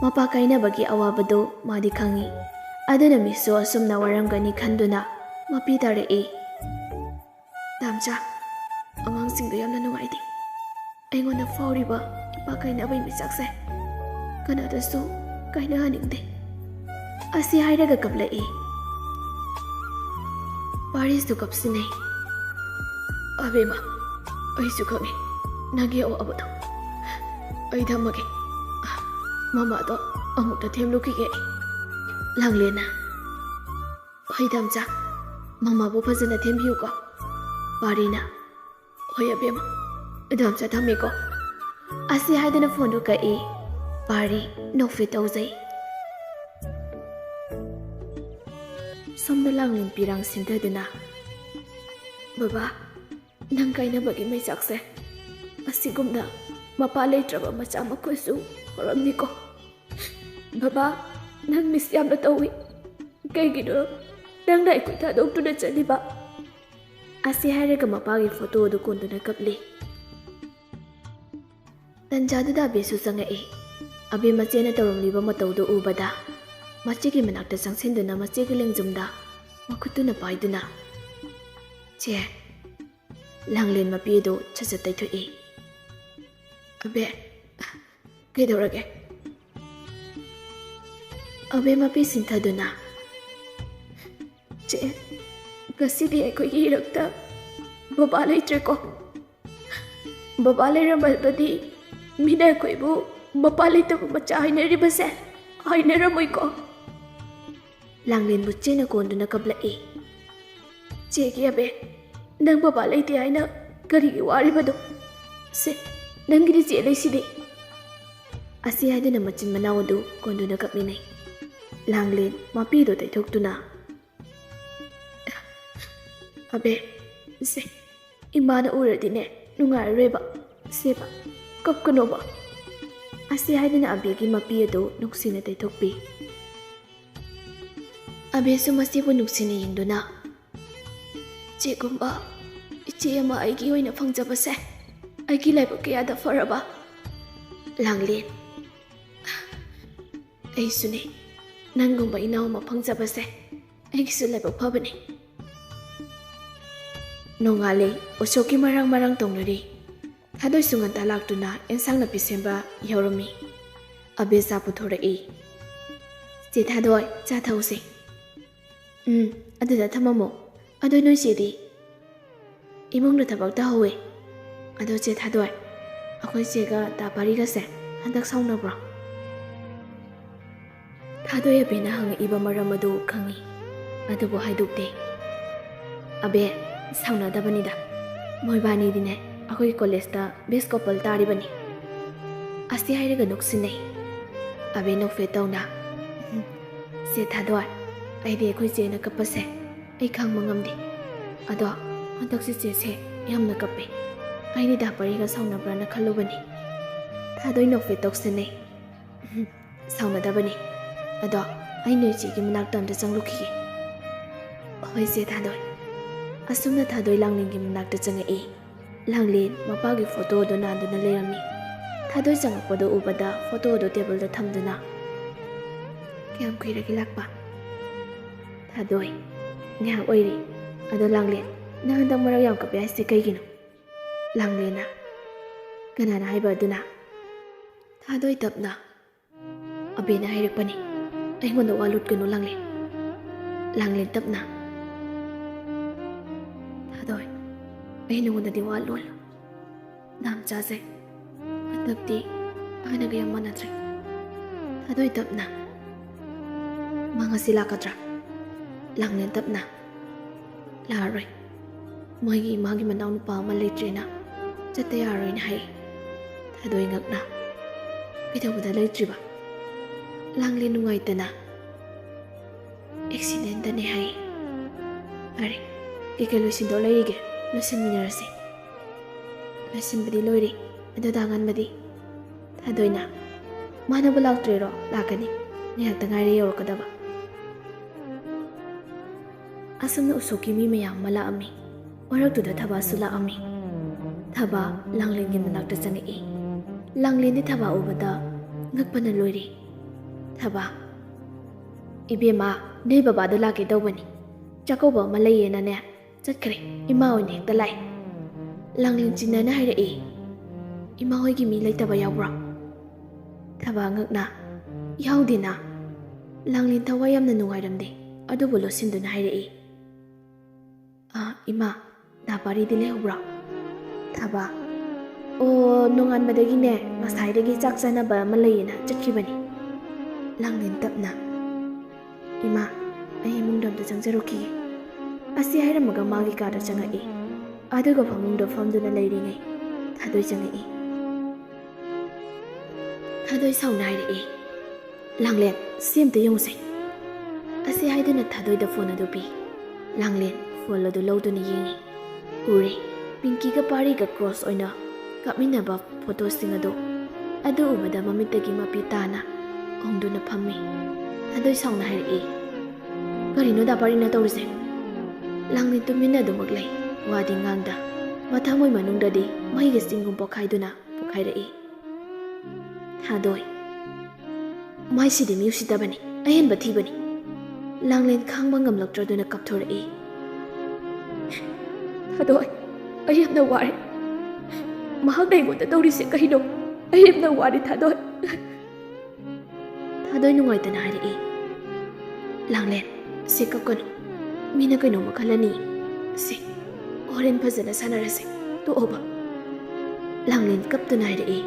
ꯃꯄꯥ ꯀꯥꯏꯅꯕꯒꯤ ꯑꯋꯥꯕꯗꯨ ꯃꯥꯗꯤ ꯈꯪꯏ꯫ ꯑꯗꯨꯅ ꯃꯤꯁꯁꯨ ꯑꯁꯨꯝꯅ ꯋꯥꯔꯝꯒꯅꯤ ꯈꯟꯗꯨꯅ ꯃꯄꯤ ꯇꯥꯔꯛꯏ꯫ "ꯗꯥꯝꯆꯥ, ꯑꯉꯥꯡꯁꯤꯡꯗꯣ ꯌꯥꯝꯅ ꯅꯨꯡꯉꯥꯏꯇꯦ꯫ ꯑꯩꯉꯣꯟꯗ ꯐꯥꯎꯔꯤꯕ ꯏꯄꯥ ꯀꯥꯏꯅꯕꯒꯤ ꯃꯩꯆꯥꯛꯁꯦ ꯀꯅꯥꯗꯁꯨ ꯀꯥꯏꯅꯍꯟꯅꯤꯡꯗꯦ꯫" ꯑꯁꯤ ꯍꯥꯏꯔꯒ ꯀꯞꯂꯛꯏ꯫ ꯄꯥꯔꯤꯁꯨ ꯀꯞꯁꯤꯟꯅꯩ꯫ "ꯑꯕꯦꯝꯃ, ꯑꯩꯁꯨ ꯈꯪꯉꯤ ꯅꯪꯒꯤ ꯑꯋꯥꯕꯗꯣ꯫ ꯑꯩ ꯊꯝꯃꯒꯦ꯫ ꯃꯃꯥꯗꯣ ꯑꯃꯨꯛꯇ ꯊꯦꯝꯂꯨꯈꯤꯒꯦ ꯑꯩ꯫" ꯂꯥꯡꯂꯦꯟꯅ, "ꯍꯣꯏ ꯗꯥꯝꯆꯥ, ꯃꯃꯥꯕꯨ ꯐꯖꯅ ꯊꯦꯝꯕꯤꯌꯨꯀꯣ꯫" ꯄꯥꯔꯤꯅ, "ꯍꯣꯏ ꯑꯕꯦꯝꯃ, ꯗꯥꯝꯆꯥ ꯊꯝꯃꯦꯀꯣ꯫" ꯑꯁꯤ ꯍꯥꯏꯗꯨꯅ ꯐꯣꯟꯗꯨ ꯀꯛꯏ꯫ ꯄꯥꯔꯤ ꯅꯣꯛꯐꯦꯠ ꯇꯧꯖꯩ꯫ ꯁꯣꯝꯗ ꯂꯥꯡꯂꯦꯟ ꯄꯤꯔꯥꯡ ꯁꯤꯟꯊꯗꯨꯅ, "ꯕꯕꯥ, ꯅꯪ ꯀꯥꯏꯅꯕꯒꯤ ꯃꯩꯆꯥꯛꯁꯦ ꯑꯁꯤꯒꯨꯝꯅ ꯃꯄꯥ ꯂꯩꯇ꯭ꯔꯕ ꯃꯆꯥ ꯃꯈꯣꯏꯁꯨ ꯍꯧꯔꯝꯅꯤꯀꯣ꯫ ꯕꯕꯥ, ꯅꯪ ꯃꯤꯁ ꯌꯥꯝꯅ ꯇꯧꯏ꯫ ꯀꯩꯒꯤꯅꯣ ꯅꯪꯅ ꯑꯩꯈꯣꯏ ꯊꯥꯗꯣꯛꯇꯨꯅ ꯆꯠꯂꯤꯕ?" ꯑꯁꯤ ꯍꯥꯏꯔꯒ ꯃꯄꯥꯒꯤ ꯐꯣꯇꯣ ꯑꯗꯨ ꯀꯣꯟꯗꯨꯅ ꯀꯞꯂꯤ꯫ ꯇꯟꯖꯥꯗꯨꯗ ꯑꯕꯦꯁꯨ ꯆꯪꯉꯛꯏ꯫ ꯑꯕꯦ ꯃꯆꯦꯅ ꯇꯧꯔꯝꯂꯤꯕ ꯃꯇꯧꯗꯨ ꯎꯕꯗ ꯃꯆꯦꯒꯤ ꯃꯅꯥꯛꯇ ꯆꯪꯁꯤꯟꯗꯨꯅ ꯃꯆꯦꯒꯤ ꯂꯦꯡꯖꯨꯝꯗ ꯃꯈꯨꯠꯇꯨꯅ ꯄꯥꯏꯗꯨꯅ, "ꯆꯦ꯫" ꯂꯥꯡꯂꯦꯟ ꯃꯄꯤ ꯑꯗꯨ ꯁꯠ ꯁꯠ ꯇꯩꯊꯣꯛꯏ꯫ "ꯑꯕꯦ, ꯀꯩꯗꯧꯔꯒꯦ?" ꯑꯕꯦ ꯃꯄꯤ ꯁꯤꯟꯊꯗꯨꯅ, "ꯆꯦ, ꯉꯁꯤꯗꯤ ꯑꯩꯈꯣꯏꯒꯤ ꯏꯔꯛꯇ ꯕꯕꯥ ꯂꯩꯇ꯭ꯔꯦꯀꯣ꯫ ꯕꯕꯥ ꯂꯩꯔꯝꯃꯕꯗꯤ ꯃꯤꯅ ꯑꯩꯈꯣꯏꯕꯨ ꯃꯄꯥ ꯂꯩꯇꯕ ꯃꯆꯥ ꯍꯥꯏꯅꯔꯤꯕꯁꯦ ꯍꯥꯏꯅꯔꯝꯃꯣꯏꯀꯣ?" ꯂꯥꯡꯂꯦꯟꯕꯨ ꯆꯦꯅ ꯀꯣꯟꯗꯨꯅ ꯀꯞꯂꯛꯏ꯫ "ꯆꯦꯒꯤ ꯑꯕꯦ, ꯅꯪ ꯕꯕꯥ ꯂꯩꯇꯦ ꯍꯥꯏꯅ ꯀꯔꯤꯒꯤ ꯋꯥꯔꯤꯕꯗꯣ? ꯁꯦ, ꯅꯪꯒꯤꯗꯤ ꯆꯦ ꯂꯩꯁꯤꯗꯤ꯫" ꯑꯁꯤ ꯍꯥꯏꯗꯨꯅ ꯃꯆꯤꯟ ꯃꯅꯥꯎ ꯑꯗꯨ ꯀꯣꯟꯗꯨꯅ ꯀꯞꯃꯤꯟꯅꯩ꯫ ꯂꯥꯡꯂꯦꯟ ꯃꯄꯤꯗꯨ ꯇꯩꯊꯣꯛꯇꯨꯅ, "ꯑꯕꯦ, ꯁꯦ, ꯏꯃꯥꯅ ꯎꯔꯗꯤꯅꯦ ꯅꯨꯡꯉꯥꯏꯔꯔꯣꯏꯕ꯫ ꯁꯦꯕ, ꯀꯞꯀꯅꯣꯕ꯫" ꯑꯁꯤ ꯍꯥꯏꯗꯨꯅ ꯑꯕꯦꯒꯤ ꯃꯄꯤ ꯑꯗꯨ ꯅꯨꯡꯁꯤꯅ ꯇꯩꯊꯣꯛꯄꯤ꯫ ꯑꯕꯦꯁꯨ ꯃꯁꯤꯕꯨ ꯅꯨꯡꯁꯤꯅ ꯌꯦꯡꯗꯨꯅ, "ꯆꯦꯒꯨꯝꯕ ꯏꯆꯦ ꯑꯃ ꯑꯩꯒꯤ ꯑꯣꯏꯅ ꯐꯪꯖꯕꯁꯦ ꯑꯩꯒꯤ ꯂꯥꯏꯕꯛ ꯀꯌꯥꯗ ꯐꯔꯕ꯫" ꯂꯥꯡꯂꯦꯟ, "ꯑꯩꯁꯨꯅꯦ, ꯅꯪꯒꯨꯝꯕ ꯏꯅꯥꯎ ꯑꯃ ꯐꯪꯖꯕꯁꯦ ꯑꯩꯒꯤꯁꯨ ꯂꯥꯏꯕꯛ ꯐꯕꯅꯦ꯫" ꯅꯣꯡꯉꯥꯜꯂꯦ, ꯎꯁꯣꯞꯀꯤ ꯃꯔꯥꯡ ꯃꯔꯥꯡ ꯇꯧꯅꯔꯤ꯫ ꯊꯥꯗꯣꯏꯁꯨ ꯉꯟꯇꯥ ꯂꯥꯛꯇꯨꯅ ꯑꯦꯟꯁꯥꯡ ꯅꯥꯄꯤ ꯁꯦꯝꯕ ꯌꯥꯎꯔꯝꯃꯤ꯫ ꯑꯕꯦ ꯆꯥ ꯄꯨꯊꯣꯔꯛꯏ꯫ "ꯆꯦ ꯊꯥꯗꯣꯏ, ꯆꯥ ꯊꯛꯎꯁꯦ꯫" "ꯎꯝ, ꯑꯗꯨꯗ ꯊꯝꯃꯝꯃꯣ꯫ ꯑꯗꯣ ꯅꯣꯏ ꯆꯦꯗꯤ?" "ꯏꯃꯨꯡꯗ ꯊꯕꯛ ꯇꯧꯍꯧꯋꯦ꯫ ꯑꯗꯣ ꯆꯦ ꯊꯥꯗꯣꯏ, ꯑꯩꯈꯣꯏ ꯆꯦꯒ ꯗꯥ ꯄꯥꯔꯤꯒꯁꯦ ꯍꯟꯗꯛ ꯁꯥꯎꯅꯕ꯭ꯔꯣ?" ꯊꯥꯗꯣꯏ ꯑꯕꯦꯅ ꯍꯪꯉꯛꯏꯕ ꯃꯔꯝ ꯑꯗꯨ ꯈꯪꯏ, ꯑꯗꯨꯕꯨ ꯍꯥꯏꯗꯣꯛꯇꯦ꯫ "ꯑꯕꯦ, ꯁꯥꯎꯅꯗꯕꯅꯤꯗ꯫ ꯃꯣꯏꯕꯥꯅꯤꯗꯤꯅꯦ ꯑꯩꯈꯣꯏ ꯀꯣꯂꯦꯖꯇ ꯕꯦꯁ ꯀꯣꯄꯜ ꯇꯥꯔꯤꯕꯅꯤ꯫" ꯑꯁꯤ ꯍꯥꯏꯔꯒ ꯅꯣꯛꯁꯤꯟꯅꯩ꯫ ꯑꯕꯦ ꯅꯣꯛꯐꯦꯠ ꯇꯧꯅ, "ꯎꯝ, ꯆꯦ ꯊꯥꯗꯣꯏ, ꯑꯩꯗꯤ ꯑꯩꯈꯣꯏ ꯆꯦꯅ ꯀꯞꯄꯁꯦ ꯑꯩ ꯈꯥꯡꯕ ꯉꯝꯗꯦ꯫ ꯑꯗꯣ ꯍꯟꯗꯛꯁꯤ ꯆꯦꯁꯦ ꯌꯥꯝꯅ ꯀꯞꯄꯦ꯫ ꯑꯩꯗꯤ ꯗꯥ ꯄꯔꯤꯒ ꯁꯥꯎꯅꯕ꯭ꯔꯥꯅ ꯈꯜꯂꯨꯕꯅꯤ꯫" ꯊꯥꯗꯣꯏ ꯅꯣꯛꯐꯦꯠ ꯇꯧꯁꯤꯟꯅꯩ꯫ "ꯎꯝ, ꯁꯥꯎꯅꯗꯕꯅꯤ꯫ ꯑꯗꯣ ꯑꯩ ꯅꯣꯏ ꯆꯦꯒꯤ ꯃꯅꯥꯛꯇ ꯑꯝꯇ ꯆꯪꯂꯨꯈꯤꯒꯦ꯫" "ꯍꯣꯏ ꯆꯦ ꯊꯥꯗꯣꯏ꯫" ꯑꯁꯨꯝꯅ ꯊꯥꯗꯣꯏ ꯂꯥꯡꯂꯦꯟꯒꯤ ꯃꯅꯥꯛꯇ ꯆꯪꯉꯛꯏ꯫ ꯂꯥꯡꯂꯦꯟ ꯃꯄꯥꯒꯤ ꯐꯣꯇꯣ ꯑꯗꯨ ꯅꯥꯟꯗꯨꯅ ꯂꯩꯔꯝꯃꯤ꯫ ꯊꯥꯗꯣꯏ ꯆꯪꯉꯛꯄꯗꯨ ꯎꯕꯗ ꯐꯣꯇꯣ ꯑꯗꯨ ꯇꯦꯕꯜꯗ ꯊꯝꯗꯨꯅ, "ꯀꯌꯥꯝ ꯀꯨꯏꯔꯒꯦ ꯂꯥꯛꯄ?" ꯊꯥꯗꯣꯏ, "ꯉꯥꯏꯍꯥꯛ ꯑꯣꯏꯔꯦ꯫ ꯑꯗꯣ ꯂꯥꯡꯂꯦꯟ, ꯅꯪ ꯍꯟꯗꯛ ꯃꯔꯛ ꯌꯥꯝ ꯀꯞꯄꯦ ꯍꯥꯏꯁꯦ ꯀꯩꯒꯤꯅꯣ?" ꯂꯥꯡꯂꯦꯟꯅ, "ꯀꯅꯥꯅ ꯍꯥꯏꯕ ꯑꯗꯨꯅ?" ꯊꯥꯗꯣꯏ ꯇꯞꯅ, "ꯑꯕꯦꯅ ꯍꯥꯏꯔꯛꯄꯅꯤ꯫ ꯑꯩꯉꯣꯟꯗ ꯋꯥ ꯂꯣꯠꯀꯅꯨ ꯂꯥꯡꯂꯦꯟ꯫" ꯂꯥꯡꯂꯦꯟ ꯇꯞꯅ, "ꯊꯥꯗꯣꯏ, ꯑꯩ ꯅꯉꯣꯟꯗꯗꯤ ꯋꯥ ꯂꯣꯜꯂꯣꯏ꯫ ꯅꯥꯝꯆꯥꯁꯦ ꯍꯟꯗꯛꯇꯤ ꯍꯥꯟꯅꯒ ꯌꯥꯝ ꯃꯥꯟꯅꯗ꯭ꯔꯦ꯫" ꯊꯥꯗꯣꯏ ꯇꯞꯅ, "ꯃꯥ ꯉꯁꯤ ꯂꯥꯛꯀꯗ꯭ꯔꯥ?" ꯂꯥꯡꯂꯦꯟ ꯇꯞꯅ, "ꯂꯥꯛꯑꯔꯣꯏ꯫ ꯃꯣꯏꯒꯤ ꯏꯃꯥꯒꯤ ꯃꯅꯥꯎꯅꯨꯄꯥ ꯑꯃ ꯂꯩꯇ꯭ꯔꯦꯅ ꯆꯠꯇ ꯌꯥꯔꯣꯏꯅ ꯍꯥꯏ꯫" ꯊꯥꯗꯣꯏ ꯉꯛꯅ, "ꯀꯩꯗꯧꯕꯗ ꯂꯩꯇ꯭ꯔꯤꯕ?" ꯂꯥꯡꯂꯦꯟ ꯅꯨꯡꯉꯥꯏꯇꯅ, "ꯑꯦꯛꯁꯤꯗꯦꯟꯇꯅꯦ ꯍꯥꯏ꯫" "ꯐꯔꯦ, ꯀꯩꯀꯩ ꯂꯣꯏꯁꯤꯟꯗꯧ ꯂꯩꯔꯤꯒꯦ, ꯂꯣꯏꯁꯤꯟꯃꯤꯟꯅꯔꯁꯦ꯫" "ꯂꯣꯏꯁꯤꯟꯕꯗꯤ ꯂꯣꯏꯔꯦ, ꯑꯗꯣ ꯗꯥ ꯉꯥꯟꯕꯗꯤ?" ꯊꯥꯗꯣꯏꯅ, "ꯃꯥꯅꯕꯨ ꯂꯥꯛꯇ꯭ꯔꯤꯔꯣ? ꯂꯥꯛꯀꯅꯤ, ꯉꯥꯏꯍꯥꯛꯇ ꯉꯥꯏꯔꯦ ꯌꯧꯔꯛꯀꯗꯕ꯫" ꯑꯁꯨꯝꯅ ꯎꯁꯣꯞꯀꯤ ꯃꯤ ꯃꯌꯥꯝ ꯑꯃ ꯂꯥꯛꯑꯝꯃꯤ꯫ ꯃꯔꯛꯇꯨꯗ ꯊꯕꯥꯁꯨ ꯂꯥꯛꯑꯝꯃꯤ꯫ ꯊꯕꯥ ꯂꯥꯡꯂꯦꯟꯒꯤ ꯃꯅꯥꯛꯇ ꯆꯪꯉꯛꯏ꯫ ꯂꯥꯡꯂꯦꯟꯗꯤ ꯊꯕꯥ ꯎꯕꯗ ꯉꯛꯄꯅ ꯂꯣꯏꯔꯦ꯫ ꯊꯕꯥ, "ꯏꯕꯦꯝꯃ, ꯅꯣꯏ ꯕꯕꯥꯗꯣ ꯂꯥꯛꯀꯦ ꯇꯧꯕꯅꯤ, ꯆꯥꯛꯀꯧꯕ ꯑꯃ ꯂꯩꯌꯦꯅꯅꯦ ꯆꯠꯈ꯭ꯔꯦ, ꯏꯃꯥ ꯑꯣꯏꯅ ꯍꯦꯛꯇ ꯂꯥꯛꯑꯦ꯫" ꯂꯥꯡꯂꯦꯟ ꯆꯤꯟꯅꯅ ꯍꯥꯏꯔꯛꯏ꯫ "ꯏꯃꯥ ꯍꯣꯏꯒꯤ ꯃꯤ ꯂꯩꯇꯕ ꯌꯥꯎꯕ꯭ꯔꯣ?" ꯊꯕꯥ ꯉꯛꯅ, "ꯌꯥꯎꯗꯦꯅ꯫" ꯂꯥꯡꯂꯦꯟ ꯊꯋꯥꯏ ꯌꯥꯝꯅ ꯅꯨꯡꯉꯥꯏꯔꯝꯗꯦ, ꯑꯗꯨꯕꯨ ꯂꯣꯠꯁꯤꯟꯗꯨꯅ ꯍꯥꯏꯔꯛꯏ, "ꯑꯥ, ꯏꯃꯥ, ꯗꯥ ꯄꯥꯔꯤꯗꯤ ꯂꯩꯍꯧꯕ꯭ꯔꯣ?" ꯊꯕꯥ, "ꯑꯣ, ꯅꯣꯡꯉꯥꯟꯕꯗꯒꯤꯅꯦ, ꯉꯁꯥꯏꯗꯒꯤ ꯆꯥꯛ ꯆꯥꯅꯕ ꯑꯃ ꯂꯩꯌꯦꯅ ꯆꯠꯈꯤꯕꯅꯤ꯫" ꯂꯥꯡꯂꯦꯟ ꯇꯞꯅ, "ꯏꯃꯥ, ꯑꯩ ꯏꯃꯨꯡꯗ ꯑꯝꯇ ꯆꯪꯖꯔꯨꯈꯤꯒꯦ꯫" ꯑꯁꯤ ꯍꯥꯏꯔꯝꯃꯒ ꯃꯥꯒꯤ ꯀꯥꯗ ꯆꯪꯉꯛꯏ꯫ ꯑꯗꯨꯒ ꯐꯃꯨꯡꯗ ꯐꯝꯗꯨꯅ ꯂꯩꯔꯤꯉꯩ ꯊꯥꯗꯣꯏ ꯆꯪꯉꯛꯏ꯫ ꯊꯥꯗꯣꯏ ꯁꯥꯎꯅ ꯍꯥꯏꯔꯛꯏ, "ꯂꯥꯡꯂꯦꯟ, ꯁꯤ ꯑꯝꯇ ꯌꯦꯡꯉꯨꯁꯦ꯫" ꯑꯁꯤ ꯍꯥꯏꯗꯨꯅ ꯊꯥꯗꯣꯏꯗ ꯐꯣꯟ ꯑꯗꯨ ꯄꯤ꯫ ꯂꯥꯡꯂꯦꯟ ꯐꯣꯟ ꯑꯗꯨ ꯂꯧꯗꯨꯅ ꯌꯦꯡꯉꯤ꯫ ꯎꯔꯦ, ꯄꯤꯡꯀꯤꯒ ꯄꯥꯔꯤꯒ ꯀ꯭ꯔꯣꯁ ꯑꯣꯏꯅ ꯀꯥꯞꯃꯤꯟꯅꯕ ꯐꯣꯇꯣꯁꯤꯡ ꯑꯗꯨ꯫ ꯑꯗꯨ ꯎꯕꯗ ꯃꯃꯤꯠꯇꯒꯤ ꯃꯄꯤ ꯇꯥꯅ ꯎꯪꯗꯨꯅ ꯐꯝꯃꯤ꯫ ꯊꯥꯗꯣꯏ ꯁꯥꯎꯅ ꯍꯥꯏꯔꯛꯏ, "ꯀꯔꯤꯅꯣ ꯗꯥ ꯄꯥꯔꯤꯅ ꯇꯧꯔꯤꯁꯦ?" ꯂꯥꯡꯂꯦꯟ ꯇꯨꯃꯤꯟꯅ ꯑꯗꯨꯃꯛ ꯂꯩ, ꯋꯥꯗꯤ ꯉꯥꯡꯗ꯫ ꯃꯊꯃꯣꯏ ꯃꯅꯨꯡꯗꯗꯤ ꯃꯩꯒꯤ ꯆꯤꯡꯒꯨꯝ ꯄꯣꯛꯈꯥꯏꯗꯨꯅ ꯄꯣꯛꯈꯥꯏꯔꯛꯏ꯫ ꯊꯥꯗꯣꯏ, "ꯃꯥꯏꯁꯤꯗꯤ ꯃꯤ ꯎꯁꯤꯠꯇꯕꯅꯤ, ꯑꯍꯦꯟꯕ ꯊꯤꯕꯅꯤ꯫" ꯂꯥꯡꯂꯦꯟ ꯈꯥꯡꯕ ꯉꯝꯂꯛꯇ꯭ꯔꯗꯨꯅ ꯀꯞꯊꯣꯔꯛꯏ꯫ "ꯊꯥꯗꯣꯏ, ꯑꯩ ꯌꯥꯝꯅ ꯋꯥꯔꯦ꯫ ꯃꯍꯥꯛꯅ ꯑꯩꯉꯣꯟꯗ ꯇꯧꯔꯤꯁꯦ ꯀꯩꯅꯣ? ꯑꯩ ꯌꯥꯝꯅ ꯋꯥꯔꯦ, ꯊꯥꯗꯣꯏ꯫" ꯊꯥꯗꯣꯏ ꯅꯨꯡꯉꯥꯏꯇꯅ ꯍꯥꯏꯔꯛꯏ, "ꯂꯥꯡꯂꯦꯟ, ꯁꯤ ꯀꯞꯀꯅꯨ꯫ ꯃꯤꯅ ꯀꯩꯅꯣꯝꯃ ꯈꯜꯂꯅꯤ꯫ ꯁꯤ, ꯍꯣꯔꯦꯟ ꯐꯖꯅ ꯁꯥꯟꯅꯔꯁꯦ꯫ ꯇꯣꯛꯑꯣꯕ꯫" ꯂꯥꯡꯂꯦꯟ ꯀꯞꯇꯨꯅ ꯍꯥꯏꯔꯛꯏ,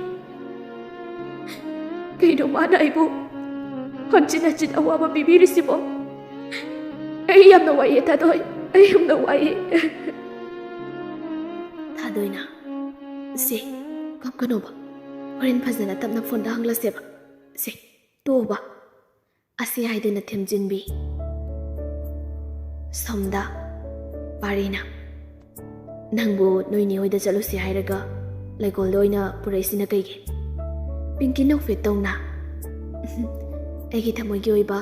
"ꯀꯩꯅꯣ ꯃꯥꯅ ꯑꯩꯕꯨ ꯍꯟꯖꯤꯟ ꯍꯟꯖꯤꯟ ꯑꯋꯥꯕ ꯄꯤꯕꯤꯔꯤꯁꯤꯕꯣ? ꯑꯩ ꯌꯥꯝꯅ ꯋꯥꯏꯑꯦ, ꯊꯥꯗꯣꯏ꯫ ꯑꯩ ꯌꯥꯝꯅ ꯋꯥꯏꯑꯦ꯫ ꯊꯥꯗꯣꯏꯅ, "ꯁꯦ, ꯀꯞꯀꯅꯣꯕ꯫ ꯍꯣꯔꯦꯟ ꯐꯖꯅ ꯇꯞꯅ ꯐꯣꯟꯗ ꯍꯪꯂꯁꯦꯕ꯫ ꯁꯦ, ꯇꯣꯛꯑꯣꯕ꯫" ꯑꯁꯤ ꯍꯥꯏꯗꯨꯅ ꯊꯦꯝꯖꯤꯟꯕꯤ꯫ ꯁꯣꯝꯗ ꯄꯥꯔꯤꯅ, "ꯅꯪꯕꯨ ꯅꯣꯏꯅꯦ ꯍꯣꯏꯗ ꯆꯠꯂꯨꯁꯤ ꯍꯥꯏꯔꯒ ꯂꯩꯀꯣꯜꯗ ꯑꯣꯏꯅ ꯄꯨꯔꯛꯏꯁꯤꯅ ꯀꯩꯒꯤ?" ꯄꯤꯡꯀꯤ ꯅꯣꯛꯐꯦꯠ ꯇꯧꯅ, "ꯑꯩꯒꯤ ꯊꯃꯣꯏꯒꯤ ꯑꯣꯏꯕ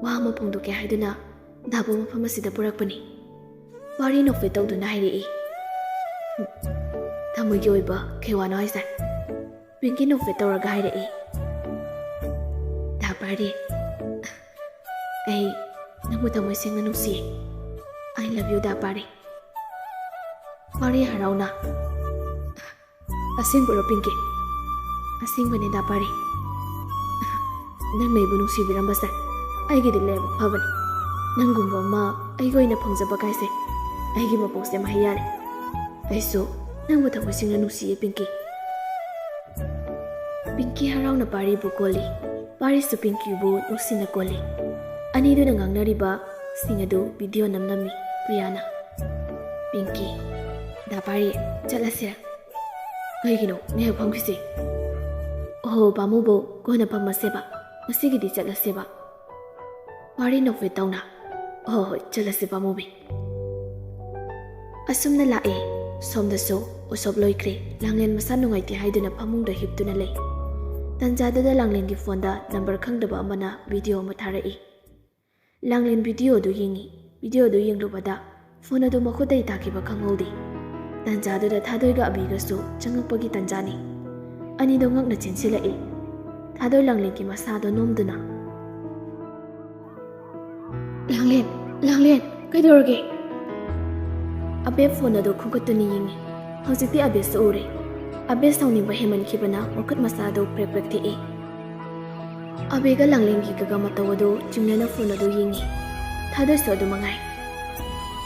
ꯋꯥ ꯑꯃ ꯐꯣꯡꯗꯣꯛꯀꯦ ꯍꯥꯏꯗꯨꯅ ꯗꯥꯕꯨ ꯃꯐꯝ ꯑꯁꯤꯗ ꯄꯨꯔꯛꯄꯅꯤ꯫" ꯄꯥꯔꯤ ꯅꯣꯛꯐꯦꯠ ꯇꯧꯗꯨꯅ ꯍꯥꯏꯔꯛꯏ꯫ "ꯊꯃꯣꯏꯒꯤ ꯑꯣꯏꯕ ꯀꯩ ꯋꯥꯅꯣ ꯍꯥꯏꯁꯦ?" ꯄꯤꯡꯀꯤ ꯅꯣꯛꯐꯦꯠ ꯇꯧꯔꯒ ꯍꯥꯏꯔꯛꯏ꯫ "ꯗꯥ ꯄꯥꯔꯤ, ꯑꯩ ꯅꯪꯕꯨ ꯊꯃꯣꯏ ꯁꯦꯡꯅ ꯅꯨꯡꯁꯤꯌꯦ꯫ I love you, ꯗꯥ ꯄꯥꯔꯤ꯫" ꯄꯥꯔꯤ ꯍꯔꯥꯎꯅ, "ꯑꯁꯦꯡꯕꯔꯣ ꯄꯤꯡꯀꯤ?" "ꯑꯁꯦꯡꯕꯅꯦ ꯗꯥ ꯄꯥꯔꯤ꯫ ꯅꯪꯅ ꯑꯩꯕꯨ ꯅꯨꯡꯁꯤꯕꯤꯔꯝꯕꯁꯦ ꯑꯩꯒꯤꯗꯤ ꯂꯥꯏꯕꯛ ꯐꯕꯅꯤ꯫ ꯅꯪꯒꯨꯝꯕ ꯑꯃ ꯑꯩꯒꯤ ꯑꯣꯏꯅ ꯐꯪꯖꯕ ꯀꯥꯏꯁꯦ ꯑꯩꯒꯤ ꯃꯄꯣꯛꯁꯦ ꯃꯍꯩ ꯌꯥꯜꯂꯦ꯫ ꯑꯩꯁꯨ ꯅꯪꯕꯨ ꯊꯃꯣꯏ ꯁꯦꯡꯅ ꯅꯨꯡꯁꯤꯌꯦ ꯄꯤꯡꯀꯤ꯫" ꯄꯤꯡꯀꯤ ꯍꯔꯥꯎꯅ ꯄꯥꯔꯤꯕꯨ ꯀꯣꯜꯂꯤ꯫ ꯄꯥꯔꯤꯁꯨ ꯄꯤꯡꯀꯤꯕꯨ ꯅꯨꯡꯁꯤꯅ ꯀꯣꯜꯂꯤ꯫ ꯑꯅꯤꯗꯨꯅ ꯉꯥꯡꯅꯔꯤꯕꯁꯤꯡ ꯑꯗꯨ ꯚꯤꯗꯤꯑꯣ ꯅꯝꯂꯝꯃꯤ ꯄ꯭ꯔꯤꯌꯥꯅ꯫ "ꯄꯤꯡꯀꯤ, ꯗꯥ ꯄꯥꯔꯤ, ꯆꯠꯂꯁꯤꯔ?" "ꯀꯩꯒꯤꯅꯣ ꯉꯥꯏꯍꯥꯛ ꯐꯝꯈꯤꯁꯦ?" "ꯑꯣꯍꯣ, ꯄꯥꯝꯃꯨꯕꯧ, ꯀꯣꯟꯅ ꯐꯝꯃꯁꯦꯕ꯫ ꯉꯁꯤꯒꯤꯗꯤ ꯆꯠꯂꯁꯦꯕ꯫" ꯄꯥꯔꯤ ꯅꯣꯛꯐꯦꯠ ꯇꯧꯅ, "ꯍꯣꯏ, ꯍꯣꯏ, ꯆꯠꯂꯁꯦ ꯄꯥꯝꯃꯨꯕꯤ꯫" ꯑꯁꯨꯝꯅ ꯂꯥꯛꯑꯦ꯫ ꯁꯣꯝꯗꯁꯨ ꯎꯁꯣꯞ ꯂꯣꯏꯈ꯭ꯔꯦ꯫ ꯂꯥꯡꯂꯦꯟ ꯃꯁꯥ ꯅꯨꯡꯉꯥꯏꯇꯦ ꯍꯥꯏꯗꯨꯅ ꯐꯃꯨꯡꯗ ꯍꯤꯞꯇꯨꯅ ꯂꯩ꯫ ꯇꯟꯖꯥꯗꯨꯗ ꯂꯥꯡꯂꯦꯟꯒꯤ ꯐꯣꯟꯗ ꯅꯝꯕꯔ ꯈꯪꯗꯕ ꯑꯃꯅ ꯚꯤꯗꯤꯑꯣ ꯑꯃ ꯊꯥꯔꯛꯏ꯫ ꯂꯥꯡꯂꯦꯟ ꯚꯤꯗꯤꯑꯣꯗꯨ ꯌꯦꯡꯉꯤ꯫ ꯚꯤꯗꯤꯑꯣꯗꯨ ꯌꯦꯡꯂꯨꯕꯗ ꯐꯣꯟ ꯑꯗꯨ ꯃꯈꯨꯠꯇꯒꯤ ꯇꯥꯈꯤꯕ ꯈꯪꯍꯧꯗꯦ꯫ ꯇꯟꯖꯥꯗꯨꯗ ꯊꯥꯗꯣꯏꯒ ꯑꯕꯤꯒꯁꯨ ꯆꯪꯉꯛꯄꯒꯤ ꯇꯟꯖꯥꯅꯤ꯫ ꯑꯅꯤꯗꯣ ꯉꯛꯅ ꯆꯦꯟꯁꯤꯜꯂꯛꯏ꯫ ꯊꯥꯗꯣꯏ ꯂꯥꯡꯂꯦꯟꯒꯤ ꯃꯁꯥꯗꯣ ꯅꯣꯝꯗꯨꯅ, "ꯂꯥꯡꯂꯦꯟ, ꯂꯥꯡꯂꯦꯟ, ꯀꯩꯗꯧꯔꯒꯦ?" ꯑꯕꯦ ꯐꯣꯟ ꯑꯗꯨ ꯈꯨꯝꯒꯠꯇꯨꯅ ꯌꯦꯡꯉꯤ꯫ ꯍꯧꯖꯤꯛꯇꯤ ꯑꯕꯦꯁꯨ ꯎꯔꯦ꯫ ꯑꯕꯦ ꯁꯥꯎꯅꯤꯡꯕ ꯍꯦꯟꯃꯟꯈꯤꯕꯅ ꯃꯈꯨꯠ ꯃꯁꯥꯗꯨ ꯄ꯭ꯔꯦꯛ ꯄ꯭ꯔꯦꯛ ꯊꯦꯛꯏ꯫ ꯑꯕꯦꯒ ꯂꯥꯡꯂꯦꯟꯒꯤꯒ ꯃꯇꯧ ꯑꯗꯨ ꯆꯤꯡꯅꯅ ꯐꯣꯟ ꯑꯗꯨ ꯌꯦꯡꯉꯤ꯫ ꯊꯥꯗꯣꯏꯁꯨ ꯑꯗꯨ ꯃꯉꯥꯏ꯫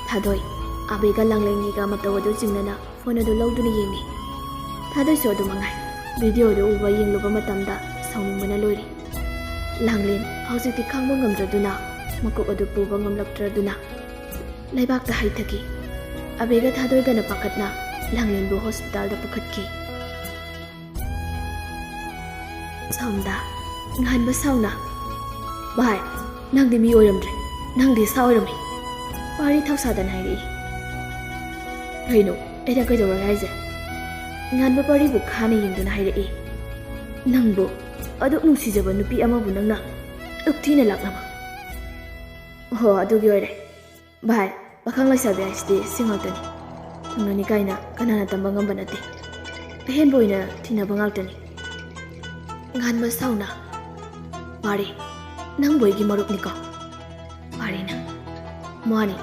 ꯊꯥꯗꯣꯏ, ꯑꯕꯦꯒ ꯂꯥꯡꯂꯦꯟꯒꯤꯒ ꯃꯇꯧ ꯑꯗꯨ ꯆꯤꯡꯅꯅ ꯐꯣꯟ ꯑꯗꯨ ꯂꯧꯗꯨꯅ ꯌꯦꯡꯉꯤ꯫ ꯊꯥꯗꯣꯏꯁꯨ ꯑꯗꯨ ꯃꯉꯥꯏ꯫ ꯚꯤꯗꯤꯑꯣ ꯑꯗꯨ ꯎꯕ ꯌꯦꯡꯂꯨꯕ ꯃꯇꯝꯗ ꯁꯥꯎꯅꯤꯡꯕꯅ ꯂꯣꯏꯔꯦ꯫ ꯂꯥꯡꯂꯦꯟ ꯍꯧꯖꯤꯛꯇꯤ ꯈꯥꯡꯕ ꯉꯝꯗ꯭ꯔꯗꯨꯅ, ꯃꯀꯣꯛ ꯑꯗꯨ ꯄꯨꯕ ꯉꯝꯂꯛꯇ꯭ꯔꯗꯨꯅ ꯂꯩꯕꯥꯛꯇ ꯍꯩꯊꯈꯤ꯫ ꯑꯕꯦꯒ ꯊꯥꯗꯣꯏꯒꯅ ꯄꯥꯈꯠꯅ ꯂꯥꯡꯂꯦꯟꯕꯨ ꯍꯣꯁꯄꯤꯇꯥꯜꯗ ꯄꯨꯈꯠꯈꯤ꯫ ꯁꯣꯝꯗ ꯉꯥꯟꯕ ꯁꯥꯎꯅ, "ꯚꯥꯏ, ꯅꯪꯗꯤ ꯃꯤ ꯑꯣꯏꯔꯝꯗ꯭ꯔꯦ, ꯅꯪꯗꯤ ꯁꯥ ꯑꯣꯏꯔꯝꯃꯤ"꯫ ꯄꯥꯔꯤ ꯊꯧꯁꯥꯗꯅ ꯍꯥꯏꯔꯛꯏ꯫ "ꯀꯩꯅꯣ, ꯑꯩꯅ ꯀꯩꯗꯧꯔꯒꯦ ꯍꯥꯏꯁꯦ?" ꯉꯥꯟꯕ ꯄꯥꯔꯤꯕꯨ ꯈꯥꯅ ꯌꯦꯡꯗꯨꯅ ꯍꯥꯏꯔꯛꯏ꯫ "ꯅꯪꯕꯨ ꯑꯗꯨꯛ ꯅꯨꯡꯁꯤꯖꯕ ꯅꯨꯄꯤ ꯑꯃꯕꯨ ꯅꯪꯅ ꯑꯗꯨꯛ ꯊꯤꯅ ꯂꯥꯛꯅꯕ?" "ꯑꯣꯍꯣ, ꯑꯗꯨꯒꯤ ꯑꯣꯏꯔꯦ꯫ ꯚꯥꯏ, ꯄꯥꯈꯪ ꯂꯩꯁꯥꯕꯤ ꯍꯥꯏꯁꯤꯗꯤ ꯁꯤ ꯉꯥꯛꯇꯅꯤ꯫ ꯊꯨꯡꯅꯅꯤ ꯀꯥꯏꯅ ꯀꯅꯥꯅ ꯇꯝꯕ ꯉꯝꯕ ꯅꯠꯇꯦ꯫ ꯑꯍꯦꯟꯕ ꯑꯣꯏꯅ ꯊꯤꯅꯕ ꯉꯥꯛꯇꯅꯤ"꯫ ꯉꯥꯟꯕ ꯁꯥꯎꯅ, "ꯄꯥꯔꯤ, ꯅꯪꯕꯨ ꯑꯩꯒꯤ ꯃꯔꯨꯞꯅꯤꯀꯣ?" ꯄꯥꯔꯤꯅ, "ꯃꯥꯅꯤ,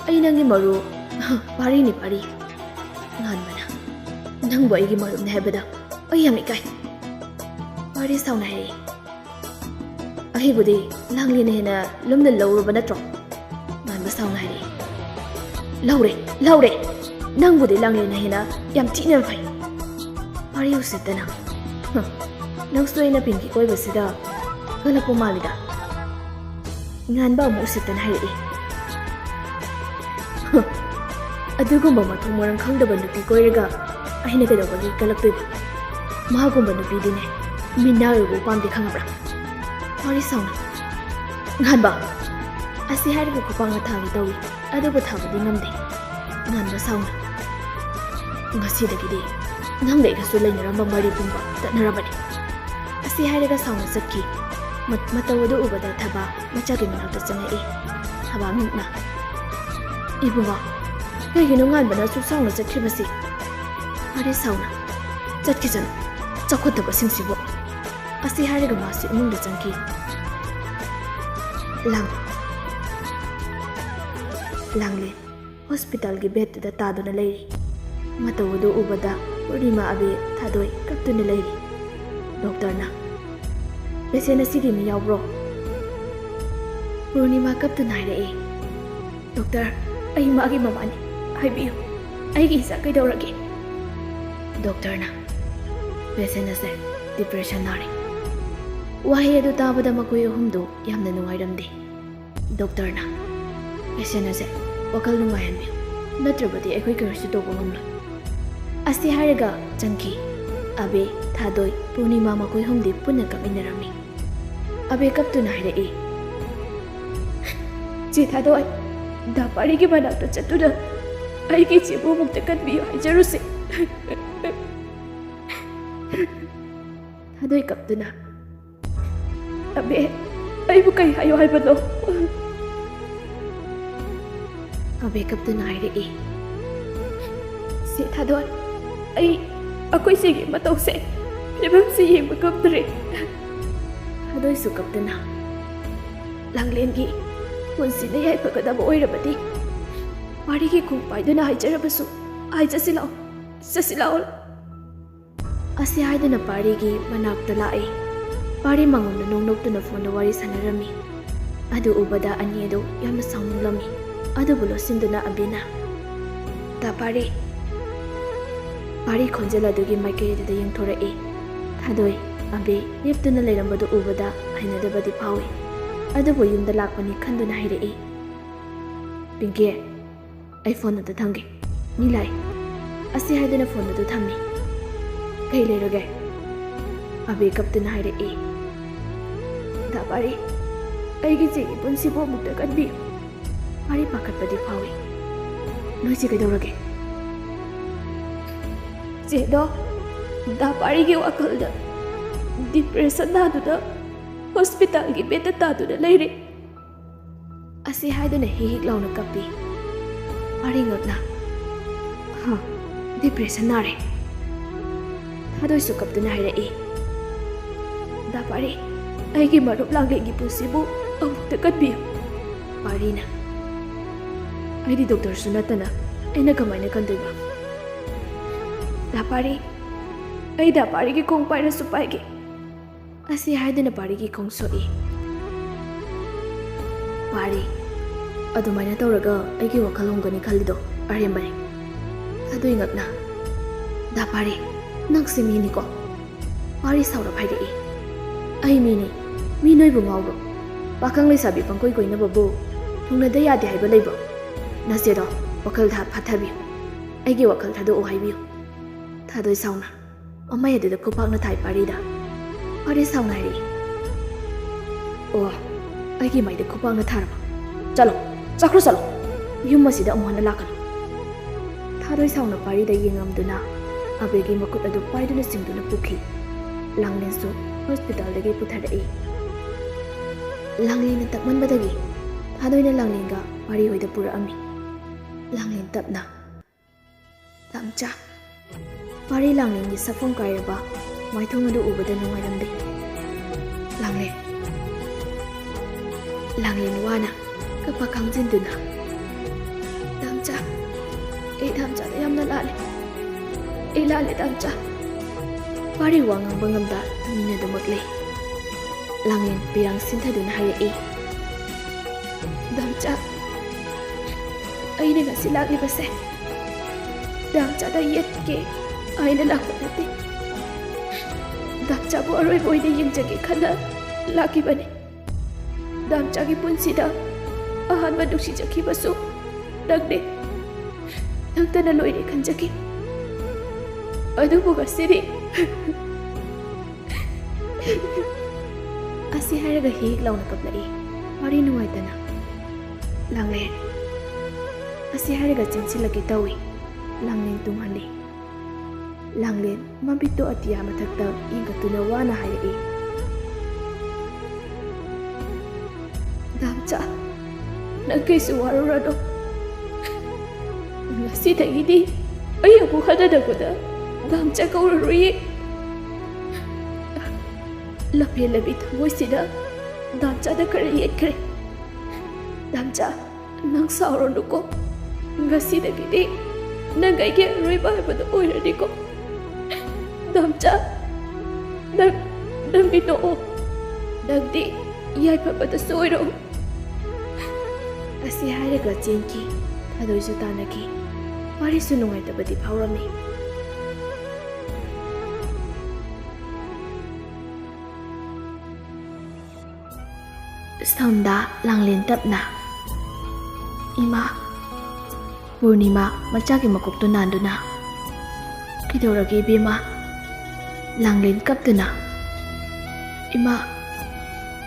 ꯑꯩ ꯅꯪꯒꯤ ꯃꯔꯨꯞ ꯄꯥꯔꯤꯅꯤ, ꯄꯥꯔꯤ"꯫ ꯉꯥꯟꯕꯅ, "ꯅꯪꯕꯨ ꯑꯩꯒꯤ ꯃꯔꯨꯞꯅꯤ ꯍꯥꯏꯕꯗ ꯑꯩ ꯌꯥꯝ ꯏꯀꯥꯏ"꯫ ꯄꯥꯔꯤ ꯁꯥꯎꯅ ꯍꯥꯏꯔꯛꯏ꯫ "ꯑꯩꯕꯨꯗꯤ ꯂꯥꯡꯂꯦꯟꯅ ꯍꯦꯟꯅ ꯂꯨꯝꯅ ꯂꯧꯔꯕ ꯅꯠꯇ꯭ꯔꯣ?" ꯉꯥꯟꯕ ꯁꯥꯎꯅ ꯍꯥꯏꯔꯛꯏ꯫ "ꯂꯧꯔꯦ, ꯂꯧꯔꯦ꯫ ꯅꯪꯕꯨꯗꯤ ꯂꯥꯡꯂꯦꯟꯅ ꯍꯦꯟꯅ ꯌꯥꯝ ꯊꯤꯅ ꯐꯩ"꯫ ꯄꯥꯔꯤ ꯎꯁꯤꯠꯇꯅ, "ꯍꯨꯝ, ꯅꯪꯁꯨ ꯑꯩꯅ ꯄꯤꯟꯒꯤ ꯀꯣꯏꯕꯁꯤꯗ ꯀꯜꯂꯛꯄ ꯃꯥꯜꯂꯤꯗ"꯫ ꯉꯥꯟꯕ ꯑꯃꯨꯛ ꯎꯁꯤꯠꯇꯅ ꯍꯥꯏꯔꯛꯏ꯫ "ꯍꯨꯝ, ꯑꯗꯨꯒꯨꯝꯕ ꯃꯊꯣꯡ ꯃꯔꯝ ꯈꯪꯗꯕ ꯅꯨꯄꯤ ꯀꯣꯏꯔꯒ ꯑꯩꯅ ꯀꯩꯗꯧꯕꯒꯤ ꯀꯜꯂꯛꯇꯣꯏꯕ? ꯃꯥꯒꯨꯝꯕ ꯅꯨꯄꯤꯗꯤꯅꯦ, ꯃꯤꯅꯥꯏ ꯑꯣꯏꯕ ꯄꯥꯝꯗꯦ, ꯈꯪꯉꯕ꯭ꯔꯥ?" ꯄꯥꯔꯤ ꯁꯥꯎꯅ, "ꯉꯥꯟꯕ!" ꯑꯁꯤ ꯍꯥꯏꯔꯒ ꯈꯨꯄꯥꯛꯅ ꯊꯥꯒꯦ ꯇꯧꯏ, ꯑꯗꯨꯕꯨ ꯊꯥꯕꯗꯤ ꯉꯝꯗꯦ꯫ ꯉꯥꯟꯕ ꯁꯥꯎꯅ, "ꯉꯁꯤꯗꯒꯤꯗꯤ ꯅꯪꯒ ꯑꯩꯒꯁꯨ ꯂꯩꯅꯔꯝꯕ ꯃꯔꯤ ꯄꯨꯝꯕ ꯇꯠꯅꯔꯕꯅꯤ"꯫ ꯑꯁꯤ ꯍꯥꯏꯔꯒ ꯁꯥꯎꯅ ꯆꯠꯈꯤ꯫ ꯃ-, ꯃꯇꯧ ꯑꯗꯨ ꯎꯕꯗ ꯊꯕꯥ ꯃꯆꯥꯒꯤ ꯃꯅꯥꯛꯇ ꯆꯪꯉꯛꯏ꯫ ꯊꯕꯥ ꯃꯤꯠꯅ, "ꯏꯕꯨꯡꯉꯣ, ꯀꯩꯒꯤꯅꯣ ꯉꯥꯟꯕꯅ ꯑꯁꯨꯛ ꯁꯥꯎꯅ ꯆꯠꯈ꯭ꯔꯤꯕꯁꯤ?" ꯄꯥꯔꯤ ꯁꯥꯎꯅ, "ꯆꯠꯈꯤꯁꯅꯨ, ꯆꯥꯎꯈꯠꯇꯕꯁꯤꯡꯁꯤꯕꯨ"꯫ ꯑꯁꯤ ꯍꯥꯏꯔꯒ ꯃꯥꯁꯨ ꯏꯃꯨꯡꯗ ꯆꯪꯈꯤ꯫ ꯂꯥꯡ-, ꯂꯥꯡꯂꯦꯟ ꯍꯣꯁꯄꯤꯇꯥꯜꯒꯤ ꯕꯦꯗꯇꯨꯗ ꯇꯥꯗꯨꯅ ꯂꯩꯔꯤ꯫ ꯃꯇꯧ ꯑꯗꯨ ꯎꯕꯗ ꯄꯨꯔꯅꯤꯃꯥ, ꯑꯕꯦ, ꯊꯥꯗꯣꯏ ꯀꯞꯇꯨꯅ ꯂꯩꯔꯤ꯫ ꯗꯣꯛꯇꯔꯅ, "ꯄꯦꯁꯦꯟ ꯑꯁꯤꯒꯤ ꯃꯤ ꯌꯥꯎꯕ꯭ꯔꯣ?" ꯄꯨꯔꯅꯤꯃꯥ ꯀꯞꯇꯨꯅ ꯍꯥꯏꯔꯛꯏ, "ꯗꯣꯛꯇꯔ, ꯑꯩ ꯃꯥꯒꯤ ꯃꯃꯥꯅꯤ꯫ ꯍꯥꯏꯕꯤꯌꯨ, ꯑꯩꯒꯤ ꯏꯆꯥ ꯀꯩꯗꯧꯔꯒꯦ?" ꯗꯣꯛꯇꯔꯅ, "ꯄꯦꯁꯦꯟ ꯑꯁꯦ ꯗꯤꯄ꯭ꯔꯦꯁꯟ ꯅꯥꯔꯦ"꯫ ꯋꯥꯍꯩ ꯑꯗꯨ ꯇꯥꯕꯗ ꯃꯈꯣꯏ ꯑꯍꯨꯝꯗꯨ ꯌꯥꯝꯅ ꯅꯨꯡꯉꯥꯏꯔꯝꯗꯦ꯫ ꯗꯣꯛꯇꯔꯅ, "ꯄꯦꯁꯦꯟ ꯑꯁꯦ ꯋꯥꯈꯜ ꯅꯨꯡꯉꯥꯏꯍꯟꯕꯤꯌꯨ, ꯅꯠꯇ꯭ꯔꯕꯗꯤ ꯑꯩꯈꯣꯏ ꯀꯔꯤꯁꯨ ꯇꯧꯕ ꯉꯝꯂꯣꯏ꯫" ꯑꯁꯤ ꯍꯥꯏꯔꯒ ꯆꯪꯈꯤ꯫ ꯑꯕꯦ, ꯊꯥꯗꯣꯏ, ꯄꯨꯔꯅꯤꯃꯥ ꯃꯈꯣꯏ ꯑꯍꯨꯝꯗꯤ ꯄꯨꯟꯅ ꯀꯞꯃꯤꯟꯅꯔꯝꯃꯤ꯫ ꯑꯕꯦ ꯀꯞꯇꯨꯅ ꯍꯥꯏꯔꯛꯏ, "ꯆꯦ ꯊꯥꯗꯣꯏ, ꯗꯥ ꯄꯥꯔꯤꯒꯤ ꯃꯅꯥꯛꯇ ꯆꯠꯇꯨꯅ ꯑꯩꯒꯤ ꯏꯆꯦꯕꯨ ꯑꯃꯨꯛꯇ ꯀꯟꯕꯤꯌꯨ ꯍꯥꯏꯖꯔꯨꯁꯦ꯫" ꯊꯥꯗꯣꯏ ꯀꯞꯇꯨꯅ, "ꯑꯕꯦ, ꯑꯩꯕꯨ ꯀꯩ ꯍꯥꯏꯌꯣ ꯍꯥꯏꯕꯅꯣ?" ꯑꯕꯦ ꯀꯞꯇꯨꯅ ꯍꯥꯏꯔꯛꯏ, "ꯆꯦ ꯊꯥꯗꯣꯏ, ꯑꯩ ꯑꯩꯈꯣꯏ ꯆꯦꯒꯤ ꯃꯇꯧꯁꯦ, ꯐꯤꯕꯝꯁꯦ ꯌꯦꯡꯕ ꯉꯝꯗ꯭ꯔꯦ꯫" ꯊꯥꯗꯣꯏꯁꯨ ꯀꯞꯇꯨꯅ, "ꯂꯥꯡꯂꯦꯟꯒꯤ ꯄꯨꯟꯁꯤꯅ ꯌꯥꯏꯐꯒꯗꯕ ꯑꯣꯏꯔꯕꯗꯤ ꯄꯥꯔꯤꯒꯤ ꯈꯣꯡ ꯄꯥꯏꯗꯨꯅ ꯍꯥꯏꯖꯔꯕꯁꯨ, ꯍꯥꯏ ꯆꯠꯁꯤ ꯂꯥꯛꯑꯣ, ꯆꯠꯁꯤ ꯂꯥꯛꯑꯣ꯫" ꯑꯁꯤ ꯍꯥꯏꯗꯨꯅ ꯄꯥꯔꯤꯒꯤ ꯃꯅꯥꯛꯇ ꯂꯥꯛꯏ꯫ ꯄꯥꯔꯤ ꯃꯉꯣꯟꯗ ꯅꯣꯛꯅꯣꯛꯇꯨꯅ ꯐꯣꯟꯗ ꯋꯥꯔꯤ ꯁꯥꯟꯅꯔꯝꯃꯤ꯫ ꯑꯗꯨ ꯎꯕꯗ ꯑꯅꯤ ꯑꯗꯨ ꯌꯥꯝꯅ ꯁꯥꯎꯅꯤꯡꯂꯝꯃꯤ꯫ ꯑꯗꯨꯕꯨ ꯂꯣꯠꯁꯤꯟꯗꯨꯅ ꯑꯕꯦꯅ, "ꯗꯥ ꯄꯥꯔꯤ꯫" ꯄꯥꯔꯤ ꯈꯣꯟꯖꯦꯜ ꯑꯗꯨꯒꯤ ꯃꯥꯏꯀꯩ ꯑꯗꯨꯗ ꯌꯦꯡꯊꯣꯔꯛꯏ꯫ ꯊꯥꯗꯣꯏ, ꯑꯕꯦ ꯂꯦꯞꯇꯨꯅ ꯂꯩꯔꯝꯕꯗꯨ ꯎꯕꯗ ꯍꯩꯅꯗꯕꯗꯤ ꯐꯥꯎꯏ꯫ ꯑꯗꯨꯕꯨ ꯌꯨꯝꯗ ꯂꯥꯛꯄꯅꯤ ꯈꯟꯗꯨꯅ ꯍꯥꯏꯔꯛꯏ, "ꯄꯤꯡꯀꯤ, ꯑꯩ ꯐꯣꯟ ꯑꯗꯨ ꯊꯝꯒꯦ, ꯃꯤ ꯂꯥꯛꯏ꯫" ꯑꯁꯤ ꯍꯥꯏꯗꯨꯅ ꯐꯣꯟ ꯑꯗꯨ ꯊꯝꯃꯤ꯫ "ꯀꯩ ꯂꯩꯔꯒꯦ?" ꯑꯕꯦ ꯀꯞꯇꯨꯅ ꯍꯥꯏꯔꯛꯏ꯫ "ꯗꯥ ꯄꯥꯔꯤ, ꯑꯩꯒꯤ ꯆꯦꯒꯤ ꯄꯨꯟꯁꯤꯕꯨ ꯑꯃꯨꯛꯇ ꯀꯟꯕꯤꯌꯨ꯫" ꯄꯥꯔꯤ ꯄꯥꯈꯠꯄꯗꯤ ꯐꯥꯎꯏ꯫ "ꯅꯣꯏ ꯆꯦ ꯀꯩꯗꯧꯔꯒꯦ?" "ꯆꯦꯗꯣ ꯗꯥ ꯄꯥꯔꯤꯒꯤ ꯋꯥꯈꯜꯗ ꯗꯤꯄ꯭ꯔꯦꯁꯟ ꯅꯥꯗꯨꯅ ꯍꯣꯁꯄꯤꯇꯥꯜꯒꯤ ꯕꯦꯗꯇ ꯇꯥꯗꯨꯅ ꯂꯩꯔꯦ꯫" ꯑꯁꯤ ꯍꯥꯏꯗꯨꯅ ꯍꯤꯛ ꯍꯤꯛ ꯂꯥꯎꯅ ꯀꯞꯄꯤ꯫ ꯄꯥꯔꯤ ꯉꯛꯅ, "ꯍꯥ, ꯗꯤꯄ꯭ꯔꯦꯁꯟ ꯅꯥꯔꯦ?" ꯊꯥꯗꯣꯏꯁꯨ ꯀꯞꯇꯨꯅ ꯍꯥꯏꯔꯛꯏ, "ꯗꯥ ꯄꯥꯔꯤ, ꯑꯩꯒꯤ ꯃꯔꯨꯞ ꯂꯥꯡꯂꯦꯟꯒꯤ ꯄꯨꯟꯁꯤꯕꯨ ꯑꯃꯨꯛꯇ ꯀꯟꯕꯤꯌꯨ꯫" ꯄꯥꯔꯤꯅ, "ꯑꯩꯗꯤ ꯗꯣꯛꯇꯔꯁꯨ ꯅꯠꯇꯅ ꯑꯩꯅ ꯀꯃꯥꯏꯅ ꯀꯟꯗꯣꯏꯕ?" "ꯗꯥ ꯄꯥꯔꯤ, ꯑꯩ ꯗꯥ ꯄꯥꯔꯤꯒꯤ ꯈꯣꯡ ꯄꯥꯏꯔꯁꯨ ꯄꯥꯏꯒꯦ꯫" ꯑꯁꯤ ꯍꯥꯏꯗꯨꯅ ꯄꯥꯔꯤꯒꯤ ꯈꯣꯡ ꯁꯣꯛꯏ꯫ "ꯄꯥꯔꯤ, ꯑꯗꯨꯃꯥꯏꯅ ꯇꯧꯔꯒ ꯑꯩꯒꯤ ꯋꯥꯈꯜ ꯍꯣꯡꯒꯅꯤ ꯈꯜꯂꯤꯗꯣ ꯑꯔꯦꯝꯕꯅꯤ꯫" ꯊꯥꯗꯣꯏ ꯉꯛꯅ, "ꯗꯥ ꯄꯥꯔꯤ, ꯅꯪꯁꯦ ꯃꯤꯅꯤꯀꯣ?" ꯄꯥꯔꯤ ꯁꯥꯎꯔꯞ ꯍꯥꯏꯔꯛꯏ, ꯑꯩ ꯃꯤꯅꯤ꯫ ꯃꯤ ꯅꯣꯏꯕꯨ ꯉꯥꯎꯕ꯭ꯔꯣ? ꯄꯥꯈꯪ ꯂꯩꯁꯥꯕꯤ ꯄꯪꯀꯣꯏ ꯀꯣꯏꯅꯕꯕꯨ ꯊꯨꯡꯅꯗ ꯌꯥꯗꯦ ꯍꯥꯏꯕ ꯂꯩꯕ꯭ꯔꯣ? ꯅꯆꯦꯗꯣ ꯋꯥꯈꯜ ꯊꯥ-, ꯐꯥꯊꯕꯤꯌꯨ꯫ ꯑꯩꯒꯤ ꯋꯥꯈꯜ ꯊꯥꯗꯣꯛꯑꯣ ꯍꯥꯏꯕꯤꯌꯨ꯫ ꯊꯥꯗꯣꯏ ꯁꯥꯎꯅ ꯑꯃꯥꯏ ꯑꯗꯨꯗ ꯈꯨꯄꯥꯛꯅ ꯊꯥꯏ ꯄꯥꯔꯤꯗ꯫ ꯄꯥꯔꯤ ꯁꯥꯎꯅ ꯍꯥꯏꯔꯛꯏ, "ꯑꯣ, ꯑꯩꯒꯤ ꯃꯥꯏꯗ ꯈꯨꯄꯥꯛꯅ ꯊꯥꯔꯕ? ꯆꯠꯂꯣ, ꯆꯠꯈ꯭ꯔꯣ ꯆꯠꯂꯣ꯫ ꯌꯨꯝ ꯑꯁꯤꯗ ꯑꯃꯨꯛ ꯍꯟꯅ ꯂꯥꯛꯀꯅꯨ꯫" ꯊꯥꯗꯣꯏ ꯁꯥꯎꯅ ꯄꯥꯔꯤꯗ ꯌꯦꯡꯉꯝꯗꯨꯅ ꯑꯕꯦꯒꯤ ꯃꯈꯨꯠ ꯑꯗꯨ ꯄꯥꯏꯗꯨꯅ ꯆꯤꯡꯗꯨꯅ ꯄꯨꯈꯤ꯫ ꯂꯥꯡꯂꯦꯟꯁꯨ ꯍꯣꯁꯄꯤꯇꯥꯜꯗꯒꯤ ꯄꯨꯊꯔꯛꯏ꯫ ꯂꯥꯡꯂꯦꯟꯅ ꯇꯞꯃꯟꯕꯗꯒꯤ ꯊꯥꯗꯣꯏꯅ ꯂꯥꯡꯂꯦꯟꯒ ꯄꯥꯔꯤ ꯍꯣꯏꯗ ꯄꯨꯔꯛꯑꯝꯃꯤ꯫ ꯂꯥꯡꯂꯦꯟ ꯇꯞꯅ, "ꯗꯥꯝꯆꯥ꯫" ꯄꯥꯔꯤ ꯂꯥꯡꯂꯦꯟꯒꯤ ꯁꯛꯐꯝ ꯀꯥꯏꯔꯕ ꯃꯥꯏꯊꯣꯡ ꯑꯗꯨ ꯎꯕꯗ ꯅꯨꯡꯉꯥꯏꯔꯝꯗꯦ꯫ ꯂꯥꯡꯂꯦꯟ꯫ ꯂꯥꯡꯂꯦꯟ ꯋꯥꯅ ꯀꯞꯄ ꯈꯥꯡꯖꯤꯟꯗꯨꯅ, "ꯗꯥꯝꯆꯥ, ꯑꯩ ꯗꯥꯝꯆꯥꯗ ꯌꯥꯝꯅ ꯂꯥꯜꯂꯦ꯫ ꯑꯩ ꯂꯥꯜꯂꯦ, ꯗꯥꯝꯆꯥ꯫" ꯄꯥꯔꯤ ꯋꯥ ꯉꯥꯡꯕ ꯉꯝꯗ ꯇꯨꯃꯤꯟꯅꯗꯨꯃꯛ ꯂꯩ꯫ ꯂꯥꯡꯂꯦꯟ ꯄꯤꯔꯥꯡ ꯁꯤꯟꯊꯗꯨꯅ ꯍꯥꯏꯔꯛꯏ, "ꯗꯥꯝꯆꯥ, ꯑꯩꯅ ꯉꯁꯤ ꯂꯥꯛꯂꯤꯕꯁꯦ ꯗꯥꯝꯆꯥꯗ ꯌꯦꯠꯀꯦ ꯍꯥꯏꯅ ꯂꯥꯛꯄ ꯅꯠꯇꯦ꯫ ꯗꯥꯝꯆꯥꯕꯨ ꯑꯔꯣꯏꯕ ꯑꯣꯏꯅ ꯌꯦꯡꯖꯒꯦ ꯈꯟꯅ ꯂꯥꯛꯈꯤꯕꯅꯤ꯫ ꯗꯥꯝꯆꯥꯒꯤ ꯄꯨꯟꯁꯤꯗ ꯑꯍꯥꯟꯕ ꯅꯨꯡꯁꯤꯖꯈꯤꯕꯁꯨ ꯅꯪꯅꯦ꯫ ꯅꯪꯇꯅ ꯂꯣꯏꯔꯦ ꯈꯟꯖꯈꯤ꯫ ꯑꯗꯨꯕꯨ ꯉꯁꯤꯗꯤ" ꯑꯁꯤ ꯍꯥꯏꯔꯒ ꯍꯤꯛ ꯂꯥꯎꯅ ꯀꯞꯂꯛꯏ꯫ ꯋꯥꯔꯤ ꯅꯨꯡꯉꯥꯏꯇꯅ꯫ ꯂꯥꯡꯂꯦꯟ꯫ ꯑꯁꯤ ꯍꯥꯏꯔꯒ ꯆꯦꯟꯁꯤꯜꯂꯛꯀꯦ ꯇꯧꯏ꯫ ꯂꯥꯡꯂꯦꯟ ꯇꯨꯡꯍꯜꯂꯤ꯫ ꯂꯥꯡꯂꯦꯟ ꯃꯃꯤꯠꯇꯨ ꯑꯇꯤꯌꯥ ꯃꯊꯛꯇ ꯌꯦꯡꯈꯠꯇꯨꯅ ꯋꯥꯅ ꯍꯥꯏꯔꯛꯏ, "ꯗꯥꯝꯆꯥ, ꯅꯪ ꯀꯩꯁꯨ ꯋꯥꯔꯨꯔꯅꯨ꯫ ꯉꯁꯤꯗꯒꯤꯗꯤ ꯑꯩ ꯑꯃꯨꯛ ꯍꯟꯅ ꯅꯪꯉꯣꯟꯗ ꯗꯥꯝꯆꯥ ꯀꯧꯔꯔꯣꯏꯌꯦ꯫ ꯂꯝꯍꯦꯜꯂꯕꯤ ꯊꯃꯣꯏꯁꯤꯅ ꯗꯥꯝꯆꯥꯗ ꯈꯔ ꯌꯦꯠꯈ꯭ꯔꯦ꯫ ꯗꯥꯝꯆꯥ, ꯅꯪ ꯁꯥꯎꯔꯅꯨꯀꯣ꯫ ꯉꯁꯤꯗꯒꯤꯗꯤ ꯅꯪ ꯑꯩꯒꯤ ꯑꯔꯣꯏꯕ ꯍꯥꯏꯕꯗꯨ ꯑꯣꯏꯔꯅꯤꯀꯣ꯫ ꯗꯥꯝꯆꯥ, ꯅꯪ, ꯅꯪꯗꯤ ꯅꯣꯛꯑꯣ꯫ ꯅꯪꯗꯤ ꯌꯥꯏꯐꯕꯗꯁꯨ ꯑꯣꯏꯔꯣ꯫" ꯑꯁꯤ ꯍꯥꯏꯔꯒ ꯆꯦꯟꯈꯤ꯫ ꯊꯥꯗꯣꯏꯁꯨ ꯇꯥꯟꯅꯈꯤ꯫ ꯋꯥꯔꯤꯁꯨ ꯅꯨꯡꯉꯥꯏꯇꯕꯗꯤ ꯐꯥꯎꯔꯝꯃꯤ꯫ ꯁꯣꯝꯗ ꯂꯥꯡꯂꯦꯟ ꯇꯞꯅ, "ꯏꯃꯥ!" ꯄꯨꯔꯅꯤꯃꯥ ꯃꯆꯥꯒꯤ ꯃꯀꯣꯛꯇꯨ ꯅꯥꯟꯗꯨꯅ, "ꯀꯩꯗꯧꯔꯒꯦ ꯏꯕꯦꯝꯃ?" ꯂꯥꯡꯂꯦꯟ ꯀꯞꯇꯨꯅ, "ꯏꯃꯥ,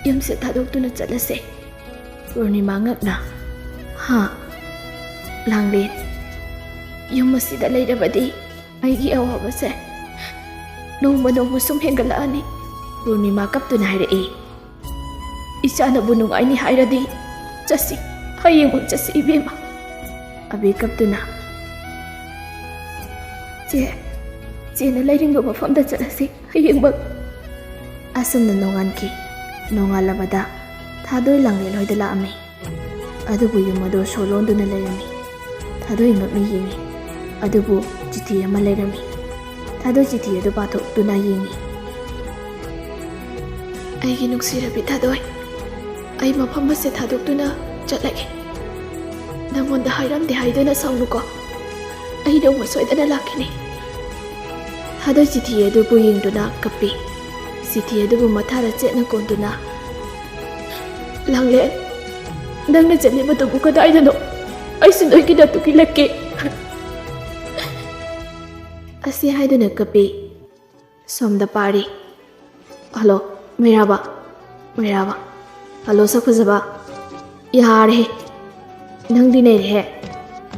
ꯌꯨꯝꯁꯦ ꯊꯥꯗꯣꯛꯇꯨꯅ ꯆꯠꯂꯁꯦ꯫" ꯄꯨꯔꯅꯤꯃꯥ ꯉꯛꯅ, "ꯍꯥ? ꯂꯥꯡꯂꯦꯟ, ꯌꯨꯝ ꯑꯁꯤꯗ ꯂꯩꯔꯕꯗꯤ ꯑꯩꯒꯤ ꯑꯋꯥꯕꯁꯦ ꯅꯣꯡꯃ ꯅꯣꯡꯃ ꯁꯨꯝ ꯍꯦꯟꯒꯠꯂꯛꯑꯅꯤ꯫" ꯄꯨꯔꯅꯤꯃꯥ ꯀꯞꯇꯨꯅ ꯍꯥꯏꯔꯛꯏ, "ꯏꯆꯥꯅꯕꯨ ꯅꯨꯡꯉꯥꯏꯅꯤ ꯍꯥꯏꯔꯗꯤ ꯆꯠꯁꯤ, ꯍꯌꯦꯡꯃꯛ ꯆꯠꯁꯤ ꯏꯕꯦꯝꯃ꯫" ꯑꯕꯤ ꯀꯞꯇꯨꯅ, "ꯆꯦ, ꯆꯦꯅ ꯂꯩꯅꯤꯡꯕ ꯃꯐꯝꯗ ꯆꯠꯂꯁꯤ ꯍꯌꯦꯡꯃꯛ꯫" ꯑꯁꯨꯝꯅ ꯅꯣꯡꯉꯥꯟꯈꯤ꯫ ꯅꯣꯡꯉꯥꯜꯂꯕꯗ ꯊꯥꯗꯣꯏ ꯂꯥꯡꯂꯦꯟ ꯍꯣꯏꯗ ꯂꯥꯛꯑꯝꯃꯤ꯫ ꯑꯗꯨꯕꯨ ꯌꯨꯝ ꯑꯗꯨ ꯁꯣ ꯂꯣꯟꯗꯨꯅ ꯂꯩꯔꯝꯃꯤ꯫ ꯊꯥꯗꯣꯏ ꯉꯛꯅ ꯌꯦꯡꯉꯤ꯫ ꯑꯗꯨꯕꯨ ꯆꯤꯊꯤ ꯑꯃ ꯂꯩꯔꯝꯃꯤ꯫ ꯊꯥꯗꯣꯏ ꯆꯤꯊꯤ ꯑꯗꯨ ꯄꯥꯊꯣꯛꯇꯨꯅ ꯌꯦꯡꯉꯤ꯫ "ꯑꯩꯒꯤ ꯅꯨꯡꯁꯤꯔꯕꯤ ꯊꯥꯗꯣꯏ, ꯑꯩ ꯃꯐꯝ ꯑꯁꯦ ꯊꯥꯗꯣꯛꯇꯨꯅ ꯆꯠꯂꯒꯦ꯫ ꯅꯪꯉꯣꯟꯗ ꯍꯥꯏꯔꯝꯗꯦ ꯍꯥꯏꯗꯨꯅ ꯁꯥꯎꯅꯨꯀꯣ꯫ ꯑꯩ ꯅꯣꯡꯃ ꯁꯣꯏꯗꯅ ꯂꯥꯛꯈꯤꯅꯤ꯫" ꯊꯥꯗꯣꯏ ꯆꯤꯊꯤ ꯑꯗꯨꯕꯨ ꯌꯦꯡꯗꯨꯅ ꯀꯞꯄꯤ꯫ ꯆꯤꯊꯤ ꯑꯗꯨꯕꯨ ꯃꯊꯥꯗ ꯆꯦꯠꯅ ꯀꯣꯟꯗꯨꯅ, "ꯂꯥꯡꯂꯦꯟ, ꯅꯪꯅ ꯆꯠꯂꯤꯕꯗꯨꯕꯨ ꯀꯗꯥꯏꯗꯅꯣ? ꯑꯩꯁꯨ ꯅꯣꯏꯒꯤ ꯅꯥꯛꯇ ꯏꯜꯂꯛꯀꯦ꯫" ꯑꯁꯤ ꯍꯥꯏꯗꯨꯅ ꯀꯞꯄꯤ꯫ ꯁꯣꯝꯗ ꯄꯥꯔꯤ꯫ "ꯍꯜꯂꯣ, ꯃꯩꯔꯥꯕ, ꯃꯩꯔꯥꯕ꯫ ꯍꯜꯂꯣ, ꯁꯛ ꯐꯖꯕ꯫ ꯌꯥꯔꯦꯍꯦ, ꯅꯪꯗꯤ ꯅꯩꯔꯦꯍꯦ꯫"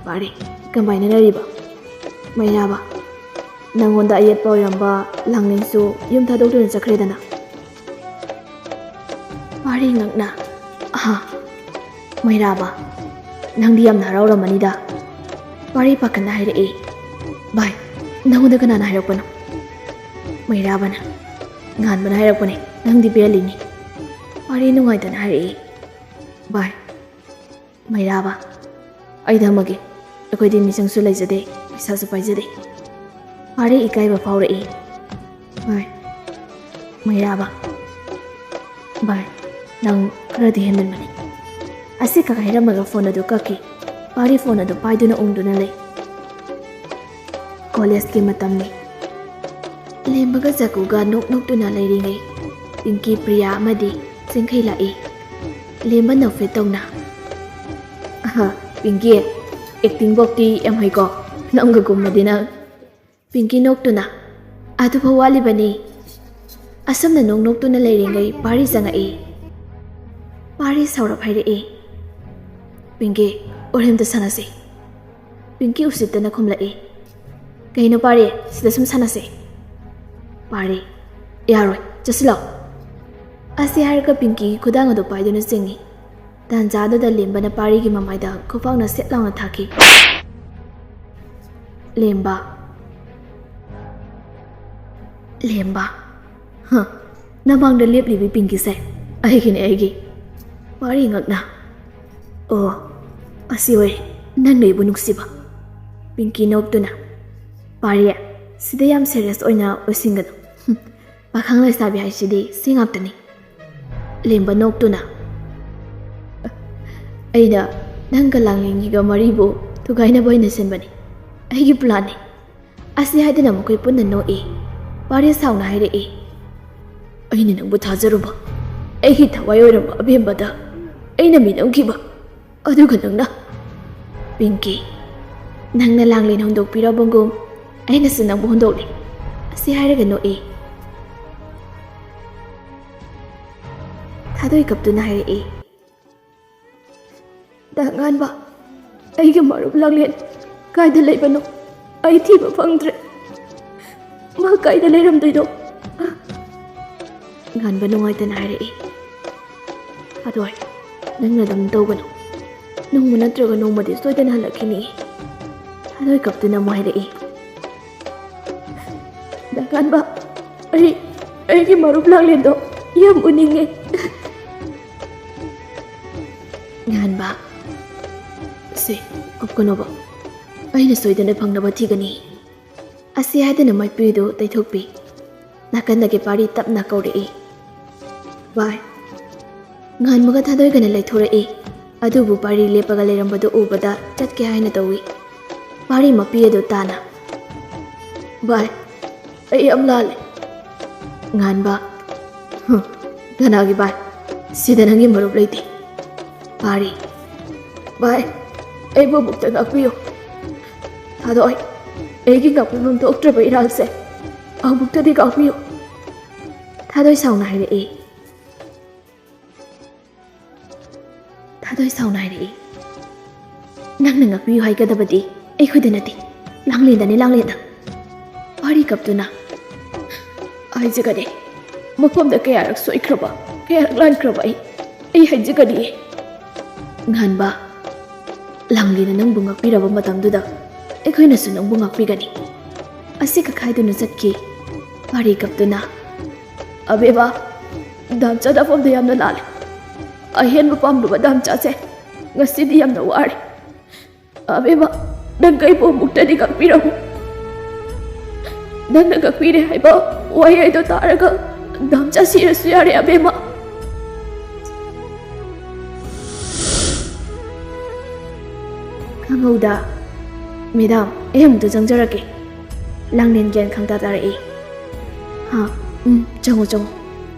ꯄꯥꯔꯤ, "ꯀꯃꯥꯏꯅ ꯂꯩꯔꯤꯕ? ꯃꯩꯔꯥꯕ, ꯅꯪꯉꯣꯟꯗ ꯑꯌꯦꯠꯄ ꯑꯣꯏꯔꯝꯕ ꯂꯥꯡꯂꯦꯟꯁꯨ ꯌꯨꯝ ꯊꯥꯗꯣꯛꯇꯨꯅ ꯆꯠꯈ꯭ꯔꯦꯗꯅ?" ꯄꯥꯔꯤ ꯉꯛꯅ, "ꯑꯍꯥ, ꯃꯩꯔꯥꯕ, ꯅꯪꯗꯤ ꯌꯥꯝꯅ ꯍꯔꯥꯎꯔꯝꯃꯅꯤꯗ꯫" ꯄꯥꯔꯤ ꯄꯥꯈꯠꯅ ꯍꯥꯏꯔꯛꯏ, "ꯚꯥꯏ, ꯅꯪꯉꯣꯟꯗ ꯀꯅꯥꯅ ꯍꯥꯏꯔꯛꯄꯅꯣ?" ꯃꯩꯔꯥꯕꯅ, "ꯉꯥꯟꯕꯅ ꯍꯥꯏꯔꯛꯄꯅꯦ, ꯅꯪꯗꯤ ꯕꯦꯜꯂꯤꯅꯤ꯫" ꯄꯥꯔꯤ ꯅꯨꯡꯉꯥꯏꯇꯅ ꯍꯥꯏꯔꯛꯏ, "ꯚꯥꯏ, ꯃꯩꯔꯥꯕ, ꯑꯩ ꯊꯝꯃꯒꯦ꯫ ꯑꯩꯈꯣꯏꯗꯤ ꯃꯤꯆꯪꯁꯨ ꯂꯩꯖꯗꯦ, ꯄꯩꯁꯥꯁꯨ ꯄꯥꯏꯖꯗꯦ꯫" ꯄꯥꯔꯤ ꯏꯀꯥꯏꯕ ꯐꯥꯎꯔꯛꯏ꯫ "ꯚꯥꯏ, ꯃꯩꯔꯥꯕ, ꯚꯥꯏ, ꯅꯪ ꯈꯔꯗꯤ ꯍꯦꯟꯃꯟꯕꯅꯤ꯫" ꯑꯁꯤ ꯈꯛ ꯍꯥꯏꯔꯝꯃꯒ ꯐꯣꯟ ꯑꯗꯨ ꯀꯛꯈꯤ꯫ ꯄꯥꯔꯤ ꯐꯣꯟ ꯑꯗꯨ ꯄꯥꯏꯗꯨꯅ ꯎꯪꯗꯨꯅ ꯂꯩ꯫ ꯀꯣꯂꯦꯖꯀꯤ ꯃꯇꯝꯅꯤ꯫ ꯂꯦꯝꯕꯒ ꯖꯒꯨꯒ ꯅꯣꯛ ꯅꯣꯛꯇꯨꯅ ꯂꯩꯔꯤꯉꯩ, ꯄꯤꯡꯀꯤ, ꯄ꯭ꯔꯤꯌꯥ ꯑꯃꯗꯤ ꯆꯤꯡꯈꯩ ꯂꯥꯛꯏ꯫ ꯂꯦꯝꯕ ꯅꯣꯛꯐꯦꯠ ꯇꯧꯅ꯫ ꯑꯍ, ꯄꯤꯡꯀꯤ, ꯑꯦꯛꯇꯤꯡ ꯕꯣꯛꯇꯤ ꯌꯥꯝ ꯍꯩꯀꯣ, ꯅꯪꯒ ꯀꯨꯝꯃꯗꯤ ꯅꯪ꯫ ꯄꯤꯡꯀꯤ ꯅꯣꯛꯇꯨꯅ, ꯑꯗꯨꯐꯥꯎ ꯋꯥꯠꯂꯤꯕꯅꯤ꯫ ꯑꯁꯨꯝꯅ ꯅꯣꯛ ꯅꯣꯛꯇꯨꯅ ꯂꯩꯔꯤꯉꯩ ꯄꯥꯔꯤ ꯆꯪꯉꯛꯏ꯫ ꯄꯥꯔꯤ ꯁꯥꯎꯔꯞ ꯍꯥꯏꯔꯛꯏ, "ꯄꯤꯡꯀꯤ, ꯋꯥꯔꯤ ꯑꯝꯇ ꯁꯥꯟꯅꯁꯤ꯫" ꯄꯤꯡꯀꯤ ꯎꯁꯤꯠꯇꯅ ꯈꯨꯝꯂꯛꯏ, "ꯀꯩꯅꯣ ꯄꯥꯔꯤ, ꯁꯤꯗ ꯁꯨꯝ ꯁꯥꯟꯅꯁꯤ꯫" ꯄꯥꯔꯤ, "ꯌꯥꯔꯣꯏ, ꯆꯠꯁꯤꯜꯂꯣ꯫" ꯑꯁꯤ ꯍꯥꯏꯔꯒ ꯄꯤꯡꯀꯤꯒꯤ ꯈꯨꯗꯥꯡ ꯑꯗꯨ ꯄꯥꯏꯗꯨꯅ ꯆꯤꯡꯏ꯫ ꯇꯥꯟꯖꯥꯗꯨꯗ ꯂꯦꯝꯕꯅ ꯄꯥꯔꯤꯒꯤ ꯃꯃꯥꯏꯗ ꯈꯨꯄꯥꯛꯅ ꯁꯦꯠ ꯂꯥꯎꯅ ꯊꯥꯈꯤ꯫ ꯂꯦꯝꯕ꯫ ꯂꯦꯝꯕ꯫ ꯍ, ꯅꯃꯥꯡꯗ ꯂꯦꯞꯂꯤꯕꯤ ꯄꯤꯡꯀꯤꯁꯦ ꯑꯩꯒꯤꯅꯦ, ꯑꯩꯒꯤ꯫ ꯄꯥꯔꯤ ꯉꯛꯅ, "ꯑꯣ, ꯑꯁꯤ ꯑꯣꯏꯔꯦ ꯅꯪꯅ ꯑꯩꯕꯨ ꯅꯨꯡꯁꯤꯕ꯫" ꯄꯤꯡꯀꯤ ꯅꯣꯛꯇꯨꯅ, "ꯄꯥꯔꯤ, ꯁꯤꯗ ꯌꯥꯝ ꯁꯦꯔꯤꯌꯁ ꯑꯣꯏꯅ ꯑꯣꯏꯁꯤꯟꯒꯅꯨ꯫ ꯍꯨꯝ, ꯄꯥꯈꯪ ꯂꯩꯁꯥꯕꯤ ꯍꯥꯏꯁꯤꯗꯤ ꯁꯤ ꯉꯥꯛꯇꯅꯤ꯫" ꯂꯦꯝꯕ ꯅꯣꯛꯇꯨꯅ, "ꯑꯩꯅ ꯅꯪꯒ ꯂꯥꯡꯂꯦꯟꯒꯤꯒ ꯃꯔꯤꯕꯨ ꯊꯨꯒꯥꯏꯅꯕ ꯑꯣꯏꯅ ꯁꯤꯟꯕꯅꯤ, ꯑꯩꯒꯤ ꯄ꯭ꯂꯥꯟꯅꯤ꯫" ꯑꯁꯤ ꯍꯥꯏꯗꯨꯅ ꯃꯈꯣꯏ ꯄꯨꯟꯅ ꯅꯣꯛꯏ꯫ ꯄꯥꯔꯤ ꯁꯥꯎꯅ ꯍꯥꯏꯔꯛꯏ, "ꯑꯩꯅ ꯅꯪꯕꯨ ꯊꯥꯖꯔꯨꯕ, ꯑꯩꯒꯤ ꯊꯋꯥꯏ ꯑꯣꯏꯔꯝꯕ ꯑꯕꯦꯝꯕꯗ ꯑꯩꯅ ꯃꯤꯅꯝꯈꯤꯕ, ꯑꯗꯨꯒ ꯅꯪꯅ?" "ꯄꯤꯡꯀꯤ, ꯅꯪꯅ ꯂꯥꯡꯂꯦꯟ ꯍꯨꯟꯗꯣꯛꯄꯤꯔꯕꯒꯨꯝ ꯑꯩꯅꯁꯨ ꯅꯪꯕꯨ ꯍꯨꯟꯗꯣꯛꯂꯦ꯫" ꯑꯁꯤ ꯍꯥꯏꯔꯒ ꯅꯣꯛꯏ꯫ ꯊꯥꯗꯣꯏ ꯀꯞꯇꯨꯅ ꯍꯥꯏꯔꯛꯏ, "ꯗꯥ ꯉꯥꯟꯕ, ꯑꯩꯒꯤ ꯃꯔꯨꯞ ꯂꯥꯡꯂꯦꯟ ꯀꯥꯏꯗ ꯂꯩꯕꯅꯣ? ꯑꯩ ꯊꯤꯕ ꯐꯪꯗ꯭ꯔꯦ꯫ ꯃꯥ ꯀꯥꯏꯗ ꯂꯩꯔꯝꯗꯣꯏꯅꯣ?" ꯉꯥꯟꯕ ꯅꯨꯡꯉꯥꯏꯇꯅ ꯍꯥꯏꯔꯛꯏ, "ꯊꯥꯗꯣꯏ, ꯅꯪꯅ ꯑꯗꯨꯝ ꯇꯧꯒꯅꯨ꯫ ꯅꯣꯡꯃ ꯅꯠꯇ꯭ꯔꯒ ꯅꯣꯡꯃꯗꯤ ꯁꯣꯏꯗꯅ ꯍꯜꯂꯛꯈꯤꯅꯤ꯫" ꯊꯥꯗꯣꯏ ꯀꯞꯇꯨꯅ ꯑꯃꯨꯛ ꯍꯥꯏꯔꯛꯏ, "ꯗꯥ ꯉꯥꯟꯕ, ꯑꯩ, ꯑꯩꯒꯤ ꯃꯔꯨꯞ ꯂꯥꯡꯂꯦꯟꯗꯣ ꯌꯥꯝ ꯎꯅꯤꯡꯉꯦ꯫" ꯉꯥꯟꯕ, "ꯁꯦ, ꯀꯞꯀꯅꯣꯕ꯫ ꯑꯩꯅ ꯁꯣꯏꯗꯅ ꯐꯪꯅꯕ ꯊꯤꯒꯅꯤ꯫" ꯑꯁꯤ ꯍꯥꯏꯗꯨꯅ ꯃꯥꯏꯄꯨꯏꯗꯨ ꯇꯩꯊꯣꯛꯄꯤ꯫ ꯅꯥꯀꯟꯗꯒꯤ ꯄꯥꯔꯤ ꯇꯞꯅ ꯀꯧꯔꯛꯏ, "ꯚꯥꯏ꯫" ꯉꯥꯟꯕꯒ ꯊꯥꯗꯣꯏꯒꯅ ꯂꯩꯊꯣꯔꯛꯏ꯫ ꯑꯗꯨꯕꯨ ꯄꯥꯔꯤ ꯂꯦꯞꯄꯒ ꯂꯩꯔꯝꯕꯗꯨ ꯎꯕꯗ ꯆꯠꯀꯦ ꯍꯥꯏꯅ ꯇꯧꯏ꯫ ꯄꯥꯔꯤ ꯃꯄꯤ ꯑꯗꯨ ꯇꯥꯅ, "ꯚꯥꯏ, ꯑꯩ ꯌꯥꯝ ꯂꯥꯜꯂꯦ꯫" ꯉꯥꯟꯕ, "ꯍꯨꯝ, ꯀꯅꯥꯒꯤ ꯚꯥꯏ? "ꯁꯤꯗ ꯅꯪꯒꯤ ꯃꯔꯨꯞ ꯂꯩꯇꯦ, ꯄꯥꯔꯤ꯫ ꯚꯥꯏ, ꯑꯩꯕꯨ ꯑꯃꯨꯛꯇ ꯉꯥꯛꯄꯤꯌꯨ꯫ ꯊꯥꯗꯣꯏ, ꯑꯩꯒꯤ ꯉꯥꯛꯄꯤꯐꯝ ꯊꯣꯛꯇ꯭ꯔꯕ ꯏꯔꯥꯜꯁꯦ ꯑꯃꯨꯛꯇꯗꯤ ꯉꯥꯛꯄꯤꯌꯨ", ꯊꯥꯗꯣꯏ ꯁꯥꯎꯅ ꯍꯥꯏꯔꯛꯏ꯫ ꯊꯥꯗꯣꯏ ꯁꯥꯎꯅ ꯍꯥꯏꯔꯛꯏ, "ꯅꯪꯅ ꯉꯥꯛꯄꯤꯌꯨ ꯍꯥꯏꯒꯗꯕꯗꯤ ꯑꯩꯈꯣꯏꯗ ꯅꯠꯇꯦ, ꯂꯥꯡꯂꯦꯟꯗꯅꯤ, ꯂꯥꯡꯂꯦꯟꯗ"꯫ ꯄꯥꯔꯤ ꯀꯞꯇꯨꯅ, "ꯍꯥꯏꯖꯒꯅꯤ, ꯃꯐꯝꯗ ꯀꯌꯥꯔꯛ ꯁꯣꯏꯈ꯭ꯔꯕ, ꯀꯌꯥꯔꯛ ꯂꯥꯟꯈ꯭ꯔꯕ ꯑꯩ, ꯑꯩ ꯍꯥꯏꯖꯒꯅꯤꯌꯦ꯫ ꯉꯥꯟꯕ, ꯂꯥꯡꯂꯦꯟꯅ ꯅꯪꯕꯨ ꯉꯥꯛꯄꯤꯔꯕ ꯃꯇꯝꯗꯨꯗ ꯑꯩꯈꯣꯏꯅꯁꯨ ꯅꯪꯕꯨ ꯉꯥꯛꯄꯤꯒꯅꯤ"꯫ ꯑꯁꯤ ꯀꯛꯈꯥꯏꯗꯨꯅ ꯆꯠꯈꯤ꯫ ꯄꯥꯔꯤ ꯀꯞꯇꯨꯅ, "ꯑꯕꯦꯕꯥ, ꯗꯥꯝꯆꯥ ꯅꯐꯝꯗ ꯌꯥꯝꯅ ꯂꯥꯜꯂꯦ꯫ ꯑꯍꯦꯟꯕ ꯄꯥꯝꯂꯨꯕ ꯗꯥꯝꯆꯥꯁꯦ ꯉꯁꯤꯗꯤ ꯌꯥꯝꯅ ꯋꯥꯔꯦ꯫ ꯑꯕꯦꯝꯃ, ꯅꯪ ꯑꯩꯕꯨ ꯑꯃꯨꯛꯇꯗꯤ ꯉꯥꯛꯄꯤꯔꯝꯃꯨ꯫ ꯅꯪꯅ ꯉꯥꯛꯄꯤꯔꯦ ꯍꯥꯏꯕ ꯋꯥꯍꯩꯗꯣ ꯇꯥꯔꯒ ꯗꯥꯝꯆꯥ ꯁꯤꯔꯁꯨ ꯌꯥꯔꯦ, ꯑꯕꯦꯝꯃ"꯫ ꯈꯪꯍꯧꯗ, "ꯃꯦꯗꯥꯝ, ꯑꯩ ꯑꯃꯨꯛꯇ ꯆꯪꯖꯔꯛꯀꯦ"꯫ ꯂꯥꯡꯂꯦꯟ ꯒ꯭ꯌꯥꯟ ꯈꯪꯇꯥ ꯇꯥꯔꯛꯏ꯫ "ꯍꯥ? ꯎꯝ, ꯆꯪꯉꯣ, ꯆꯪꯉꯣ"꯫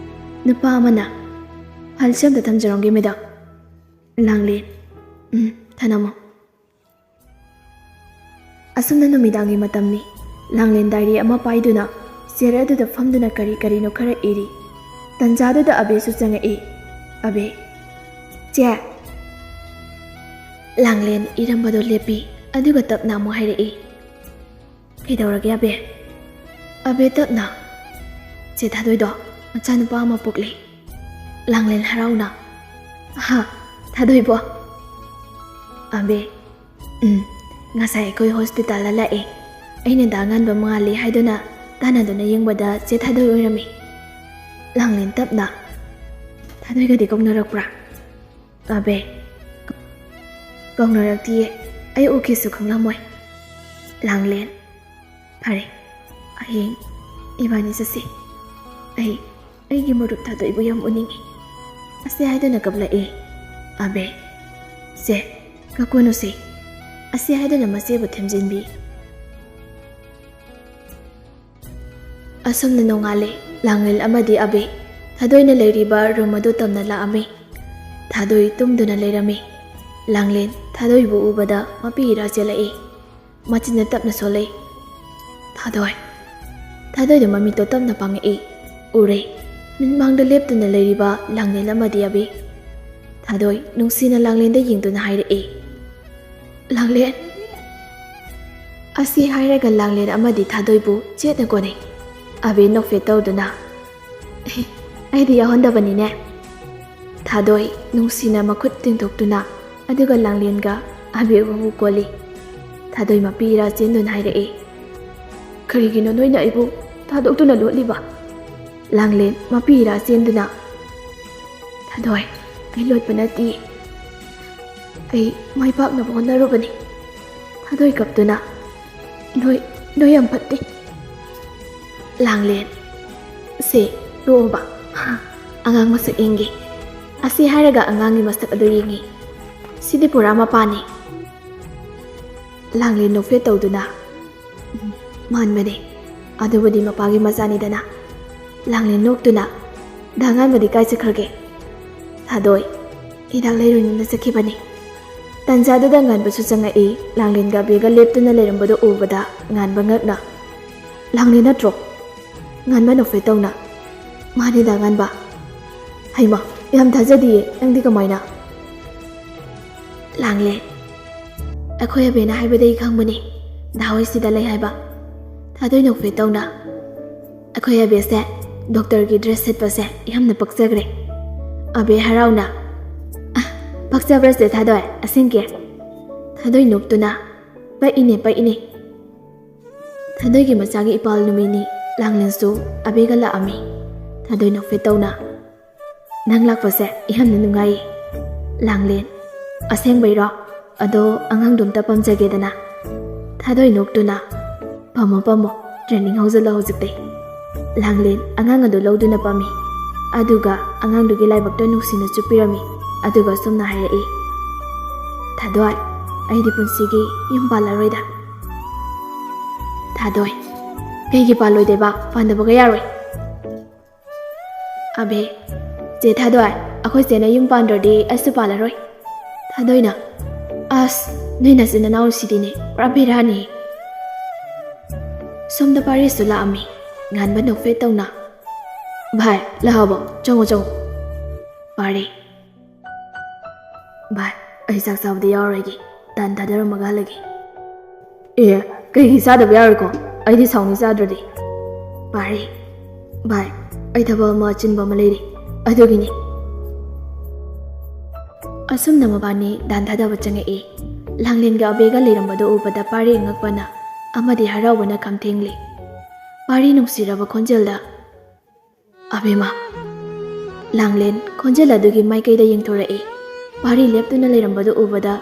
ꯅꯨꯄꯥ ꯑꯃꯅ, "ꯐꯥꯏꯜꯁꯦ ꯑꯝꯇ ꯊꯝꯖꯔꯝꯒꯦ, ꯃꯦꯗꯥꯝ"꯫ ꯂꯥꯡꯂꯦꯟ, "ꯎꯝ, ꯊꯅꯝꯃꯣ"꯫ ꯑꯁꯨꯝꯅ ꯅꯨꯃꯤꯗꯥꯡꯒꯤ ꯃꯇꯝꯅꯤ꯫ ꯂꯥꯡꯂꯦꯟ ꯗꯥꯏꯔꯤ ꯑꯃ ꯄꯥꯏꯗꯨꯅ ꯆꯤꯌꯔ ꯑꯗꯨꯗ ꯐꯝꯗꯨꯅ ꯀꯔꯤ ꯀꯔꯤꯅꯣ ꯈꯔ ꯏꯔꯤ꯫ ꯇꯟꯖꯥꯗꯨꯗ ꯑꯕꯦꯁꯨ ꯆꯪꯉꯛꯏ꯫ ꯑꯕꯦ, "ꯆꯦ"꯫ ꯂꯥꯡꯂꯦꯟ ꯏꯔꯝꯕꯗꯣ ꯂꯦꯞꯄꯤ, ꯑꯗꯨꯒ ꯇꯞꯅ ꯑꯃꯨꯛ ꯍꯥꯏꯔꯛꯏ, "ꯀꯩꯗꯧꯔꯒꯦ, ꯑꯕꯦ?" ꯑꯕꯦ ꯇꯞꯅ, "ꯆꯦ ꯊꯥꯗꯣꯏꯗꯣ ꯃꯆꯥꯅꯨꯄꯥ ꯑꯃ ꯄꯣꯛꯂꯦ"꯫ ꯂꯥꯡꯂꯦꯟ ꯍꯔꯥꯎꯅ, "ꯍꯥ, ꯊꯥꯗꯣꯏꯕꯣ?" ꯑꯕꯦ, "ꯎꯝ, ꯉꯁꯥꯏ ꯑꯩꯈꯣꯏ ꯍꯣꯁꯄꯤꯇꯥꯜꯗ ꯂꯥꯛꯑꯦ꯫ ꯑꯩꯅ ꯗꯥ ꯉꯥꯟꯕ ꯃꯉꯥꯜꯂꯤ ꯍꯥꯏꯗꯨꯅ ꯇꯥꯟꯅꯗꯨꯅ ꯌꯦꯡꯕꯗ ꯆꯦ ꯊꯥꯗꯣꯏ ꯑꯣꯏꯔꯝꯃꯤ"꯫ ꯂꯥꯡꯂꯦꯟ ꯇꯞꯅ, "ꯊꯥꯗꯣꯏꯒꯗꯤ ꯀꯧꯅꯔꯛꯄ꯭ꯔꯥ?" ꯑꯕꯦ, "ꯀꯧꯅꯔꯛꯇꯤꯌꯦ, ꯑꯩ ꯎꯀꯤꯜꯁꯨ ꯈꯪꯂꯝꯃꯣꯏ"꯫ ꯂꯥꯡꯂꯦꯟ, "ꯐꯔꯦ, ꯍꯌꯦꯡ ꯏꯕꯥꯅꯤ ꯆꯠꯁꯤ꯫ ꯑꯩ ꯑꯩꯒꯤ ꯃꯔꯨꯞ ꯊꯥꯗꯣꯏꯕꯨ ꯌꯥꯝ ꯎꯅꯤꯡꯉꯤ"꯫ ꯑꯁꯤ ꯍꯥꯏꯗꯨꯅ ꯀꯞꯂꯛꯏ꯫ ꯑꯕꯦ, "ꯁꯦ, ꯀꯞꯀꯅꯨꯁꯦ꯫ ꯑꯁꯤ ꯍꯥꯏꯗꯨꯅ ꯃꯆꯦꯕꯨ ꯊꯦꯝꯖꯤꯟꯕꯤ"꯫ ꯑꯁꯨꯝꯅ ꯅꯣꯡꯉꯥꯜꯂꯦ꯫ ꯂꯥꯡꯂꯦꯟ ꯑꯃꯗꯤ ꯑꯕꯦ ꯊꯥꯗꯣꯏꯅ ꯂꯩꯔꯤꯕ ꯔꯨꯝ ꯑꯗꯨ ꯇꯝꯅ ꯂꯥꯛꯑꯝꯃꯤ꯫ ꯊꯥꯗꯣꯏ ꯇꯨꯝꯗꯨꯅ ꯂꯩꯔꯝꯃꯤ꯫ ꯂꯥꯡꯂꯦꯟ ꯊꯥꯗꯣꯏꯕꯨ ꯎꯕꯗ ꯃꯄꯤ ꯏꯔꯥ ꯆꯦꯜꯂꯛꯏ꯫ ꯃꯆꯤꯟꯅ ꯇꯞꯅ ꯁꯣꯜꯂꯛꯏ꯫ "ꯊꯥꯗꯣꯏ!" ꯊꯥꯗꯣꯏꯗ ꯃꯃꯤꯠꯇꯣ ꯇꯞꯅ ꯄꯥꯡꯉꯛꯏ꯫ ꯎꯔꯦ, ꯃꯤꯠꯃꯥꯡꯗ ꯂꯦꯞꯇꯨꯅ ꯂꯩꯔꯤꯕ ꯂꯥꯡꯂꯦꯟ ꯑꯃꯗꯤ ꯑꯕꯤ꯫ ꯊꯥꯗꯣꯏ ꯅꯨꯡꯁꯤꯅ ꯂꯥꯡꯂꯦꯟꯗ ꯌꯦꯡꯗꯨꯅ ꯍꯥꯏꯔꯛꯏ, "ꯂꯥꯡꯂꯦꯟ!" ꯑꯁꯤ ꯍꯥꯏꯔꯒ ꯂꯥꯡꯂꯦꯟ ꯑꯃꯗꯤ ꯊꯥꯗꯣꯏꯕꯨ ꯆꯦꯠꯅ ꯀꯣꯟꯅꯩ꯫ ꯑꯕꯤ ꯅꯣꯛꯐꯦꯠ ꯇꯧꯗꯨꯅ, "ꯑꯦ, ꯑꯩꯗꯤ ꯌꯥꯎꯍꯟꯗꯕꯅꯤꯅꯦ꯫" ꯊꯥꯗꯣꯏ ꯅꯨꯡꯁꯤꯅ ꯃꯈꯨꯠ ꯇꯤꯡꯊꯣꯛꯇꯨꯅ ꯑꯗꯨꯒ ꯂꯥꯡꯂꯦꯟꯒ ꯑꯕꯤꯕꯨ ꯀꯣꯜꯂꯤ꯫ ꯊꯥꯗꯣꯏ ꯃꯄꯤ ꯏꯔꯥ ꯆꯦꯟꯗꯨꯅ ꯍꯥꯏꯔꯛꯏ, "ꯀꯔꯤꯒꯤꯅꯣ ꯅꯣꯏꯅ ꯑꯩꯕꯨ ꯊꯥꯗꯣꯛꯇꯨꯅ ꯂꯣꯠꯂꯤꯕ?" ꯂꯥꯡꯂꯦꯟ ꯃꯄꯤ ꯏꯔꯥ ꯆꯦꯟꯗꯨꯅ, "ꯊꯥꯗꯣꯏ, ꯑꯩ ꯂꯣꯠꯄ ꯅꯠꯇꯦ꯫ ꯑꯩ ꯃꯥꯏ ꯄꯥꯛꯅꯕ ꯍꯣꯠꯅꯔꯨꯕꯅꯤ꯫" ꯊꯥꯗꯣꯏ ꯀꯞꯇꯨꯅ, "ꯅꯣꯏ, ꯅꯣꯏ ꯌꯥꯝ ꯐꯠꯇꯦ꯫" ꯂꯥꯡꯂꯦꯟ, "ꯁꯦ, ꯇꯣꯛꯑꯣꯕ꯫ ꯑꯉꯥꯡ ꯃꯁꯛ ꯌꯦꯡꯒꯦ꯫" ꯑꯁꯤ ꯍꯥꯏꯔꯒ ꯑꯉꯥꯡꯒꯤ ꯃꯁꯛ ꯑꯗꯨ ꯌꯦꯡꯉꯤ꯫ "ꯁꯤꯗꯤ ꯄꯨꯔꯥ ꯃꯄꯥꯅꯤ꯫" ꯂꯥꯡꯂꯦꯟ ꯅꯣꯛꯐꯦꯠ ꯇꯧꯗꯨꯅ, "ꯎꯝ, ꯃꯥꯟꯕꯅꯦ꯫ ꯑꯗꯨꯕꯨꯗꯤ ꯃꯄꯥꯒꯤ ꯃꯆꯥꯅꯤꯗꯅ꯫" ꯂꯥꯡꯂꯦꯟ ꯅꯣꯛꯇꯨꯅ, "ꯗꯥ ꯉꯥꯟꯕꯗꯤ ꯀꯥꯏ ꯆꯠꯈ꯭ꯔꯒꯦ?" ꯊꯥꯗꯣꯏ, "ꯍꯤꯗꯥꯛ ꯂꯩꯔꯨꯅꯤꯅ ꯆꯠꯈꯤꯕꯅꯤ꯫" ꯇꯟꯖꯥꯗꯨꯗ ꯉꯥꯟꯕꯁꯨ ꯆꯪꯉꯛꯏ꯫ ꯂꯥꯡꯂꯦꯟꯒ ꯑꯕꯤꯒ ꯂꯦꯞꯇꯨꯅ ꯂꯩꯔꯝꯕꯗꯨ ꯎꯕꯗ ꯉꯥꯟꯕ ꯉꯛꯅ, "ꯂꯥꯡꯂꯦꯟ ꯅꯠꯇ꯭ꯔꯣ?" ꯉꯥꯟꯕ ꯅꯣꯛꯐꯦꯠ ꯇꯧꯅ, "ꯃꯥꯅꯦ ꯗꯥ ꯉꯥꯟꯕ꯫" "ꯍꯩꯃ, ꯌꯥꯝ ꯊꯥꯖꯗꯤꯌꯦ, ꯅꯪꯗꯤ ꯀꯃꯥꯏꯅ?" ꯂꯥꯡꯂꯦꯟ, "ꯑꯩꯈꯣꯏ ꯑꯕꯦꯅ ꯍꯥꯏꯕꯗꯒꯤ ꯈꯪꯕꯅꯦ ꯗꯥ ꯍꯣꯏ ꯁꯤꯗ ꯂꯩ ꯍꯥꯏꯕ꯫" ꯊꯥꯗꯣꯏ ꯅꯣꯛꯐꯦꯠ ꯇꯧꯅ, "ꯑꯩꯈꯣꯏ ꯑꯕꯦꯁꯦ ꯗꯣꯛꯇꯔꯒꯤ ꯗ꯭ꯔꯦꯁ ꯁꯦꯠꯄꯁꯦ ꯌꯥꯝꯅ ꯄꯛꯆꯈ꯭ꯔꯦ꯫" ꯑꯕꯦ ꯍꯔꯥꯎꯅ, "ꯑ, ꯄꯛꯆꯕ꯭ꯔꯁꯦ ꯊꯥꯗꯣꯏ, ꯑꯁꯦꯡꯀꯤ?" ꯊꯥꯗꯣꯏ ꯅꯣꯛꯇꯨꯅ, "ꯄꯛꯏꯅꯦ, ꯄꯛꯏꯅꯦ꯫" ꯊꯥꯗꯣꯏꯒꯤ ꯃꯆꯥꯒꯤ ꯏꯄꯥꯜ ꯅꯨꯃꯤꯠꯅꯤ꯫ ꯂꯥꯡꯂꯦꯟꯁꯨ ꯑꯕꯦꯒ ꯂꯥꯛꯑꯝꯃꯤ꯫ ꯊꯥꯗꯣꯏ ꯅꯣꯛꯐꯦꯠ ꯇꯧꯅ, "ꯅꯪ ꯂꯥꯛꯄꯁꯦ ꯌꯥꯝꯅ ꯅꯨꯡꯉꯥꯏꯌꯦ꯫" ꯂꯥꯡꯂꯦꯟ, "ꯑꯁꯦꯡꯕꯩꯔꯣ? ꯑꯗꯣ ꯑꯉꯥꯡꯗꯣ ꯑꯝꯇ ꯄꯝꯖꯒꯦꯗꯅ꯫" ꯊꯥꯗꯣꯏ ꯅꯣꯛꯇꯨꯅ, "ꯄꯝꯃꯣ, ꯄꯝꯃꯣ, ꯇ꯭ꯔꯦꯅꯤꯡ ꯍꯧꯖꯤꯜꯂꯣ ꯍꯧꯖꯤꯛꯇꯩ꯫" ꯂꯥꯡꯂꯦꯟ ꯑꯉꯥꯡ ꯑꯗꯨ ꯂꯧꯗꯨꯅ ꯄꯝꯃꯤ꯫ ꯑꯗꯨꯒ ꯑꯉꯥꯡꯗꯨꯒꯤ ꯂꯥꯏꯕꯛꯇ ꯅꯨꯡꯁꯤꯅ ꯆꯨꯞꯄꯤꯔꯝꯃꯤ꯫ ꯑꯗꯨꯒ ꯑꯁꯨꯝꯅ ꯍꯥꯏꯔꯛꯏ, "ꯊꯥꯗꯣꯏ, ꯑꯩꯗꯤ ꯄꯨꯟꯁꯤꯒꯤ ꯌꯨꯝ ꯄꯥꯜꯂꯔꯣꯏꯗ꯫" ꯊꯥꯗꯣꯏ, "ꯀꯩꯒꯤ ꯄꯥꯜꯂꯣꯏꯗꯣꯏꯕ? ꯄꯥꯟꯗꯕꯒ ꯌꯥꯔꯣꯏ꯫" ꯑꯕꯦ, ꯆꯦ ꯊꯥꯗꯣꯏ, ꯑꯩꯈꯣꯏ ꯆꯦꯅ ꯌꯨꯝ ꯄꯥꯟꯗ꯭ꯔꯗꯤ ꯑꯩꯁꯨ ꯄꯥꯜꯂꯔꯣꯏ꯫ ꯊꯥꯗꯣꯏꯅ, ꯑꯁ, ꯅꯣꯏ ꯅꯆꯤꯟ ꯅꯅꯥꯎꯁꯤꯗꯤꯅꯦ, ꯄꯨꯔꯥ ꯕꯦꯔꯥꯅꯤ꯫ ꯁꯣꯝꯗ ꯄꯥꯔꯤꯁꯨ ꯂꯥꯛꯑꯝꯃꯤ, ꯉꯥꯟꯕ ꯅꯣꯛꯐꯦꯠ ꯇꯧꯅ꯫ ꯚꯥꯏ, ꯂꯥꯛꯑꯕꯣ? ꯆꯪꯉꯣ, ꯆꯪꯉꯣ꯫ ꯄꯥꯔꯤ, ꯚꯥꯏ, ꯑꯩ ꯆꯥꯛ ꯆꯥꯕꯗ ꯌꯥꯎꯔꯣꯏꯒꯦ, ꯇꯥꯟ ꯊꯥꯗꯔꯝꯃꯒ ꯍꯜꯂꯒꯦ꯫ ꯑꯦ, ꯀꯩꯒꯤ ꯆꯥꯗꯕ ꯌꯥꯔꯣꯏꯀꯣ? ꯑꯩꯗꯤ ꯁꯥꯎꯅꯤ ꯆꯥꯗ꯭ꯔꯗꯤ꯫ ꯄꯥꯔꯤ, ꯚꯥꯏ, ꯑꯩ ꯊꯕꯛ ꯑꯃ ꯑꯆꯤꯟꯕ ꯑꯃ ꯂꯩꯔꯤ, ꯑꯗꯨꯒꯤꯅꯤ꯫ ꯑꯁꯨꯝꯅ ꯃꯕꯥꯅꯤ ꯗꯥꯟ ꯊꯥꯗꯕ ꯆꯪꯉꯛꯏ꯫ ꯂꯥꯡꯂꯦꯟꯒ ꯑꯕꯦꯒ ꯂꯩꯔꯝꯕꯗꯨ ꯎꯕꯗ ꯄꯥꯔꯤ ꯑꯉꯛꯄꯅ ꯑꯃꯗꯤ ꯍꯔꯥꯎꯕꯅ ꯈꯝꯊꯦꯡꯂꯤ꯫ ꯄꯥꯔꯤ ꯅꯨꯡꯁꯤꯔꯕ ꯈꯣꯟꯖꯦꯜꯗ, "ꯑꯕꯦꯝꯃ!" ꯂꯥꯡꯂꯦꯟ ꯈꯣꯟꯖꯦꯜ ꯑꯗꯨꯒꯤ ꯃꯥꯏꯀꯩꯗ ꯌꯦꯡꯊꯣꯔꯛꯏ꯫ ꯄꯥꯔꯤ ꯂꯦꯞꯇꯨꯅ ꯂꯩꯔꯝꯕꯗꯨ ꯎꯕꯗ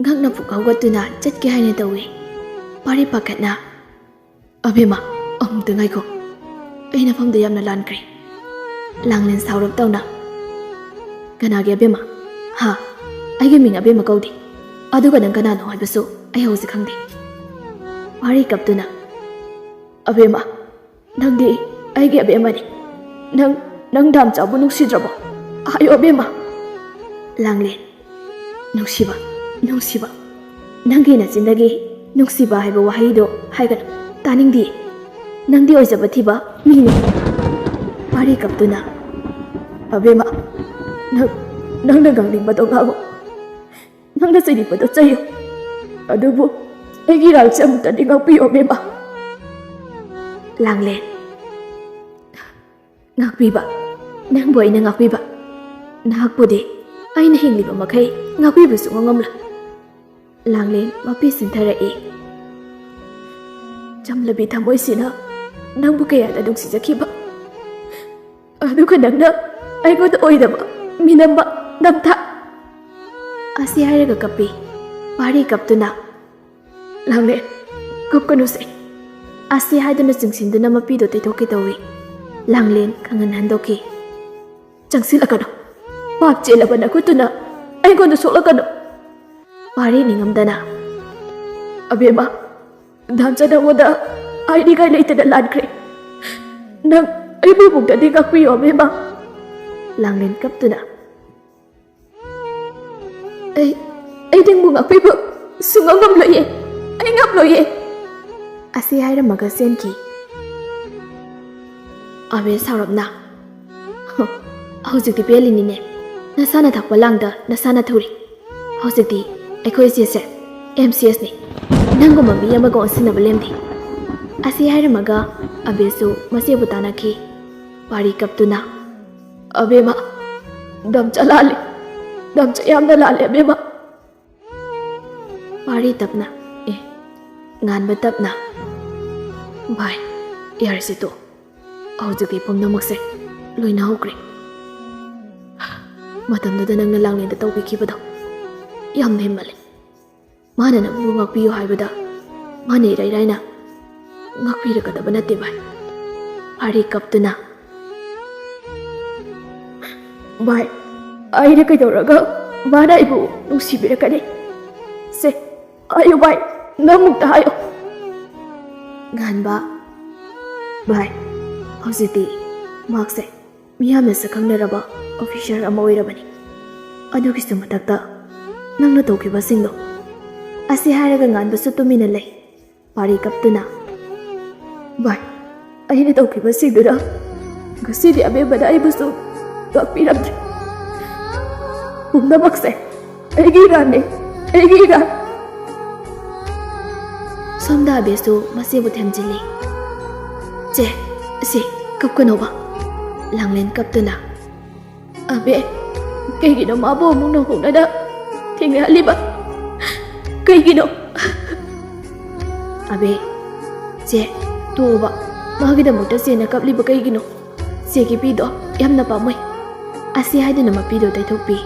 ꯉꯛꯅ ꯄꯨꯛ ꯍꯧꯒꯠꯇꯨꯅ ꯆꯠꯀꯦ ꯍꯥꯏꯅ ꯇꯧꯏ꯫ ꯄꯥꯔꯤ ꯄꯥꯈꯠꯅ, "ꯑꯕꯦꯝꯃ, ꯑꯃꯨꯛꯇ ꯉꯥꯏꯈꯣ꯫ ꯑꯩ ꯅꯐꯝꯗ ꯌꯥꯝꯅ ꯂꯥꯟꯈ꯭ꯔꯦ꯫" ꯂꯥꯡꯂꯦꯟ ꯁꯥꯎꯔꯞ ꯇꯧꯅ, "ꯀꯅꯥꯒꯤ ꯑꯕꯦꯝꯃ? ꯍꯥ? ꯑꯩꯒꯤ ꯃꯤꯡ ꯑꯕꯦꯝꯃ ꯀꯧꯗꯦ꯫ ꯑꯗꯨꯒ ꯅꯪ ꯀꯅꯥꯅꯣ ꯍꯥꯏꯕꯁꯨ ꯑꯩ ꯍꯧꯖꯤꯛ ꯈꯪꯗꯦ꯫" ꯄꯥꯔꯤ ꯀꯞꯇꯨꯅ, "ꯑꯕꯦꯝꯃ, ꯅꯪꯗꯤ ꯑꯩꯒꯤ ꯑꯕꯦꯝꯃꯅꯤ꯫ ꯅꯪ, ꯅꯪ ꯗꯥꯝꯆꯥꯕꯨ ꯅꯨꯡꯁꯤꯗ꯭ꯔꯕꯣ? ꯍꯥꯏꯌꯣ ꯑꯕꯦꯝꯃ꯫" ꯂꯥꯡꯂꯦꯟ, "ꯅꯨꯡꯁꯤꯕ, ꯅꯨꯡꯁꯤꯕ꯫ ꯅꯪꯒꯤ ꯅꯆꯤꯟꯗꯒꯤ ꯅꯨꯡꯁꯤꯕ ꯍꯥꯏꯕ ꯋꯥꯍꯩꯗꯣ ꯍꯥꯏꯒꯅꯨ꯫ ꯇꯥꯅꯤꯡꯗꯦ꯫ ꯅꯪꯗꯤ ꯑꯣꯏꯖꯕ ꯊꯤꯕ ꯃꯤꯅꯤ꯫" ꯄꯥꯔꯤ ꯀꯞꯇꯨꯅ, "ꯑꯕꯦꯝꯃ, ꯅꯪ, ꯅꯪꯅ ꯉꯥꯡꯅꯤꯡꯕꯗꯣ ꯉꯥꯡꯉꯨ꯫ ꯅꯪꯅ ꯆꯩꯅꯤꯡꯕꯗꯣ ꯆꯩꯌꯨ꯫ ꯑꯗꯨꯕꯨ ꯑꯩꯒꯤ ꯏꯔꯥꯜꯁꯦ ꯑꯃꯨꯛꯇꯗꯤ ꯉꯥꯛꯄꯤꯌꯨ ꯑꯕꯦꯝꯃ꯫" ꯂꯥꯡꯂꯦꯟ, "ꯉꯥꯛꯄꯤꯕ? ꯅꯪꯕꯨ ꯑꯩꯅ ꯉꯥꯛꯄꯤꯕ? ꯅꯍꯥꯛꯄꯨꯗꯤ ꯑꯩꯅ ꯍꯤꯡꯂꯤꯕ ꯃꯈꯩ ꯉꯥꯛꯄꯤꯕꯁꯨ ꯉꯝꯂꯣꯏ꯫" ꯂꯥꯡꯂꯦꯟ ꯃꯄꯤ ꯁꯤꯟꯊꯔꯛꯏ꯫ "ꯆꯝꯂꯕꯤ ꯊꯃꯣꯏꯁꯤꯅ ꯅꯪꯕꯨ ꯀꯌꯥꯗ ꯅꯨꯡꯁꯤꯖꯈꯤꯕ, ꯑꯗꯨꯒ ꯅꯪꯅ ꯑꯩꯉꯣꯟꯗ ꯑꯣꯏꯗꯕ ꯃꯤꯅꯝꯕ ꯅꯝꯊꯥꯛ꯫" ꯑꯁꯤ ꯍꯥꯏꯔꯒ ꯀꯞꯄꯤ꯫ ꯄꯥꯔꯤ ꯀꯞꯇꯨꯅ, "ꯂꯥꯡꯂꯦꯟ, ꯀꯞꯀꯅꯨꯁꯦ꯫" ꯑꯁꯤ ꯍꯥꯏꯗꯨꯅ ꯆꯤꯡꯁꯤꯟꯗꯨꯅ ꯃꯄꯤꯗꯨ ꯇꯩꯊꯣꯛꯀꯦ ꯇꯧꯏ꯫ ꯂꯥꯡꯂꯦꯟ ꯈꯪꯍꯟ ꯍꯟꯗꯣꯛꯈꯤ꯫ "ꯆꯪꯁꯤꯜꯂꯛꯀꯅꯨ꯫ ꯄꯥꯞ ꯆꯦꯜꯂꯕ ꯅꯈꯨꯠꯇꯨꯅ ꯑꯩꯉꯣꯟꯗ ꯁꯣꯛꯂꯛꯀꯅꯨ꯫" ꯄꯥꯔꯤ ꯅꯤꯡꯉꯝꯗꯅ, "ꯑꯕꯦꯝꯃ, ꯗꯥꯝꯆꯥ ꯅꯉꯣꯟꯗ ꯍꯥꯏꯅꯤꯡꯉꯥꯏ ꯂꯩꯇꯅ ꯂꯥꯟꯈ꯭ꯔꯦ꯫ ꯅꯪ, ꯑꯩꯕꯨ ꯑꯃꯨꯛꯇꯗꯤ ꯉꯥꯛꯄꯤꯌꯨ ꯑꯕꯦꯝꯃ꯫ ꯂꯥꯡꯂꯦꯟ ꯀꯞꯇꯨꯅ, "ꯑꯩ, ꯑꯩ ꯅꯪꯕꯨ ꯉꯥꯛꯄꯤꯕ ꯁꯨꯡꯉꯝ ꯉꯝꯂꯣꯏꯌꯦ꯫ ꯑꯩ ꯉꯝꯂꯣꯏꯌꯦ," ꯑꯁꯤ ꯍꯥꯏꯔꯝꯃꯒ ꯆꯦꯟꯈꯤ꯫ ꯑꯕꯦ ꯁꯥꯎꯔꯞꯅ, "ꯍ, ꯍꯧꯖꯤꯛꯇꯤ ꯄꯦꯜꯂꯤꯅꯤꯅꯦ꯫ ꯅꯁꯥꯅ ꯊꯛꯄ ꯂꯥꯡꯗ ꯅꯁꯥꯅ ꯊꯨꯔꯤ꯫ ꯍꯧꯖꯤꯛꯇꯤ ꯑꯩꯈꯣꯏ ꯏꯆꯦꯁꯦ ꯑꯦꯝ ꯁꯤ ꯑꯦꯁꯅꯤ꯫ ꯅꯪꯒꯨꯝꯕ ꯃꯤ ꯑꯃꯒ ꯑꯣꯟꯁꯤꯟꯅꯕ ꯂꯦꯝꯗꯦ," ꯑꯁꯤ ꯍꯥꯏꯔꯝꯃꯒ ꯑꯕꯦꯁꯨ ꯃꯆꯦꯕꯨ ꯇꯥꯟꯅꯈꯤ꯫ ꯄꯥꯔꯤ ꯀꯞꯇꯨꯅ, "ꯑꯕꯦꯝꯃ, ꯗꯝꯆ ꯂꯥꯜꯂꯦ꯫ ꯗꯝꯆ ꯌꯥꯝꯅ ꯂꯥꯜꯂꯦ, ꯑꯕꯦꯝꯃ꯫" ꯄꯥꯔꯤ ꯇꯞꯅ, "ꯑꯦ, ꯉꯥꯟꯕ ꯇꯞꯅ, ꯚꯥꯏ, ꯌꯥꯔꯦꯁꯦ ꯇꯣꯛꯑꯣ꯫ ꯍꯧꯖꯤꯛꯇꯤ ꯄꯨꯝꯅꯃꯛꯁꯦ ꯂꯣꯏꯅ ꯍꯧꯈ꯭ꯔꯦ꯫ ꯃꯇꯝꯗꯨꯗ ꯅꯪꯅ ꯂꯥꯡꯂꯦꯟꯗ ꯇꯧꯕꯤꯈꯤꯕꯗꯣ ꯌꯥꯝꯅ ꯍꯦꯟꯃꯜꯂꯦ꯫ ꯃꯥꯅ ꯅꯪꯕꯨ ꯉꯥꯛꯄꯤꯌꯨ ꯍꯥꯏꯕꯗ ꯃꯥꯅ ꯏꯔꯥꯏ ꯂꯥꯏꯅ ꯉꯥꯛꯄꯤꯔꯛꯀꯗꯕ ꯅꯠꯇꯦ, ꯚꯥꯏ꯫" ꯄꯥꯔꯤ ꯀꯞꯇꯨꯅ, "ꯚꯥꯏ, ꯑꯩꯅ ꯀꯩꯗꯧꯔꯒ ꯃꯥꯅ ꯑꯩꯕꯨ ꯅꯨꯡꯁꯤꯕꯤꯔꯛꯀꯅꯤ? ꯁꯦ, ꯍꯥꯏꯌꯨ ꯚꯥꯏ, ꯅꯪꯃꯨꯛꯇ ꯍꯥꯏꯌꯨ꯫" ꯉꯥꯟꯕ, "ꯚꯥꯏ, ꯍꯧꯖꯤꯛꯇꯤ ꯃꯍꯥꯛꯁꯦ ꯃꯤꯌꯥꯝꯅ ꯁꯛꯈꯪꯅꯔꯕ ꯑꯣꯐꯤꯁꯔ ꯑꯃ ꯑꯣꯏꯔꯕꯅꯤ꯫ ꯑꯗꯨꯒꯤꯁꯨ ꯃꯊꯛꯇ ꯅꯪꯅ ꯇꯧꯈꯤꯕꯁꯤꯡꯗꯣ꯫" ꯑꯁꯤ ꯍꯥꯏꯔꯒ ꯉꯥꯟꯕꯁꯨ ꯇꯨꯃꯤꯟꯅ ꯂꯩ꯫ ꯄꯥꯔꯤ ꯀꯞꯇꯨꯅ, "ꯚꯥꯏ, ꯑꯩꯅ ꯇꯧꯈꯤꯕꯁꯤꯡꯗꯨꯅ ꯉꯁꯤꯗꯤ ꯑꯕꯦꯝꯃꯅ ꯑꯩꯕꯨꯁꯨ ꯉꯥꯛꯄꯤꯔꯝꯗ꯭ꯔꯦ꯫ ꯄꯨꯝꯅꯃꯛꯁꯦ ꯑꯩꯒꯤ ꯏꯔꯥꯟꯅꯦ, ꯑꯩꯒꯤ ꯏꯔꯥꯟ꯫" ꯁꯣꯝꯗ ꯑꯕꯦꯁꯨ ꯃꯆꯦꯕꯨ ꯊꯦꯝꯖꯤꯜꯂꯤ꯫ "ꯆꯦ, ꯁꯤ, ꯀꯞꯀꯅꯣꯕ꯫" ꯂꯥꯡꯂꯦꯟ ꯀꯞꯇꯨꯅ, "ꯑꯕꯦ, ꯀꯩꯒꯤꯅꯣ ꯃꯥꯕꯨ ꯑꯃꯨꯛ ꯅꯧꯍꯧꯅꯅ ꯊꯦꯡꯅꯍꯜꯂꯤꯕ? ꯀꯩꯒꯤꯅꯣ?" "ꯑꯕꯦ, ꯆꯦ, ꯇꯣꯛꯑꯣꯕ꯫ ꯃꯥꯒꯤꯗꯃꯛꯇ ꯆꯦꯅ ꯀꯞꯂꯤꯕ ꯀꯩꯒꯤꯅꯣ? ꯆꯦꯒꯤ ꯄꯤꯗꯣ ꯌꯥꯝꯅ ꯄꯥꯝꯃꯨꯏ꯫" ꯑꯁꯤ ꯍꯥꯏꯗꯨꯅ ꯃꯄꯤꯗꯣ ꯇꯩꯊꯣꯛꯄꯤ꯫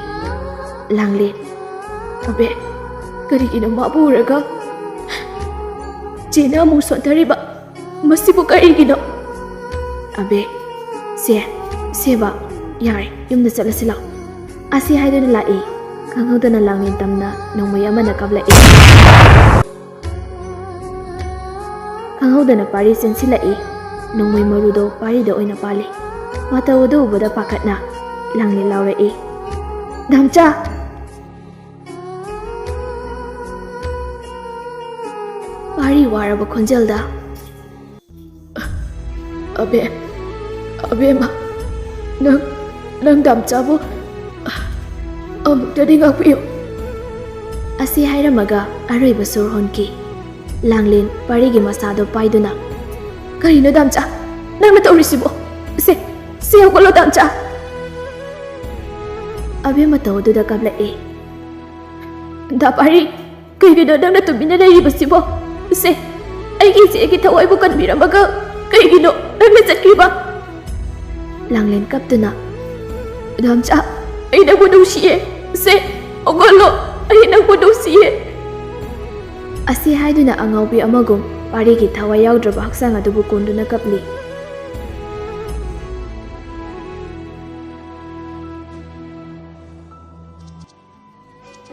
ꯂꯥꯡꯂꯦꯟ, "ꯑꯕꯦ, ꯀꯔꯤꯒꯤꯅꯣ ꯃꯥꯕꯨ ꯎꯔꯒ ꯆꯦꯅ ꯑꯃꯨꯛ ꯁꯣꯟꯊꯔꯤꯕ? ꯃꯁꯤꯕꯨ ꯀꯔꯤꯒꯤꯅꯣ?" "ꯑꯕꯦ, ꯆꯦ, ꯁꯦꯕ, ꯌꯥꯔꯦ, ꯌꯨꯝꯗ ꯆꯠꯂꯁꯤ ꯂꯥꯛꯑꯣ꯫" ꯑꯁꯤ ꯍꯥꯏꯗꯨꯅ ꯂꯥꯛꯏ꯫ ꯈꯪꯍꯧꯗꯅ ꯂꯥꯡꯂꯦꯟ ꯇꯝꯅ ꯅꯣꯡꯃꯩ ꯑꯃꯅ ꯀꯥꯞꯂꯛꯏ꯫ ꯈꯪꯍꯧꯗꯅ ꯄꯥꯔꯤ ꯆꯦꯟꯁꯤꯜꯂꯛꯏ꯫ ꯅꯣꯡꯃꯩ ꯃꯔꯨꯗꯣ ꯄꯥꯔꯤꯗ ꯑꯣꯏꯅ ꯄꯥꯜꯂꯤ꯫ ꯃꯇꯧ ꯑꯗꯨ ꯎꯕꯗ ꯄꯥꯈꯠꯅ ꯂꯥꯡꯂꯦꯟ ꯂꯥꯎꯔꯛꯏ, "ꯗꯥꯝꯆꯥ!" ꯄꯥꯔꯤ ꯋꯥꯔꯕ ꯈꯣꯟꯖꯦꯜꯗ, "ꯑꯕꯦ, ꯑꯕꯦꯝꯃ, ꯅꯪ, ꯅꯪ ꯗꯥꯝꯆꯥꯕꯨ ꯑꯃꯨꯛꯇꯗꯤ ꯉꯥꯛꯄꯤꯌꯨ" ꯑꯁꯤ ꯍꯥꯏꯔꯝꯃꯒ ꯑꯔꯣꯏꯕ ꯁꯨꯔ ꯍꯣꯟꯈꯤ꯫ ꯂꯥꯡꯂꯦꯟ ꯄꯥꯔꯤꯒꯤ ꯃꯁꯥꯗꯣ ꯄꯥꯏꯗꯨꯅ, "ꯀꯔꯤꯅꯣ ꯗꯥꯝꯆꯥ, ꯅꯪꯅ ꯇꯧꯔꯤꯁꯤꯕꯣ? ꯁꯦ, ꯁꯦ ꯍꯧꯒꯠꯂꯣ ꯗꯥꯝꯆꯥ!" ꯑꯕꯦꯝꯃ ꯇꯧꯗꯨꯗ ꯀꯞꯂꯛꯑꯦ꯫ "ꯗꯥ ꯄꯥꯔꯤ, ꯀꯩꯒꯤꯅꯣ ꯅꯪꯅ ꯇꯨꯃꯤꯟꯅ ꯂꯩꯔꯤꯕꯁꯤꯕꯣ? ꯁꯦ, ꯑꯩꯒꯤ ꯏꯆꯦꯒꯤ ꯊꯋꯥꯏꯕꯨ ꯀꯟꯕꯤꯔꯝꯃꯒ ꯀꯩꯒꯤꯅꯣ ꯅꯪꯅ ꯆꯠꯈ꯭ꯔꯤꯕ?" ꯂꯥꯡꯂꯦꯟ ꯀꯞꯇꯨꯅ, "ꯗꯥꯝꯆꯥ, ꯑꯩ ꯅꯪꯕꯨ ꯅꯨꯡꯁꯤꯌꯦ꯫ ꯁꯦ, ꯍꯧꯒꯠꯂꯣ, ꯑꯩ ꯅꯪꯕꯨ ꯅꯨꯡꯁꯤꯌꯦ" ꯑꯁꯤ ꯍꯥꯏꯗꯨꯅ ꯑꯉꯥꯎꯕꯤ ꯑꯃꯒꯨꯝ ꯄꯥꯔꯤꯒꯤ ꯊꯋꯥꯏ ꯌꯥꯎꯗ꯭ꯔꯕ ꯍꯛꯆꯥꯡ ꯑꯗꯨꯕꯨ ꯀꯣꯟꯗꯨꯅ ꯀꯞꯂꯤ꯫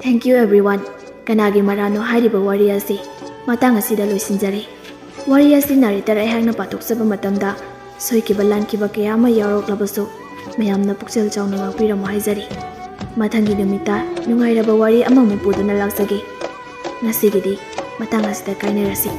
Thank you everyone꯫ ꯀꯅꯥꯒꯤ ꯃꯔꯥꯜꯅꯣ ꯍꯥꯏꯔꯤꯕ ꯋꯥꯔꯤ ꯑꯁꯤ ꯃꯇꯥꯡ ꯑꯁꯤꯗ ꯂꯣꯏꯁꯤꯟꯖꯔꯦ꯫ ꯋꯥꯔꯤ ꯑꯁꯤ narrator ꯑꯩꯍꯥꯛꯅ ꯄꯥꯊꯣꯛꯆꯕ ꯃꯇꯝꯗ ꯁꯣꯏꯈꯤꯕ ꯂꯥꯟꯈꯤꯕ ꯀꯌꯥ ꯑꯃ ꯌꯥꯎꯔꯛꯂꯕꯁꯨ ꯃꯌꯥꯝꯅ ꯄꯨꯛꯆꯦꯜ ꯆꯥꯎꯅ ꯉꯥꯛꯄꯤꯔꯝꯃꯨ ꯍꯥꯏꯖꯔꯤ꯫ ꯃꯊꯪꯒꯤ ꯅꯨꯃꯤꯠꯇ ꯅꯨꯡꯉꯥꯏꯔꯕ ꯋꯥꯔꯤ ꯑꯃꯃꯨꯛ ꯄꯨꯗꯨꯅ ꯂꯥꯛꯆꯒꯦ꯫ ꯉꯁꯤꯒꯤꯗꯤ ꯃꯇꯥꯡ ꯑꯁꯤꯗ ꯀꯥꯏꯅꯔꯁꯤ꯫